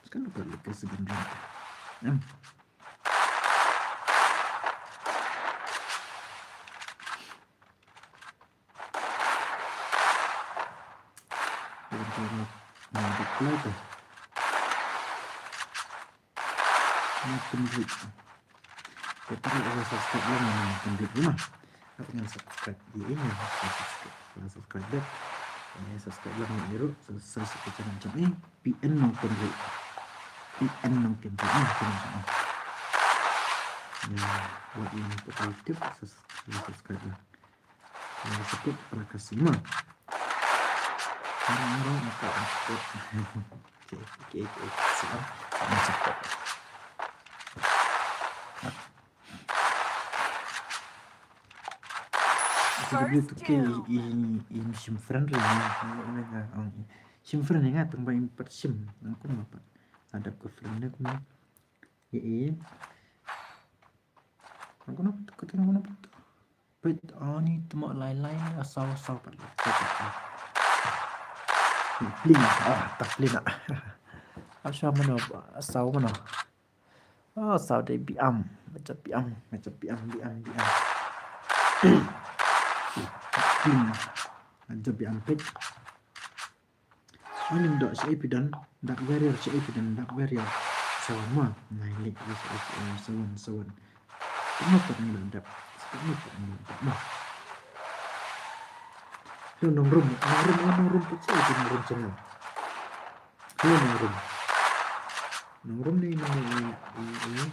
Second round lehkai second round. Em. Second round. Nah, dah play tu. Nongkynrih. Te tang ïa subscribe lang Nongkynrih ruh ma. Ata ngan subscribe ïa i, ngan subscribe, ngan subscribe back. Eh, subscribe lang ïa i ruh, sa, sa, sa, channel jong i, P N Nongkynrih. P N Nongkynrih, ah, channel jong i. Ïa, wat ïa i put YouTube, sa, sa, subscribe lang. Ïa, support para ka sima. Orang-orang apa support. Okay, okay, okay. Siap. Ini support. First kill. I, i, i, shim friend ri nga, nga, nga, nga, shim friend ri nga, tang ba im pat shim, nga kum pat. Ada ko friend ri kum. Ye, ye. Nga kum pat, ko tang kum pat. Peit, oh, ni temo lai lai, ah, saw, saw pat. Saw pat. Ni, pling, ah, tak pling, ah. Asha mano, saw mano. Oh, saw dei biam. Macam biam, macam biam, biam, biam. Pling. Macam biam peit. Aning dok sa ipidon, Dark Warrior sa ipidon, Dark Warrior. Sawan ma, nai lik sa ipidon, sawan, sawan. Tengok tak ni dok. Tengok tak ni dok. Nah. Hello, Nongrum, Nongrum, oh, Nongrum, tak sa ipidon, Nongrum channel. Hello, Nongrum. Nongrum ni, ni, ni, ni, ni.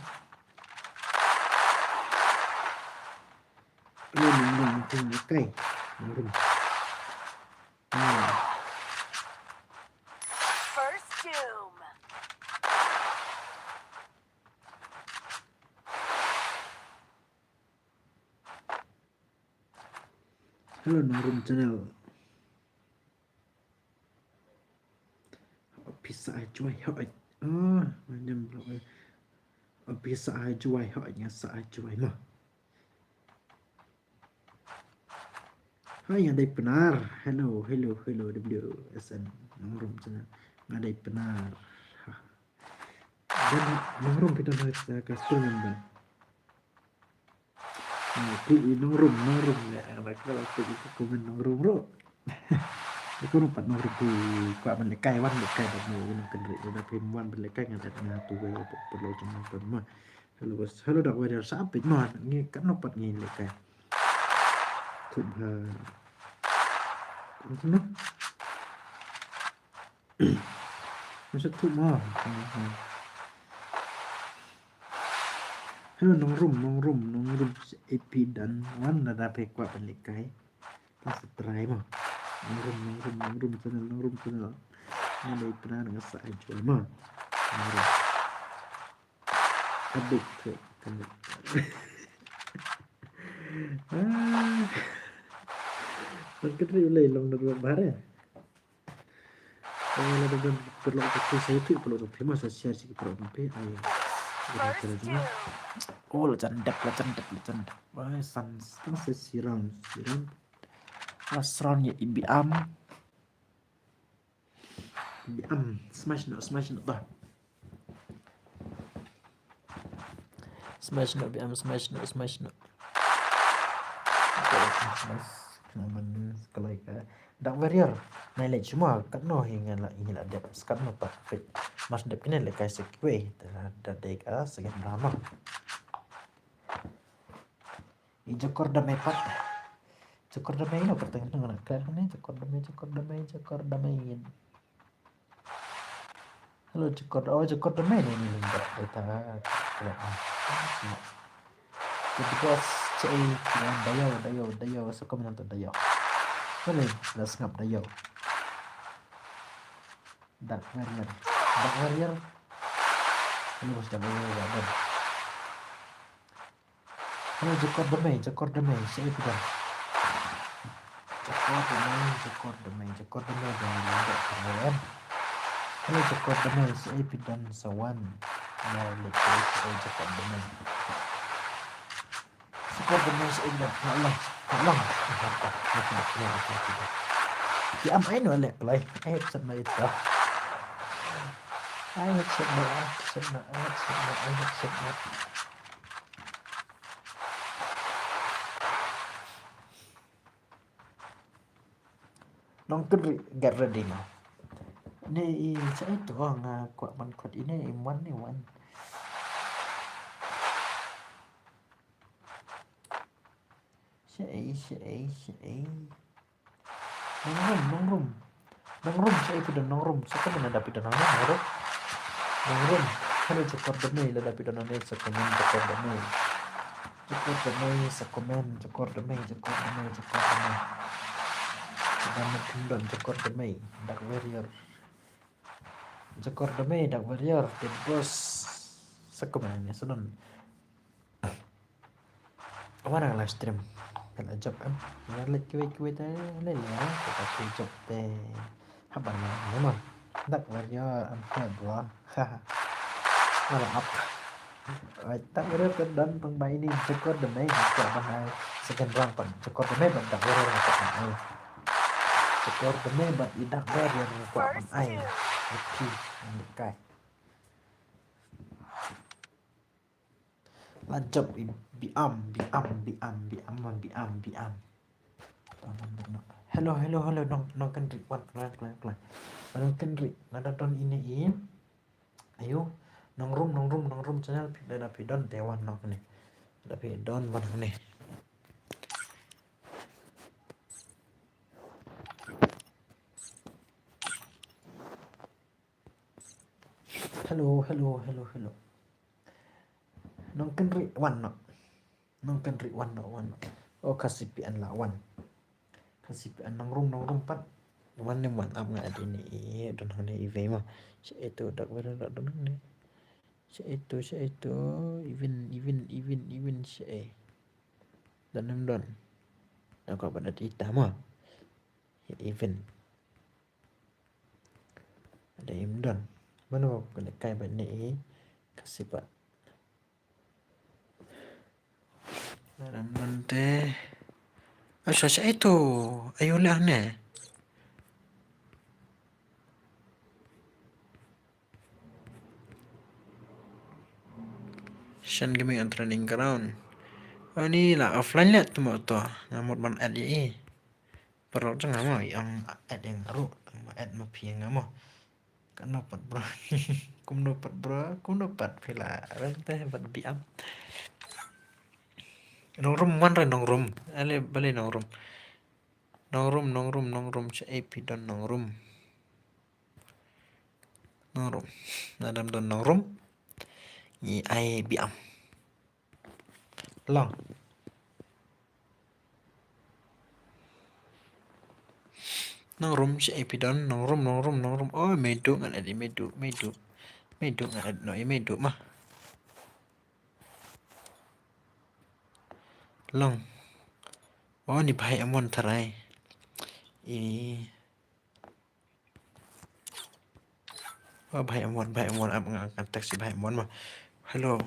Hello, Nongrum, Nongrum, okay. Nongrum. Hmm. First Doom. Hello, Nongrum channel. Pisa ai juai hoi. Ah, manem lo. Pisa ai juai hoi, nga sa ai juai ma. Hai, nga dei Pnar. Hello, hello, hello, W S N. Nongrum channel. Nga dei Pnar. Ha. Dan Nongrum kita na ka stream dan. Nah, klik i Nongrum, Nongrum ne. Ana kala klik i komen Nongrum ruh. Iko ruh pat Nongrum phi kwah ban lehkai, wan lehkai bad nga, i Nongkynrih, da phi wan ban lehkai nga da nga tu wei pynlong jong nga pynma. Hello, boss. Hello, Dark Warrior. Sa peit ma, ngi katno pat ngi lehkai. Thup ha. Katno? Masa thup ma. Hello, Nongrum, Nongrum, Nongrum. A P dan wan, lada phi kwah ban lehkai. Tang sa try ma. Nongrum, Nongrum, Nongrum channel, Nongrum channel. Nga dei Pnar, nga sa ai juai ma. Nongrum. Adik tu kan. Ah. Nongkynrih u lei long da dua bar ya. Eh, lada don paralok ka tu sa ïathuh paralok ka phi ma, sa share sha ki paralok ka phi. Ai. First kill. Oh, la jan dep, la jan dep, la jan dep. Ai, san, san sa siram, siram. Last round ïa i Biam. Biam, smash noh, smash noh bah. Smash noh Biam, smash noh, smash noh. Smash. Kena man kelai ka. Dark Warrior. Nai leh cuma katno hi nga la, hi la dep katno pat. Mas dep kene le kai sek wei. Da, da dek a second round. I Jakor Damai pat. Jakor Damai no, kata ngana klan ne, Jakor Damai, Jakor Damai, Jakor Damai. Hello Jakor, oh Jakor Damai ne ni lingga. Eta klan. Jadi bos cei kian dayo, dayo, dayo, sekom nang tu dayo. Boleh, dah sengap dayo. Dark Warrior. Dark Warrior. Ini bos Damai ya, ya, ya. Hello Jakor Damai, Jakor Damai, shaei phi don? Jakor Damai, Jakor Damai, Jakor Damai, Jakor Damai. Hello Jakor Damai, shaei phi don sa wan? Hello Jakor Damai. Jakor Damai, shaei phi don? Mat long, mat long. Ki am ai no lek lai. Ai headshot na ita. Ai headshot na, ai headshot na, ai headshot na, ai headshot na. Nongkynrih, get ready now. Ne i shaei to nga kwah ban khot ine i wan ne wan. Shaei, shaei, shaei. Nongrum, nongrum. Nongrum, shaei phi don nongrum. Sa comment lada phi don nongrum, nongrum. Nongrum. Hello Jakor Damai, lada phi don nongrum sa comment Jakor Damai. Jakor Damai sa comment, Jakor Damai, Jakor Damai, Jakor Damai. Lada phi don Jakor Damai, Dark Warrior. Jakor Damai, Dark Warrior, Dead Boss. Sa comment ne sa don. Wan nang live stream. Kan la jop em. Wan leh kiwei kiwei te leh leh. Kita ki jop te. Haban ni mo. Dark Warrior, I'm here bro. Haha. Wan la up. Ai, Dark Warrior te don tang ba ini Jakor Damai. Ka ba hai second round pat Jakor Damai bad Dark Warrior ka ba ai. Jakor Damai bad i Dark Warrior ka ba ai. Okay. Ni kai. La jop i Biam, Biam, Biam, Biam, Biam, Biam. Hello, hello, hello, nong, nongkynrih, wan, klan, klan, klan. Nongkynrih, nga da don ine i. Ayo, nongrum, nongrum, nongrum channel, phi da phi don te wan nong ne. Da phi don wan ne. Hello, hello, hello, hello. Nongkynrih wan noh. Nongkynrih wan noh, wan noh. Oh, Khasi P N la wan. Khasi P N nongrum, nongrum pat. Wan ne wan ap nga adi ni i don hangne i vei mo. Shaei to Dark Warrior la don hangne. Shaei to, shaei to. Even, even, even, even shaei. Don nem don. Aku apa dat ita mo. Even. Ada im don. Mano kena kai bad ne i. Khasi pat. Dalam nanti. Asal saya itu. Ayo lah ne. Shan Gaming on training ground. Oh, ni la offline liat tu mo to. Ngamut ban add i. Paralok jong nga mo, ïa nga add ïa nga ruh, tang ba add ma phi ïa nga mo. Katno pat bro. Kumno pat bro, kumno pat phi la rem te bad Biam. Nongrum wan re nongrum. Ale bale nongrum. Nongrum, nongrum, nongrum, shaei phi don nongrum. Nongrum. Nadam don nongrum. Ngi ai Biam. Long. Nongrum shaei phi don, nongrum, nongrum, nongrum. Oh, Medu ngan adi Medu, Medu. Medu ngan adi no, Medu mah. Long. Oh, ni bhai Amon tharai. I Oh, bhai Amon, bhai Amon, ap nga kan text bhai Amon mo. Hello.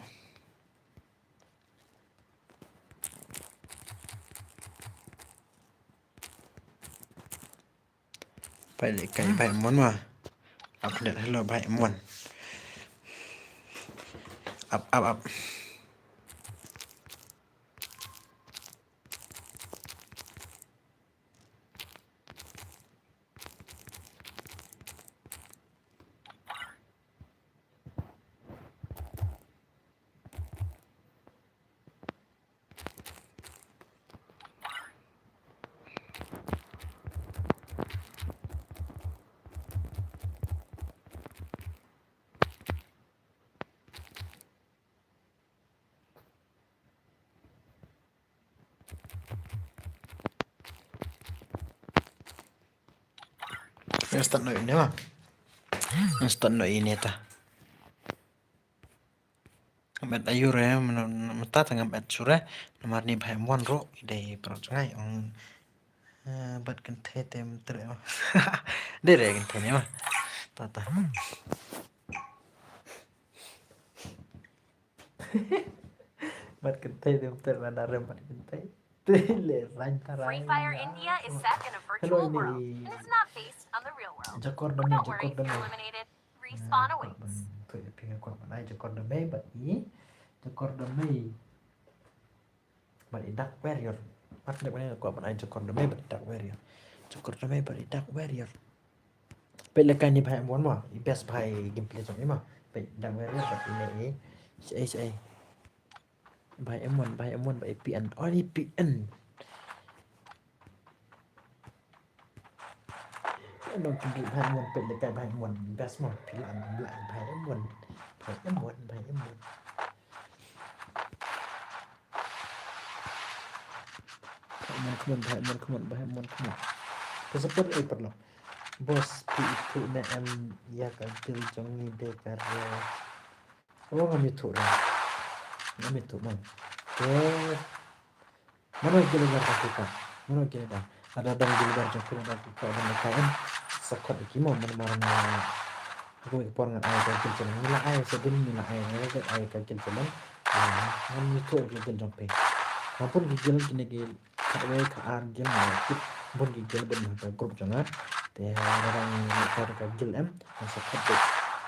Peit lehkai Bhai M one ma. Update, hello Bhai M one. Up, up, up. Nga start noh ine ma. Nga start noh ine ta. Ngam et aiu re, mynta ta ngam et shuh re. Namar ni Bhai M one ruh i dei para jngai ong. Eh, bad kynthei te mynta re. Dei re kynthei ne ma. Ta ta. Bad kynthei te mynta re, bad kynthei. Te le rain ta rain. Free Fire India is set in a virtual world and is not based on the real world. Jakor da mei, jakor da mei. Respawn awaits. Phi nga kwah ban ai jakor da mei bad i. Jakor da mei bad i Dark Warrior. Mat ne kwah ban ai jakor da mei bad i Dark Warrior. Jakor da mei bad i Dark Warrior. Peit lehkai ni Bhai M one ma, i best Bhai gameplay jong i ma. Peit Dark Warrior bad i ne i. Shaei shaei. Bhai M one, Bhai M one, Bhai P N. Oh, ni P N. Nong kynduh Bhai M one, peit lehkai Bhai M one. Best mo, phi lah nang lah Bhai M one. Bhai M one, Bhai M one. Bhai M one, come on, Bhai M one, come on, Bhai M one, come on. Ka support ai paralok. Boss, phi ithuh ne em ïa ka guild jong ngi de ka re. Oh, ngam ithuh re. Ngam ithuh mo. Te mano guild leader ka phi kwah? Mano guild leader? Lada don guild leader jong phi lada phi kwah ban lehkai em, sa khot ïa ki mo, mano mano. Ha kawei ka por ngan ai ka guild challenge, ngi la ai sa din, ngi la ai, ngi la ai ka guild challenge. Ngam ithuh ka guild jong phi. Nga bun ki guild, kine ki khatwei khatar guild nga la kit, bun ki guild bun ha ka group jong nga. Te lada ngi lehkai ka guild em, ngan sa khot beit.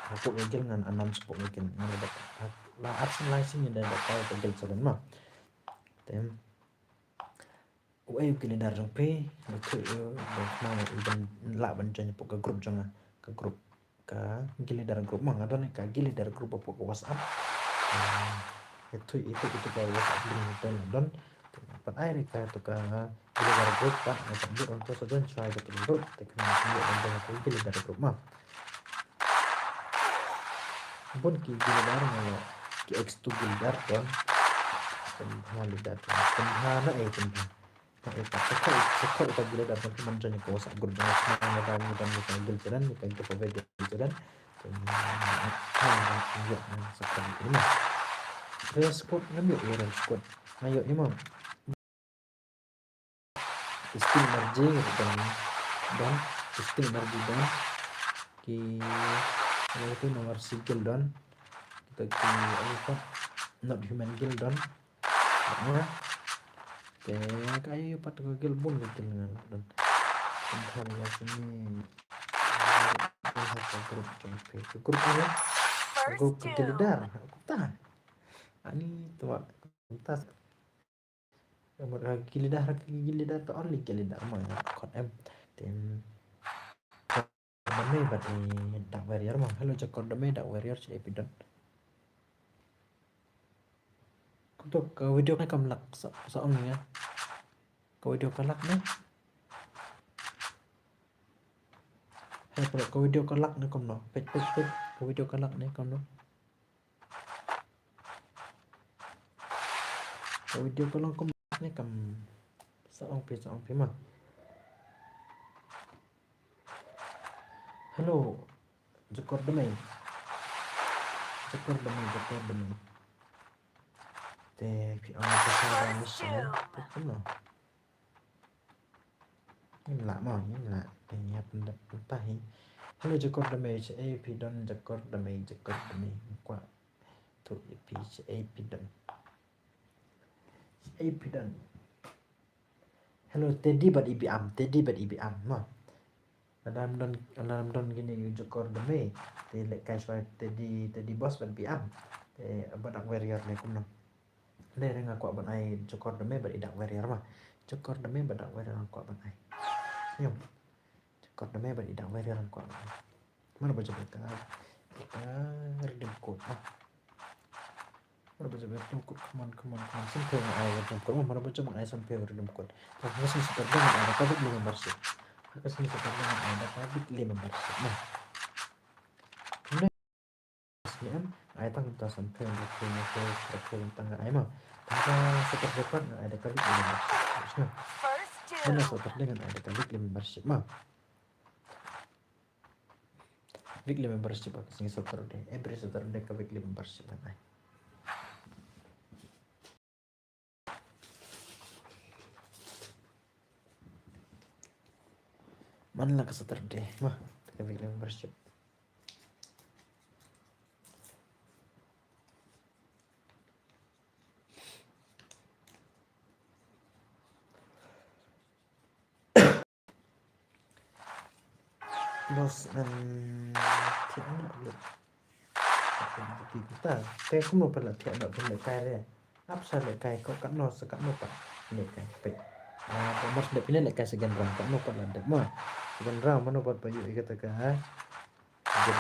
Ha pok ka guild ngan announce pok ka guild, ngan la dep la arsien lai sien ngi da dep kai ka guild challenge ma. Te uei u guild leader jong phi, ba thuh u, ba khmih u ban lah ban join pok ka group jong nga, ka group, ka guild leader group ma, nga don ka guild leader group hapoh ka WhatsApp. Ah, ïathuh, ïathuh ïa ka WhatsApp link te la don. Te pat ai re ka to ka guild leader group pat, nga pat buh ong to sa join shuwa ïa ka group, te kane nga buh ong to ka guild leader group ma. Bun ki guild leader nga ïoh ki X two guild leader don. Pynbha leader don. Pynbha na ei pynbha. Na ei pat. Sa khot, sa khot ïa ka guild leader don, phi man join ïa ka WhatsApp group jong nga, sma na da ngi don ïa ka guild challenge, ïa ka giveaway guild challenge. Pynbha na ei ïoh, sa khot ïa ka. Rare squad ngam ïoh, rare squad. Nga ïoh imo. Testing Energy don, don, Testing Energy don. Ki, ano tu, Nomar Sigil don. Kita ki, ano tu, Not Human Guild don. Ano, te, ka ai pat ka guild bun ka guild nga don. Kan khan ya sini. Kan ha ka group jong phi. Ka group ano? Ka group ka guild leader. Aku ta. Ani tu, aku ta. Mut ha ki guild leader, ha ki guild leader to only guild leader mo ïa khot em. Te da mei bad i Dark Warrior mo. Hello, jakor da mei Dark Warrior, shaei phi don. Kumto ka video ne kam lak sa, sa ong ïa. Ka video ka lak ne. Hello, ka video ka lak ne kumno. Peit, peit, peit. Ka video ka lak ne kumno. Ka video ka long kumne kam, sa ong phi, sa ong phi ma. Hello. Jakor da mei. Jakor da mei, jakor da mei. Te phi ong ka sa da mei sa. Kumno. Ngim lah mo, ngim lah. Te ngi hap pyndep mynta hi. Hello, jakor da mei, shaei phi don, jakor da mei, jakor da mei. Kwah thuh ïa phi, shaei phi don. Shaei phi don. Hello, Teddy bad Ibi Am, Teddy bad Ibi Am mo. Lada ym don, lada ym don kine ki Jakor da Mei, te lehkai shwa te dei, te dei Boss bad Biam. Te ba Dark Warrior ne kumno. Dei re nga kwah ban ai Jakor da Mei bad i Dark Warrior ma. Jakor da Mei bad Dark Warrior nga kwah ban ai. Sngewbha. Jakor da Mei bad i Dark Warrior nga kwah ban ai. Mano ba jop ka, ka Redeem Code ma. Mano ba jop Redeem Code, come on, come on, come on. Sanphew nga ai Redeem Code ma, mano ba jop nga ai sanphew Redeem Code. Ka sngi Saturday nga ai da ka weekly membership. Ka sngi Saturday nga ai da ka weekly membership ma. Kumne. Sngi em, ai tang ta sanphew, sanphew, sanphew, sanphew tang nga ai ma. Tang ta Saturday pat nga ai da ka weekly membership. Sngewbha. First Mano two. Saturday nga ai da ka weekly membership ma. Weekly membership ka sngi Saturday. Every Saturday ka weekly membership nga ai. Man la ka Saturday ma, ka weekly membership. Boss, em, thiah noh lut. Te kumno pat la thiah noh phin lehkai re. Ap sa lehkai ko katno sa katno pat lehkai peit. Ah, ba mar dep phin lehkai second round katno pat la dep ma. Second round mano pat ba ïoh ïa kata ka, ha? Redeem.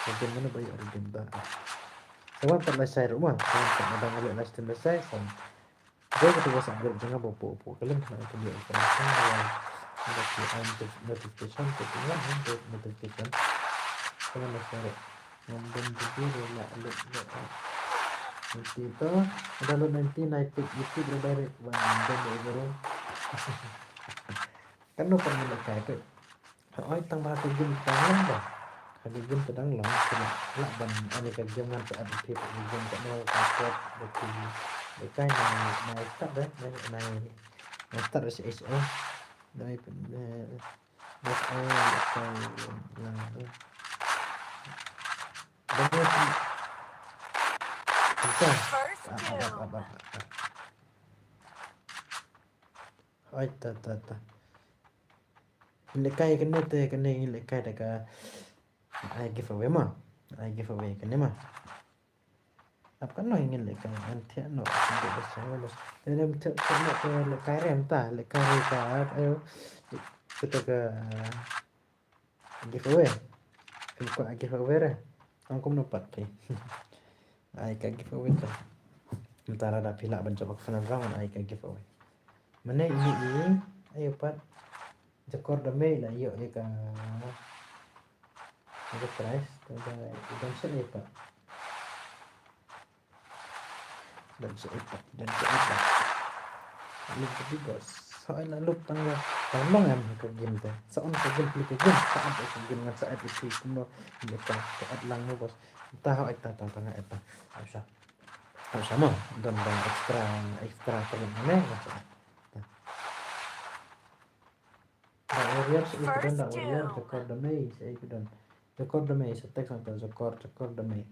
Redeem mano ba ïoh redeem ba. Sa wan pat la shai ruh ma. Sa wan pat ma dang leh last time la shai sa. Dei ka tu WhatsApp group jong nga ba pok pok ka link na ka link ka link ka link ka link notification ka tu nga ha notification. Ka link na share. Ngam bun video la link la. Nanti to ada lu nanti naik YouTube re direct ban bun video. Kan no kan lehkai peit. Hooid tang ba ha ka game ka dang long ba. Ha ka game ka dang long, ka lah, lah ban, ani ka game ngan sa add phi, ka game ka dang long, ka port, ka game. Lehkai nai, nai start de, nai, nai, nai start de S O. Nai, eh, S O, lehkai, lang, eh. Dang long. First kill. Ap, ap, ap, ap, ap. Hooid, ta, ta, ta. Lehkai kane te, kane ngi lehkai da ka ai giveaway ma. Ai giveaway kane ma. Ap kano ngi lehkai, ngan thiah noh, ngan thiah noh, ngan thiah, thiah noh te lehkai re mynta, lehkai re ka, ayo. Kata ka, ah, giveaway. Phi kwah giveaway re. Ong kumno pat phi. Ai ka giveaway ka. Mynta lada phi lah ban jop ka final round ai ka giveaway. Mane ini i, ayo pat. Jakor da mei la ïoh ïa ka, ïa ka prize, te da i don sha ei pat. Don sha ei pat, don sha ei pat. Lut ka big boss. Sa ai la lut tang la, tang long em ha ka game te. Sa on ka game, pli ka game, sa add ka game ngan sa add ïa phi kumno ïa ka, sa add lang mo boss. Ta ha ai ta, ta, ta nga add ta. Ai sa. Ai sa mo, don, don extra, extra ka game ne. Dark Warrior, sha ei phi don Dark Warrior, Jakor da mei, sha ei phi don. Jakor da mei, sa text nangta Jakor, Jakor da mei.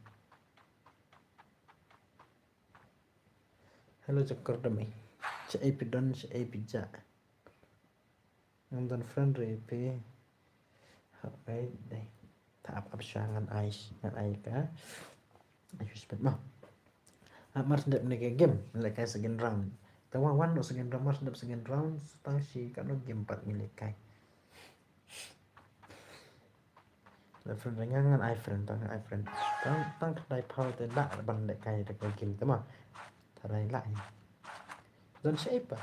Hello Jakor da mei. Sha ei phi don, sha ei phi jah. Ngam don friend re phi. Hooid dei. Ta ap ap sha ngan ai, ngan ai ka. Ai shu spet mo. Ap mar sdep ne ka game, lehkai second round. Te wan wan noh second round, mar sdep second round, tang shi katno game pat ngi lehkai. Friend ngan, ngan ai friend, tang ai friend. Tang, tang khyndai phaw te lah ban lehkai da ka game te mo. Tharai lah. Don sha ei pat.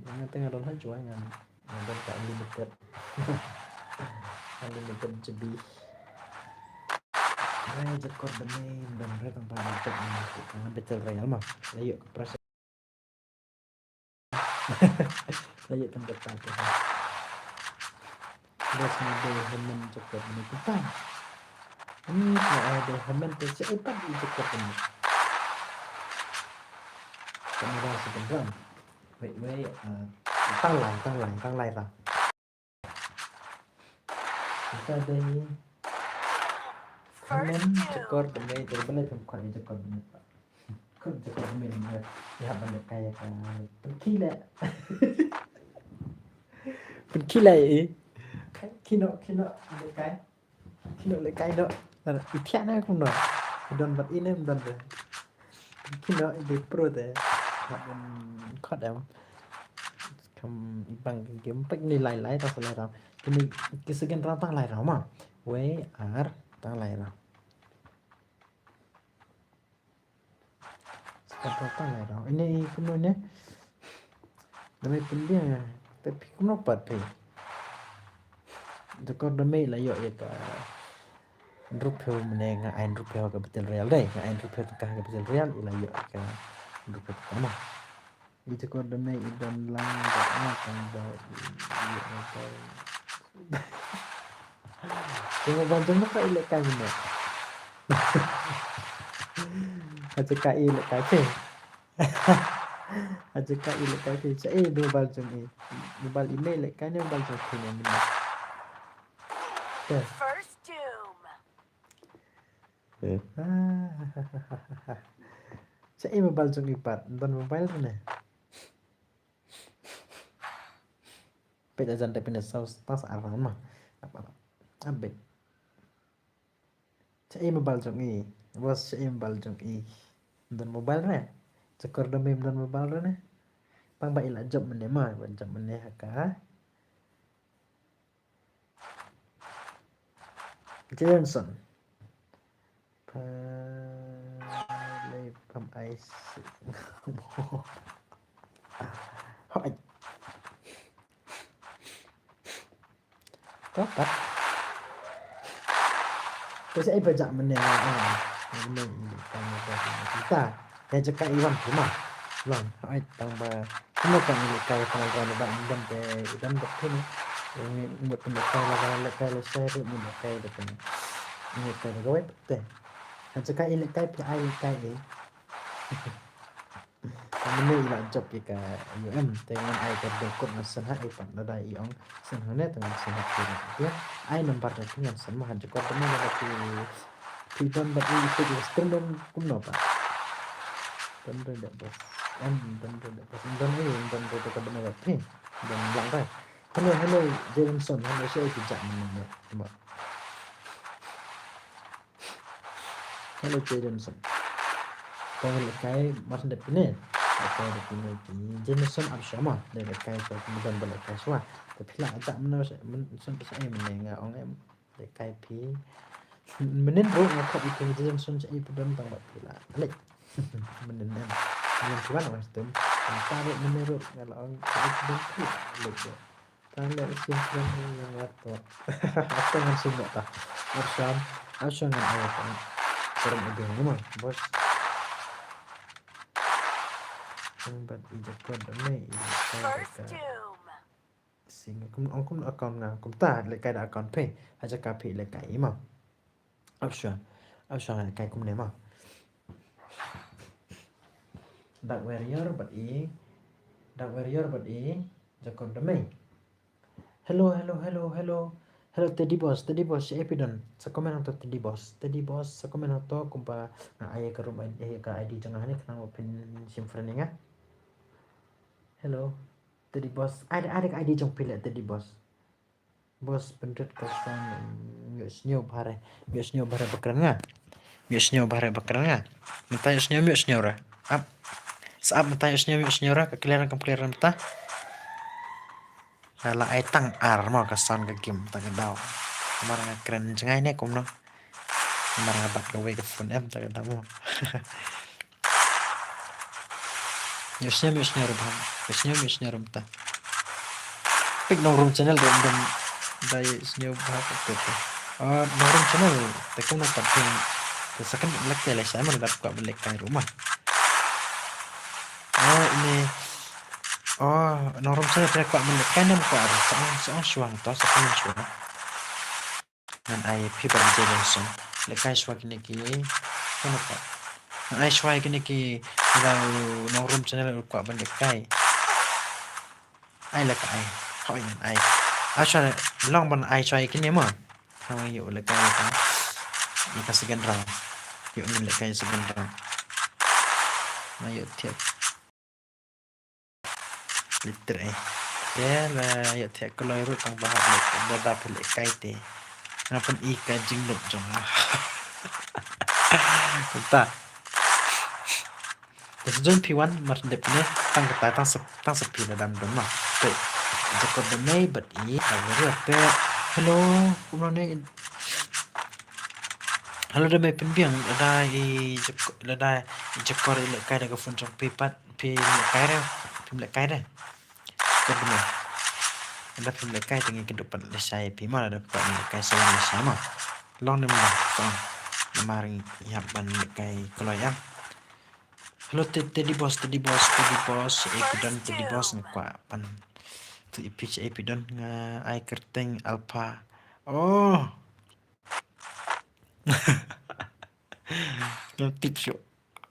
Ngan te nga don ha jwai ngan, ngan don ka unlimited. Unlimited G B. Re Jakor da mei, don re tang ba Jakor da mei. Ngan Battle Royale mo. La ïoh ka prize. La ïoh tang ka prize. Best ni dei Herman Jakor da mei kumta. Ni ka ai dei Herman te sha ei pat i Jakor da mei. Kamera second round. Wait, wait, uh, tang lai, tang lai, tang lai tang. Kita dei Herman Jakor da mei, te balei phi kwah Jakor da mei. Kwah Jakor da mei, ïa ban lehkai ïa ka. Pynkhih leh. Pynkhih leh i. Kino, kino, lehkai. Kino lehkai no. Lar i thiah na kumno. I don bad i ne ym don de. Kino i dei pro de. Hap ban khot em. Kam i bang game pek ni lai lai tang sa lai round. Kini ki second round tang lai round ma. Wei ar tang lai round. Second round tang lai round. Ine i kumno ine. Dame pyndia. Te phi kumno pat phi. Jukor dame la ïoh ïa ka hynriewphew mynne nga ai hynriewphew ka Battle Royale dei. Nga ai hynriewphew tyngka ka Battle Royale i la ïoh ïa ka hynriewphew tyngka ma. I jukor dame i don lang ba nga tang ba i ïoh nga ba. Te mobile jong nga ka i lehkai mynne. Ha jaka i lehkai phi. Ha jaka i lehkai phi. Cha i mobile jong i. Mobile i mei lehkai ne mobile jong phi ne mynne. Te. First Doom. Cha i mobile jong i pat. Don mobile ne. Peit ajan te pynda saw tang sa ar ma. Apa. Abit. Cha i mobile jong i. Bos cha i mobile jong i. Don mobile re. Jukor dame don mobile re ne. Pang ba i la jop mynne ma, ba jop mynne ha ka. Jameson. Pa lei pam ai si. Hoi. Ka pat. Te sa ai ba jak mynne. Mynne ta. Te jaka i wan kuma. Long. Ai tang ba. Kuma ka ni kai ka ni ba ban te ban ba pin. Ni mut ni kai la la kai la sai ni kai da pin. Ni kai da wai te. Jaka i ni kai pi ai ni kai i. Mynne i la jop ïa ka U M te ngan ai ka dei kut ngan send ha i pat lada i ong send hangne te ngan send ha phi. Ai number da phi ngan send ma ha jukor te mynne da phi phi don bad i phi i stream don kumno pat. Don don da bos. Em don don da bos. Don i don don da ka bana da phi. Don lang da. Hello hello Jameson hello sha i ki jak mynne. Hello Jameson. Tang lehkai mar sendep pine. Lehkai da pine ki Jameson ap shama. Lehkai shwa ki mudan ba lehkai shwa. Te phi la ajak mynne mynne sa ai mynne nga ong em. Lehkai phi. Mynnin ruh nga khot i phi Jameson sa ai phi don tang ba phi la. Lek. Mynnin em. Mynnin phi wan wan stem. Tang ruh mynnin ruh nga la ong sa ai phi don phi. Lek. Tang leh sien sien ngan rat to. Ato ngan sien ngan ta. Arsham, arsham ngan ai ta. Serum ade ngan ma, bos. Ngan bat i jakot da me i jakot da ka. Sing kum ong kum account nga kum ta lehkai da account phi. Ha jaka phi lehkai i ma. Option. Option lehkai kumne ma. Dark Warrior bad i. Dark Warrior bad i. Jakor da me. Hello, hello, hello, hello. Hello Teddy Boss, Teddy Boss, shaei phi don? Sa comment hangto Teddy Boss. Teddy Boss, sa comment hangto kumba nga ai ka room I D, eh, ka I D jong nga hangne khnang ba phin shim friend ïa nga. Hello. Teddy Boss. Ai, ai ka I D jong phi leh Teddy Boss. Boss pynrit ka sound, mm, ïoh sniew bha re. Ïoh sniew bha re ba kren nga. Ïoh sniew bha re ba kren nga. Mynta ïoh sniew, ïoh sniew re. Ap. Sa ap mynta ïoh sniew, ïoh sniew re. Ka clear, kam clear mynta. Ka la ai tang ar mo ka sound ka game ta ka daw. Mar nga kren jngai ne kumno. Mar nga bat kawei ka phone em ta ka daw mo. Ïoh sniew, ïoh sniew ruh bha. Ïoh sniew, ïoh sniew ruh mynta. Peit Nongrum channel ruh ym don da ïoh sniew bha ka peit. Ah, Nongrum channel te kumno pat peit. Te sa kan lek te leh sa man da kwah ban lehkai ruh ma. Oh, ini. Oh, Nongrum channel te kwah ban lehkai ne em kwah ruh. Sa ong, sa ong shuwa to, sa kan shuwa. Ngan ai phi ba ïa Jameson. Lehkai shuwa kine ki. Kane ka. Ngan ai shuwa kine ki. Lada u Nongrum channel u kwah ban lehkai. Ai lehkai. Hoi ngan ai. Ai shuwa long ban ai shuwa kine mo. Hoi ïoh lehkai lehkai. Ïa ka second round. Ïoh ngin lehkai second round. Nga ïoh thied. Liter eh. Te la ïa thiah kloi ruh tang ba hap leh, ba da phi lehkai te. Nga pyni ka jinglup jong nga. Kumta. Te sa jon phi wan mar dep ne tang kata tang sa, tang sa phi la dam dam ma. Te. Jakob da mei bad i ta ruh te. Hello, kumno ne? Hello da mei pynbiang lada i Jakob, lada i Jakob i lehkai da ka phone jong phi pat phi lehkai re. Phi lehkai re. Kudni. Lada phim lehkai te ngi kynduh pat lehshai phi ma, lada phim lehkai sa lehshai ma. Long ne ma, long. Namar ngi hap ban lehkai kloi em. Hello, Te-, Teddy Boss, Teddy Boss, Teddy Boss, eh, phi don Teddy Boss nga kwah ban. Tu i pitch, eh, phi don nga ai kyrteng Alpha. Oh. Nga tip shuh.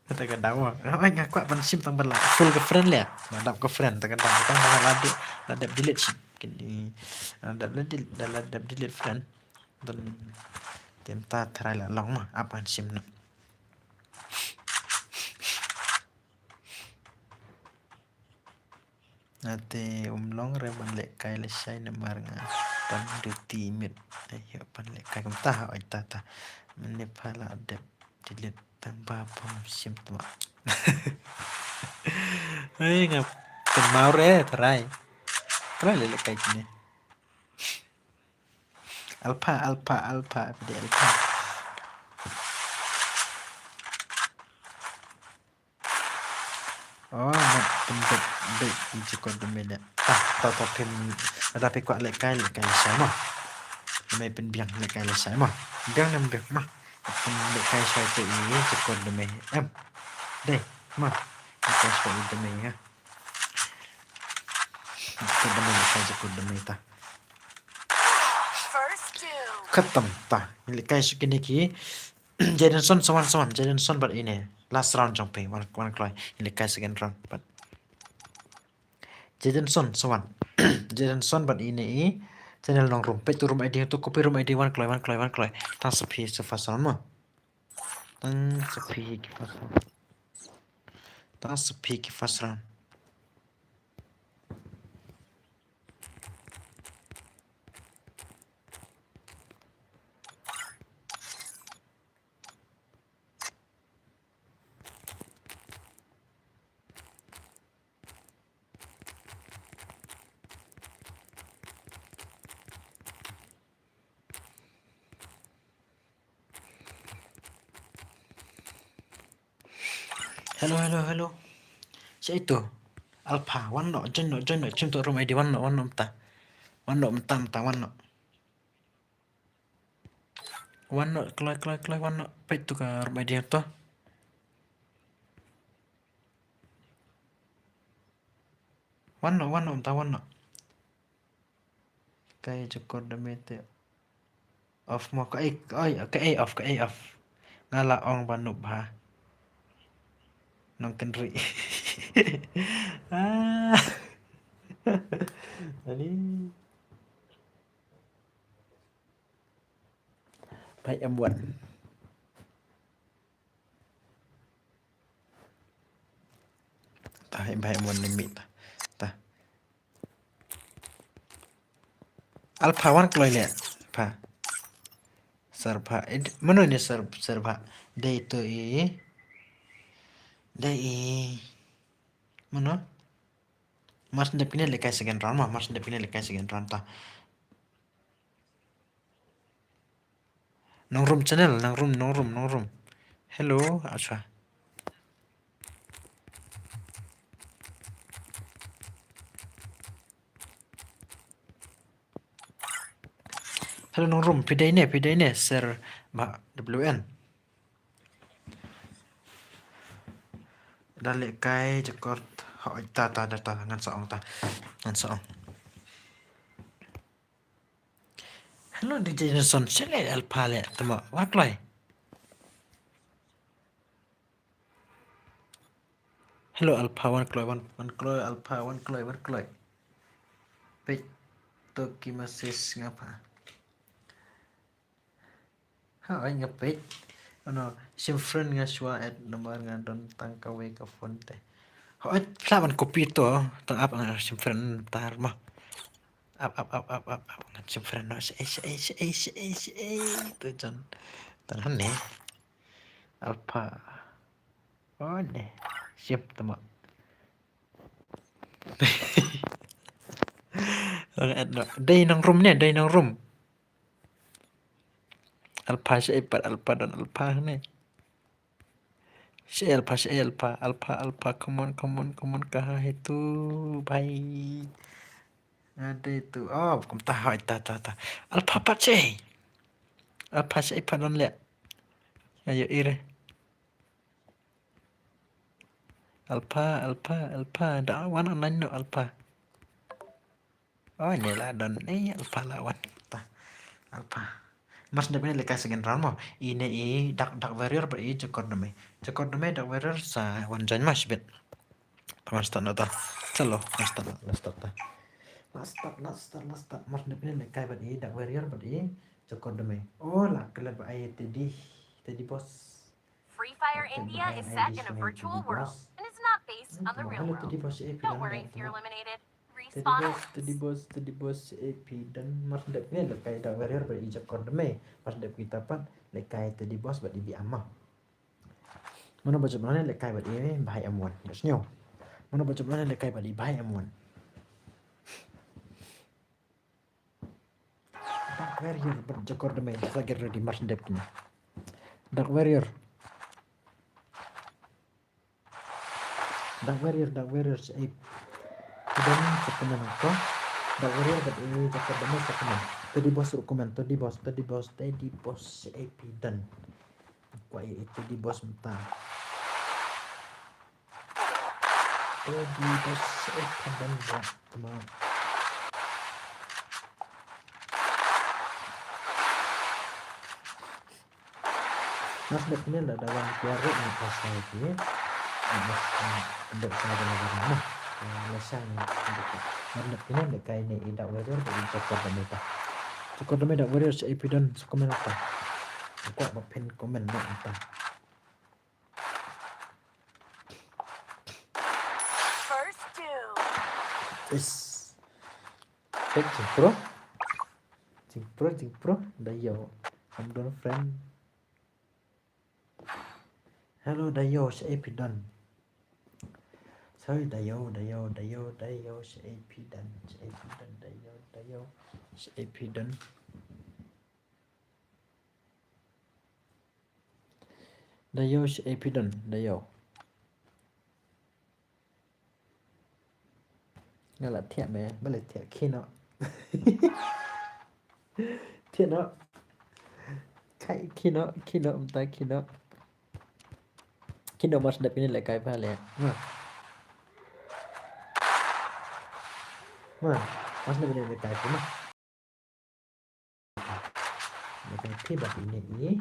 Kata ka daw. Ai nga kwah ban sim tang ba la full ka friend le. Nga dap ka friend ta ka daw. Tang ba la dep, la dep delete sim. Kini la dep, la del-, la dep delete friend. Dan tem ta try la long ma. Apa sim na. Nga te um long re ban lehkai lehshai namar nga pan duty miet. Ayo pan lehkai kumta ha oi ta ta. Mane pha la dep delete tang ba pom sim tma. Hei nga kynmaw re try. Try leh lehkai kine. Alpha, Alpha, Alpha, pide Alpha. Oh, mat pynbet bek i Jakob da mei le. Ah, ta ta pyn, lada phi kwah lehkai, lehkai lehshai mo. Da mei pynbiang lehkai lehshai mo. Biang ne biang ma. Pyn lehkai shai te i Jakob da mei. Em. Dei, ma. Lehkai shai i da mei ha. Jakob da mei lehkai Jakob da mei ta. Khatam ta. Lehkai shu kine ki. Jadenson sa wan, sa wan. Jadenson bad ine. Last round jong phi. Wan, wan kloi. Lehkai second round. Bad Jadenson sa wan. Jadenson bad ine i. Channel Nongrum. Peit tu room I D tu, copy room I D, wan kloi, wan kloi, wan kloi. Tang sa phi sa first round mo. Tang sa phi ki first round. Tang sa phi ki first round. Hello, hello, hello. Shaei tu? Alpha, wan noh, join noh, join noh, shim tu room I D, wan noh, wan noh mynta. Wan noh mynta, mynta, wan noh. Wan noh, kloi, kloi, kloi, wan noh. Peit tu ka room I D tu. Wan noh, wan noh mynta, wan noh. Kaei Jakob da mei te. Off mo, kaei, kaei, kaei off, kaei off. Nga la ong ba noob ha. Nongkynrih. Ah. Ani. Bhai em wan. Ta, bhai em wan ni mi ta. Ta. Alpha wan kloi le. Alpha. Sir Pha. Eh, mano ni Sir, Sir Pha? Dei tu i. Dei i. Mano? Mar syn dep kine lehkai second round ma, mar syn dep kine lehkai second round ta. Nongrum channel, Nongrum, Nongrum, Nongrum. Hello, acha. Hello Nongrum, phi dei ne, phi dei ne, Sir Bah W N. Da lehkai Jakob, hooid ta, ta, ta, ta, ngan sa ong ta. Ngan sa ong. Hello D J Nelson, sele Alpha le, tama, wan kloi. Hello Alpha, wan kloi, wan, wan kloi, Alpha, wan kloi, wan kloi. Peit to ki message nga pha. Ha, ai nga peit. Ano, shim friend nga shuwa add number nga don tang kawei ka phone te. Hooid, phi lah ban copy to, tang ap ngan shim friend tar mo. Ap, ap, ap, ap, ap, ap, ngan shim friend no, shaei, shaei, shaei, shaei, shaei, to jan. Tang hangne. Alpha. Oh, ne. Shim, tama. Ong et no. Dei nang room ne, dei nang room. Alpha shaei pat, Alpha don, Alpha ne. Shaei Alpha, shaei Alpha, Alpha, Alpha, come on, come on, come on, kaha hai tu, bhai. Ade tu, oh, kumta hai, ta, ta, ta. Alpha pat shaei. Alpha shaei pat don leh. Ayo ire. Alpha, Alpha, Alpha, da wan online no Alpha. Oh, ne la don, eh, Alpha la wan. Ta. Alpha. Mar sdep ine lehkai second round mo. Ine i Dark, Dark Warrior bad i Jakor Dame. Jakor Dame, Dark Warrior sa wan join mo shibit. Ta mar start no ta. Chalo, mar start no, la start ta. La start, la start, la start. Mar sdep ine lehkai bad i Dark Warrior bad i Jakor Dame. Oh, la klet bad i Teddy, Teddy Boss. Free Fire India is set in a virtual world and is not based on the real world. Don't worry if you're eliminated. Respawn. Teddy Boss, Teddy Boss, shaei phi don. Mar sdep ine lehkai Dark Warrior bad i Jakor Dame. Mar sdep kita pat lehkai Teddy Boss bad i Biama. Mano ba jop ne lehkai bad i Bhai M one. Just nyo. Mano ba jop ne lehkai bad i Bhai M one. Dark Warrior bad Jakor Dame, sa get ready, mar sdep kine. Dark Warrior. Dark Warrior, Dark Warrior, shaei phi don, sa comment to. Dark Warrior bad i Jakor Dame sa comment. Teddy Boss ruh comment, Teddy Boss, Teddy Boss, Teddy Boss, shaei phi don. Kwah i Teddy Boss mynta. Teddy Boss, eh, phi don ba tma. Mar sdep ine la da wan kiar ruh na ka sai ki. Mar sdep ine la da wan na. Mar sdep ine lehkai ne i Dark Warrior bad i Jakor Dame ta. Jakor Dame, Dark Warrior, shaei phi don, sa comment ta. Kwah ba phin comment noh ta. First two. Yes. Hey, jingpro. Jingpro, jingpro. Dayo. Kam don friend. Hello, Dayo, shaei phi don. Sorry, Dayo, Dayo, Dayo, Dayo, shaei phi don, shaei phi don, Dayo, Dayo, shaei phi don. Dayo, shaei phi don, Dayo. Nga la thiah me, ba la thiah khie noh. Thiah noh. Kai khie noh, khie noh, mynta khie noh. Khie noh, mar sdep ine lehkai pha leh. Ma. Ma, mar sdep ine lehkai pha ma. Lehkai phi bad ine i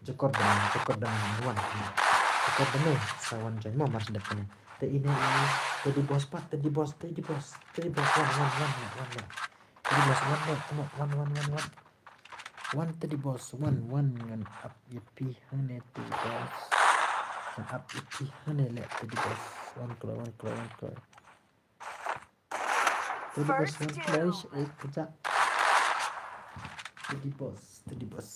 Jakor Dame, Jakor Dame wan. Jakor Dame sa wan join mo mar sdep kine. Te ine i Teddy Boss pat, Teddy Boss, Teddy Boss, Teddy Boss wan, wan, wan, wan, wan. Teddy Boss wan, wan, wan, wan, wan. Wan Teddy Boss, wan, wan ngan ap ïa phi hangne Teddy Boss. Ngan ap ïa phi hangne leh Teddy Boss. Wan kloi, wan kloi, wan kloi. Teddy Boss, first wan kill. Place, eh, pejak. Teddy Boss, Teddy Boss.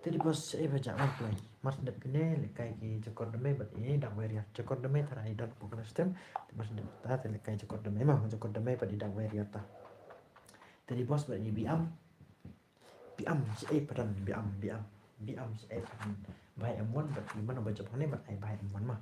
Teddy Boss, eh, pejak, wan kill. Mar sdep kine lehkai ki Jakor Dame bad i Dark Warrior. Jakor Dame tara i don pok na stream. Mar sdep ta te lehkai Jakor Dame ma, Jakor Dame bad i Dark Warrior ta. Teddy Boss bad i Biam. Biam, shaei phi don, Biam, Biam. Biam, shaei phi don. Bhai M one bad i mano ba jop hangne bad i Bhai M one ma.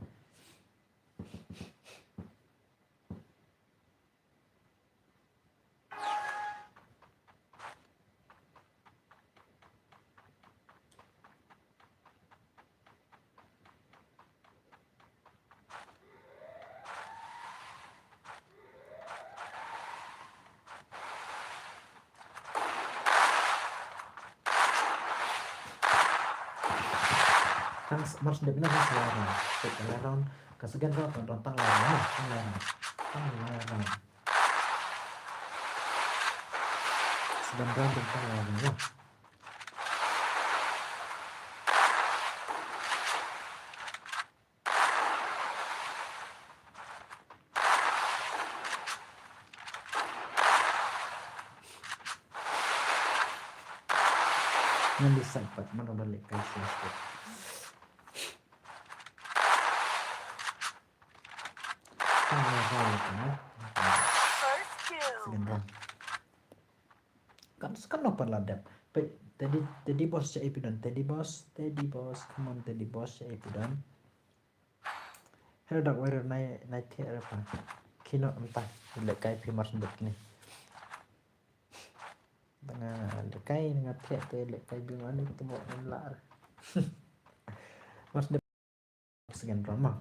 Tang s-, mar sdep ine tang sa lai round. Tang sa lai round. Ka second round tang, tang lai round. Tang lai round. Tang lai round. Second round tang, tang lai round. Ngan decide pat mano ba lehkai sien sien. Tang ba hoi ka na. Second round. Kan, kan no pat la dep. Peit, Teddy, Teddy Boss sha epidon, Teddy Boss, Teddy Boss, come on Teddy Boss sha epidon. Hello Dark Warrior, nai, nai thiah re pa. Kino mynta lehkai phi mar shen dep kine. Nga lehkai nga thiah te lehkai bym ani te mo ngam lah re. Mar shen dep second round ma.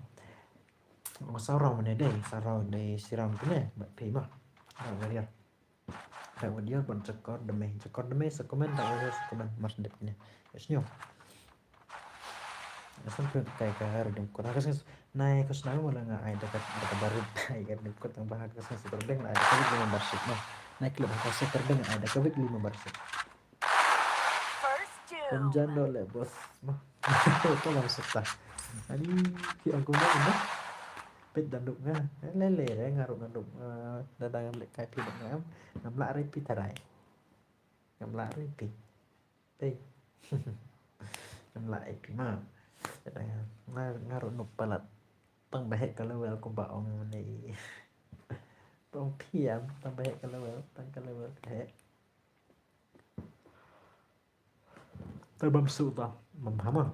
Ong saw round mane dei, saw round dei shi round kine bad phi ma. Dark Warrior. Dark Warrior ban jakor deme, jakor deme sa comment, Dark Warrior sa comment, mar shen dep kine. Yes nyo. Asam pun kai ka har dum ko. Ka sing nai ko snang mo la nga ai da ka, da ka barit ai ka dum ko tang ba ka sing sa terdeng ai da ka weekly membership ma. Nai klub ka sa terdeng ai da ka weekly membership. Pynjan doh leh boss ma. Ko bang sukta. Ani ki ong kumno kumno. Peit da duk nga. Lele re nga ruh nga duk. Da dang lehkai phi duk ngam. Ngam lah re phi tharai. Ngam lah re phi. Tei. Ngam lah re phi ma. Da dang nga, nga ruh nuk palat. Tang ba heh ka level kumba ong ne. Tang phi am, tang ba heh ka level, tang ka level ka heh. Te bam su ta, bam hama.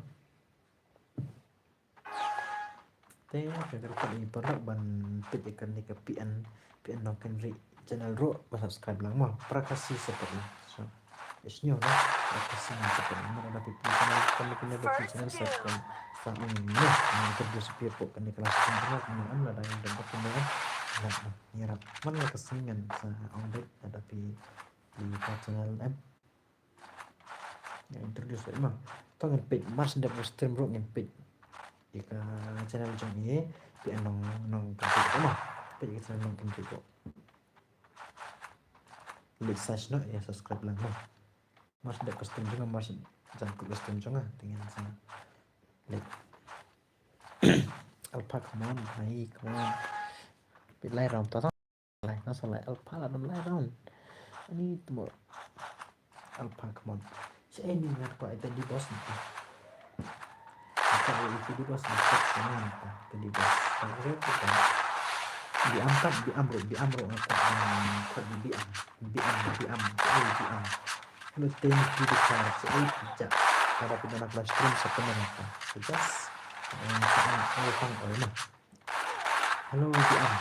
Te ka ka ka i parak ban peit ïa kane ka P N, P N Nongkynrih channel ruh ba subscribe lang mo. Para Khasi support lang. So, is new no. Para Khasi support lang. Mo da peit channel kane kane ba peit channel subscribe. Sa ong no. Ni introduce phi pok kane ka last channel kane am la dang dang kane. Ni rap. Man la ka sngi ngan sa ong dei da phi peit ka channel em. Nga introduce ma. To ngan peit mar shen dep stream ruh ngan peit ïa ka channel jong i, peit Nong, Nongkynrih ruh ma. Peit ïa ka channel Nongkynrih ruh. Like, share noh ïa subscribe lang ma. Mar shen dep ka stream jong nga, mar shen jan kut ka stream jong nga. Te ngan sa like. Alpha, come on, bhai, come on. Peit lai round ta. Lai, nga sa lai Alpha la dang lai round. Ani tmo. Alpha, come on. Sa ini ngat ko ai Teddy Boss ni. Ko ai Teddy Boss ni, ko ai Teddy Boss. Teddy Boss. Bi am pat, bi am ruh, bi am ruh ngat ko ai, ko ai bi am, bi am, bi am, ko ai bi am. Hello, thank you, the car. Sa ai pija. Kada pina nak live stream sa pina ngat. So just, eh, sa ai, ai pang oi ma. Hello, Diam.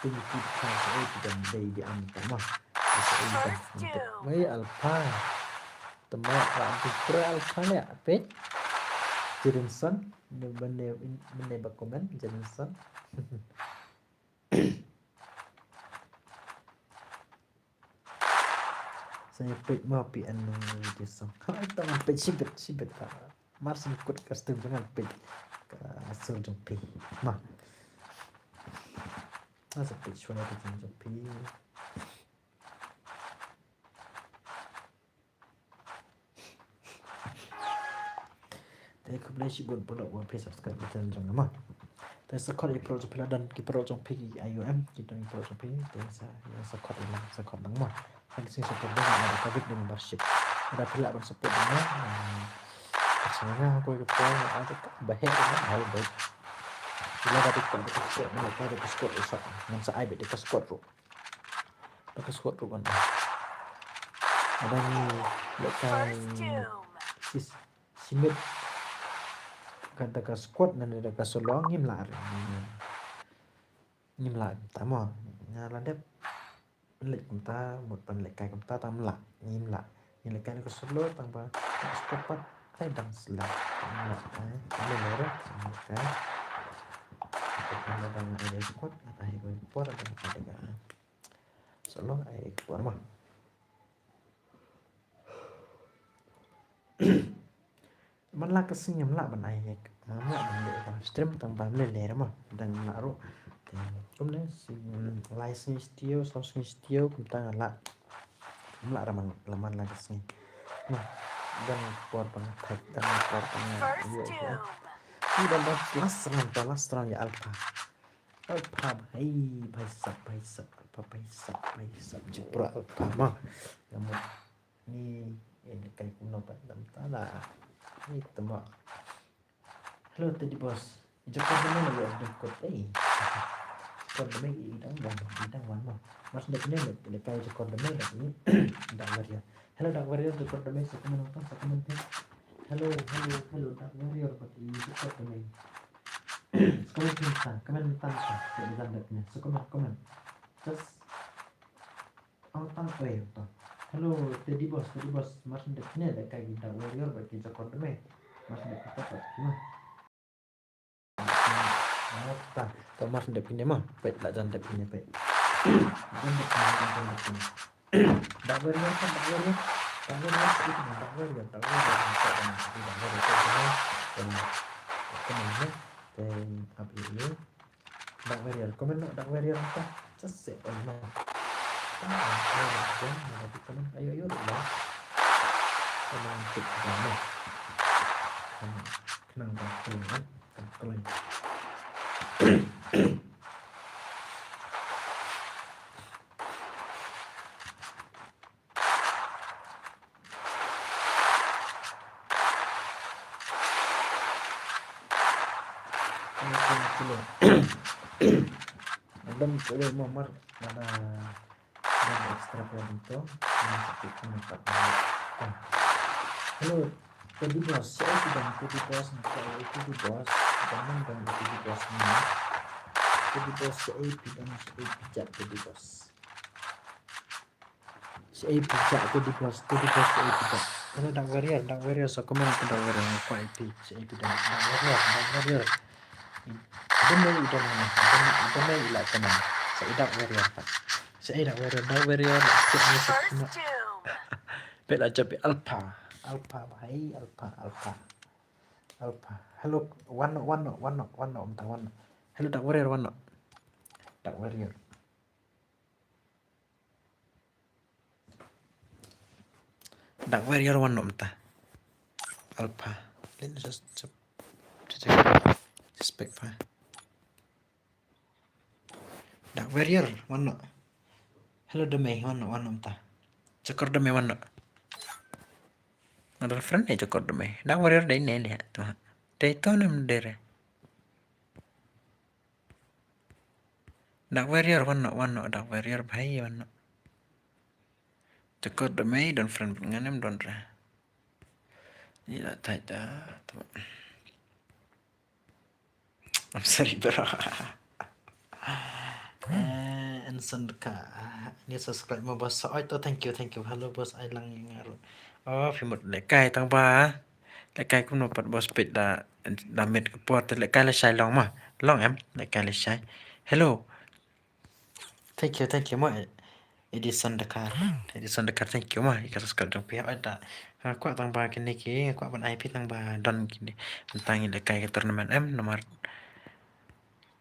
Thank you for the eight gun day, Diam. Tama. First kill. Wei Alpha. Tama ra di pra Alpha ne apet. Jensen. Ne bane, bane ba comment Jensen. Sa ïa peit ma phi anu di song. Ha, ita ngan peit shibit, shibit ta. Mar shen kut ka stream jong nga peit ka sur jong phi. Ma. Nga sa peit shwa ka sur jong phi. Te khublei shibun paralok ba phi subscribe ka channel jong nga ma. Te sa khot ïa paralok jong phi la don ki paralok jong phi ki I U M ki don ki paralok jong phi te sa ïa sa khot ïa lang sa khot lang ma. Thank you support dang ada ka big membership. Ada phi lah ban support dang ma. Ka channel nga ko ka pon ada ka bahek dang ma hal baik. Bila ada ka support mana ka ada ka support isa ngan sa ai bit ka support ruh. Ka squad ruh kan. Ada ni lekai sis simit. Kata ka squad nan da ka solo ngim lah re. Ngim lah tama. Nga la dep lek kumta mut pan lekai kumta tam lah. Ngim lah. Ngim lekai ka solo tang ba squad pat tai dang sla. Tam lah ai. Ngim lah re. Lekai. Kita dang ada squad. Ada yang por ada ada. Solo ai por ma. Man la ka sngi ngam lah ban ai ngam lah ban leh ka stream tang ba mlei lei ma dang lah ruh. Kumne lai sngi stia saw sngi stia kumta nga lah. Ngam lah ra man la man la ka sngi. Dang por ba nga thait dang por ba nga ïoh. Ni dang last round, last round ïa Alpha. Alpha bhai, bhai sab, bhai sab, Alpha bhai sab, bhai sab, jipra Alpha ma. Namun ni ini Kumno pat dam ta la. Ni tama. Hello, Teddy Boss. Ija kor da me la yor da kor, eh. Kor da me i dang wan, i dang wan mo. Mas da kene le, le kai ija kor da me la ni. Dark Warrior. Hello, Dark Warrior, ija kor da me, sa comment nangta, sa comment te. Hello, hello, hello, Dark Warrior, pat ija kor da me. Sa comment nangta, comment nangta, sa comment da kene, sa comment, comment. Just Ang tang, oi, ang tang. Hello, Teddy Boss, Teddy Boss. Mar shu dep kine da kai Dark Warrior bad ki ija kor da me. Mar shu dep kita pat kine. Ang tang. To mar shu dep kine ma. Peit la jan dep kine peit. Jan dep kine, jan dep kine. Dark Warrior kan, Dark Warrior. Dark Warrior, Dark Warrior, Dark Warrior. Dark Warrior, Dark Warrior. Dark Warrior. Dark Warrior. Dark Warrior, comment noh, Dark Warrior nangta. Just say, oh no. Comment, ayo, ayo, ayo. Comment, tik, comment. Comment, khnang ka kloi, eh? Ka kloi. Adam, boleh Muhammad, ada, ada extra player itu. Ini satu pun dapat. Hello, Teddy Boss, siapa itu bang? Teddy Boss, nak tahu itu Teddy Boss. Jangan bang, Teddy Boss ni. Teddy Boss, siapa itu bang? Siapa itu Teddy Boss? Teddy Boss, Teddy Boss, Teddy Boss, Teddy Boss. Hello, Dark Warrior, Dark Warrior, sa comment ka Dark Warrior, nga kwah ïa phi, Teddy Boss, Dark Warrior, Dark Warrior. Ida mei, ida mei, ida mei, ida mei, ila comment. Sa Dark Warrior pat. Sa Dark Warrior, Dark Warrior, sa ida mei, sa ida mei. Peit la jop Alpha, Alpha, bhai, Alpha, Alpha. Alpha. Hello, wan noh, wan noh, wan noh, wan noh, mynta wan noh. Hello, Dark Warrior, wan noh. Dark Warrior. Dark Warrior wan noh mynta. Alpha. Lin just, just, just, just back pa. Dark Warrior wan noh. Hello, da mei wan noh, wan noh mynta. Jakor da mei wan noh. Nga don friend ne Jakor da mei. Dark Warrior dei ne ne tu ha. Dei to ne mdere. Dark Warrior wan noh, wan noh, Dark Warrior bhai wan noh. Jakor da mei don friend bad nga ne ym don re. Ni la thait da. I'm sorry bro. Eh, Ensign ka. Ni subscribe mo boss. Oi to, thank you, thank you. Hello boss, ai lang ïa nga ruh. Oh, phi mut lehkai tang ba. Lehkai kumno pat boss, peit da, da miet ka por te lehkai lashai long ma. Long em, lehkai lashai. Hello. Thank you, thank you mo. Edison Dakar. Edison Dakar, thank you mo. Ïa ka subscribe jong phi. Oi da. Nga kwah tang ba kine ki, nga kwah ban ai phi tang ba don kine. Mynta ngi lehkai ka tournament em, namar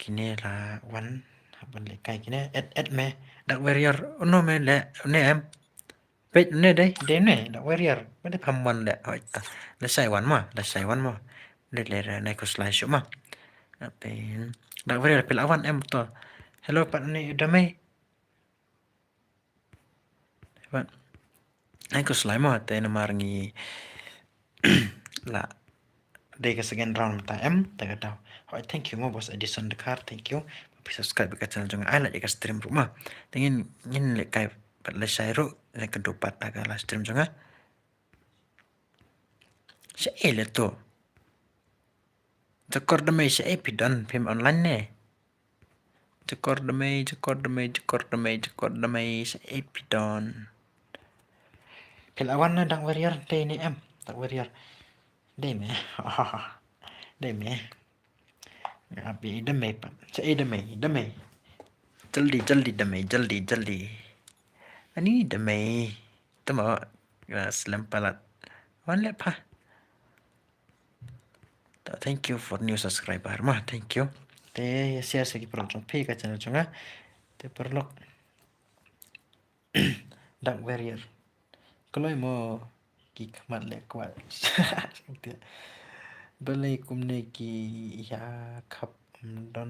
kine la wan, hap ban lehkai kine. Add, add me. Dark Warrior. Uno me leh, une em. Peit une dei, dei une, Dark Warrior. Me dei pham wan leh, hoi ta. Lashai wan ma, lashai wan ma. Dei leh, dei nai khuslai shuh ma. Peit. Dark Warrior phi la wan em to. Hello, pat une da mei. Pat. Nai khuslai ma, te namar ngi la dei ka second round mynta em, te ka daw. Hoi, thank you mo boss Edison Dakar, thank you. Phi subscribe ka channel jong nga, ai like ïa ka stream ruh ma. Te ngin, ngin lehkai pat lashai ruh, leh ka dupat ha ka live stream jong nga. Shaei leh to. Jakor da mei, shaei phi don, phim online ne. Jakor da mei, Jakor da mei, Jakor da mei, Jakor da mei, shaei phi don. Phi la wan na Dark Warrior, dei ne em, Dark Warrior. Dei me. Dei me. Nga ap ïa i da mei pat. Shaei da mei, da mei. Jaldi, jaldi da mei, jaldi, jaldi. Ani da mei. Tama, ah, slem palat. Wan leh pha. Ta, thank you for new subscriber ma, thank you. Te share sa ki paralok jong phi ka channel jong nga. Te paralok. Dark Warrior. Kloi mo ki khmat leh kwah. Balei kumne ki ïa khap, ym don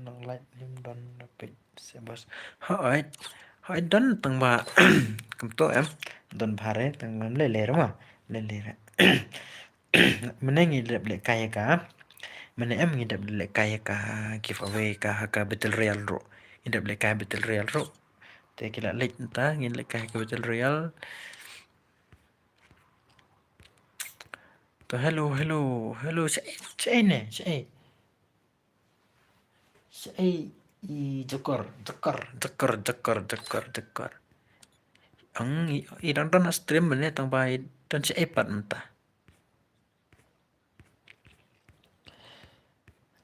nang like, ym don peit se boss. Hooid. Hooid, don tang ba kumto em. Don bha re, tang ba ym leh leh re ma. Leh leh re. Mynne ngi dep lehkai ha ka. Mynne em ngi dep lehkai ha ka giveaway ka ha ka Battle Royale ruh. Ngi dep lehkai Battle Royale ruh. Te ki la leit mynta, ngi lehkai ha ka Battle Royale. To hello, hello, hello, shaei, shaei ne, shaei. Shaei i Jakor, Jakor, Jakor, Jakor, Jakor, Jakor. Ang i, i dang don ha stream mynne tang ba i don shaei pat mynta.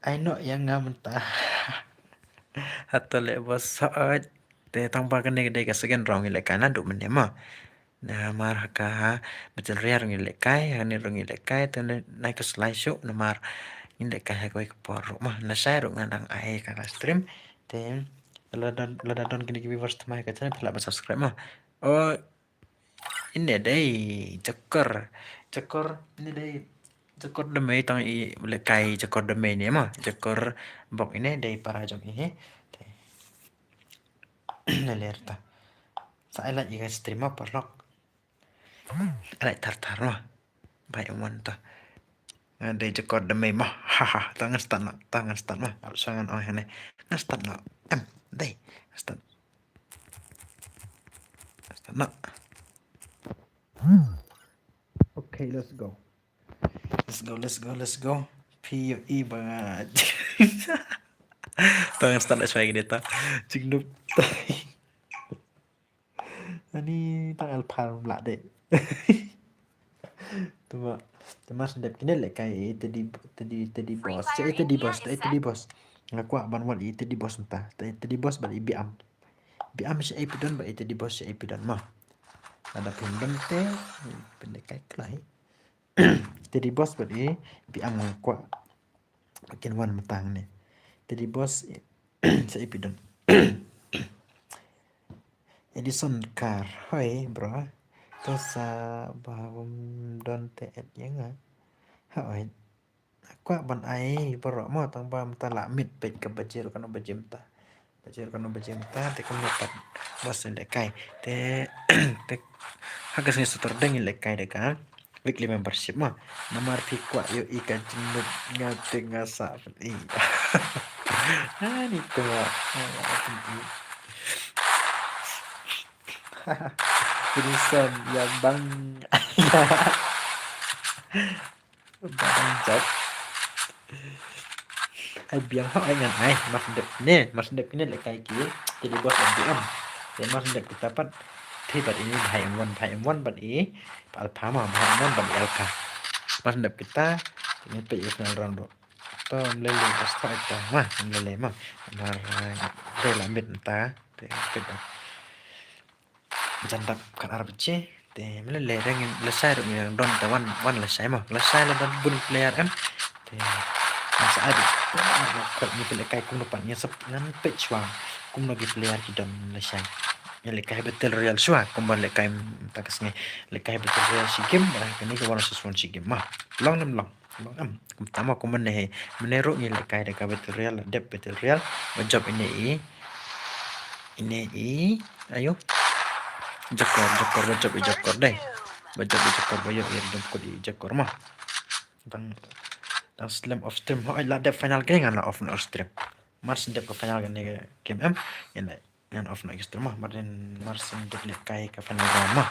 Ai noh ïa nga mynta. Hato leh boss hooid. Te tang ba kane ka dei ka second round ngi lehkai naduh mynne ma. Namar ha ka Battle Royale ruh ngi lehkai, ha kane ruh ngi lehkai, te nai ka slide shuh namar ngi lehkai ha kawei ka por ruh ma. Lashai ruh nga dang ai ka live stream. Te lada don, lada don kine ki viewers thymmai ha ka channel phi lah ban subscribe ma. Oh, ine dei Jakor. Jakor, ine dei Jakor da mei tang i lehkai Jakor da mei ne ma. Jakor bok ine dei para jong i. Te leh leh ta. Sa ai lait ïa ka stream ma paralok. Ai lait thar thar ma. Bai em wan ta. Nga dei Jakor da mei ma. Ha ha. Ta ngan start noh. Ta ngan start ma. Ap sa ngan ong hangne. Ngan start noh. Em. Dei. Ngan start. Ngan start noh. Okay, let's go. Let's go, let's go, let's go. Phi ïohi ba nga. Ta ngan start lashai kine ta. Jingduk. Ani tang alpha ym lah dei. Tuma, tuma sendep kine lehkai i Teddy, Teddy, Teddy boss. Shaei Teddy boss, shaei Teddy boss. Nga kwah ban wad i Teddy boss mynta. Te Teddy boss bad i Biam. Biam shaei phi don bad i Teddy boss shaei phi don ma. Lada phim don te phin lehkai kloi. Teddy boss bad i Biam nga kwah. Kin wan mynta ne. Teddy boss shaei phi don. Edison Car, hoi bro. To sa ba bym don te add ïa nga. Hoi. Kwah ban ai baroh mo tang ba mynta la miet peit ka baje ruh kano baje mynta. Baje ruh kano baje mynta te kumno pat boss lehkai. Te, te ha ka sngi Saturday ngi lehkai da ka weekly membership mo. Namar phi kwah ïohi ka jingmut nga te nga sah peit i. Ani tu mo. Edison ïa bang. Bang jop. Ai biang hok ai ngan ai. Mar sendep ne, mar sendep kine lehkai ki. Teddy boss bad Biam. Te mar sendep kita pat. Phi bad ini bhai em wan, bhai em wan bad i. Alpha ma, bhai em wan bad i alpha. Mar sendep kita. Ini peit ïa ka final round ruh. To ym lei lei boss to ai to ma, ym lei lei ma. Mar dei la miet mynta. Te peit. Jan dap kat ar baje. Te mynta lei lei ngin lashai ruh ngin don te wan, wan lashai mo. Lashai la don bun player em. Te ngan sa ai dei. Kat ngi peit lehkai kumno pat ngi sep ngan peit shuwa kumno ki player ki don lashai. Ngi lehkai Battle Royale shuwa kumba lehkai mynta ka sngi. Lehkai Battle Royale shi game, kane ka one versus one shi game ma. Long nem long. Long em. Kumta ma kumne he. Mynne ruh ngi lehkai da ka Battle Royale, dep Battle Royale. Ba jop ine i. Ine i. Ayo. Jakor, Jakor, ba jop i Jakor dei. Ba jop i Jakor, ba jop i dum kut i Jakor ma. Tang, tang slem off stream. Hooid la dep final kane ngan la off na off stream. Mar shu dep ka final kane ka game em. Ine. Ngan off noh ïa ka stream mo, mar shu dep lehkai ka final round mo.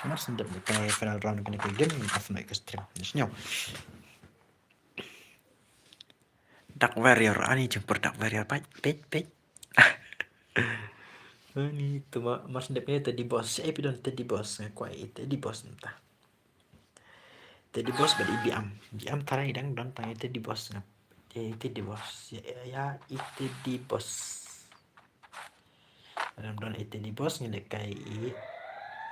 Mar shu dep lehkai final round kane ka game ngan off noh ïa ka stream. Ngan sngew. Dark Warrior, ani jingpyrshah Dark Warrior, peit, peit, peit. Ani tu mo, mar shu dep ïa Teddy Boss, shaei phi don Teddy Boss, nga kwah ïa Teddy Boss mynta. Teddy Boss bad i Biam. Biam tharai dang don tang i Teddy Boss ngam. I Teddy Boss. Ïa, ïa, ïa, i Teddy Boss. Lada don i Teddy Boss ngi lehkai i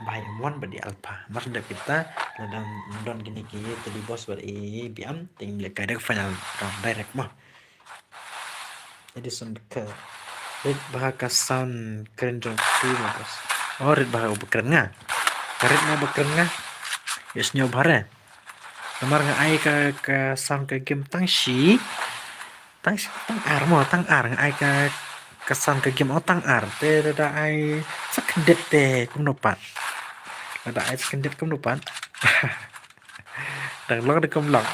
Bhai M one bad i Alpha. Mar shu dep kita, lada don kine ki Teddy Boss bad i Biam, te ngi lehkai da ka final round direct mo. Edison ka rit bha ka sound kren jong phi mo boss. Oh, rit bha ka ba kren nga. Ka rit nga ba kren nga. Ïa sngew bha re. Namar nga ai ka, ka sound ka game tang shi. Tang shi, tang ar mo, tang ar nga ai ka, Ka san ka game ong tang ar te lada ai sa khyndiat te kumno pat. Lada ai sa khyndiat kumno pat. Dang long de kum long.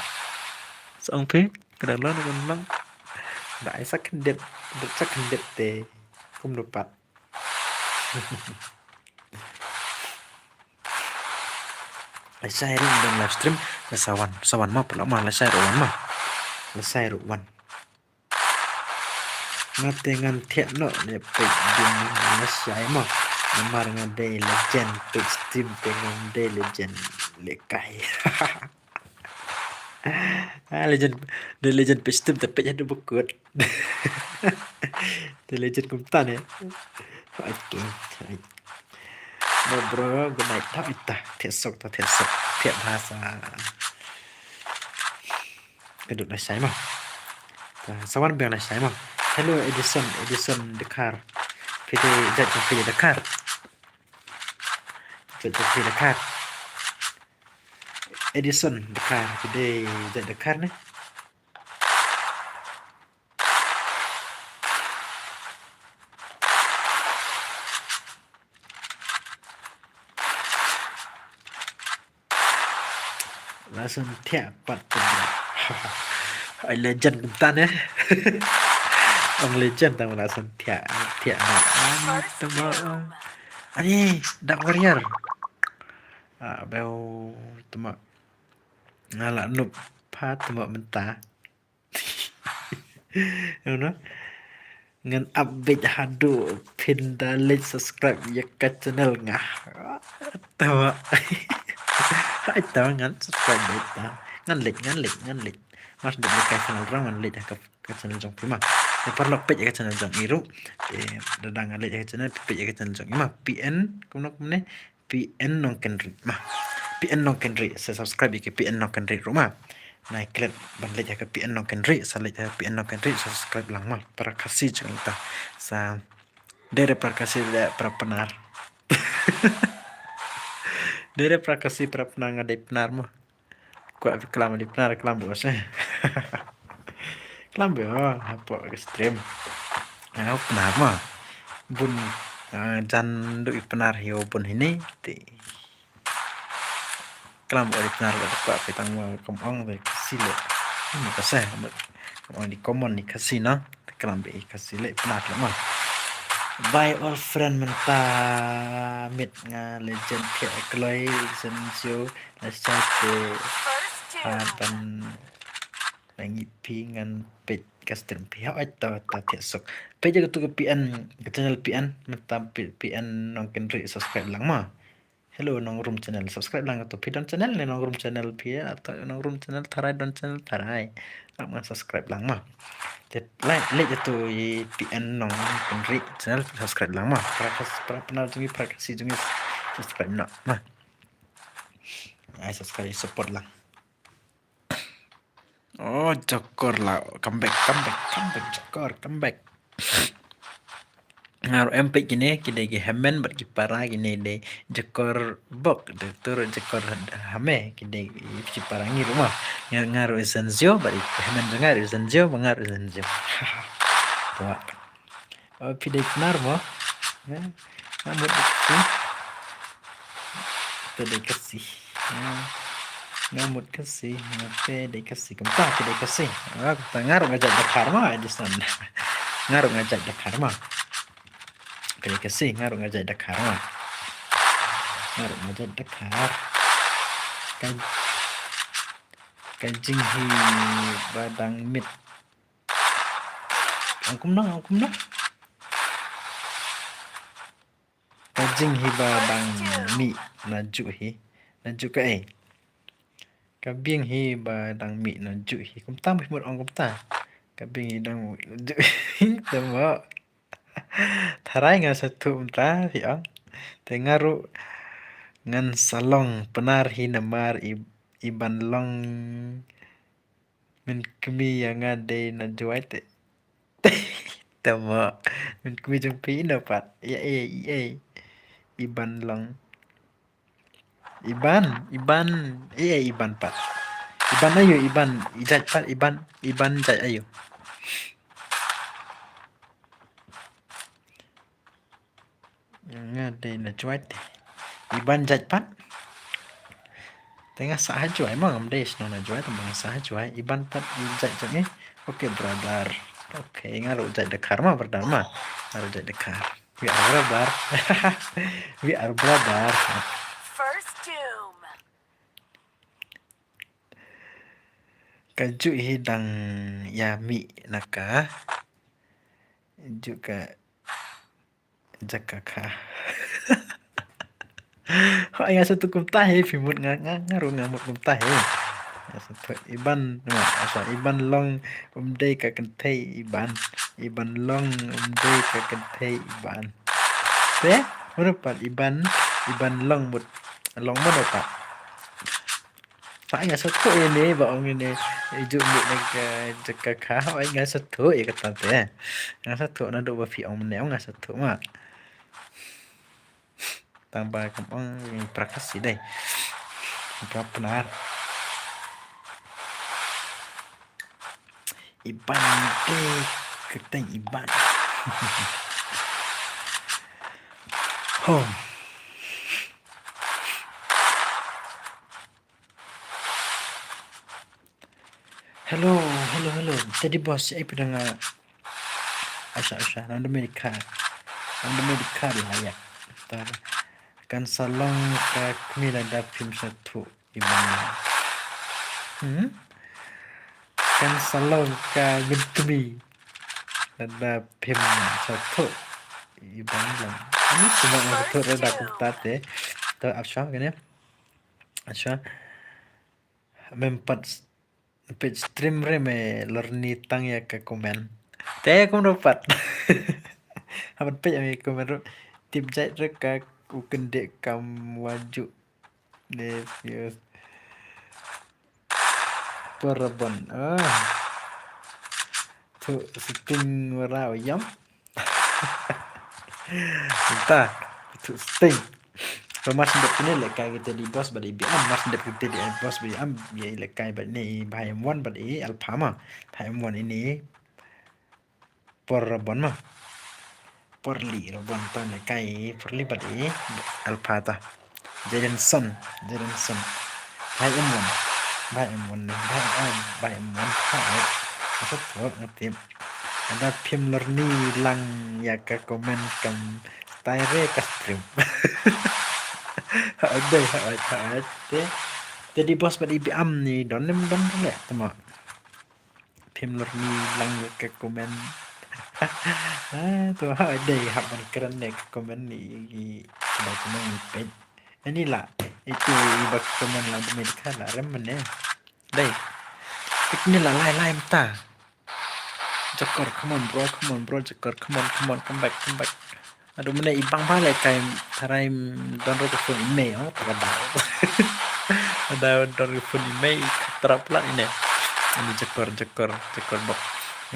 Sa ong phi, ka dang long de kum long. Lada ai sa khyndiat, sa khyndiat te kumno pat. Lashai ruh ban live stream, la sa wan, sa wan ma, pala ma, lashai ruh wan ma. Lashai ruh wan. Nga te ngan thiah noh ne peit ding lashai ma. Namar nga dei legend peit stream te ngan dei legend lehkai. Ah, legend, dei legend peit stream te peit haduh ba kut. Dei legend kumta ne. Okay. No bro, good night. Tap ita, thiah sok ta, thiah sok, thiah bha sa. Ka dut lashai ma. Ta, sa wan biang lashai ma. Hello Edison, Edison Dakar. Phi dei jait jong phi Dakar. Jait jong phi Dakar. Edison Dakar, phi dei jait Dakar ne. La san thiah pat te. Ai legend kumta ne. Ong legend tang la san thiah, thiah ne. Ani tama. Ani Dark Warrior. Ah, beu tama. Nga la nup pat tama mynta. You know? Ngan update haduh phin da leit subscribe ïa ka channel nga. Tawa. Hai tawa ngan subscribe beit ta. Ngan leit, ngan leit, ngan leit. Mas dep leit ka channel rong ngan leit ha ka, ka channel jong phi ma. Te paralok peit ïa ka channel jong i ruh. Te da dang ngan leit ha ka channel, peit ïa ka channel jong i ma. P N kumno kumne. P N Nongkynrih ma. P N Nongkynrih, sa subscribe ïa ka P N Nongkynrih ruh ma. Nai klet ban leit ha ka P N Nongkynrih, sa leit ha ka P N Nongkynrih, sa subscribe lang ma. Para Khasi jong ta. Sa dei re para Khasi dei para Pnar. Dei re para Khasi para Pnar nga dei Pnar ma. Kwah phi klam ïa i Pnar, klam bha seh. Klam bha hapoh ka stream. Nga u Pnar ma. Bun, ah, jan duh i Pnar hi u bun hini te. Klam bha i Pnar bad kwah phi tang ma kam ong de Khasi leh. Ni ka seh, kam ong di common ni Khasi na. Klam bha i Khasi leh Pnar leh ma. Bye all friend mynta. Mit nga legend thiah kloi sen sio. Lashai te ha ban ngi phi ngan peit ka stream phi ha oi ta ta thiah sok. Peit ïa katu ka P N, ka channel P N, mynta P-, P N Nongkynrih subscribe lang ma. Hello Nongrum channel, subscribe lang katu phi don channel ne Nongrum channel phi ïa, ta Nongrum channel tharai don channel tharai. Ap ngan subscribe lang ma. Te like, like ïa tu i P N Nongkynrih channel subscribe lang ma. Para Khas-, para Pnar jong ngi, para Khasi jong ngi subscribe noh ma. Ai subscribe support lang. Oh, Jokor la. Come back, come back, come back, Jokor, come back. Nga ruh em peit kine, ki dei ki hynmen bad ki para kine dei Jokor bok, dei tur Jokor hame, ki dei ki para ngi ruh ma. Nga, nga ruh i Senzio, bad i hynmen jong nga ruh i Senzio, bad nga ruh i Senzio. Tuak. Oh, phi dei Pnar mo? Eh, nga mut dei Khasi. Phi dei Khasi. Eh, nga mut Khasi, nga phi dei Khasi. Kumta phi dei Khasi. Ah, kumta nga ruh nga jait Dkhar mo, Edison. Nga ruh nga jait Dkhar mo. Phi dei Khasi, nga ruh nga jait Dkhar mo. Nga ruh nga jait Dkhar. Ka, ka jinghi ba dang mih. Ong kumno, ong kumno? Ka jinghi ba dang mih najuh hi. Najuh kaei? Ka biang hi ba dang mih najuh hi. Kumta mut mut ong kumta. Ka biang hi dang mih najuh hi. Te mo. Tharai nga sa tuh mynta phi ong. Te nga ruh ngan sa long Pnar hi namar i, i ban long Mynkmie ïa nga dei na Jowai te. Te mo. Mynkmie jong phi ino pat? Ïa ei, ïa ei. I ban long. I ban, i ban, ïa ei i ban pat? I ban aïu, i ban, i jait pat, i ban, i ban jait aïu? Nga dei na Jwai te. Iban jait pat. Te nga sah ha Jwai ma, ngam dei shnong na Jwai te ma, nga sah ha Jwai. Iban pat i jait jong i. Okay brother. Okay, nga ruh jait Dkhar ma brother ma. Nga ruh jait Dkhar. We are brother. We are brother. First doom. Ka ju hi dang ïa mih na ka. Ju ka jaka kha. Ho, nga sngewthuh kumta hi, phi mut nga, nga, nga ruh nga mut kumta hi. Nga sngewthuh Iban, ma, asa Iban long um dei ka kynthei Iban. Iban long um dei ka kynthei Iban. Te, mano pat Iban, Iban long mut, long mano pat. Ai nga sngewthuh ïa ne ba ong ïa ne, i ju mih na ka jaka kha, ai nga sngewthuh ïa kata te. Nga sngewthuh naduh ba phi ong mynne, nga sngewthuh ma. Tang ba kam ong ïa pra Khasi dei. Ka Pnar. Iban te, kyrteng Iban. Home. Hello, hello, hello. Teddy Boss, eh, phi dang, ah, Asha, Asha, nang demi di kha. Nang demi di kha la ya. Tar. Kan sa long ka kmie lada phim sngewthuh Iban. Hmm? Kan sa long ka mynkmie lada phim sngewthuh Iban lang. Ani cuma sngewthuh lada kumta te. To, Asha kane. Asha. Mem pat peit stream re me lorni tang ïa ka comment. Te kumno pat. Haban peit ïa ka comment ruh. Tip jait ruh ka u kyndit kam waju. Nephews. Parabon. Ah. Tu setting wara uyam. Entah. Tu setting. Ba mar shu dep kine lehkai kita di boss bad i Biam, mar shu dep kita di boss bad i Biam, ïa i lehkai bad ine i Bhai M one bad i Alpha ma. Bhai M one ine Por Rabon ma. Por Li Rabon ta lehkai, Por Li bad i Alpha ta. Jadenson, Jadenson. Bhai M one, Bhai M one ne, Bhai M one, Bhai M one. Hai. Masa tu ngatip. Ada phim lorni lang ïa ka comment kam. Taire ka stream. Ha dei, ha, ha, te. Te di boss bad i Biam ni don nem don le tama. Phim lorni lang ïa ka comment. Ah, to ha dei ha ban kren ne ka comment ni i ba comment ni peit. Ani la itu i ba comment la demi ka la rem mane. Dei. Pik ni la lai lai mata. Jakor, come on bro, come on bro, Jakor, come on, come on, come back, come back. Aduh, mane i bang ba lehkai tharai don ruh ka phone i mei, oh, pada. Ada don ruh ka phone i mei, trap lah ine. Ini Jakor, Jakor, Jakor bok.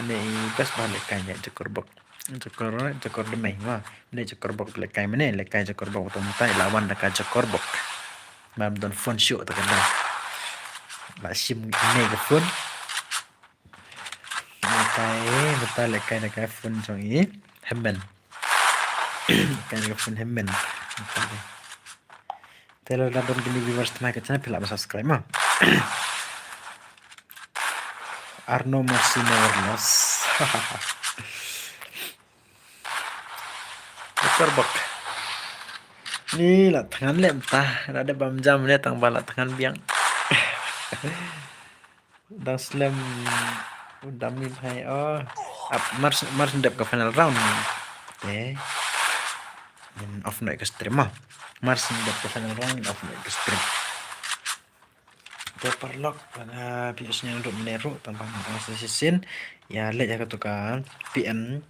Mane i best ba lehkai ne Jakor bok. Jakor, Jakor de mei, wah. Mane Jakor bok lehkai mane, lehkai Jakor bok tu mata i lawan da ka Jakor bok. Mam don phone show ta ka da. La sim i mei ka phone. Lehkai, mata lehkai da ka phone jong i. Hemmen. Lehkai da ka phone hemmen. Te lada don kine viewers thymmai ka channel phi lah ban subscribe ma. Are no mercy never lost. Jakor bok. Ni la thngan lem ta, la dep bam jam ne tang ba la thngan biang. Dang slem u dam mi bhai, oh. Ap mar, mar shu dep ka final round. Te. Ngin off noh ka stream ma. Mar shu dep ka final round ngin off noh ka stream. Te paralok, lada phi ïohsngew ruh mane ruh tang ba nga sa shisien ïa leit ïa katu ka P N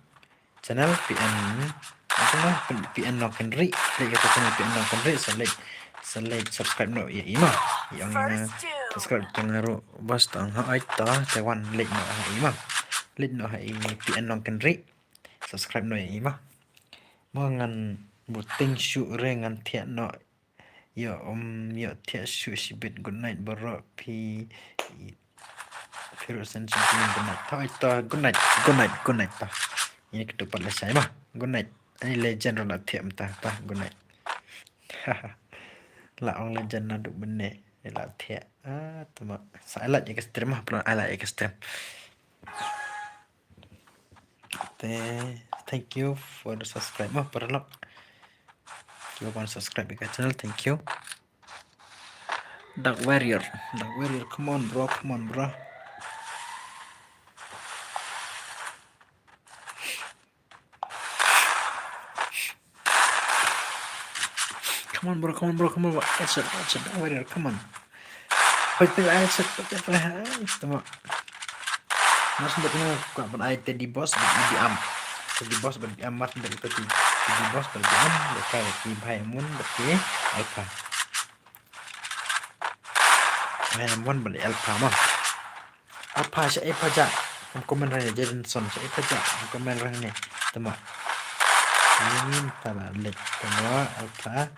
channel P N, apa na, P N Nongkynrih, leit ïa katu channel P N Nongkynrih, sa leit, sa leit subscribe noh ïa i ma. Ïa ong i ma subscribe tang ruh bos tang ha ai ta te wan leit noh ha i ma. Leit noh ha i P N Nongkynrih. Subscribe noh ïa i ma. Mo ngan buting shu re ngan thiah noh. Ïoh, um, ïoh thiah shuh shibit. Good night bro. Phi, phi ruh send shuh good night. Thoi to, good night, good night, good night to. Ïa kito pat lashai ma. Good night. Ai, legend ruh la thiah mynta, ta, good night. La ong legend naduh mynne, la thiah. Ah, tama. Sa ai like ïa ka stream, ah, pynlong ai like ïa ka stream. Te, thank you for the subscribe, mo, paralok. Kiba wan subscribe ïa ka channel, thank you. Dark Warrior, Dark Warrior, come on, bro, come on, bro. Come on, bro, come on, bro, come on, bro. Headshot, headshot, Dark Warrior, come on. Peit, peit, headshot, peit, peit, peit. Tama. Mar shen dep ïa ka ban ai Teddy Boss bad i Biam. Teddy Boss bad Biam, mar shen dep ïa ka Teddy Boss bad Biam, ïa ka ki Bhai Amun bad ki Alpha. Bhai Amun bad i Alpha mo. Alpha shaei pha jah? Kum comment rangne, Jadenson, shaei pha jah? Kum comment rangne. Tama. Ini tama lek. Tama Alpha.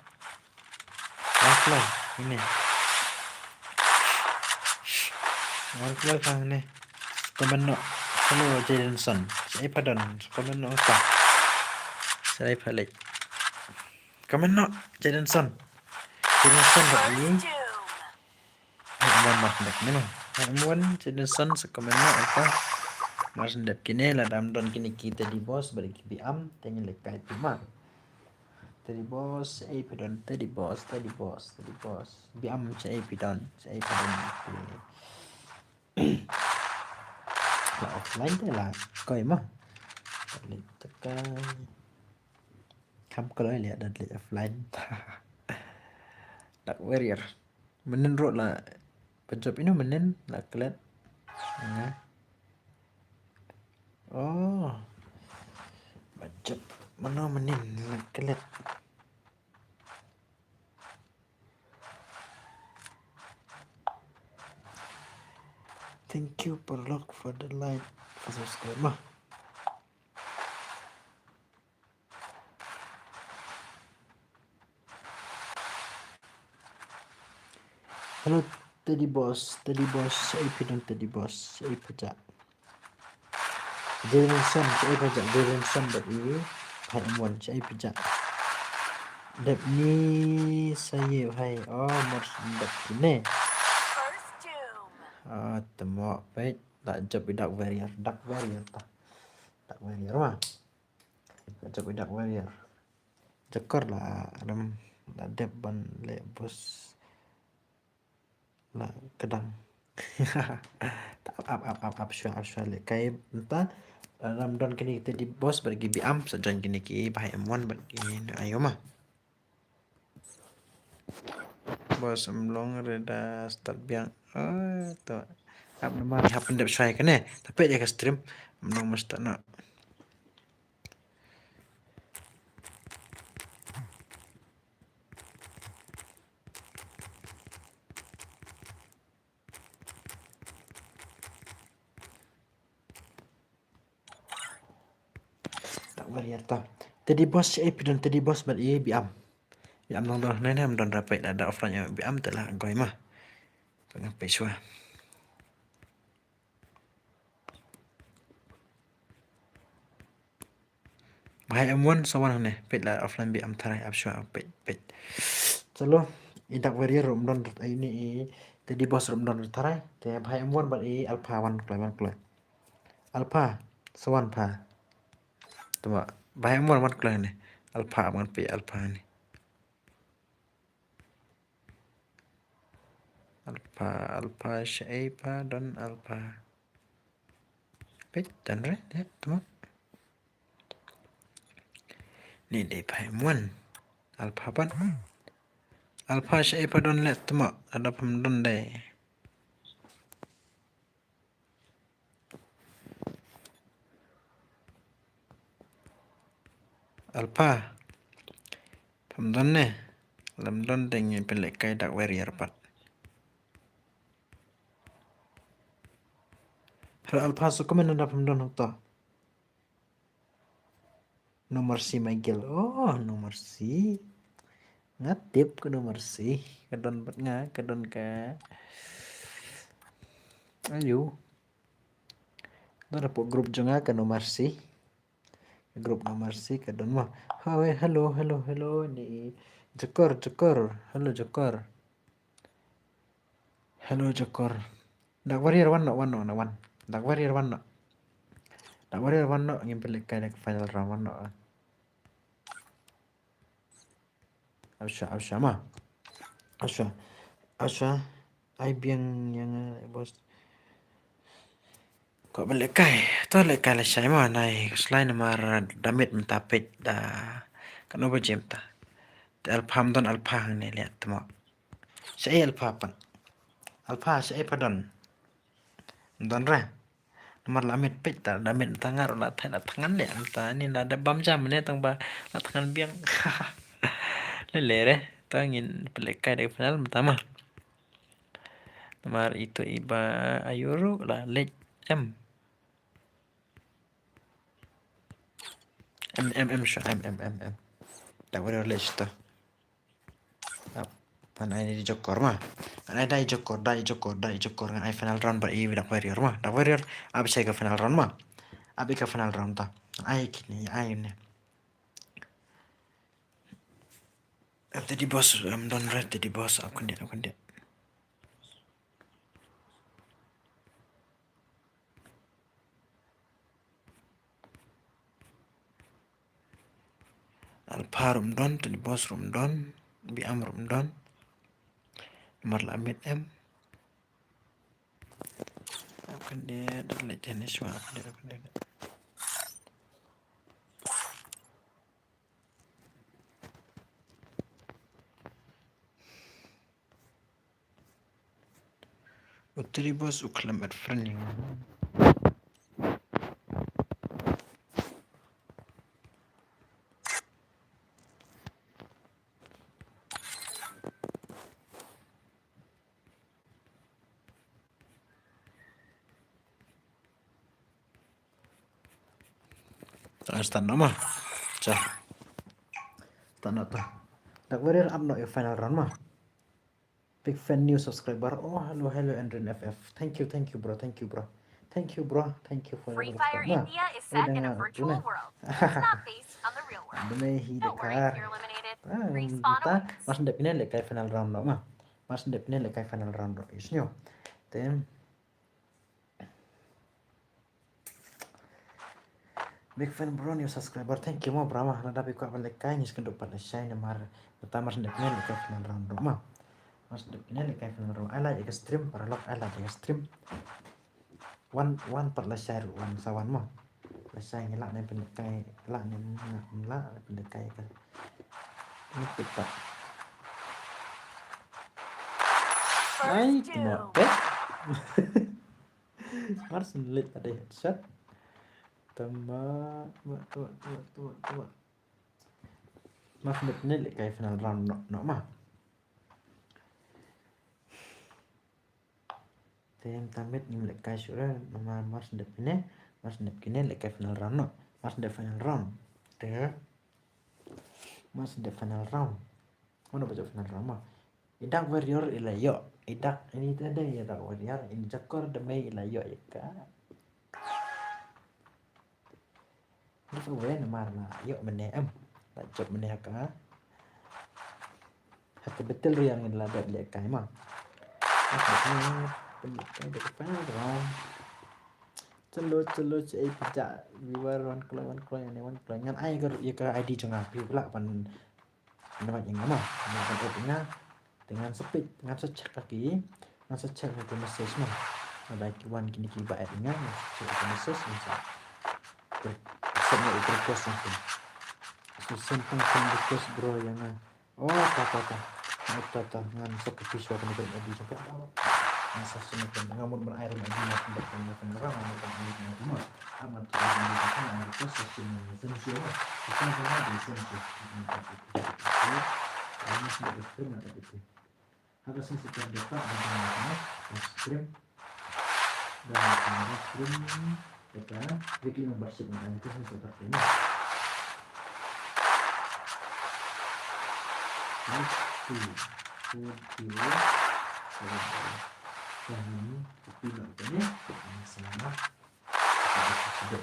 Wan kloi, ini. Wan kloi pha hangne. Comment noh. Hello, Jadenson. Shaei pha don? Comment noh ka. Shaei pha lek? Comment noh, Jadenson. Jadenson dok ni. Hai, Amun, mar shen dep kine mo. Hai, Amun, Jadenson, sa comment noh, ata. Mar shen dep kine, lada ym don kine ki Teddy Boss bad ki Biam, te ngin lehkai phi ma. Teddy Boss, shaei phi don? Teddy Boss, Teddy Boss, Teddy Boss. Biam, shaei phi don? Shaei phi don? La offline te la koi ma. Leit takai. Kham kloi leh da leit offline. Dark Warrior. Mynnin ruh la ba jop ino mynnin la klet. Nga. Oh. Ba jop mano mynnin la klet. Thank you, paralok, for the like, for subscribe ma. Hello, Teddy Boss, Teddy Boss, shaei phi don Teddy Boss, shaei pha jah? Jadenson, shaei pha jah? Jadenson bad i Bhai Amun, shaei pha jah? Dep ni sa ïa bhai, oh, mar shen dep kine. Ah, tama peit, la jop i Dark Warrior, Dark Warrior ta. Dark Warrior ma. Jop i Dark Warrior. Jakor la, ram, la dep ban leh boss. La kdang. Ap, ap, ap, ap, ap, shuwa, ap, shuwa, lehkai mynta. Lada ym don kine ki Teddy Boss bad ki Biam, sa join kine ki Bhai Amun bad ki Ayo ma. Boss, ym long re, da start biang. Oh, to. Ap namar hap pyndep shuwa kane. Tape ïa ka stream. Ym long masta na. Dark Warrior ta. Teddy Boss, shaei phi don Teddy Boss bad i Biam? Biam dang don ne, ne ym don, rapid lada offline ïa Biam te la goi ma. Pyngan peit shuwa. Bhai Amun sa wan hangne, peit la offline Biam tharai, ap shuwa, peit, peit. Chalo, i Dark Warrior ruh ym don, ini i Teddy Boss ruh ym don tharai. Te Bhai Amun bad i Alpha wan kloi, wan kloi. Alpha, sa wan pha. Tama, Bhai Amun wan kloi ne. Alpha, ap ngan peit Alpha ne. Alpha, Alpha, shaei pha don Alpha? Peit, don re, dep, tama. Ni dei Bhai Amun. Alpha pat. Alpha, shaei pha don leh, tama, lada pham don dei. Alpha. Pham don ne? Lada ym don te ngin pynlehkai Dark Warrior pat. Hello Alpha, sa comment lada pham don hangto. No Mercy, my girl. Oh, No Mercy. Nga tip ka No Mercy. Ka don bad nga, ka don ka. Ayu. Don hapoh group jong nga ka No Mercy. Group nga Mercy ka don mo. Hoi, hello, hello, hello, ni Jakor, Jakor, hello Jakor. Hello Jakor. Dark Warrior wan noh, wan noh, wan noh, wan. Dark Warrior wan noh. Dark Warrior wan noh, ngin pynlehkai da ka final round, wan noh. Asha, asha ma. Asha. Asha. Ai biang ïa nga, boss. Kwah ban lehkai. To lehkai lashai ma, nai khuslai namar da miet mynta peit da katno baje mynta. Te alpha ym don alpha hangne leh te mo. Shaei alpha pat? Alpha shaei pat don? Ym don re. Namar la miet peit ta, da miet mynta nga ruh la thait la thngan leh mynta, ni la dep bam jam ne tang ba la thngan biang. Leh leh re, to ngin pynlehkai da ka final mynta ma. Namar ito i Bah Ayu ruh la leit em. Em, em, em, sha, em, em, em, em. Dark Warrior leit sha to. Ap, ngan ai da i Jakor ma. Ngan ai da i Jakor, da i Jakor, da i Jakor, ngan ai final round bad i Dark Warrior ma. Dark Warrior, ap shai ka final round ma. Ap ïa ka final round ta. Ai kine, ai ne. Ap te di boss, em, don re te di boss, ap khyndiat, ap khyndiat. Alpha ruh ym don, te di boss ruh ym don, Biam ruh ym don. Namar la miet em. Ap khyndiat, da leit te ne shuwa, ap khyndiat, ap khyndiat. U Tribos u khlem add friend ïa nga. Start noh ma. Cha. Start noh ta. Dark Warrior, ap noh ïa final round ma. Big fan, new subscriber. Oh, hello, hello, Andrin F F. Thank you, thank you, bro. Thank you, bro. Thank you, bro. Thank you for the Free Fire subscribe ma. India is set in a virtual world. It's not based on the real world. Don't worry, you're eliminated. Respawn awaits. Mar shu dep kine lehkai final round noh ma. Mar shu dep kine lehkai final round noh. Yes, nyo. Then Big fan bro, new subscriber. Thank you mo bro ma. Lada phi kwah ban lehkai ngi sngewdon pat lehkai namar mynta mar shu dep kine lehkai final round ruh ma. Mar shu dep kine lehkai final round. Ai like ïa ka stream, paralok, ai like ïa ka stream. Wan, wan pat lehkai ruh, wan sa wan mo. Lehkai ngi lah ne pynlehkai, lah ne, lah ne pynlehkai ka. Ni pat. Ai, kena pet. Mar shu leit pat da headshot. Tama, tua, tua, tua, tua, tua. Mar shu leit, lehkai final round noh, noh ma. Te mynta miet ngim lehkai shuh re, namar mar shu dep kine, mar shu dep kine lehkai final round noh. Mar shu dep final round. Te mar shu dep final round. Mano ba jop final round ma. I Dark Warrior i la ïoh. I Dark, ini te dei i Dark Warrior, ini Jakor de mei i la ïoh ïa ka. Giveaway namar la ïoh mynne em. La jop mynne ha ka. Ha ka battle royale ngi la dep lehkai ma. Pynlehkai da ka final round. Chalo, chalo, cha ei pynjah viewer wan kloi, wan kloi, wan kloi. Ngan ai ïa ka, ïa ka I D jong nga, phi lah ban invite ïa nga ma. Ngan ban add ïa nga. Te ngan sa peit, ngan sa check ha ki, ngan sa check ha ki message ma. Lada ki wan kine kiba add ïa nga, ngan sa check ha ki message, ngan sa send ïa u request jong ki. So send tang friend request bro ïa nga. Oh, ta, ta, ta. Oh, ta, ta. Ngan sa copy shuwa kane ka I D jong ka. Ngan sa send ïa ka. Nga mut ban ai ruh I D na pynban pynban pynban nga mut ban ai ruh I D na pynban. Amat ruh I D na pynban nga mut sa send ïa ka. Send shuwa. Send shuwa, send shuwa. Ngan sa copy shuwa. Ngan sa copy shuwa. Ha ka seng super data, ha ka seng super data, ha ka seng super data, ha ka seng super data, weekly membership, ha ka seng super data. Forty, forty, seven. Yang ini, tapi nak tanya, yang sama. Sedap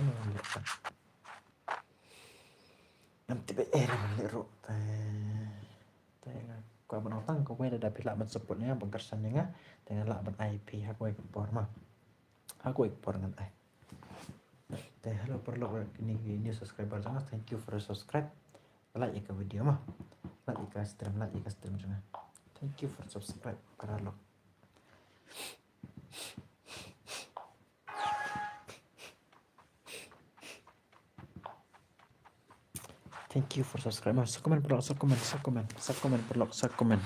Em, em, em. Ngam tip ei ei ruh ban leh ruh. Te, te nga kwah ban ong tang kawei, lada phi lah ban support ïa nga, ban kyrshan ïa nga, te ngan lah ban ai phi ha kawei ka por ma. Ha kawei ka por ngan ai. Te hello paralok, kine ki new subscriber jong nga, thank you for the subscribe. Like ïa ka video ma. Like ïa ka stream, like ïa ka stream jong nga. Thank you for subscribe paralok. Thank you for subscribe. Sa comment paralok, sa comment, sa comment, sa comment paralok, sa comment.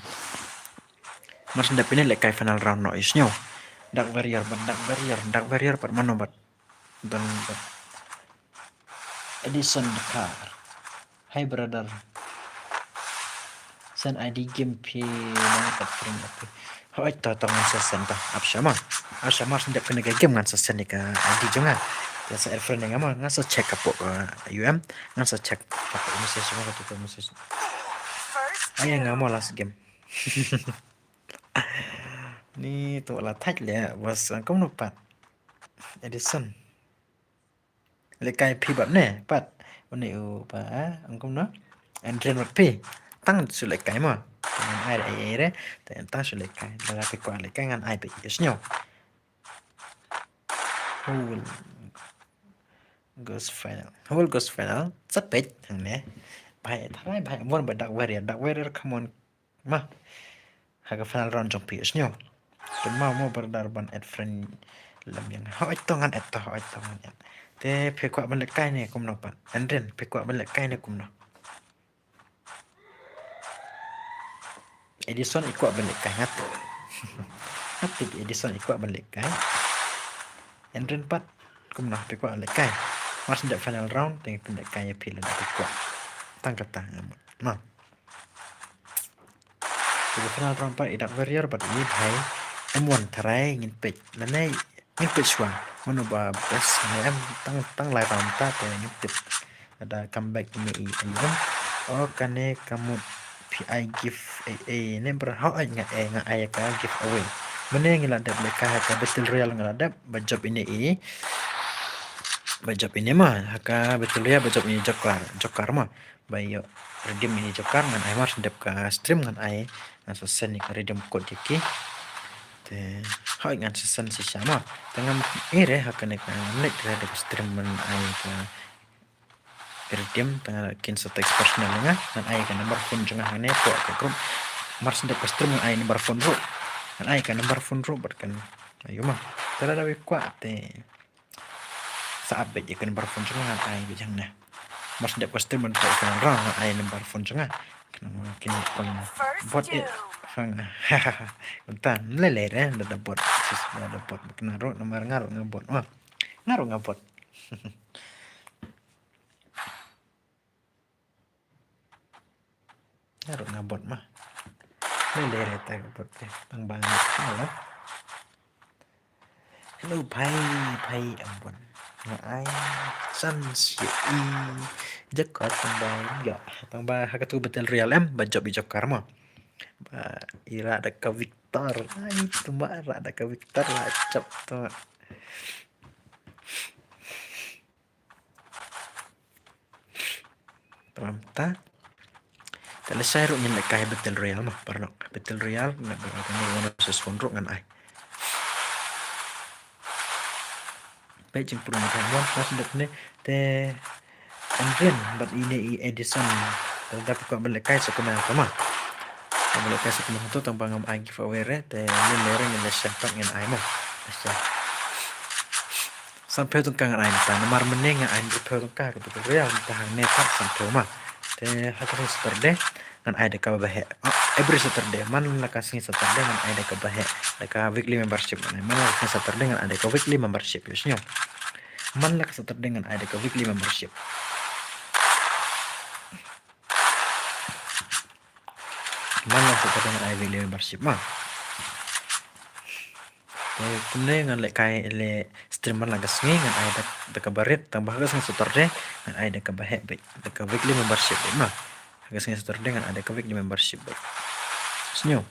Mar shu dep ine lehkai final round noh, ïohsngew. Dark Warrior bad, Dark Warrior, Dark Warrior bad mano bad. Don bad Edison Dakar. Hi brother. Send I D game phi nang pat friend phi. Hooid, to to ngan sa send to. Ap shwa ma. Ap shwa ma, shu dep kane ka game ngan sa send ïa ka I D jong nga. Te sa add friend ïa nga ma, ngan sa check hapoh, uh, U M. Ngan sa check hapoh message ma, ka tu ka message. Ai nga ma last game. Ni to la thait leh, bas, kumno pat. Edison. Lehkai phi bad ne, pat. Une u ba, ong kumno? Endrin bad phi. Tang shu lehkai mo. Ngan ai re, ai re. Tang shu lehkai. Lada phi kwah lehkai ngan ai phi, ïohsngew. Who will goes final? Who will goes final? Sa peit hangne. Bhai, tharai bhai, mon ba Dark Warrior, Dark Warrior, come on. Ma. Ha ka final round jong phi, ïohsngew. Te ma mo brother ban add friend lem ïa nga. Hooid to ngan add to, hooid to ngan add. Te phi kwah ban lehkai ne kumno pat? Endrin, phi kwah ban lehkai ne kumno? Edison i kwah ban lehkai, nga tip. Nga tip Edison i kwah ban lehkai. Endrin pat, kumno phi kwah lehkai? Mar shu dep final round, te ngan pynlehkai ïa phi lada phi kwah. Tang kata nga mut. Ma. Te final round pat i Dark Warrior bad i bhai M one, tharai ngin peit. Lane ngin peit shuwa. Mano ba best ne em, tang, tang lai round ta te ngin tip. Lada comeback ine i, i em. O kane ka mut phi ai gift ei ei ne bro, hooid nga ai, nga ai ka giveaway. Mynne ngi la dep lehkai ha ka Battle Royale, nga la dep ba jop ine i. Ba jop ine ma, ha ka Battle Royale ba jop ine Joker, Joker ma. Ba ïoh redeem ine Joker, ngan ai mar shu dep ka stream ngan ai, ngan sa send ïa ka redeem code ïa ki. Te hoi ngan shisien shisha mo. Te ngam ere ha kane ka leit re da ka stream ban ai ka Iridium, te nga kin sa text personal nga, ngan ai ka number phone jong nga hangne hapoh ka group. Mar shu dep ka stream ngan ai number phone ruh. Ngan ai ka number phone ruh bad kan ayu mo. Te lada wei kwah te sa ap beit ïa ka number phone jong nga, ngan ai beit hangne. Mar shu dep ka stream ban pynlong ngan ai number phone jong nga. Khnang ba kin pynbot ïa phi. Mynta lei lei re da da bot. Sis da da bot. Khnang ruh namar nga ruh nga bot. Wah. Nga ruh nga bot. Nga ruh nga bot ma. Lei lei re ta ka bot te. Tang ba nga bot la. Hello phai, phai, ampun. Nga ai san shi i jakot tang ba ïa. Tang ba ha katu Battle Royale em ba jop i jop kar mo. Ba i rah da ka Victor. Ai tu ma rah da ka Victor la jop tu ma. Pram ta. Te lashai ruh ngin lehkai Battle Royale mo, paralok. Battle Royale, ngan ai one versus one ruh ngan ai. Peit jingpyrshang ka mon, ka sdep ne, te Adrian, bad ine i Edison. Te lada phi kwah ban lehkai sa comment hato mo. Kwah ban lehkai sa comment hato, tang ba ngam ai giveaway re, te lei lei re ngin lashai pat ngin ai mo. Lashai. Sanphew tyngka ngan ai mynta, namar mynne nga ai hynriewphew tyngka ha ka Battle Royale, mynta hangne pat sanphew ma. Te ha ka sngi Saturday ngan ai da kaba heh. Oh, every Saturday, man la ka sngi Saturday ngan ai da kaba heh. Da ka weekly membership ngan ai. Man la ka sngi Saturday ngan ai da ka weekly membership, ïohsngew. Man la ka Saturday ngan ai da ka weekly membership. Man la ka Saturday ngan ai weekly membership ma. Te kumne ngan lehkai leh stream man la ka sngi ngan ai da, da kaba rit, tang ba ha ka sngi Saturday ngan ai da kaba heh beit, da ka weekly membership beit ma. Ha ka sngi Saturday ngan ai da ka weekly membership beit. Sngew.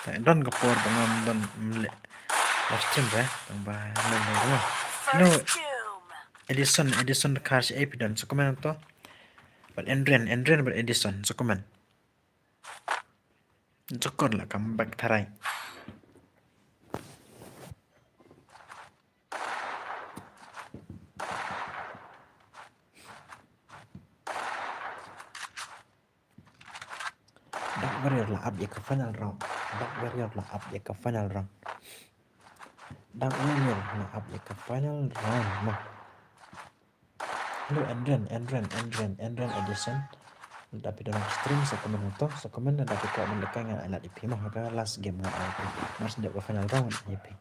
Te don ka por ba ngam don leh live stream re, tang ba ngam leh ma. No. Edison, Edison Kar shi ei phi don, sa comment to. Bad Adrian, Adrian bad Edison, sa comment. Jokor la kam bak tharai. Dark Warrior la ap ïa ka final round. Dark Warrior la ap ïa ka final round. Dark Warrior la ap ïa ka final round. Ma. Hello, Adrian, Adrian, Adrian, Adrian Edison. Lada phi don stream, sa comment hato, sa comment, lada phi kwah ban lehkai ngan ai lad ïa phi mo, ha ka last game ngan ai ïa phi. Mar shu dep ka final round ngan ai ïa phi.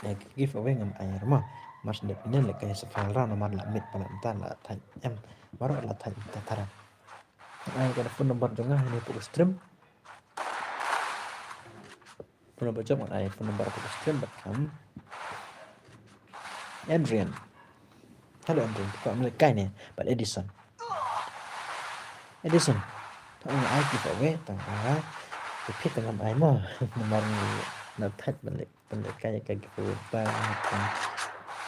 Ïa ka giveaway ngam ai ruh mo. Mar shu dep phin lehkai sa final round namar la mid palat mynta la thait em. Baroh la thait mynta tharai. Ai ka phone number jong nga hangne hapoh ka stream. Phone number jop ngan ai phone number hapoh ka stream bad kam. Adrian. Hello Adrian, phi kwah ban lehkai ne bad Edison. Edison. Tang ai giveaway, tang ai. Phi tang ngam ai mo. Namar ngi la thait ban leh, ban lehkai ka giveaway ba.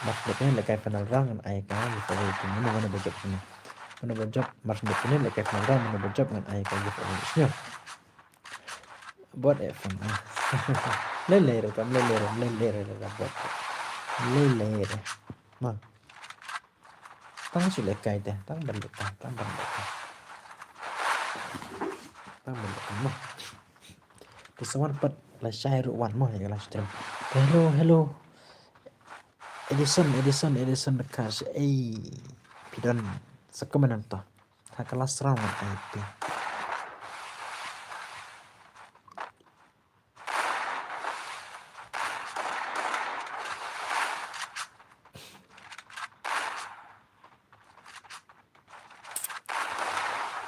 Mar shu dep phin lehkai final round ngan ai ka giveaway jong nga, mano ba jop jong nga. Mano ba jop, mar shu dep phin lehkai final round, mano ba jop ngan ai ka giveaway. Sngew. Bot eh phone. Lei lei re tam, lei lei re, lei lei re re bot. Lei lei re. Ma. Tang shu lehkai te, tang ban lehkai, tang ban lehkai. Tang ban lehkai mo. Te sa wan pat lashai ruh wan mo ïa ka live stream. Hello, hello. Edison, Edison, Edison Kar shi ei phi don, sa comment to. Ha ka last round ngan ai phi.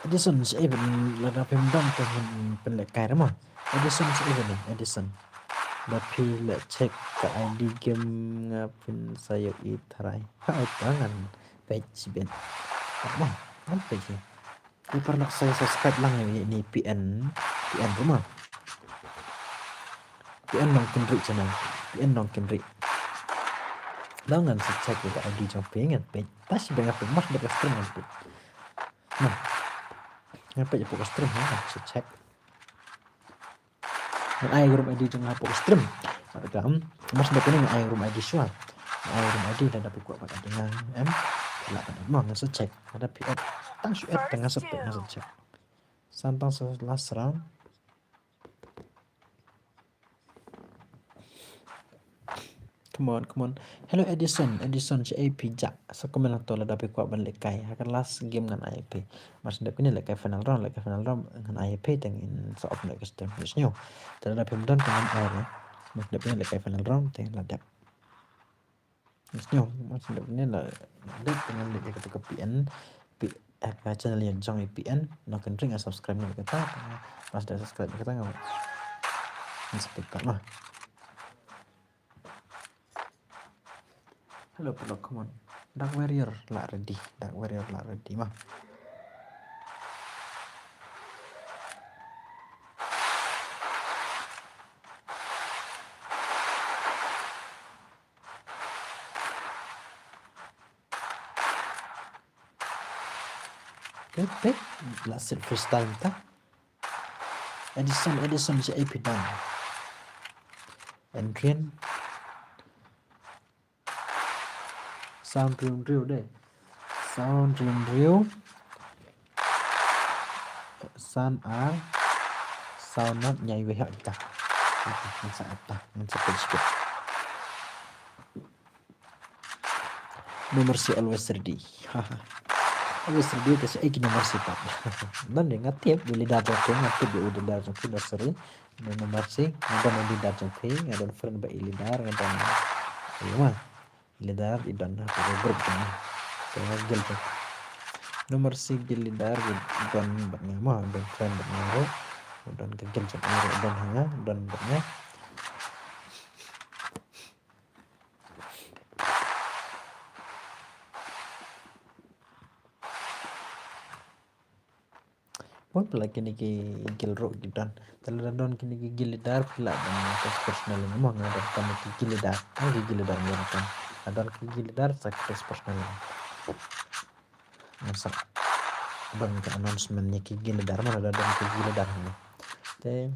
Edison, sa ei ban lada phim don te ngin pynlehkai re mo. Edison, sa ei ban, Edison. Lada phi leh check ka I D game nga phin sa ïohi tharai. Ha, ai ta ngan peit shibit. Mo, ngan peit hi. Te paralok sa subscribe lang ïa ini P N, P N ruh mo. P N Nongkynrih channel, P N Nongkynrih. Dang ngan sa check ïa ka I D jong phi ngan peit. Ta shibit nga peit, mar shu dep ka stream ngan peit. Mo. Ngan peit ïa ka stream ngan sa check. Ngan ai room I D jong nga hapoh stream. Bad ka, em, mar shu dep ïa kane ngan ai room I D shuwa. Ngan ai room I D lada phi kwah ban add ïa nga, em. Lah ban add mo, ngan sa check. Lada phi add, tang shu add te ngan sa peit, ngan sa check. San tang sa last round. Come on, come on. Hello Edison, Edison, shaei phi jah? Sa comment lang to lada phi kwah ban lehkai. Ha ka last game ngan ai ïa phi. Mar shu dep kine lehkai final round, lehkai final round ngan ai ïa phi, te ngin sa off noh ka stream. Ïa sngewbha. Te lada phim don te ngan ai ïa. Mar shu dep kine lehkai final round te la dep. Ïa sngewbha, mar shu dep kine la dep te ngan leh ïa kata ka P N. Pi, eh, ka channel ïa jong i P N. Nongkyndit nga subscribe noh ïa kata. Mar shu dep subscribe ïa kata nga, ngan sa peit pat mo. Hello, hello, come on. Dark Warrior lah ready. Dark Warrior lah ready mo. Peit, peit. Lah set freestyle mynta. Edison, Edison, shaei phi don? Adrian. Sound riewriw de. Sound riewriw. Sound ar. Sound not, ïa iwei hok ita. Ngan sa ata, ngan sa peit skip. No Mercy always ready. Haha. Always ready te shaei ki No Mercy pat. Don de, nga tip i leader jong phi, nga tip i leader jong phi, no sorry. No, No Mercy, nga don i leader jong phi, nga don friend bad i leader, nga don, ïa ma, i leader i don ha ka group jong nga. Te nga guild jong No Mercy guild leader i don bad nga mo, don friend bad nga ruh. Don ka guild jong nga ruh, don ha nga, don bad nga. Bun pala kine ki guild ruh ki don. Te lada don kine ki guild leader phi lah ban request personal ïa nga mo, nga don tang ki guild leader. Tang ki guild leader nga don tang. Lada don ki guild leader sa request personal ïa nga. Nga sa ban ka announcement ïa ki guild leader mo, lada don ki guild leader mo. Te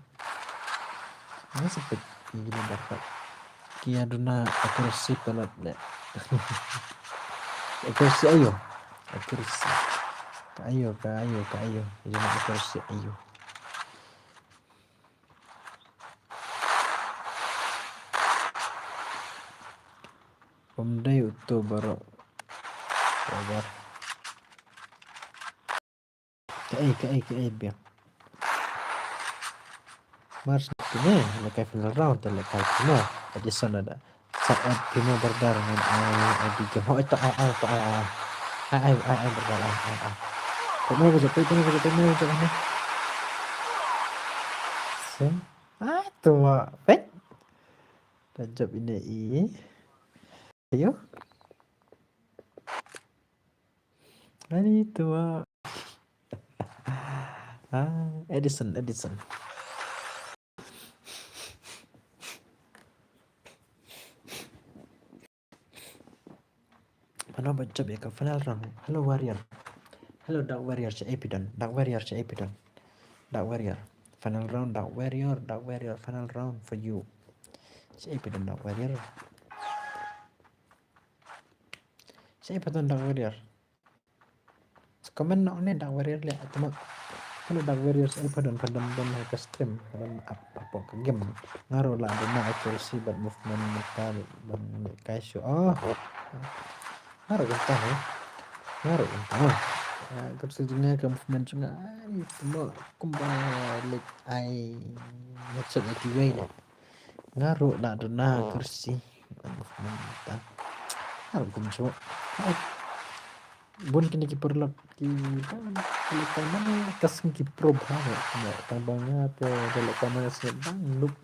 nga sa peit ki guild leader pat. Ki ïa duna accuracy palat de. Accuracy aïu? Accuracy. Ka aïu, ka aïu, ka aïu. Ïa duna accuracy aïu. Ym dei uto baroh. Sabar. Kaei, kaei, kaei biang. Mar shu dep kine lehkai final round te lehkai phi mo. Edison lada sa add phi mo brother ngan ai ID game. Hooid to ai, ai to ai, ai. Ai, ai, ai, ai brother, ai, ai, ai. Peit mo ba jop, peit mo ba jop, peit mo ba jop hangne. Seng. Ai to wa. Peit. Da jop ine i. Ayo. Ani tua. Ah, Edison, Edison. Mano ba jop ïa ka final round? Hello Warrior. Hello Dark Warrior, shaei phi don? Dark Warrior, shaei phi don? Dark Warrior. Final round, Dark Warrior, Dark Warrior, final round for you. Shaei phi don Dark Warrior? Shaei phi don Dark Warrior? Comment noh ne Dark Warrior leh, tama. Hello Dark Warrior, shaei phi don, phi don, don ha ka stream, phi don ap, hapoh ka game. Nga ruh lah duna accuracy bad movement mynta ban lehkai shuh. Oh. Nga ruh kumta, eh. Nga ruh kumta. Nga ka jingïa ka movement jong nga. Ai, tama kumba leh ai. Headshot ïa kiwei. Nga ruh lah duna accuracy. Nga ruh kumjuh. Bun kine ki paralok ki, ki lehkai mane ka sngi ki pro bha. Tang ba nga te da lehkai mane ka sngi dang noob.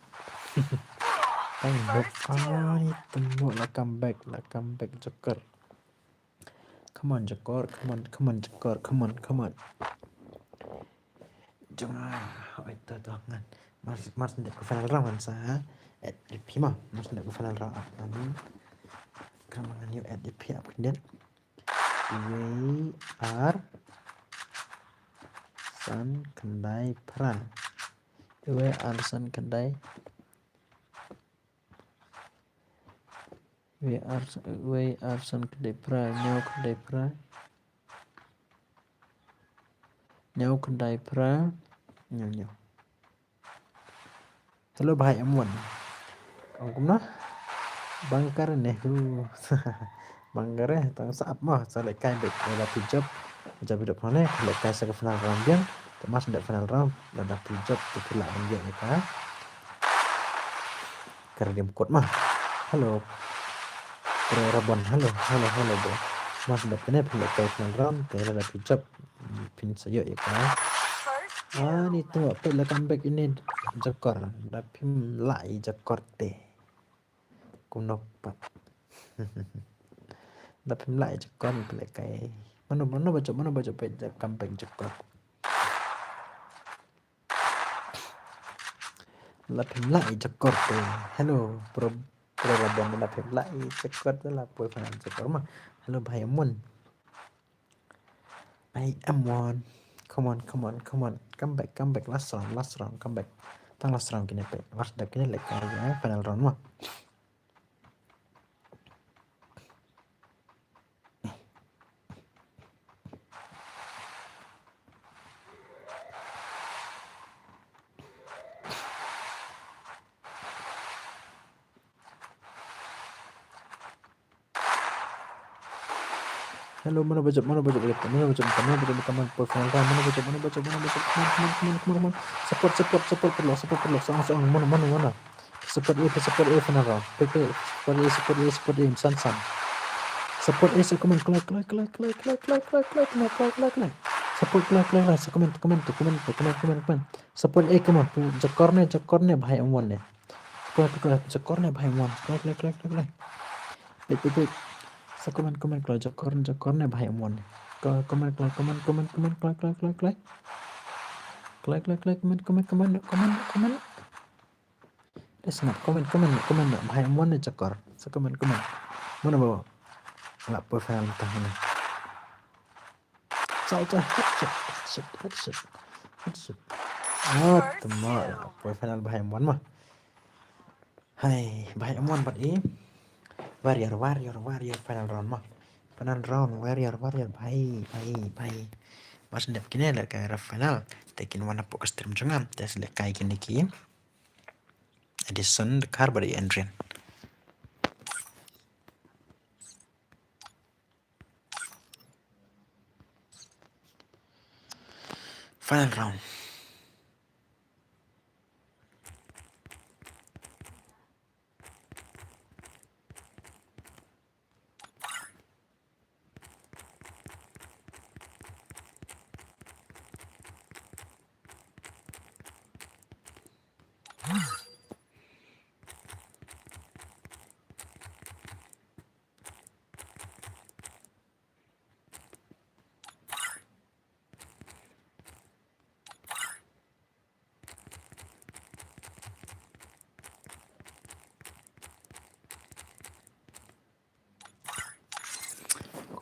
Dang noob. Ai, tymmo la comeback, la comeback Joker. Come on Joker, come on, come on Joker, come on, come on. Jong nga, oi to to ngan. Mar, mar shu dep ka final round ngan sa add ïa phi mo. Mar shu dep ka final round. Ap ngan. Khrang ngan ïoh add ïa phi ap khyndiat. Wei ar san khyndai phra. Wei arsan khyndai. Wei ar, wei arsan khyndai phra, hynñiew khyndai phra. Hynñiew khyndai phra. Hynñiew, hynñiew. Hello, bhai M one. Ong kumno? Bang kare ne hu. Bang kare, tang sa ap mo, sa lehkai beit, lada phi jop. Jop beit pone, lehkai sa ka final round biang. Te mas nda final round, lada phi jop, te phi lah biang ïa ka. Kare dim kot ma. Hello. Pro Rabon, hello, hello, hello bro. Mas nda phi ne, phi lehkai final round, te lada phi jop. Phin sa ïoh ïa ka. Ani tu peit la comeback ine Jakor. Da phim lah ïa Jakor te. Kumno pat. Da phim lah ïa Jakor peit la kai. Mano, mano ba jop, mano ba jop peit la comeback Jakor. La phim lah ïa Jakor te. Hello, pro, pro Rabon, la phim lah ïa Jakor te, la poi final Jakor ma. Hello, bhai Amun. Bhai Amun. Come on, come on, come on. Come back, come back. Last round, last round, come back. Tang last round kine peit. Last round kine lehkai, eh, final round ma. Hello, mano ba jop, mano ba jop, mano ba jop, mano ba jop, mano ba jop, mano ba jop, mano ba jop, mano ba jop, come on, come on, come on, come on, come on. Support, support, support, paralok, support, paralok, sa ong, sa ong, mano, mano, mano. Support A, support A, final round. Peit, peit, support A, support A, support A, san, san. Support A, sa, come on, kloi, kloi, kloi. Support, kloi, kloi, kloi, sa, comment, comment, comment, comment, comment, comment. Support A, come on. Jakor ne, Jakor ne, bhai M one ne. Kloi, kloi, kloi, Jakor ne, bhai M one. Kloi, kloi, kloi, kloi, kloi. Peit, peit, peit. Sa comment, comment, kloi, Jakor, Jakor ne, bhai M one ne. Kloi, comment, kloi, comment, comment, comment, kloi, kloi, kloi, kloi. Kloi, kloi, kloi, comment, comment, comment, comment, comment. Let's not comment, comment, comment, bhai M one ne Jakor. Sa comment, comment. Mano ba la poi final tang ne. Sa, sa, headshot, headshot, headshot, headshot. Ah, tama la poi final bhai M one ma. Hai, bhai M one bad i. Warrior, Warrior, Warrior, final round ma. Final round, Warrior, Warrior, bhai, bhai, bhai. Mas ndep kine lehkai round final. Te kin wan hapoh ka stream jong nga. Te lehkai kine ki. Edison, Dkhar bad i Adrian. Final round.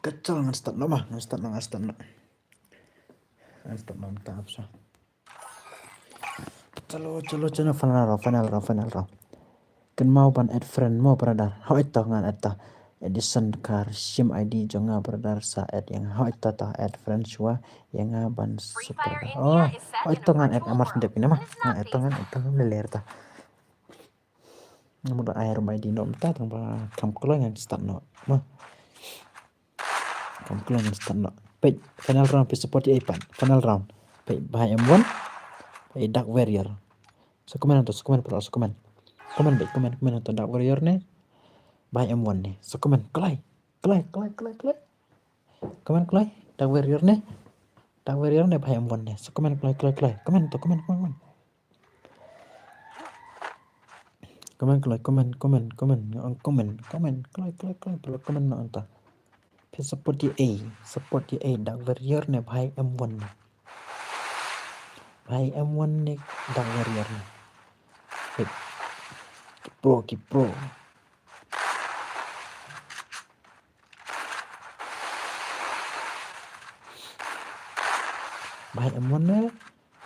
Ka chal ngan start noh ma, ngan start noh, ngan start noh. Ngan start noh mynta ap sa. Chalo, chalo, chalo, final round, final round, final round. Kynmaw ban add friend mo brother. Hooid to ngan add to. Edison Dkhar, shim I D jong nga brother, sa add ïa nga. Hooid to, to add friend shuwa ïa nga ban super. Oh, hooid to ngan add, amar sendep ine ma. Ngan add to, ngan add to, ngan ler to. Namar ai rum I D noh mynta tang ba kam kloi ngan start noh. Ma. Kam kloi ngan start noh. Peit final round peit support ïa i pat. Final round. Peit bhai M one. Peit Dark Warrior. Sa comment to, sa comment paralok, sa comment. Comment beit, comment, comment to Dark Warrior ne. Bhai M one ne. Sa comment kloi. Kloi, kloi, kloi, kloi. Comment kloi. Dark Warrior ne. Dark Warrior ne bhai M one ne. Sa comment kloi, kloi, kloi. Comment to, comment, comment, comment. Comment kloi, comment, comment, comment, comment, comment, kloi, kloi, kloi, paralok comment noh anta. Phi support ïa i, support ïa i, Dark Warrior ne bhai M one ne. Bhai M one ne Dark Warrior ne. Ki pro, ki pro. Bhai M one ne.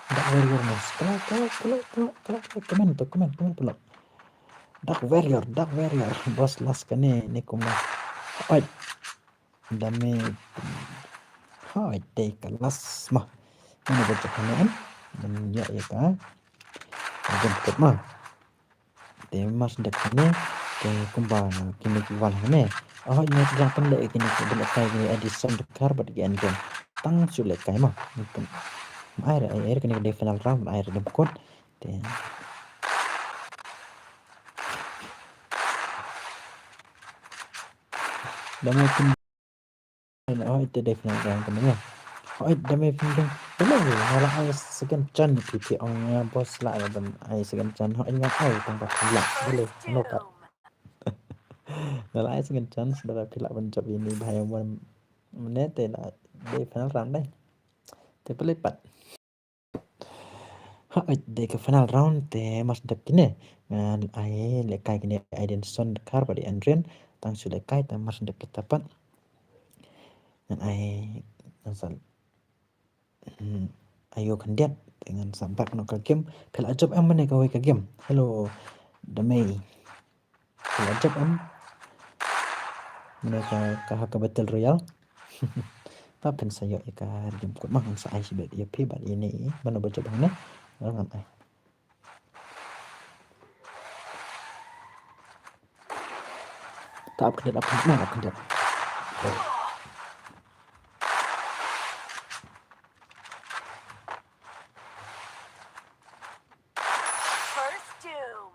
Dark Warrior mo. Kala, kala, kala, kala, kala, kala. Comment to, comment, comment pula. Dark Warrior, Dark Warrior. Boss last kane, ne kumno. Oi. Dame. Hoi, te ka last mo. Mano ba jop kane em? Dan ya, ya ka. Jump cut mo. Te mar sdep kine, te kumba kine ki wan hangne. Oh, ine ki jang pynleh kine ki, pynleh kai kine Edison Dkhar bad ki Andrian. Tang shu leh kai mo. Ai ra, ai ra kine ki dei final round, ai ra dum kot. Te. Dame pyn Hooid, te dei final round kane mo. Hooid, dame pynlong. Hello, nga la ai second chance, phi phi ong nga boss la ban ai second chance. Hooid, nga ai tang ba phi la. Hello, no pat. Nga la ai second chance, da phi la ban jop ïa ini bha ïa mon. Mane te la dei final round dei. Te pynlong pat. Hooid, dei ka final round te mar sdep kine. Ngan ai leh kai kine Edison Dkhar bad i Andrian. Tang shu leh kai te mar sdep kita pat. Ngan ai ngan sa, hmm, ayo khyndiat te ngan sa back noh ka game. Phi la jop em mane kawei ka game? Hello. Dame. Phi la jop em? Mane ka, ka ha ka Battle Royale. Ba phin sa ïoh ïa ka redeem code ma, ngan sa ai shibit ïa phi bad ine i mano ba jop hangne. Ngan ai. Ta ap khyndiat, ap khyndiat, ap khyndiat. First Doom.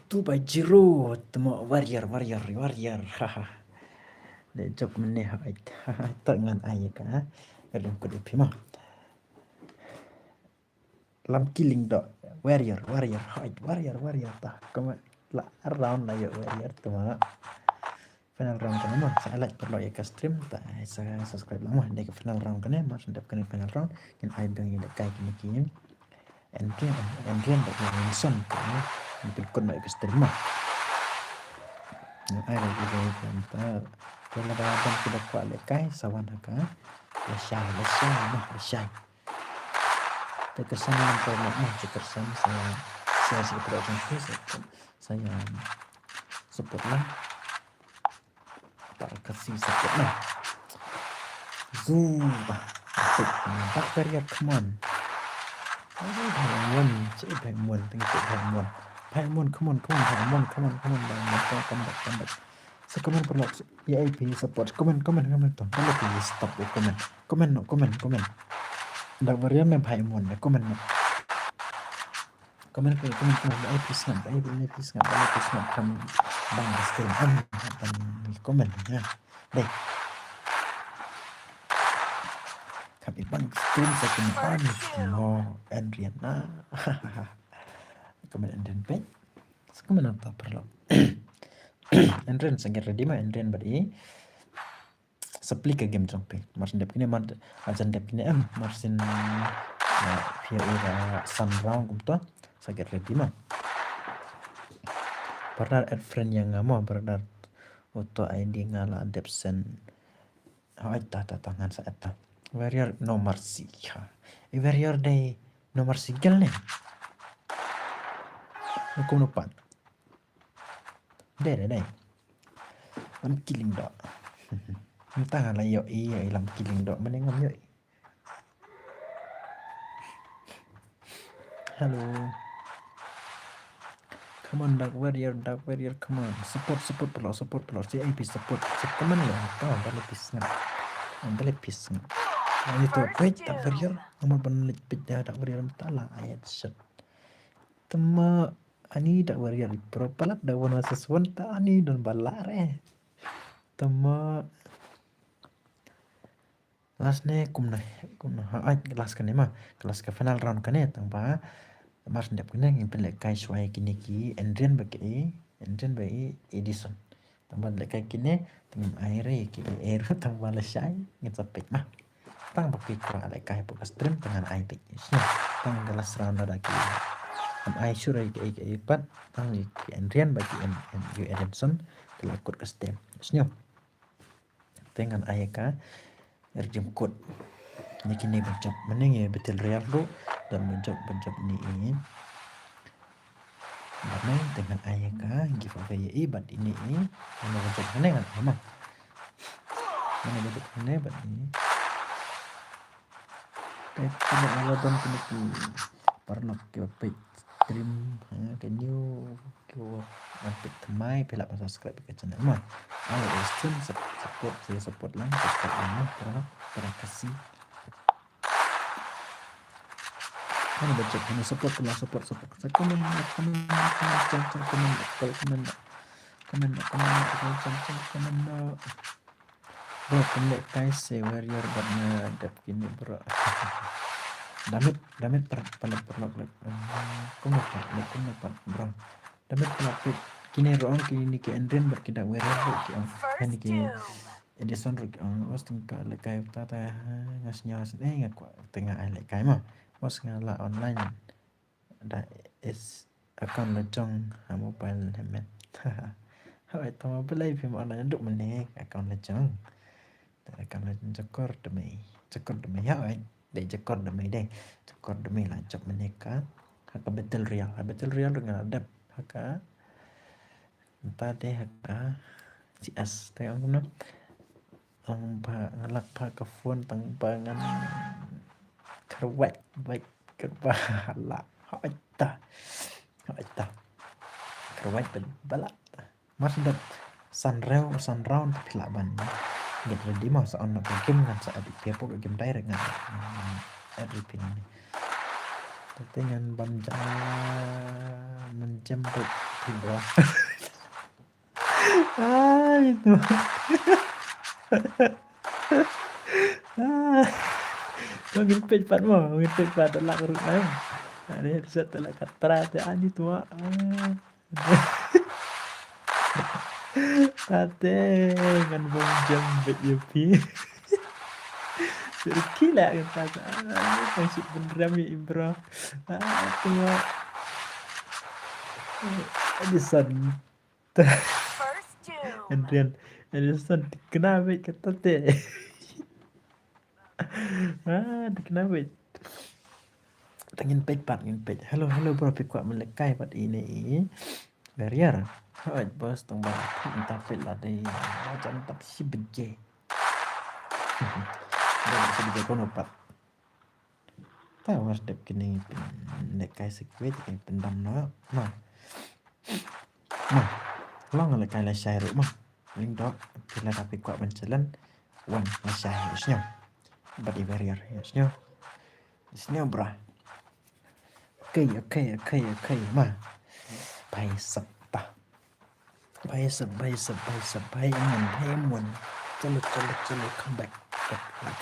Two by zero. Temo Warrior, Warrior, Warrior. Haha. Dei jop mane hooid. Haha, ta ngan ai ka. Ka dum ka dum phi ma. Lam Killing Dog. Warrior, Warrior, hooid, Warrior, Warrior ta. Kama la round la ïoh Warrior temo. Final round kane mo, sa like paralok ïa ka stream, ta sa subscribe lang mo, dei ka final round kane, mar sdep kane final round, ngin ai biang ïa leh kai kine ki. Andrian, Andrian bad Wilson kane, ngin pynkut noh ïa ka stream mo. Ngin ai leh ïa ka, ta, te lada don kiba kwah leh kai, sa wan ha ka. Lashai, lashai mo, lashai. Te ka sa wan paralok mo, te ka sa, sa, sa, sa, sa, sa, sa, sa, support lang. Ba ka si support na. Zu ba. Dark Warrior, come on. Ai, Bhai Mon, cik Bhai Mon, thank you Bhai Mon. Bhai Mon, come on, come on, Bhai Mon, come on, come on, Bhai Mon, come on, come back, come back. Sa comment paralok, ïa ai phi support, comment, comment, comment to. Ba la phi stop ïa comment. Comment noh, comment, comment. Dark Warrior ne Bhai Mon ne comment noh. Comment, comment, comment, comment, ba ai phi sngap, ba ai phi sngap, ba ai phi sngap, kam bang stream em, em, comment, ya. Dei. Kam i bang stream sa kin on, mo, Adriana. Comment Adrian peit. Sa comment nangta paralok. Adrian sa get ready ma, Adrian bad i. Sa plie ka game jong phi. Mar syn dep kine, mar, ah, jan dep kine em, mar syn, ah, phi ïa i ra san round kumta. Sa get ready ma. Partner add friend ïa nga mo, partner. Uto I D nga la dep send. Hooid, ta, ta, ta, ngan sa add ta. Warrior No Mercy. Ha. I Warrior dei No Mercy girl ne? Kumno pat. Dei, dei, dei. Lam Killing Dog. Mynta nga la ïoh i, ïoh i Lam Killing Dog. Mane ngam ïoh i. Hello. Come on, Dark Warrior, Dark Warrior, come on. Support, support paralok, support paralok. C I P support. Support, come on, lo. Come on, dale peace nga. Dale peace nga. Ani to, wait, Dark Warrior. Ngam ban leh peit Dark Warrior mynta la. Ayat shot. Tama. Ani Dark Warrior i pro palat da one versus one ta ani don ba lah re. Tama last ne kumne, kumne. Ha, ai, last kane ma. Last ka final round kane tang ba. Mar syn dep kane ngin pynleh kai shuwa ïa kine ki Adrian bad i, Adrian bad i Edison. Tang ba leh kai kine, tang ai re ki air, tang ba lashai, ngin sa peit ma. Tang ba ki kwah lehkai hapoh ka stream te ngan ai beit. Sngewbha tang ka last round lada ki, ngan ai shuh ïa ki, ki, ki pat tang ïa ki Adrian bad ki em, em, ïa u Edinson ki la kut ka stream. Sngewbha. Te ngan ai ka redeem code. Ïa kine ba jop mynne ïa Battle Royale ruh, don ba jop, ba jop ïa ine. Bad mynne te ngan ai ka giveaway ïa i bad ine i. Mynne ba jop mynne ngan ai ma. Mynne ba jop mynne bad ine. Te pynlong ïa la don kine ki paralok kiba peit stream, ha, ka new kiba wan peit thymmai, phi lah ban subscribe ka channel ma. Ai ïa stream sup-, support, sa ïa support lang, subscribe lang ma, paralok, para Khasi. Hangne ba check, hangne support, kena support, support. Sa comment, comment, comment, comment, comment, comment, comment, comment, comment, comment, comment, comment, comment, comment. Bro, pynlehkai sa warrior bad nga dep kine bro. Damit, damit per, per, per, per, kumno pat, kumno pat bro. Damit pynlehkai kine ruh ong kine ki Adrian bad ki da warrior ruh ki ong. Kine ki Edinson ruh ki ong. Bos tang ka lehkai ta ta nga sngew sngewsih nga kwah tang ai lehkai ma. Bos nga la online. Da is account la jong ha mobile hemat. Hoi, tang ba balei phim on naduh mynne account la jong. Te account la jong jakor da mei. Jakor da mei hoi. Dei jakor da mei dei. Jakor da mei la jop mynne ka. Ha ka Battle Royale. Ha Battle Royale ruh nga la dep. Ha ka Mynta te ha ka C S te ong kumno. Ong ba nga lak ba ka phone tang ba ngan kyrwat bad kyrwat la. Hoi ta. Hoi ta. Kyrwat bad ba la. Mar shu dep san round, san round te phi lah ban get ready mo, sa on na ka game ngan sa add ïa phi hapoh ka game direct ngan, ngan add ïa phi nangne. Te ngan bam ja, mynjem bad phi bro. Ai tu. Ah. Ngin peit pat mo, ngin peit pat da lak ruh ai. Ani headset da lak ka tra te ani tu. Ah. Tate ngan bam jam bad ïa phi. Terkila kan tate. Ah, kan sik bynrem ïa i bro. Ah, tu. Edinson. Adrian. Edinson, kena bad kata te. Ah, kena bad. Te ngin peit pat, ngin peit. Hello, hello bro, phi kwah ban lehkai bad ine i warrior? Hoi bos, tang ba peit mynta peit la dei. Jam tap shi bje. Dei shi bje kono pat. Te war dep kine pynlehkai sa kiwei te pyndam noh. Noh. Noh. Long lehkai lashai ruh ma. Lyngdoh phi lada phi kwah ban challenge. Wan lashai ruh sñiaw. Bad i warrior ïa sñiaw. Sñiaw bro. Okay, okay, okay, okay ma. Bhai sap ta. Bhai sap, bhai sap, bhai sap, bhai Amon, bhai Amon. Chalo, chalo, chalo, come back.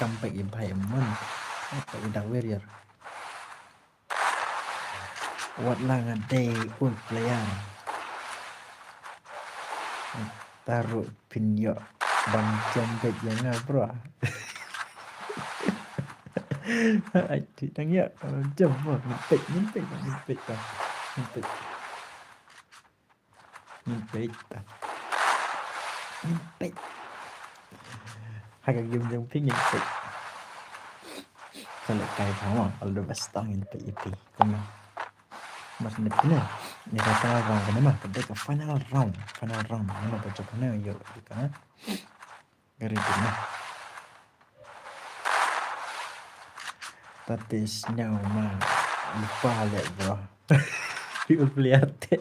Come back ïa bhai Amon. Apa i da warrior. Wat la nga dei old player. Taruh phin ïoh bam jam bad ïa nga bro. Ai ti tang ïa bam jam ma, ngin peit, ngin peit, ngin peit ta. Ngin peit. Ngin peit ta. Ngin peit. Ha ka game jong phi ngin peit. Sa lehkai pha mo, all the best ta, ngin peit ïa phi. Kumno? Mas net kine. Ni ka final round kane ma, ka dei ka final round, final round. Ngin peit jong kane ïa ka. Ka ri kine. Tate sñiaw ma lypa leh bro. Phi u player te.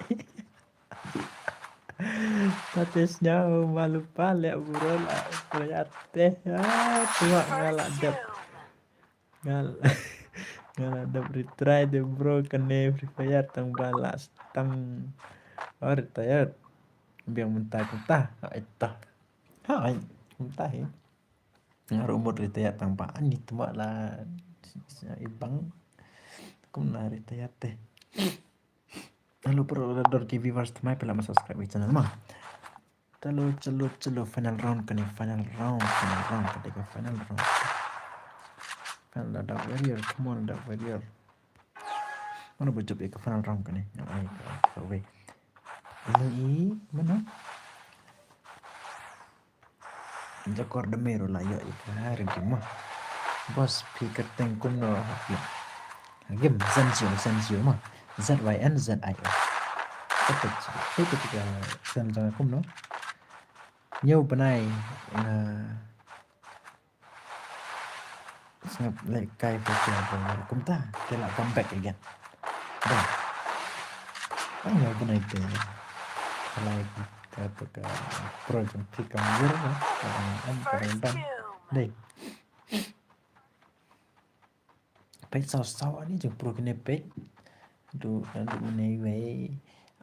Tate sñiaw ma lypa leh bro la player te. Ah, tuma nga la dep. Nga la, nga la dep retry de bro kane Free Fire tang ba la tang. Oh, retired. Biang mynta kumta. Ha ita. Ha ai kumta hi. Nga ruh mut retired tang ba ani tuma la i bang. Kumno retired te. Hello bro, la dor ki viewers thymmai phi lah ban subscribe ïa channel ma. Chalo, chalo, chalo, final round kane, final round, final round, ka dei ka final round. Kan la Dark Warrior, come on Dark Warrior. Mano ba jop ïa ka final round kane? Nga ai ka kawei. Ino i mano? Jakor de mero la ïoh ïa ka ha ri ma. Boss phi kyrteng kumno ha game? Ha game Zenzio, Zenzio ma. Z Y N Z I O. Kata kata ka channel jong kumno? Ñiew bnai nga sngap leh kai phi kumta te la come back again. Dei. Ai ñiew bnai te. Lai ka to ka pro jong phi kam yur na. Ka dang em ka dang dang. Dei. Peit saw saw ani jong pro kine peit. Du du ne wei.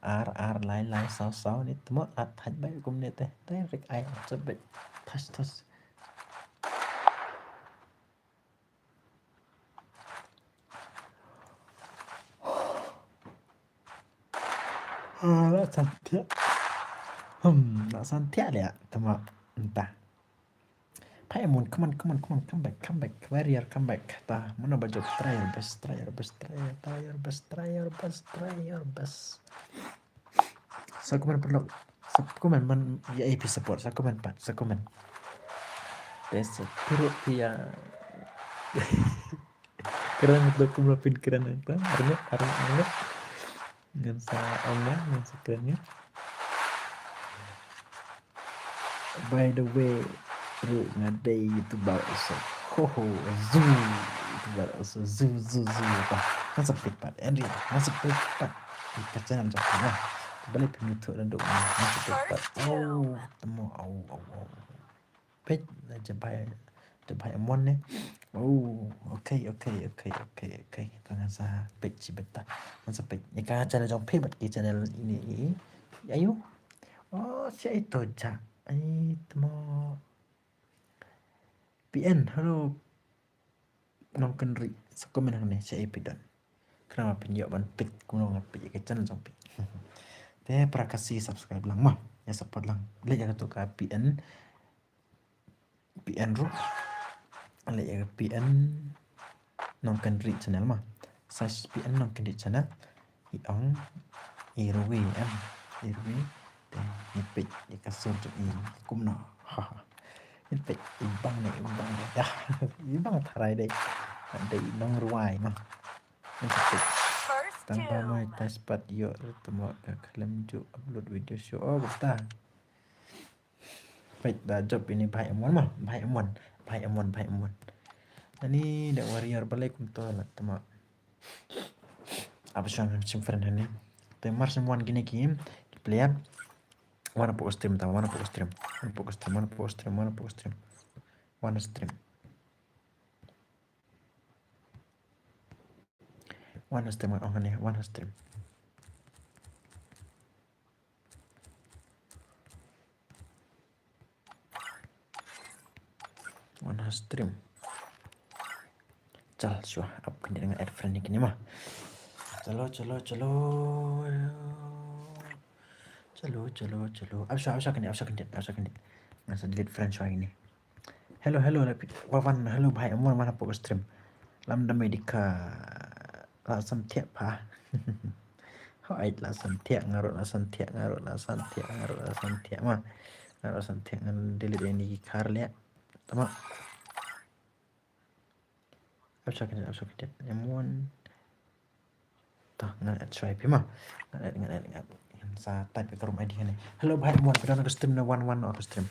Ar ar lai lai saw saw ni tmo at thaj bai kumne te. Dei rik ai at beit. Thas thas. Ah, la san thiah. Hmm, la san thiah leh tama. Entah. Paimon, come on, come on, come on, come back, come back. Warrior, come back. Ta, mano ba jop? Try your best, try your best, try your, try your best, try your best, try your best. Sa comment paralok. Sa comment man ïa A P support. Sa comment pat, sa comment. Best support ïa. Kren tu kumno phin kren tu. Arngut, arngut, arngut. Ngan sa ong ïa, ngan sa kren ïa. By the way, ruh nga dei YouTuber also. Ho ho, zu YouTuber also, zu zu zu. Bah, ngan sa peit pat, Andrew, ngan sa peit pat. Ka channel jong ka. Balei phin ïathuh naduh, ngan sa peit pat. Oh, tamo, oh, oh, oh. Peit, jabai, jabai amon ne. Oh, okay, okay, okay, okay, okay. Ka ngan sa peit shi bynta. Ngan sa peit. Ïa ka channel jong phi bad ki channel ini, ini. Ayo. Oh, shi ito ja. Ai, tamo. P N, hello. Nongkynrih, sa comment hangne, sa episode. Khnang ba phin ïoh ban peit kumno nga peit ïa ka channel jong phi. Te para Khasi subscribe lang ma, ïa support lang. Leit ïa kato ka P N, P N ruh. Leit ïa ka P N Nongkynrih channel ma. Search P N Nongkynrih channel. I ong i rwai em, i rwai. Te i peit i ka sur jong i kumno. Ha ha. I peit i bang ne, i bang ne dah. I bang tharai dei. Dei nongrwai ma. I peit. Tang ba mai tai spat ïoh tamo ka khlem ju upload video show. Oh, beta. Peit da jop ini bhai Amon ma, bhai Amon, bhai Amon, bhai Amon. Ani da warrior balei kumto la tama. Apa shuwa ngam shim friend hani. Te mar shim wan kine ki, ki player. Wan hapoh stream ta, wan hapoh stream. Wan hapoh stream, wan hapoh stream, wan hapoh stream. Wan stream. Wan stream, wan stream. Wan stream. Chal shuwa, ap khyndiat nga add friend ïa kine ma. Chalo, chalo, chalo. Chalo, chalo, chalo. Ap shuwa, ap shuwa khyndiat, ap shuwa khyndiat, ap shuwa khyndiat. Nga sa delete friend shuwa ïa kine. Hello, hello, la pi-, wa wan, hello, bhai, wan, wan hapoh stream. Lam da me dikha, la sam thiah pha. Hooid, la sam thiah, nga ruh la sam thiah, nga ruh la sam thiah, nga ruh la sam thiah, ma. Nga ruh la sam thiah, ngan delete ini ki khar leh. Tama. Ap shuwa khyndiat, ap shuwa khyndiat. Em wan. Tah, ngan add shuwa ïa phi ma. Ngan add, ngan add, ngan add. Ngan sa type ïa ka room I D hangne. Hello, bhai, wan, phi don ha ka stream ne, wan, wan, ha ka stream.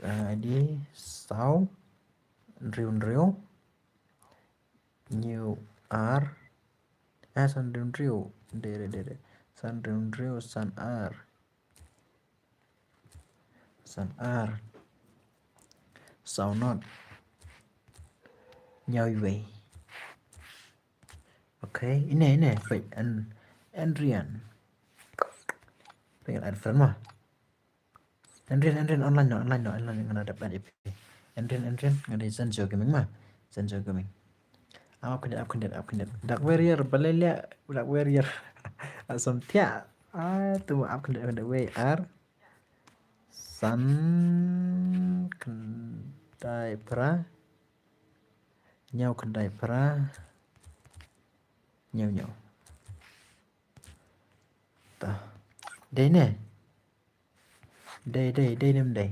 Eh, I D, saw, hynriew, hynriew, hynñiew, ar, eh, san, hynriew, hynriew, dei, dei, dei, dei. San, hynriew, hynriew, san, ar. San ar. Saw not. Hynñiew wei. Okay, ine, ine, peit, An-, Adrian. Peit, add friend ma. Adrian, Adrian, online noh, online noh, online noh, nga la dep add ïa phi. Adrian, Adrian, nga dei Sanjo Gaming ma. Sanjo Gaming. Ap khyndiat, ap khyndiat, ap khyndiat. Dark Warrior, balei leh, Dark Warrior. Asam thiah. Ah, tu ap khyndiat, ap khyndiat, wei, ar. San khyndai phra. Hynñiew khyndai phra. Hynñiew hynñiew. Ta. Dei ne? Dei, dei, dei ne ym dei?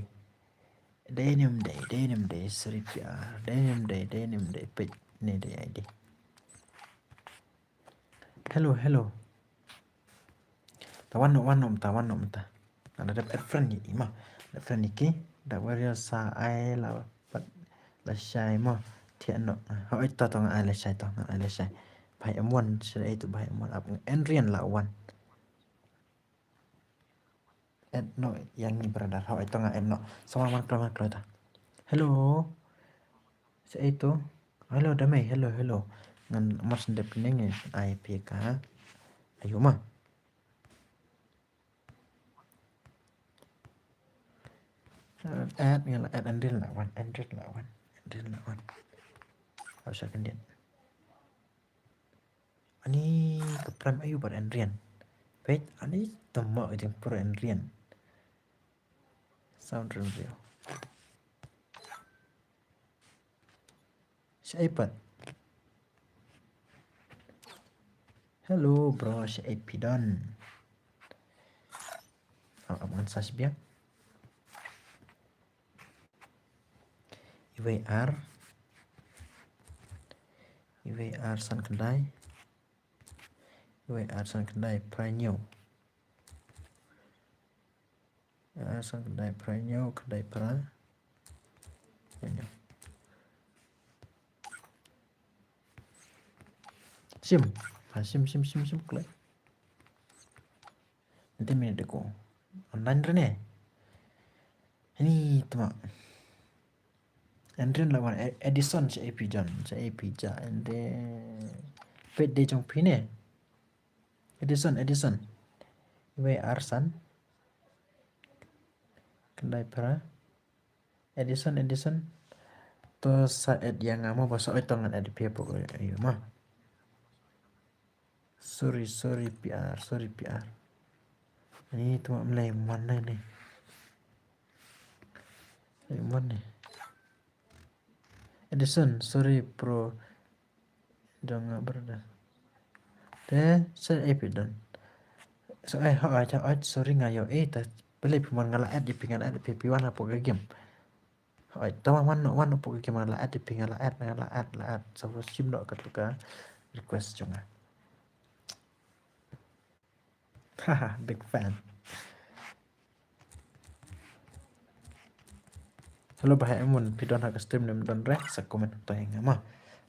Dei ne ym dei, dei ne ym dei, sorry P R. Dei ne ym dei, dei ne ym dei, peit ne dei I D. Hello, hello. Ta wan noh, wan noh mynta, wan noh mynta. Nga la dep add friend ïa i mo. Add friend ïa ki. Da warrior sa ai la pat lashai mo. Thiah noh. Hooid, to to nga ai lashai, to nga ai lashai. Bhai M one, shaei to bhai M one, ap Adrian la wan. Add noh ïa ngi brother. Hooid, to nga add noh. Sa wan, wan kloi, wan kloi ta. Hello. Shaei to? Hello, da mei, hello, hello. Ngan, mar shen dep kine ngan ai phi ka. Ayu ma. Add, nga la add, Adrian la wan, Adrian la wan, Adrian la wan. Aw, sha khyndiat. Ani ka prem ayu bad Adrian. Peit, ani tama ka jingpura Adrian. Sound review. Shaei pat? Hello bro, shaei phi don? Am, am ngan search biang. Iwei ar. Iwei ar san khyndai. Iwei ar san khyndai phra hynñiew. Ar san khyndai phra hynñiew, khyndai phra. Hynñiew. Shim. Ha, shim, shim, shim, shim, kloi. Nanti minit deko. Online re ne. Ini tama. Adrian la wan, E-, Edison shaei phi jan, shaei phi ja, and then peit dei jong phi ne. Edison, Edison. Iwei ar san. Khyndai phra. Edison, Edison. To sa add ïa nga mo, ba sa oi to ngan add phi hapoh ayu ma. Sorry, sorry P R, sorry P R. Ni tu mak mlei mon ni. Mlei mon ni. Edison, sorry bro. Dong nga brother. Te, sa ai phi don. So ai ho ai, ai sorry nga ïoh eh ta. Pele phi mon nga la add ïa phi, nga la add ïa phi, phi wan hapoh ka game. Ai, tama wan noh, wan noh hapoh ka game, nga la add ïa phi, nga la add, nga la add, la add. Sa shim noh katu ka request jong nga. Haha, big fan. Hello Bah M one, phi don ha ka stream ne ym don re, sa comment to ïa nga ma.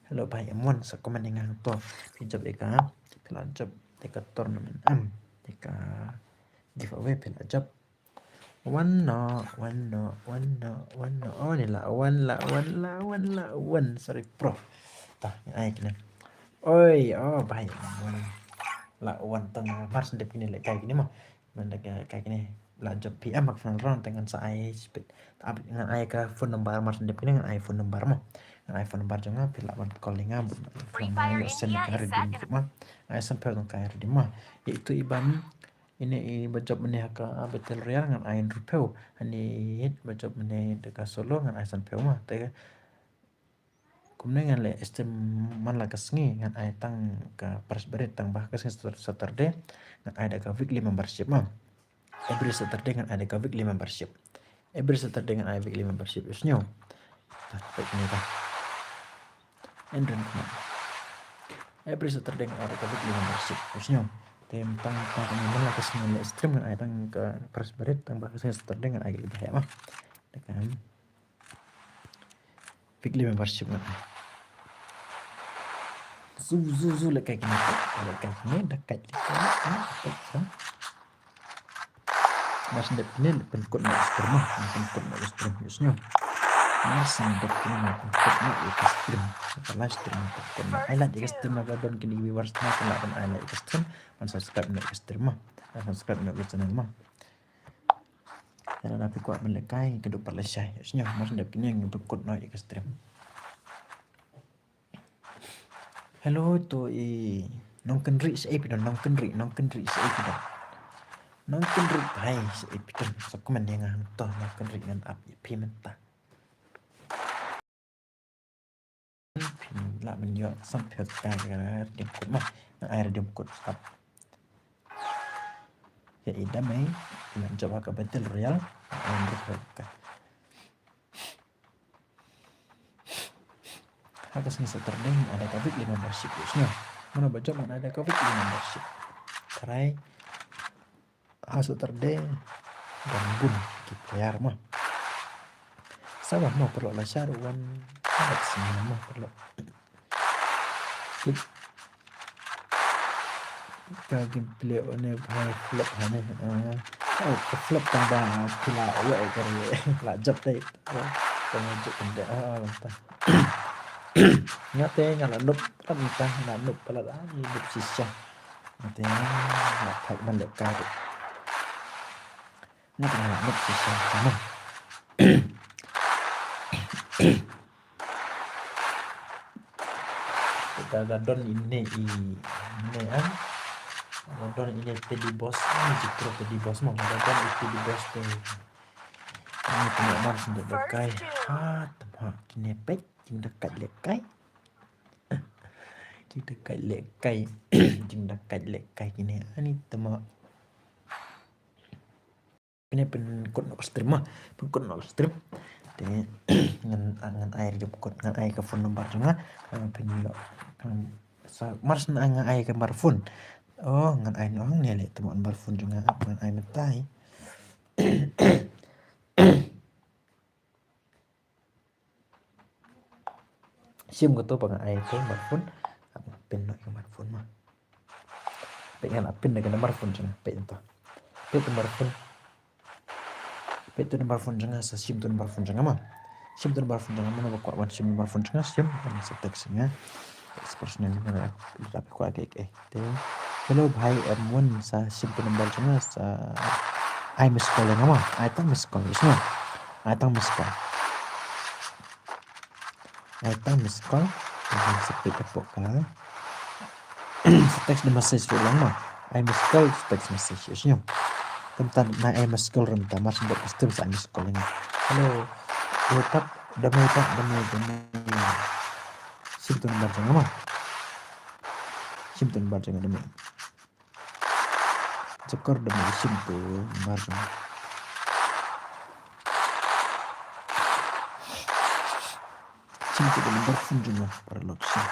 Hello Bah M one, sa comment ïa nga to. Phi jop ïa ka, phi la jop ïa ka tournament, em, ïa ka giveaway phi la jop. Wan noh, wan noh, wan noh, wan noh. Oh, ni la wan, la wan, la wan, la wan. Sorry bro. Ta, ngan ai kine. Oi, oh, Bah M one. La wan tang mar shen dep kine leh kai kine mo. Mynta ka, ka kine la jop P M ha ka final round te ngan sa ai speed. Ap, ngan ai ka phone number mar shen dep kine ngan ai phone number mo. Ngan ai phone number jong nga, phi lah ban call ïa nga. Phone number ngan send ka redeem code mo. Ai san phew tang ka redeem mo. Ïa itu i bam, ine i ba jop mynne ha ka battle royale ngan ai hynriewphew. Ine i ba jop mynne da ka solo ngan ai sanphew mo. Te kumne ngan leh stream man la ka sngi ngan ai tang ka prize beret tang ba ha ka sngi Satur-, Saturday ngan ai da ka weekly membership mo. Every Saturday ngan ai da ka weekly membership. Every Saturday ngan ai weekly membership. Ïohsngew. Ta, peit kine ta. Adrian Kumar. Every Saturday ngan ai da ka weekly membership. Ïohsngew. Te tang, tang kane man la ka sngi leh stream ngan ai tang ka prize beret tang ba ka sngi Saturday ngan ai ka liba heh mo. Da ka Weekly membership ngan ai. Zu, zu, zu, leh kai kine, leh kai kine, da kai, leh kai, leh kai, leh kai. Mar shen dep kine, leh pynkut noh stream, leh pynkut noh stream, ïohsngew. Mar shen dep kine, leh pynkut noh stream. Sa live stream, pynkut noh. Ai like ïa ka stream, lada don kine viewers, na, kin lah ban ai like ïa ka stream. Ban subscribe noh ïa ka stream mo. Ban subscribe noh ïa ka channel mo. Lada phi kwah ban leh kai, ka dei pat lashai. Ïohsngew, mar shen dep kine ngi pynkut noh ïa ka stream. Hello to i Nongkynrih, shaei phi don Nongkynrih, Nongkynrih, shaei phi don. Nongkynrih, hai, shaei phi don. Sa comment ïa nga hangto Nongkynrih ngan ap ïa phi mynta. Phi Lah mynta ïoh san phew ka ka redeem code mo. Nga ai redeem code sap. Ïa i da mei, i la jop ha ka Battle Royale, ngan ruh ka. Ha ka sngi Saturday ngan ai da ka weekly membership, ïohsngew. Mano ba jop ngan ai da ka weekly membership. Tharai ha Saturday don bun ki player mo. Sa ba mo paralok la shah ruh wan. Alex mo paralok. Ka gameplay one bha, flop hane. Ah, oh, ka flop tang ba phi la weh ka ri la jop te. Ka nga jop kan de. Ah, ta. Nga te nga la nup kan ta, nga la nup palat, ah, ni nup shisha. Nga te nga la thak ban leh kai. Nga te nga la nup shisha. Sama. Da, da don ine i, ine, ah. Da don ine Teddy Boss, ah, jitro Teddy Boss mo, da don i Teddy Boss te. Ini tengok man sendok da kai. Ha, tengok kine pek, jing da kai leh kai. Jing da kai leh kai. Jing da kai leh kai kine. Ani tengok. Phin ïa pynkut noh stream ma. Pynkut noh stream. Te ngan, ngan ai jop kut, ngan ai ka phone number jong nga. Ngan phin ïoh. Ngan sa mar shen ngan ai ka number phone. Oh, ngan ai noh hangne leh, te mo number phone jong nga ngan ai mynta hi. Shim kato ba nga ai ka number phone. Pyn noh ka number phone ma. Peit ngan pyn da ka number phone jong nga. Peit to. Peit number phone. Peit to number phone jong nga, sa shim to number phone jong nga ma. Shim to number phone jong nga, mano ba kwah ban shim number phone jong nga, shim, sa text nga. Text personal nga, da phi kwah ka, ka, ka. Hello bhai, em, wan sa shim to number jong nga, sa ai miss call nga ma. Ai tang miss call, shim. Ai tang miss call. Ai tang miss call. Ai sa peit hapoh ka. Sa text da message ruh lang ma. Ai miss call, sa text message. Ïohsngew. Kumta na ai miss call ruh mynta, mar shen dep custom sa ai miss call lang. Hello. Hello, Pat. Da mei, Pat, da mei, da mei. Shim to number jong nga ma. Shim to number jong nga da mei. Jakor da mei, shim to number jong nga. Shim to number phone jong nga, paralok, shim.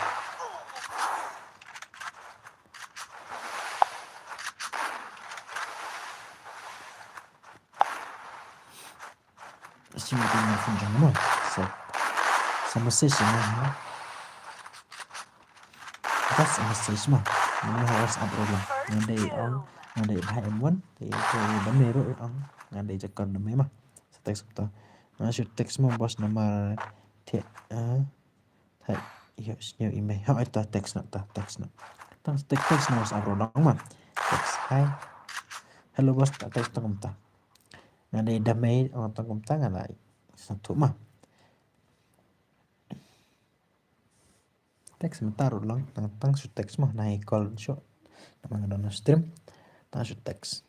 Shim to number phone jong nga ma. Sa, sa message nga ma. Just a message ma. Nga ha WhatsApp ruh lang. Nga dei ong, nga dei bhai em wan. Te ko da mei ruh ong. Nga dei Jakor da mei ma. Sa text to. Nga shu text ma, boss, namar te, ah, te, ïohsngew i mei. Ha, ita text noh, ta text noh. Tang text, text noh WhatsApp ruh lang ma. Text, hi. Hello boss, ta text tang kumta. Nga dei da mei, ong tang kumta nga la sngewthuh ma. Text mynta ruh lang, tang, tang shu text ma, nai call shuh. Namar nga don ha stream. Tang shu text.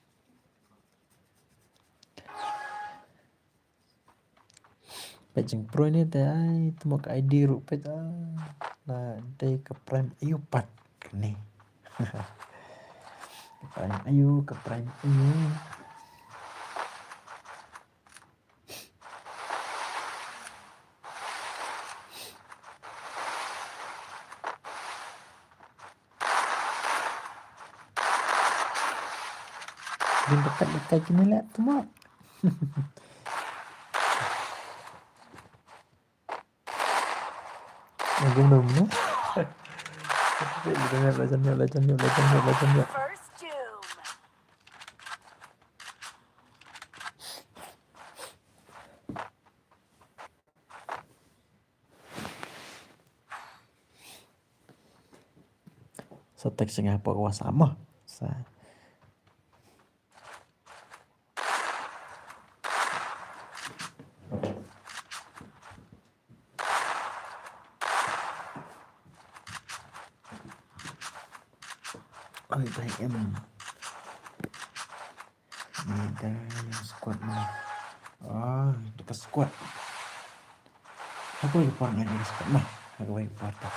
Peit jingpyrshah ne te, ai, te mo ka I D ruh peit, ah, na dei ka Prime aiu pat kane. Ka Prime aiu, ka Prime aiu. Din dekat-dekat kini lah tu mak. Aduh, belum, no? Legend, legend, legend, legend, legend, legend. Sa text nga hapoh WhatsApp mo. Sa. Oi, bhai em. Ni da ïa squad ma. Ah, da ka squad. Hato ïa por ngan ïa squad ma. Kawei ka por te.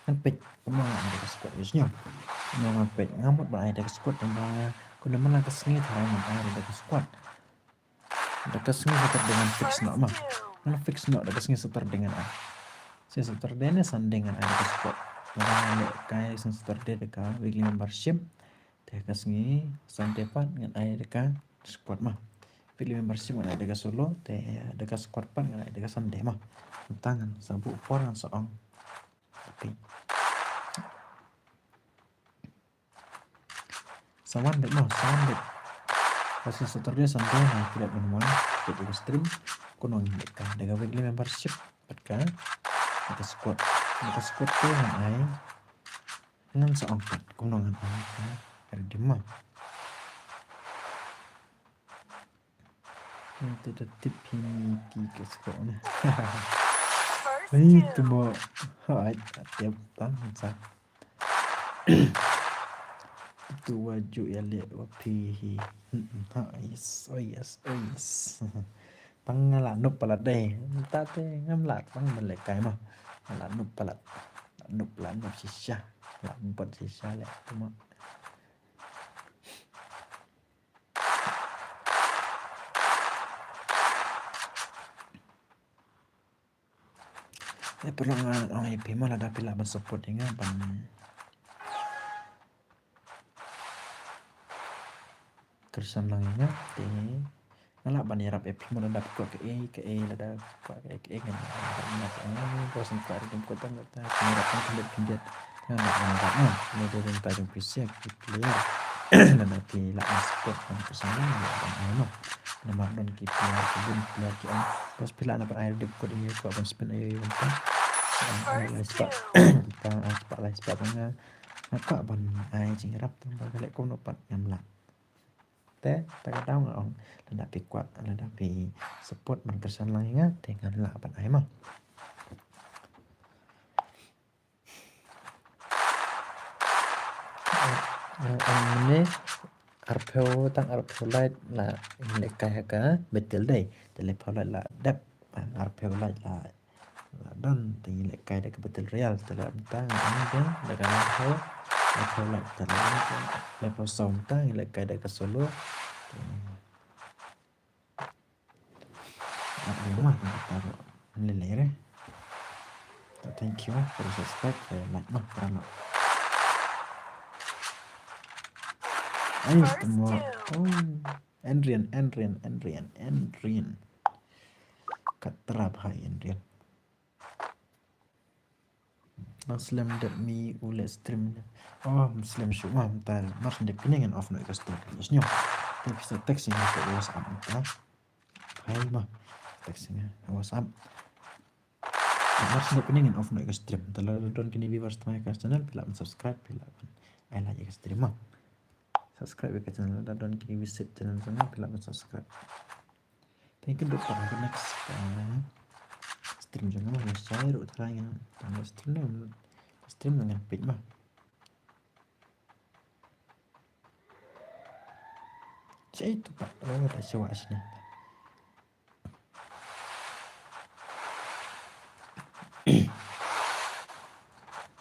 Ngan peit kumno ngan ai da ka squad, ïa sngewbha. Kumno ngan peit, nga mut ban ai da ka squad, namar kumno man la ka sngi tharai ngan ai da ka squad. Da ka sngi Saturday ngan fix noh ma. Ngan fix noh da ka sngi Saturday ngan ai. Sngi Saturday ne Sunday ngan ai da ka squad. Namar ngan leh kai sngi Saturday da ka weekly membership. Te ka sngi Sunday pat ngan ai da ka squad ma. Weekly membership ngan ai da ka solo, te da ka squad pat ngan ai da ka Sunday ma. Mynta ngan sa buh por ngan sa ong. Peit. Sa wan beit ma, sa wan beit. Ka sngi Saturday Sunday ngan pynlong ban wan, peit da ka stream. Kumno ngan leh kai da ka weekly membership. Bad ka, bad ka squad. Bad ka squad te ngan ai. Ngan sa ong pat kumno ngan ai ka redeem ma. Ngan te da tip hi ni ki ka squad na. Ai, tu mo. Hai, tip tang sa. Tu wa ju ya le wa pi hi. Ha, yes, oh yes, oh yes. Tang nga la nup palat dei. Ta te ngam la tang ban leh kai ma. Nga la nup palat. La nup, la nup shisha. La nup shisha le tu ma. Eh, pynlong, ah, ong ïa phi mo lada phi lah ban support ïa nga ban kyrshan lang ïa nga te nga lah ban ïarap ïa phi mo lada phi kwah kaei kaei lada kwah kaei kaei ngan ïarap ïa nga. Ko sngewthuh ruh kum kata kata phi ïarap khyndiat khyndiat nga lah ban ïarap nga. Nga dei ruh mynta jong phi sha ki player lada phi lah ban support ban kyrshan lang ïa nga ban ai mo. Namar don ki player ki bun player ki ong bas phi lah na ban ai dep kot ïa nga kwah ban spin ïa nga mynta. Ai lai spah. Kita ai spah lai spah ba nga nga kwah ban ai jingïarap tang ba ka leh kumno pat ngam lah. Te ta ka daw nga ong lada phi kwah lada phi support ban kyrshan lang ïa nga te ngan lah ban ai mo. Mynne arphew tang arphew light la ngi leh kai ha ka battle dei. Te laiphew light la dep, arphew light la la don te ngi leh kai da ka battle royale. Te la mynta nga ong biang da ka laiphew, laiphew light te la don te laiphew saw mynta ngi leh kai da ka solo. Thank you for the subscribe, for the like, ma, para ma. Ai, temo. Oh, Enrian, Enrian, Enrian, Enrian. Katra bha Enrian. Nang slem dep mi u leh stream. Oh, slem shuh ma mynta. Mar shu dep kine ngan off noh ïa ka stream. Sñiaw. Te phi sa text ïa nga ka WhatsApp mynta. Hai ma. Text ïa nga ka WhatsApp. Mar shu dep kine ngan off noh ïa ka stream. Te lada don kine viewers tma ïa ka channel phi lah ban subscribe phi lah ban ai like ïa ka stream ma. Subscribe ïa ka channel lada don kine visit channel jong nga phi lah ban subscribe. Thank you, Doctor. Ka next, uh, stream jong nga, nga share ruh trai nga. Tang stream na, stream na ngan peit ma. Share tu pa, oh, da share shine.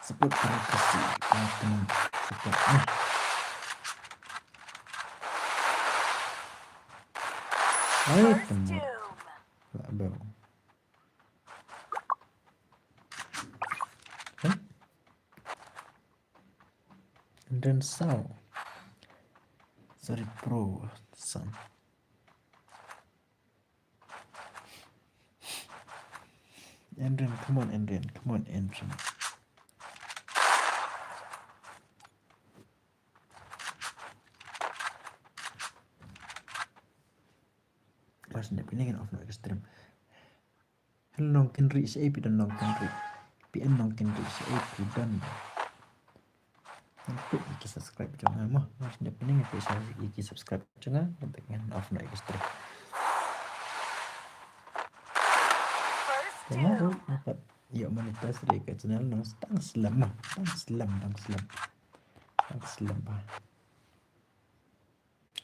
Support para kasi, para teman support. Nah. Ayo, teman. Lah, bro. Hah? And then sao. Sorry, bro. Son. Enrin, come on, Enrin, come on, Enrin. Mas nep ini kan off na stream. Nongkynrih shaei phi don nongkynrih. Phi nongkynrih shaei phi don. Ngan peit ïa ki subscribe jong nga mo. Ngan peit ïa ki subscribe jong nga. Ngan peit ngan off noh ïa ka stream. First kill. Ïoh monetize ïa ka channel nang tang slem mo. Tang slem, tang slem. Tang slem ba.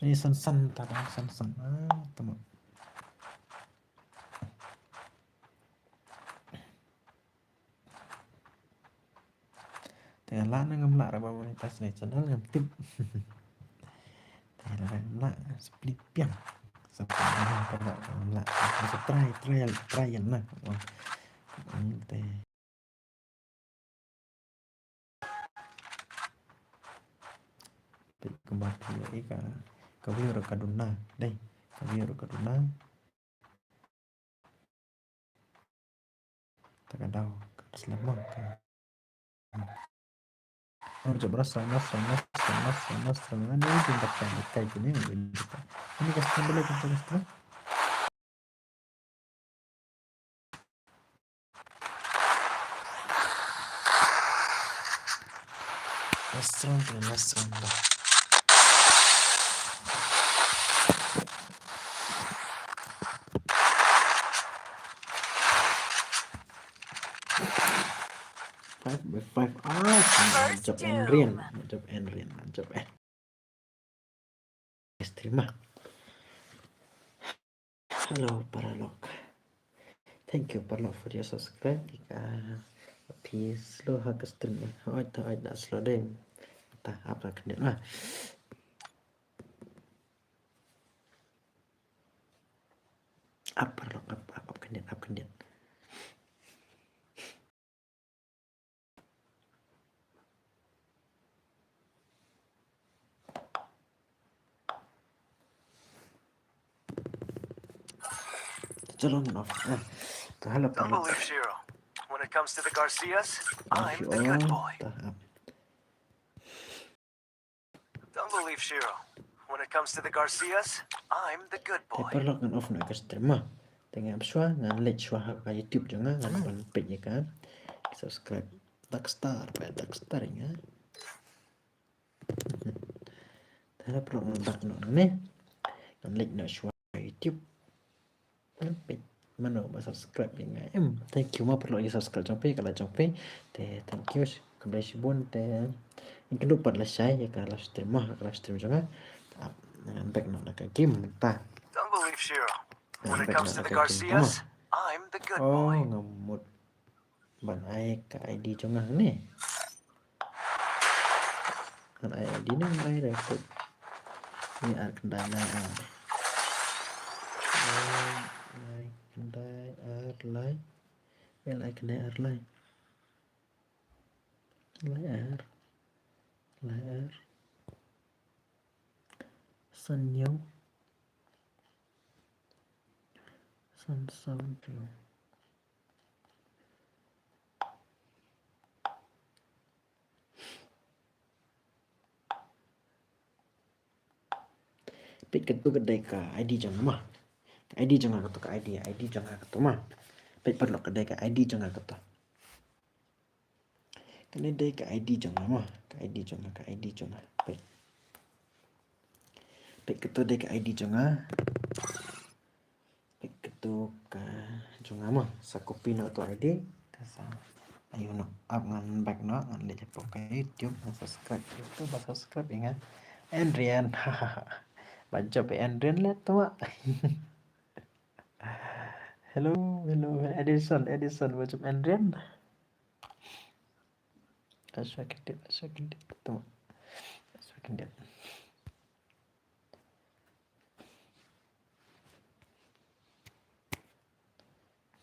Ini san san ta dang san san. Ah, tama. Te la na ngam lah ra ba monetize ne channel ngam tip. Te la ngam lah split piang. Sa pa ngam lah, ngam lah. Sa try, try, try ïa na. Te. Te kumba phi ïohi ka, ka view ruh ka duna. Dei, ka view ruh ka duna. Ta ka daw, ka slem mo ka. Or jabra sana, sana, sana, sana, sana. Ni jin tak tak tak ini, ini tak. Ini ka stream boleh kita ka stream. Last round, last round dah. Five by five. Ah, mantap Enrin. Mantap Enrin. Mantap Enrin. Stream ah. Hello, paralok. Thank you, paralok, for your subscribe. Ika phi slow ha ka stream eh. Oi, ta oi, da slow ding. Ta ap la khyndiat ma. Ap, paralok, ap, ap, ap khyndiat, ap khyndiat. Tolong off. Ah, to hello, Don't paralok. Believe Shiro. When it comes to the Garcias, I'm the good boy. Don't believe Shiro. When it comes to the Garcias, I'm the good boy. Paralok, ngan off noh ka stream ma. Te ngan ap shuwa, ngan leit shuwa ha ka YouTube jong nga, ngan ban peit ïa ka subscribe. Darkstar, ba Darkstar ïa nga. Te paralok, ngan back noh ne. Ngan leit noh shuwa ha YouTube. Peit mano ba subscribe ïa nga em. Thank you ma paralok ïa subscribe jong phi, ka like jong phi. Te thank you, khublei shibun te. Ïa kane pat la shai ïa ka live stream ma, ka live stream jong nga. Ap, ngan back noh na ka game ta. Don't believe Shiro. When it comes to the Garcias, I'm the good boy. Oh, nga mut ban ai ka I D jong nga ne. Ngan ai I D ne ngan ai record. Ni ar khyndai lai ar. Lai khyndai ar lai. Lai khyndai ar lai. Lai ar. Lai ar. San hynñiew. San saw hynñiew. Peit kato ka dei ka I D jong nga ma. Ka I D jong nga kato, ka I D, I D jong nga kato ma. Peit paralok ka dei ka I D jong nga kato. Kane dei ka I D jong nga ma. Ka I D jong nga, ka I D jong nga. Peit. Peit kato dei ka I D jong nga. Peit kato ka jong nga ma. Sa copy noh to I D. Te sa ïoh noh. Ap ngan back noh, ngan leit hapoh ka YouTube, ngan subscribe. Ïa uto ba subscribe ïa nga. Enrian. Ba jop Enrian leh to ma. Hello, hello, Edison, Edison, ba jop Enrian. Lashwa khyndiat, lashwa khyndiat. Tama. Lashwa khyndiat.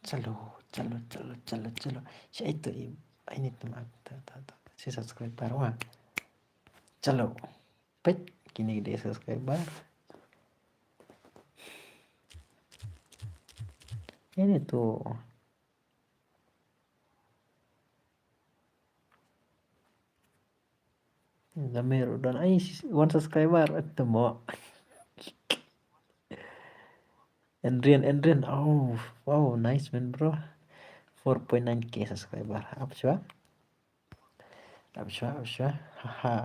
Chalo, chalo, chalo, chalo, chalo. Shi ai to i, ai ni tama, ta, ta, ta. Shi subscriber wa. Chalo. Peit, kine ki dei subscriber. Ini tu. Zamir u don ai one subscriber, tama. Enrian, Enrian. Oh, wow, nice man, bro. Four point nine K subscriber. Ap shuwa. Ap shuwa, ap shuwa. Haha.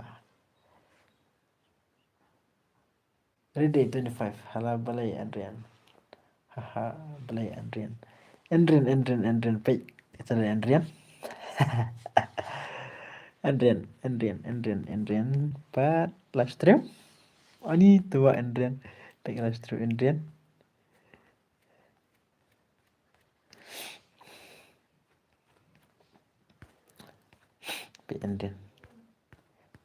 Ready twenty-five. Hala balei Enrian. Haha, balei Enrian. Enrian, Enrian, Enrian. Peit. Kita ada Enrian. Enrian, Enrian, Enrian, Enrian. Pat live stream. Ani tua Enrian. Peit live stream Enrian. Peit Enrian.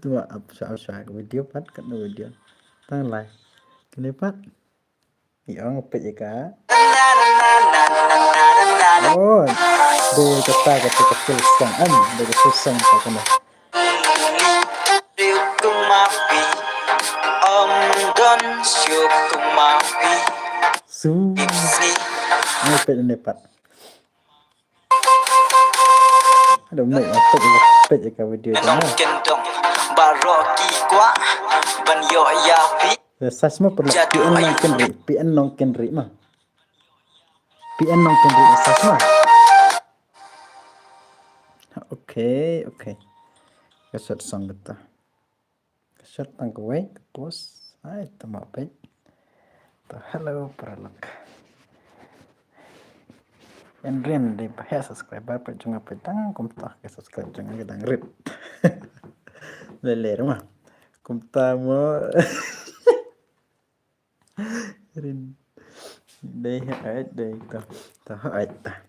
tu ap sha sha ka video pat, kat na video. Tang lai. Kane pat. Ïa nga peit ïa ka. Oh. De kata kata ka full song. Em, de ka full song ka kane. Su. Nga peit ne pat. Aduh, mate, nga peit ïa ka, peit ïa ka video jong nga. Baroh ki kwah ban ïoh ïa phi. Ïa, search mo paralok. P N Nongkynrih, P N Nongkynrih mo. P N Nongkynrih, ïa, search mo. Okay, okay. Ka short song kata. Ka short tang kawei ka post. Ai, tama peit. To, hello paralok. Yn riam dei ba heh subscriber, peit jong nga peit tang kumta, ka subscribe jong nga ka dang rit. Lele mo. Kumta mo. Rin. Dei heh, ai, dei to. To, ai ta.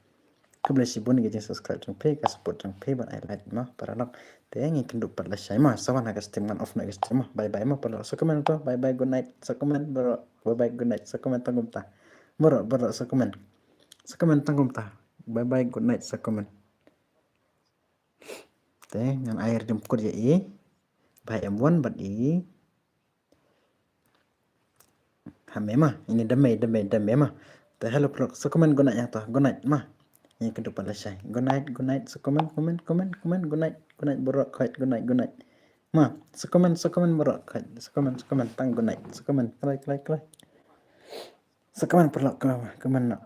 Khublei shibun ïa ka jing subscribe jong phi, ka support jong phi ban ai like mo paralok. Te ngin kynduh pat lashai mo, sa wan ha ka stream, ngan off noh ka stream mo. Bye bye mo paralok. Sa kmen to, bye bye, good night. Sa kmen baroh, bye bye, good night. Sa kmen tang kumta. Baroh, baroh, sa kmen. Sa kmen tang kumta. Bye bye, good night, sa kmen. Te ngan ai rim kut ïa i. Bye em wan bad i. Ha me ma, ini dame, dame, dame ma. Te hello paralok, sa kmen good night ïa to, good night ma. Ini kynduh pat lashai. Good night, good night, sa kmen, kmen, kmen, kmen, good night, good night baroh, good night, good night. Ma, sa kmen, sa kmen baroh, sa kmen, sa kmen, tang good night, sa kmen, kloi, kloi, kloi. Sa kmen paralok, kmen, kmen noh.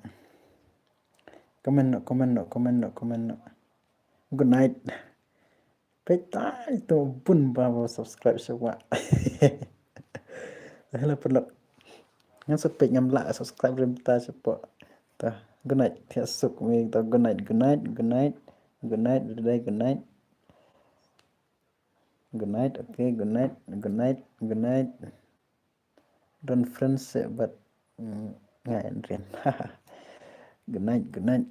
Kmen noh, kmen noh, kmen noh, kmen noh. Good night. Peit tai to bun ba ba subscribe shuwa. Hello paralok. Ngan sa peit ngam lah subscribe rim ta shapoh. Ta good night thiah suk mi ta good night, good night, good night. Good night, good night, good night. Good night, okay, good night, good night, good night. Don friends eh, but mm, ngai rian. Good night, good night.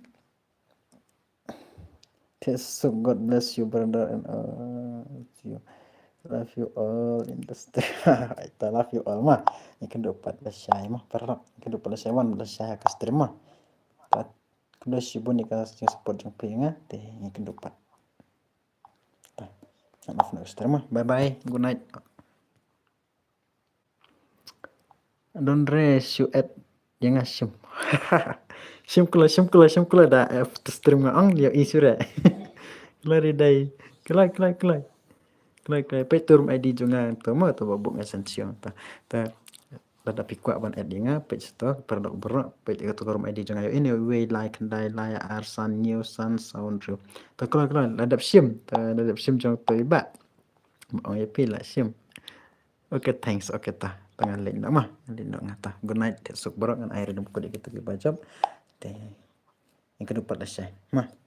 Thiah suk, God bless you brother and uh, you. Love you all in the stream. Ta love you all ma. Ïa kynduh pat lashai ma. Paralok. Ïa kynduh pat lashai, wan lashai ha ka stream ma. Ta kynduh shibun ïa ka support jong phi nga. Te ïa kynduh pat. Ta. Love you all stream ma. Bye bye. Good night. Don re shu et ïa nga shim. Shim kula, shim kula, shim kula da, eh, stream nga ong ïa i sure. Kula ri dai. Kula, kula, kula. Kula, kula. Peit tu rum I D jong nga tu ma tu ba buk nga san siong ta. Ta lada phi kwah ban et ïa nga peit tu paralok baroh peit ïa tu rum I D jong nga ïa ini wei lai khyndai lai ar san hynñiew san saw hynriew. Ta kula, kula. Lada shim, ta lada shim jong tu i ba. Ong ïa phi la shim. Okay, thanks. Okay, ta. Ta nga leit noh ma. Leit noh nga ta. Good night. Te suk baroh ngan ai rynum kut ïa kitu kiba jop. Te ïa kynduh pat lashai ma.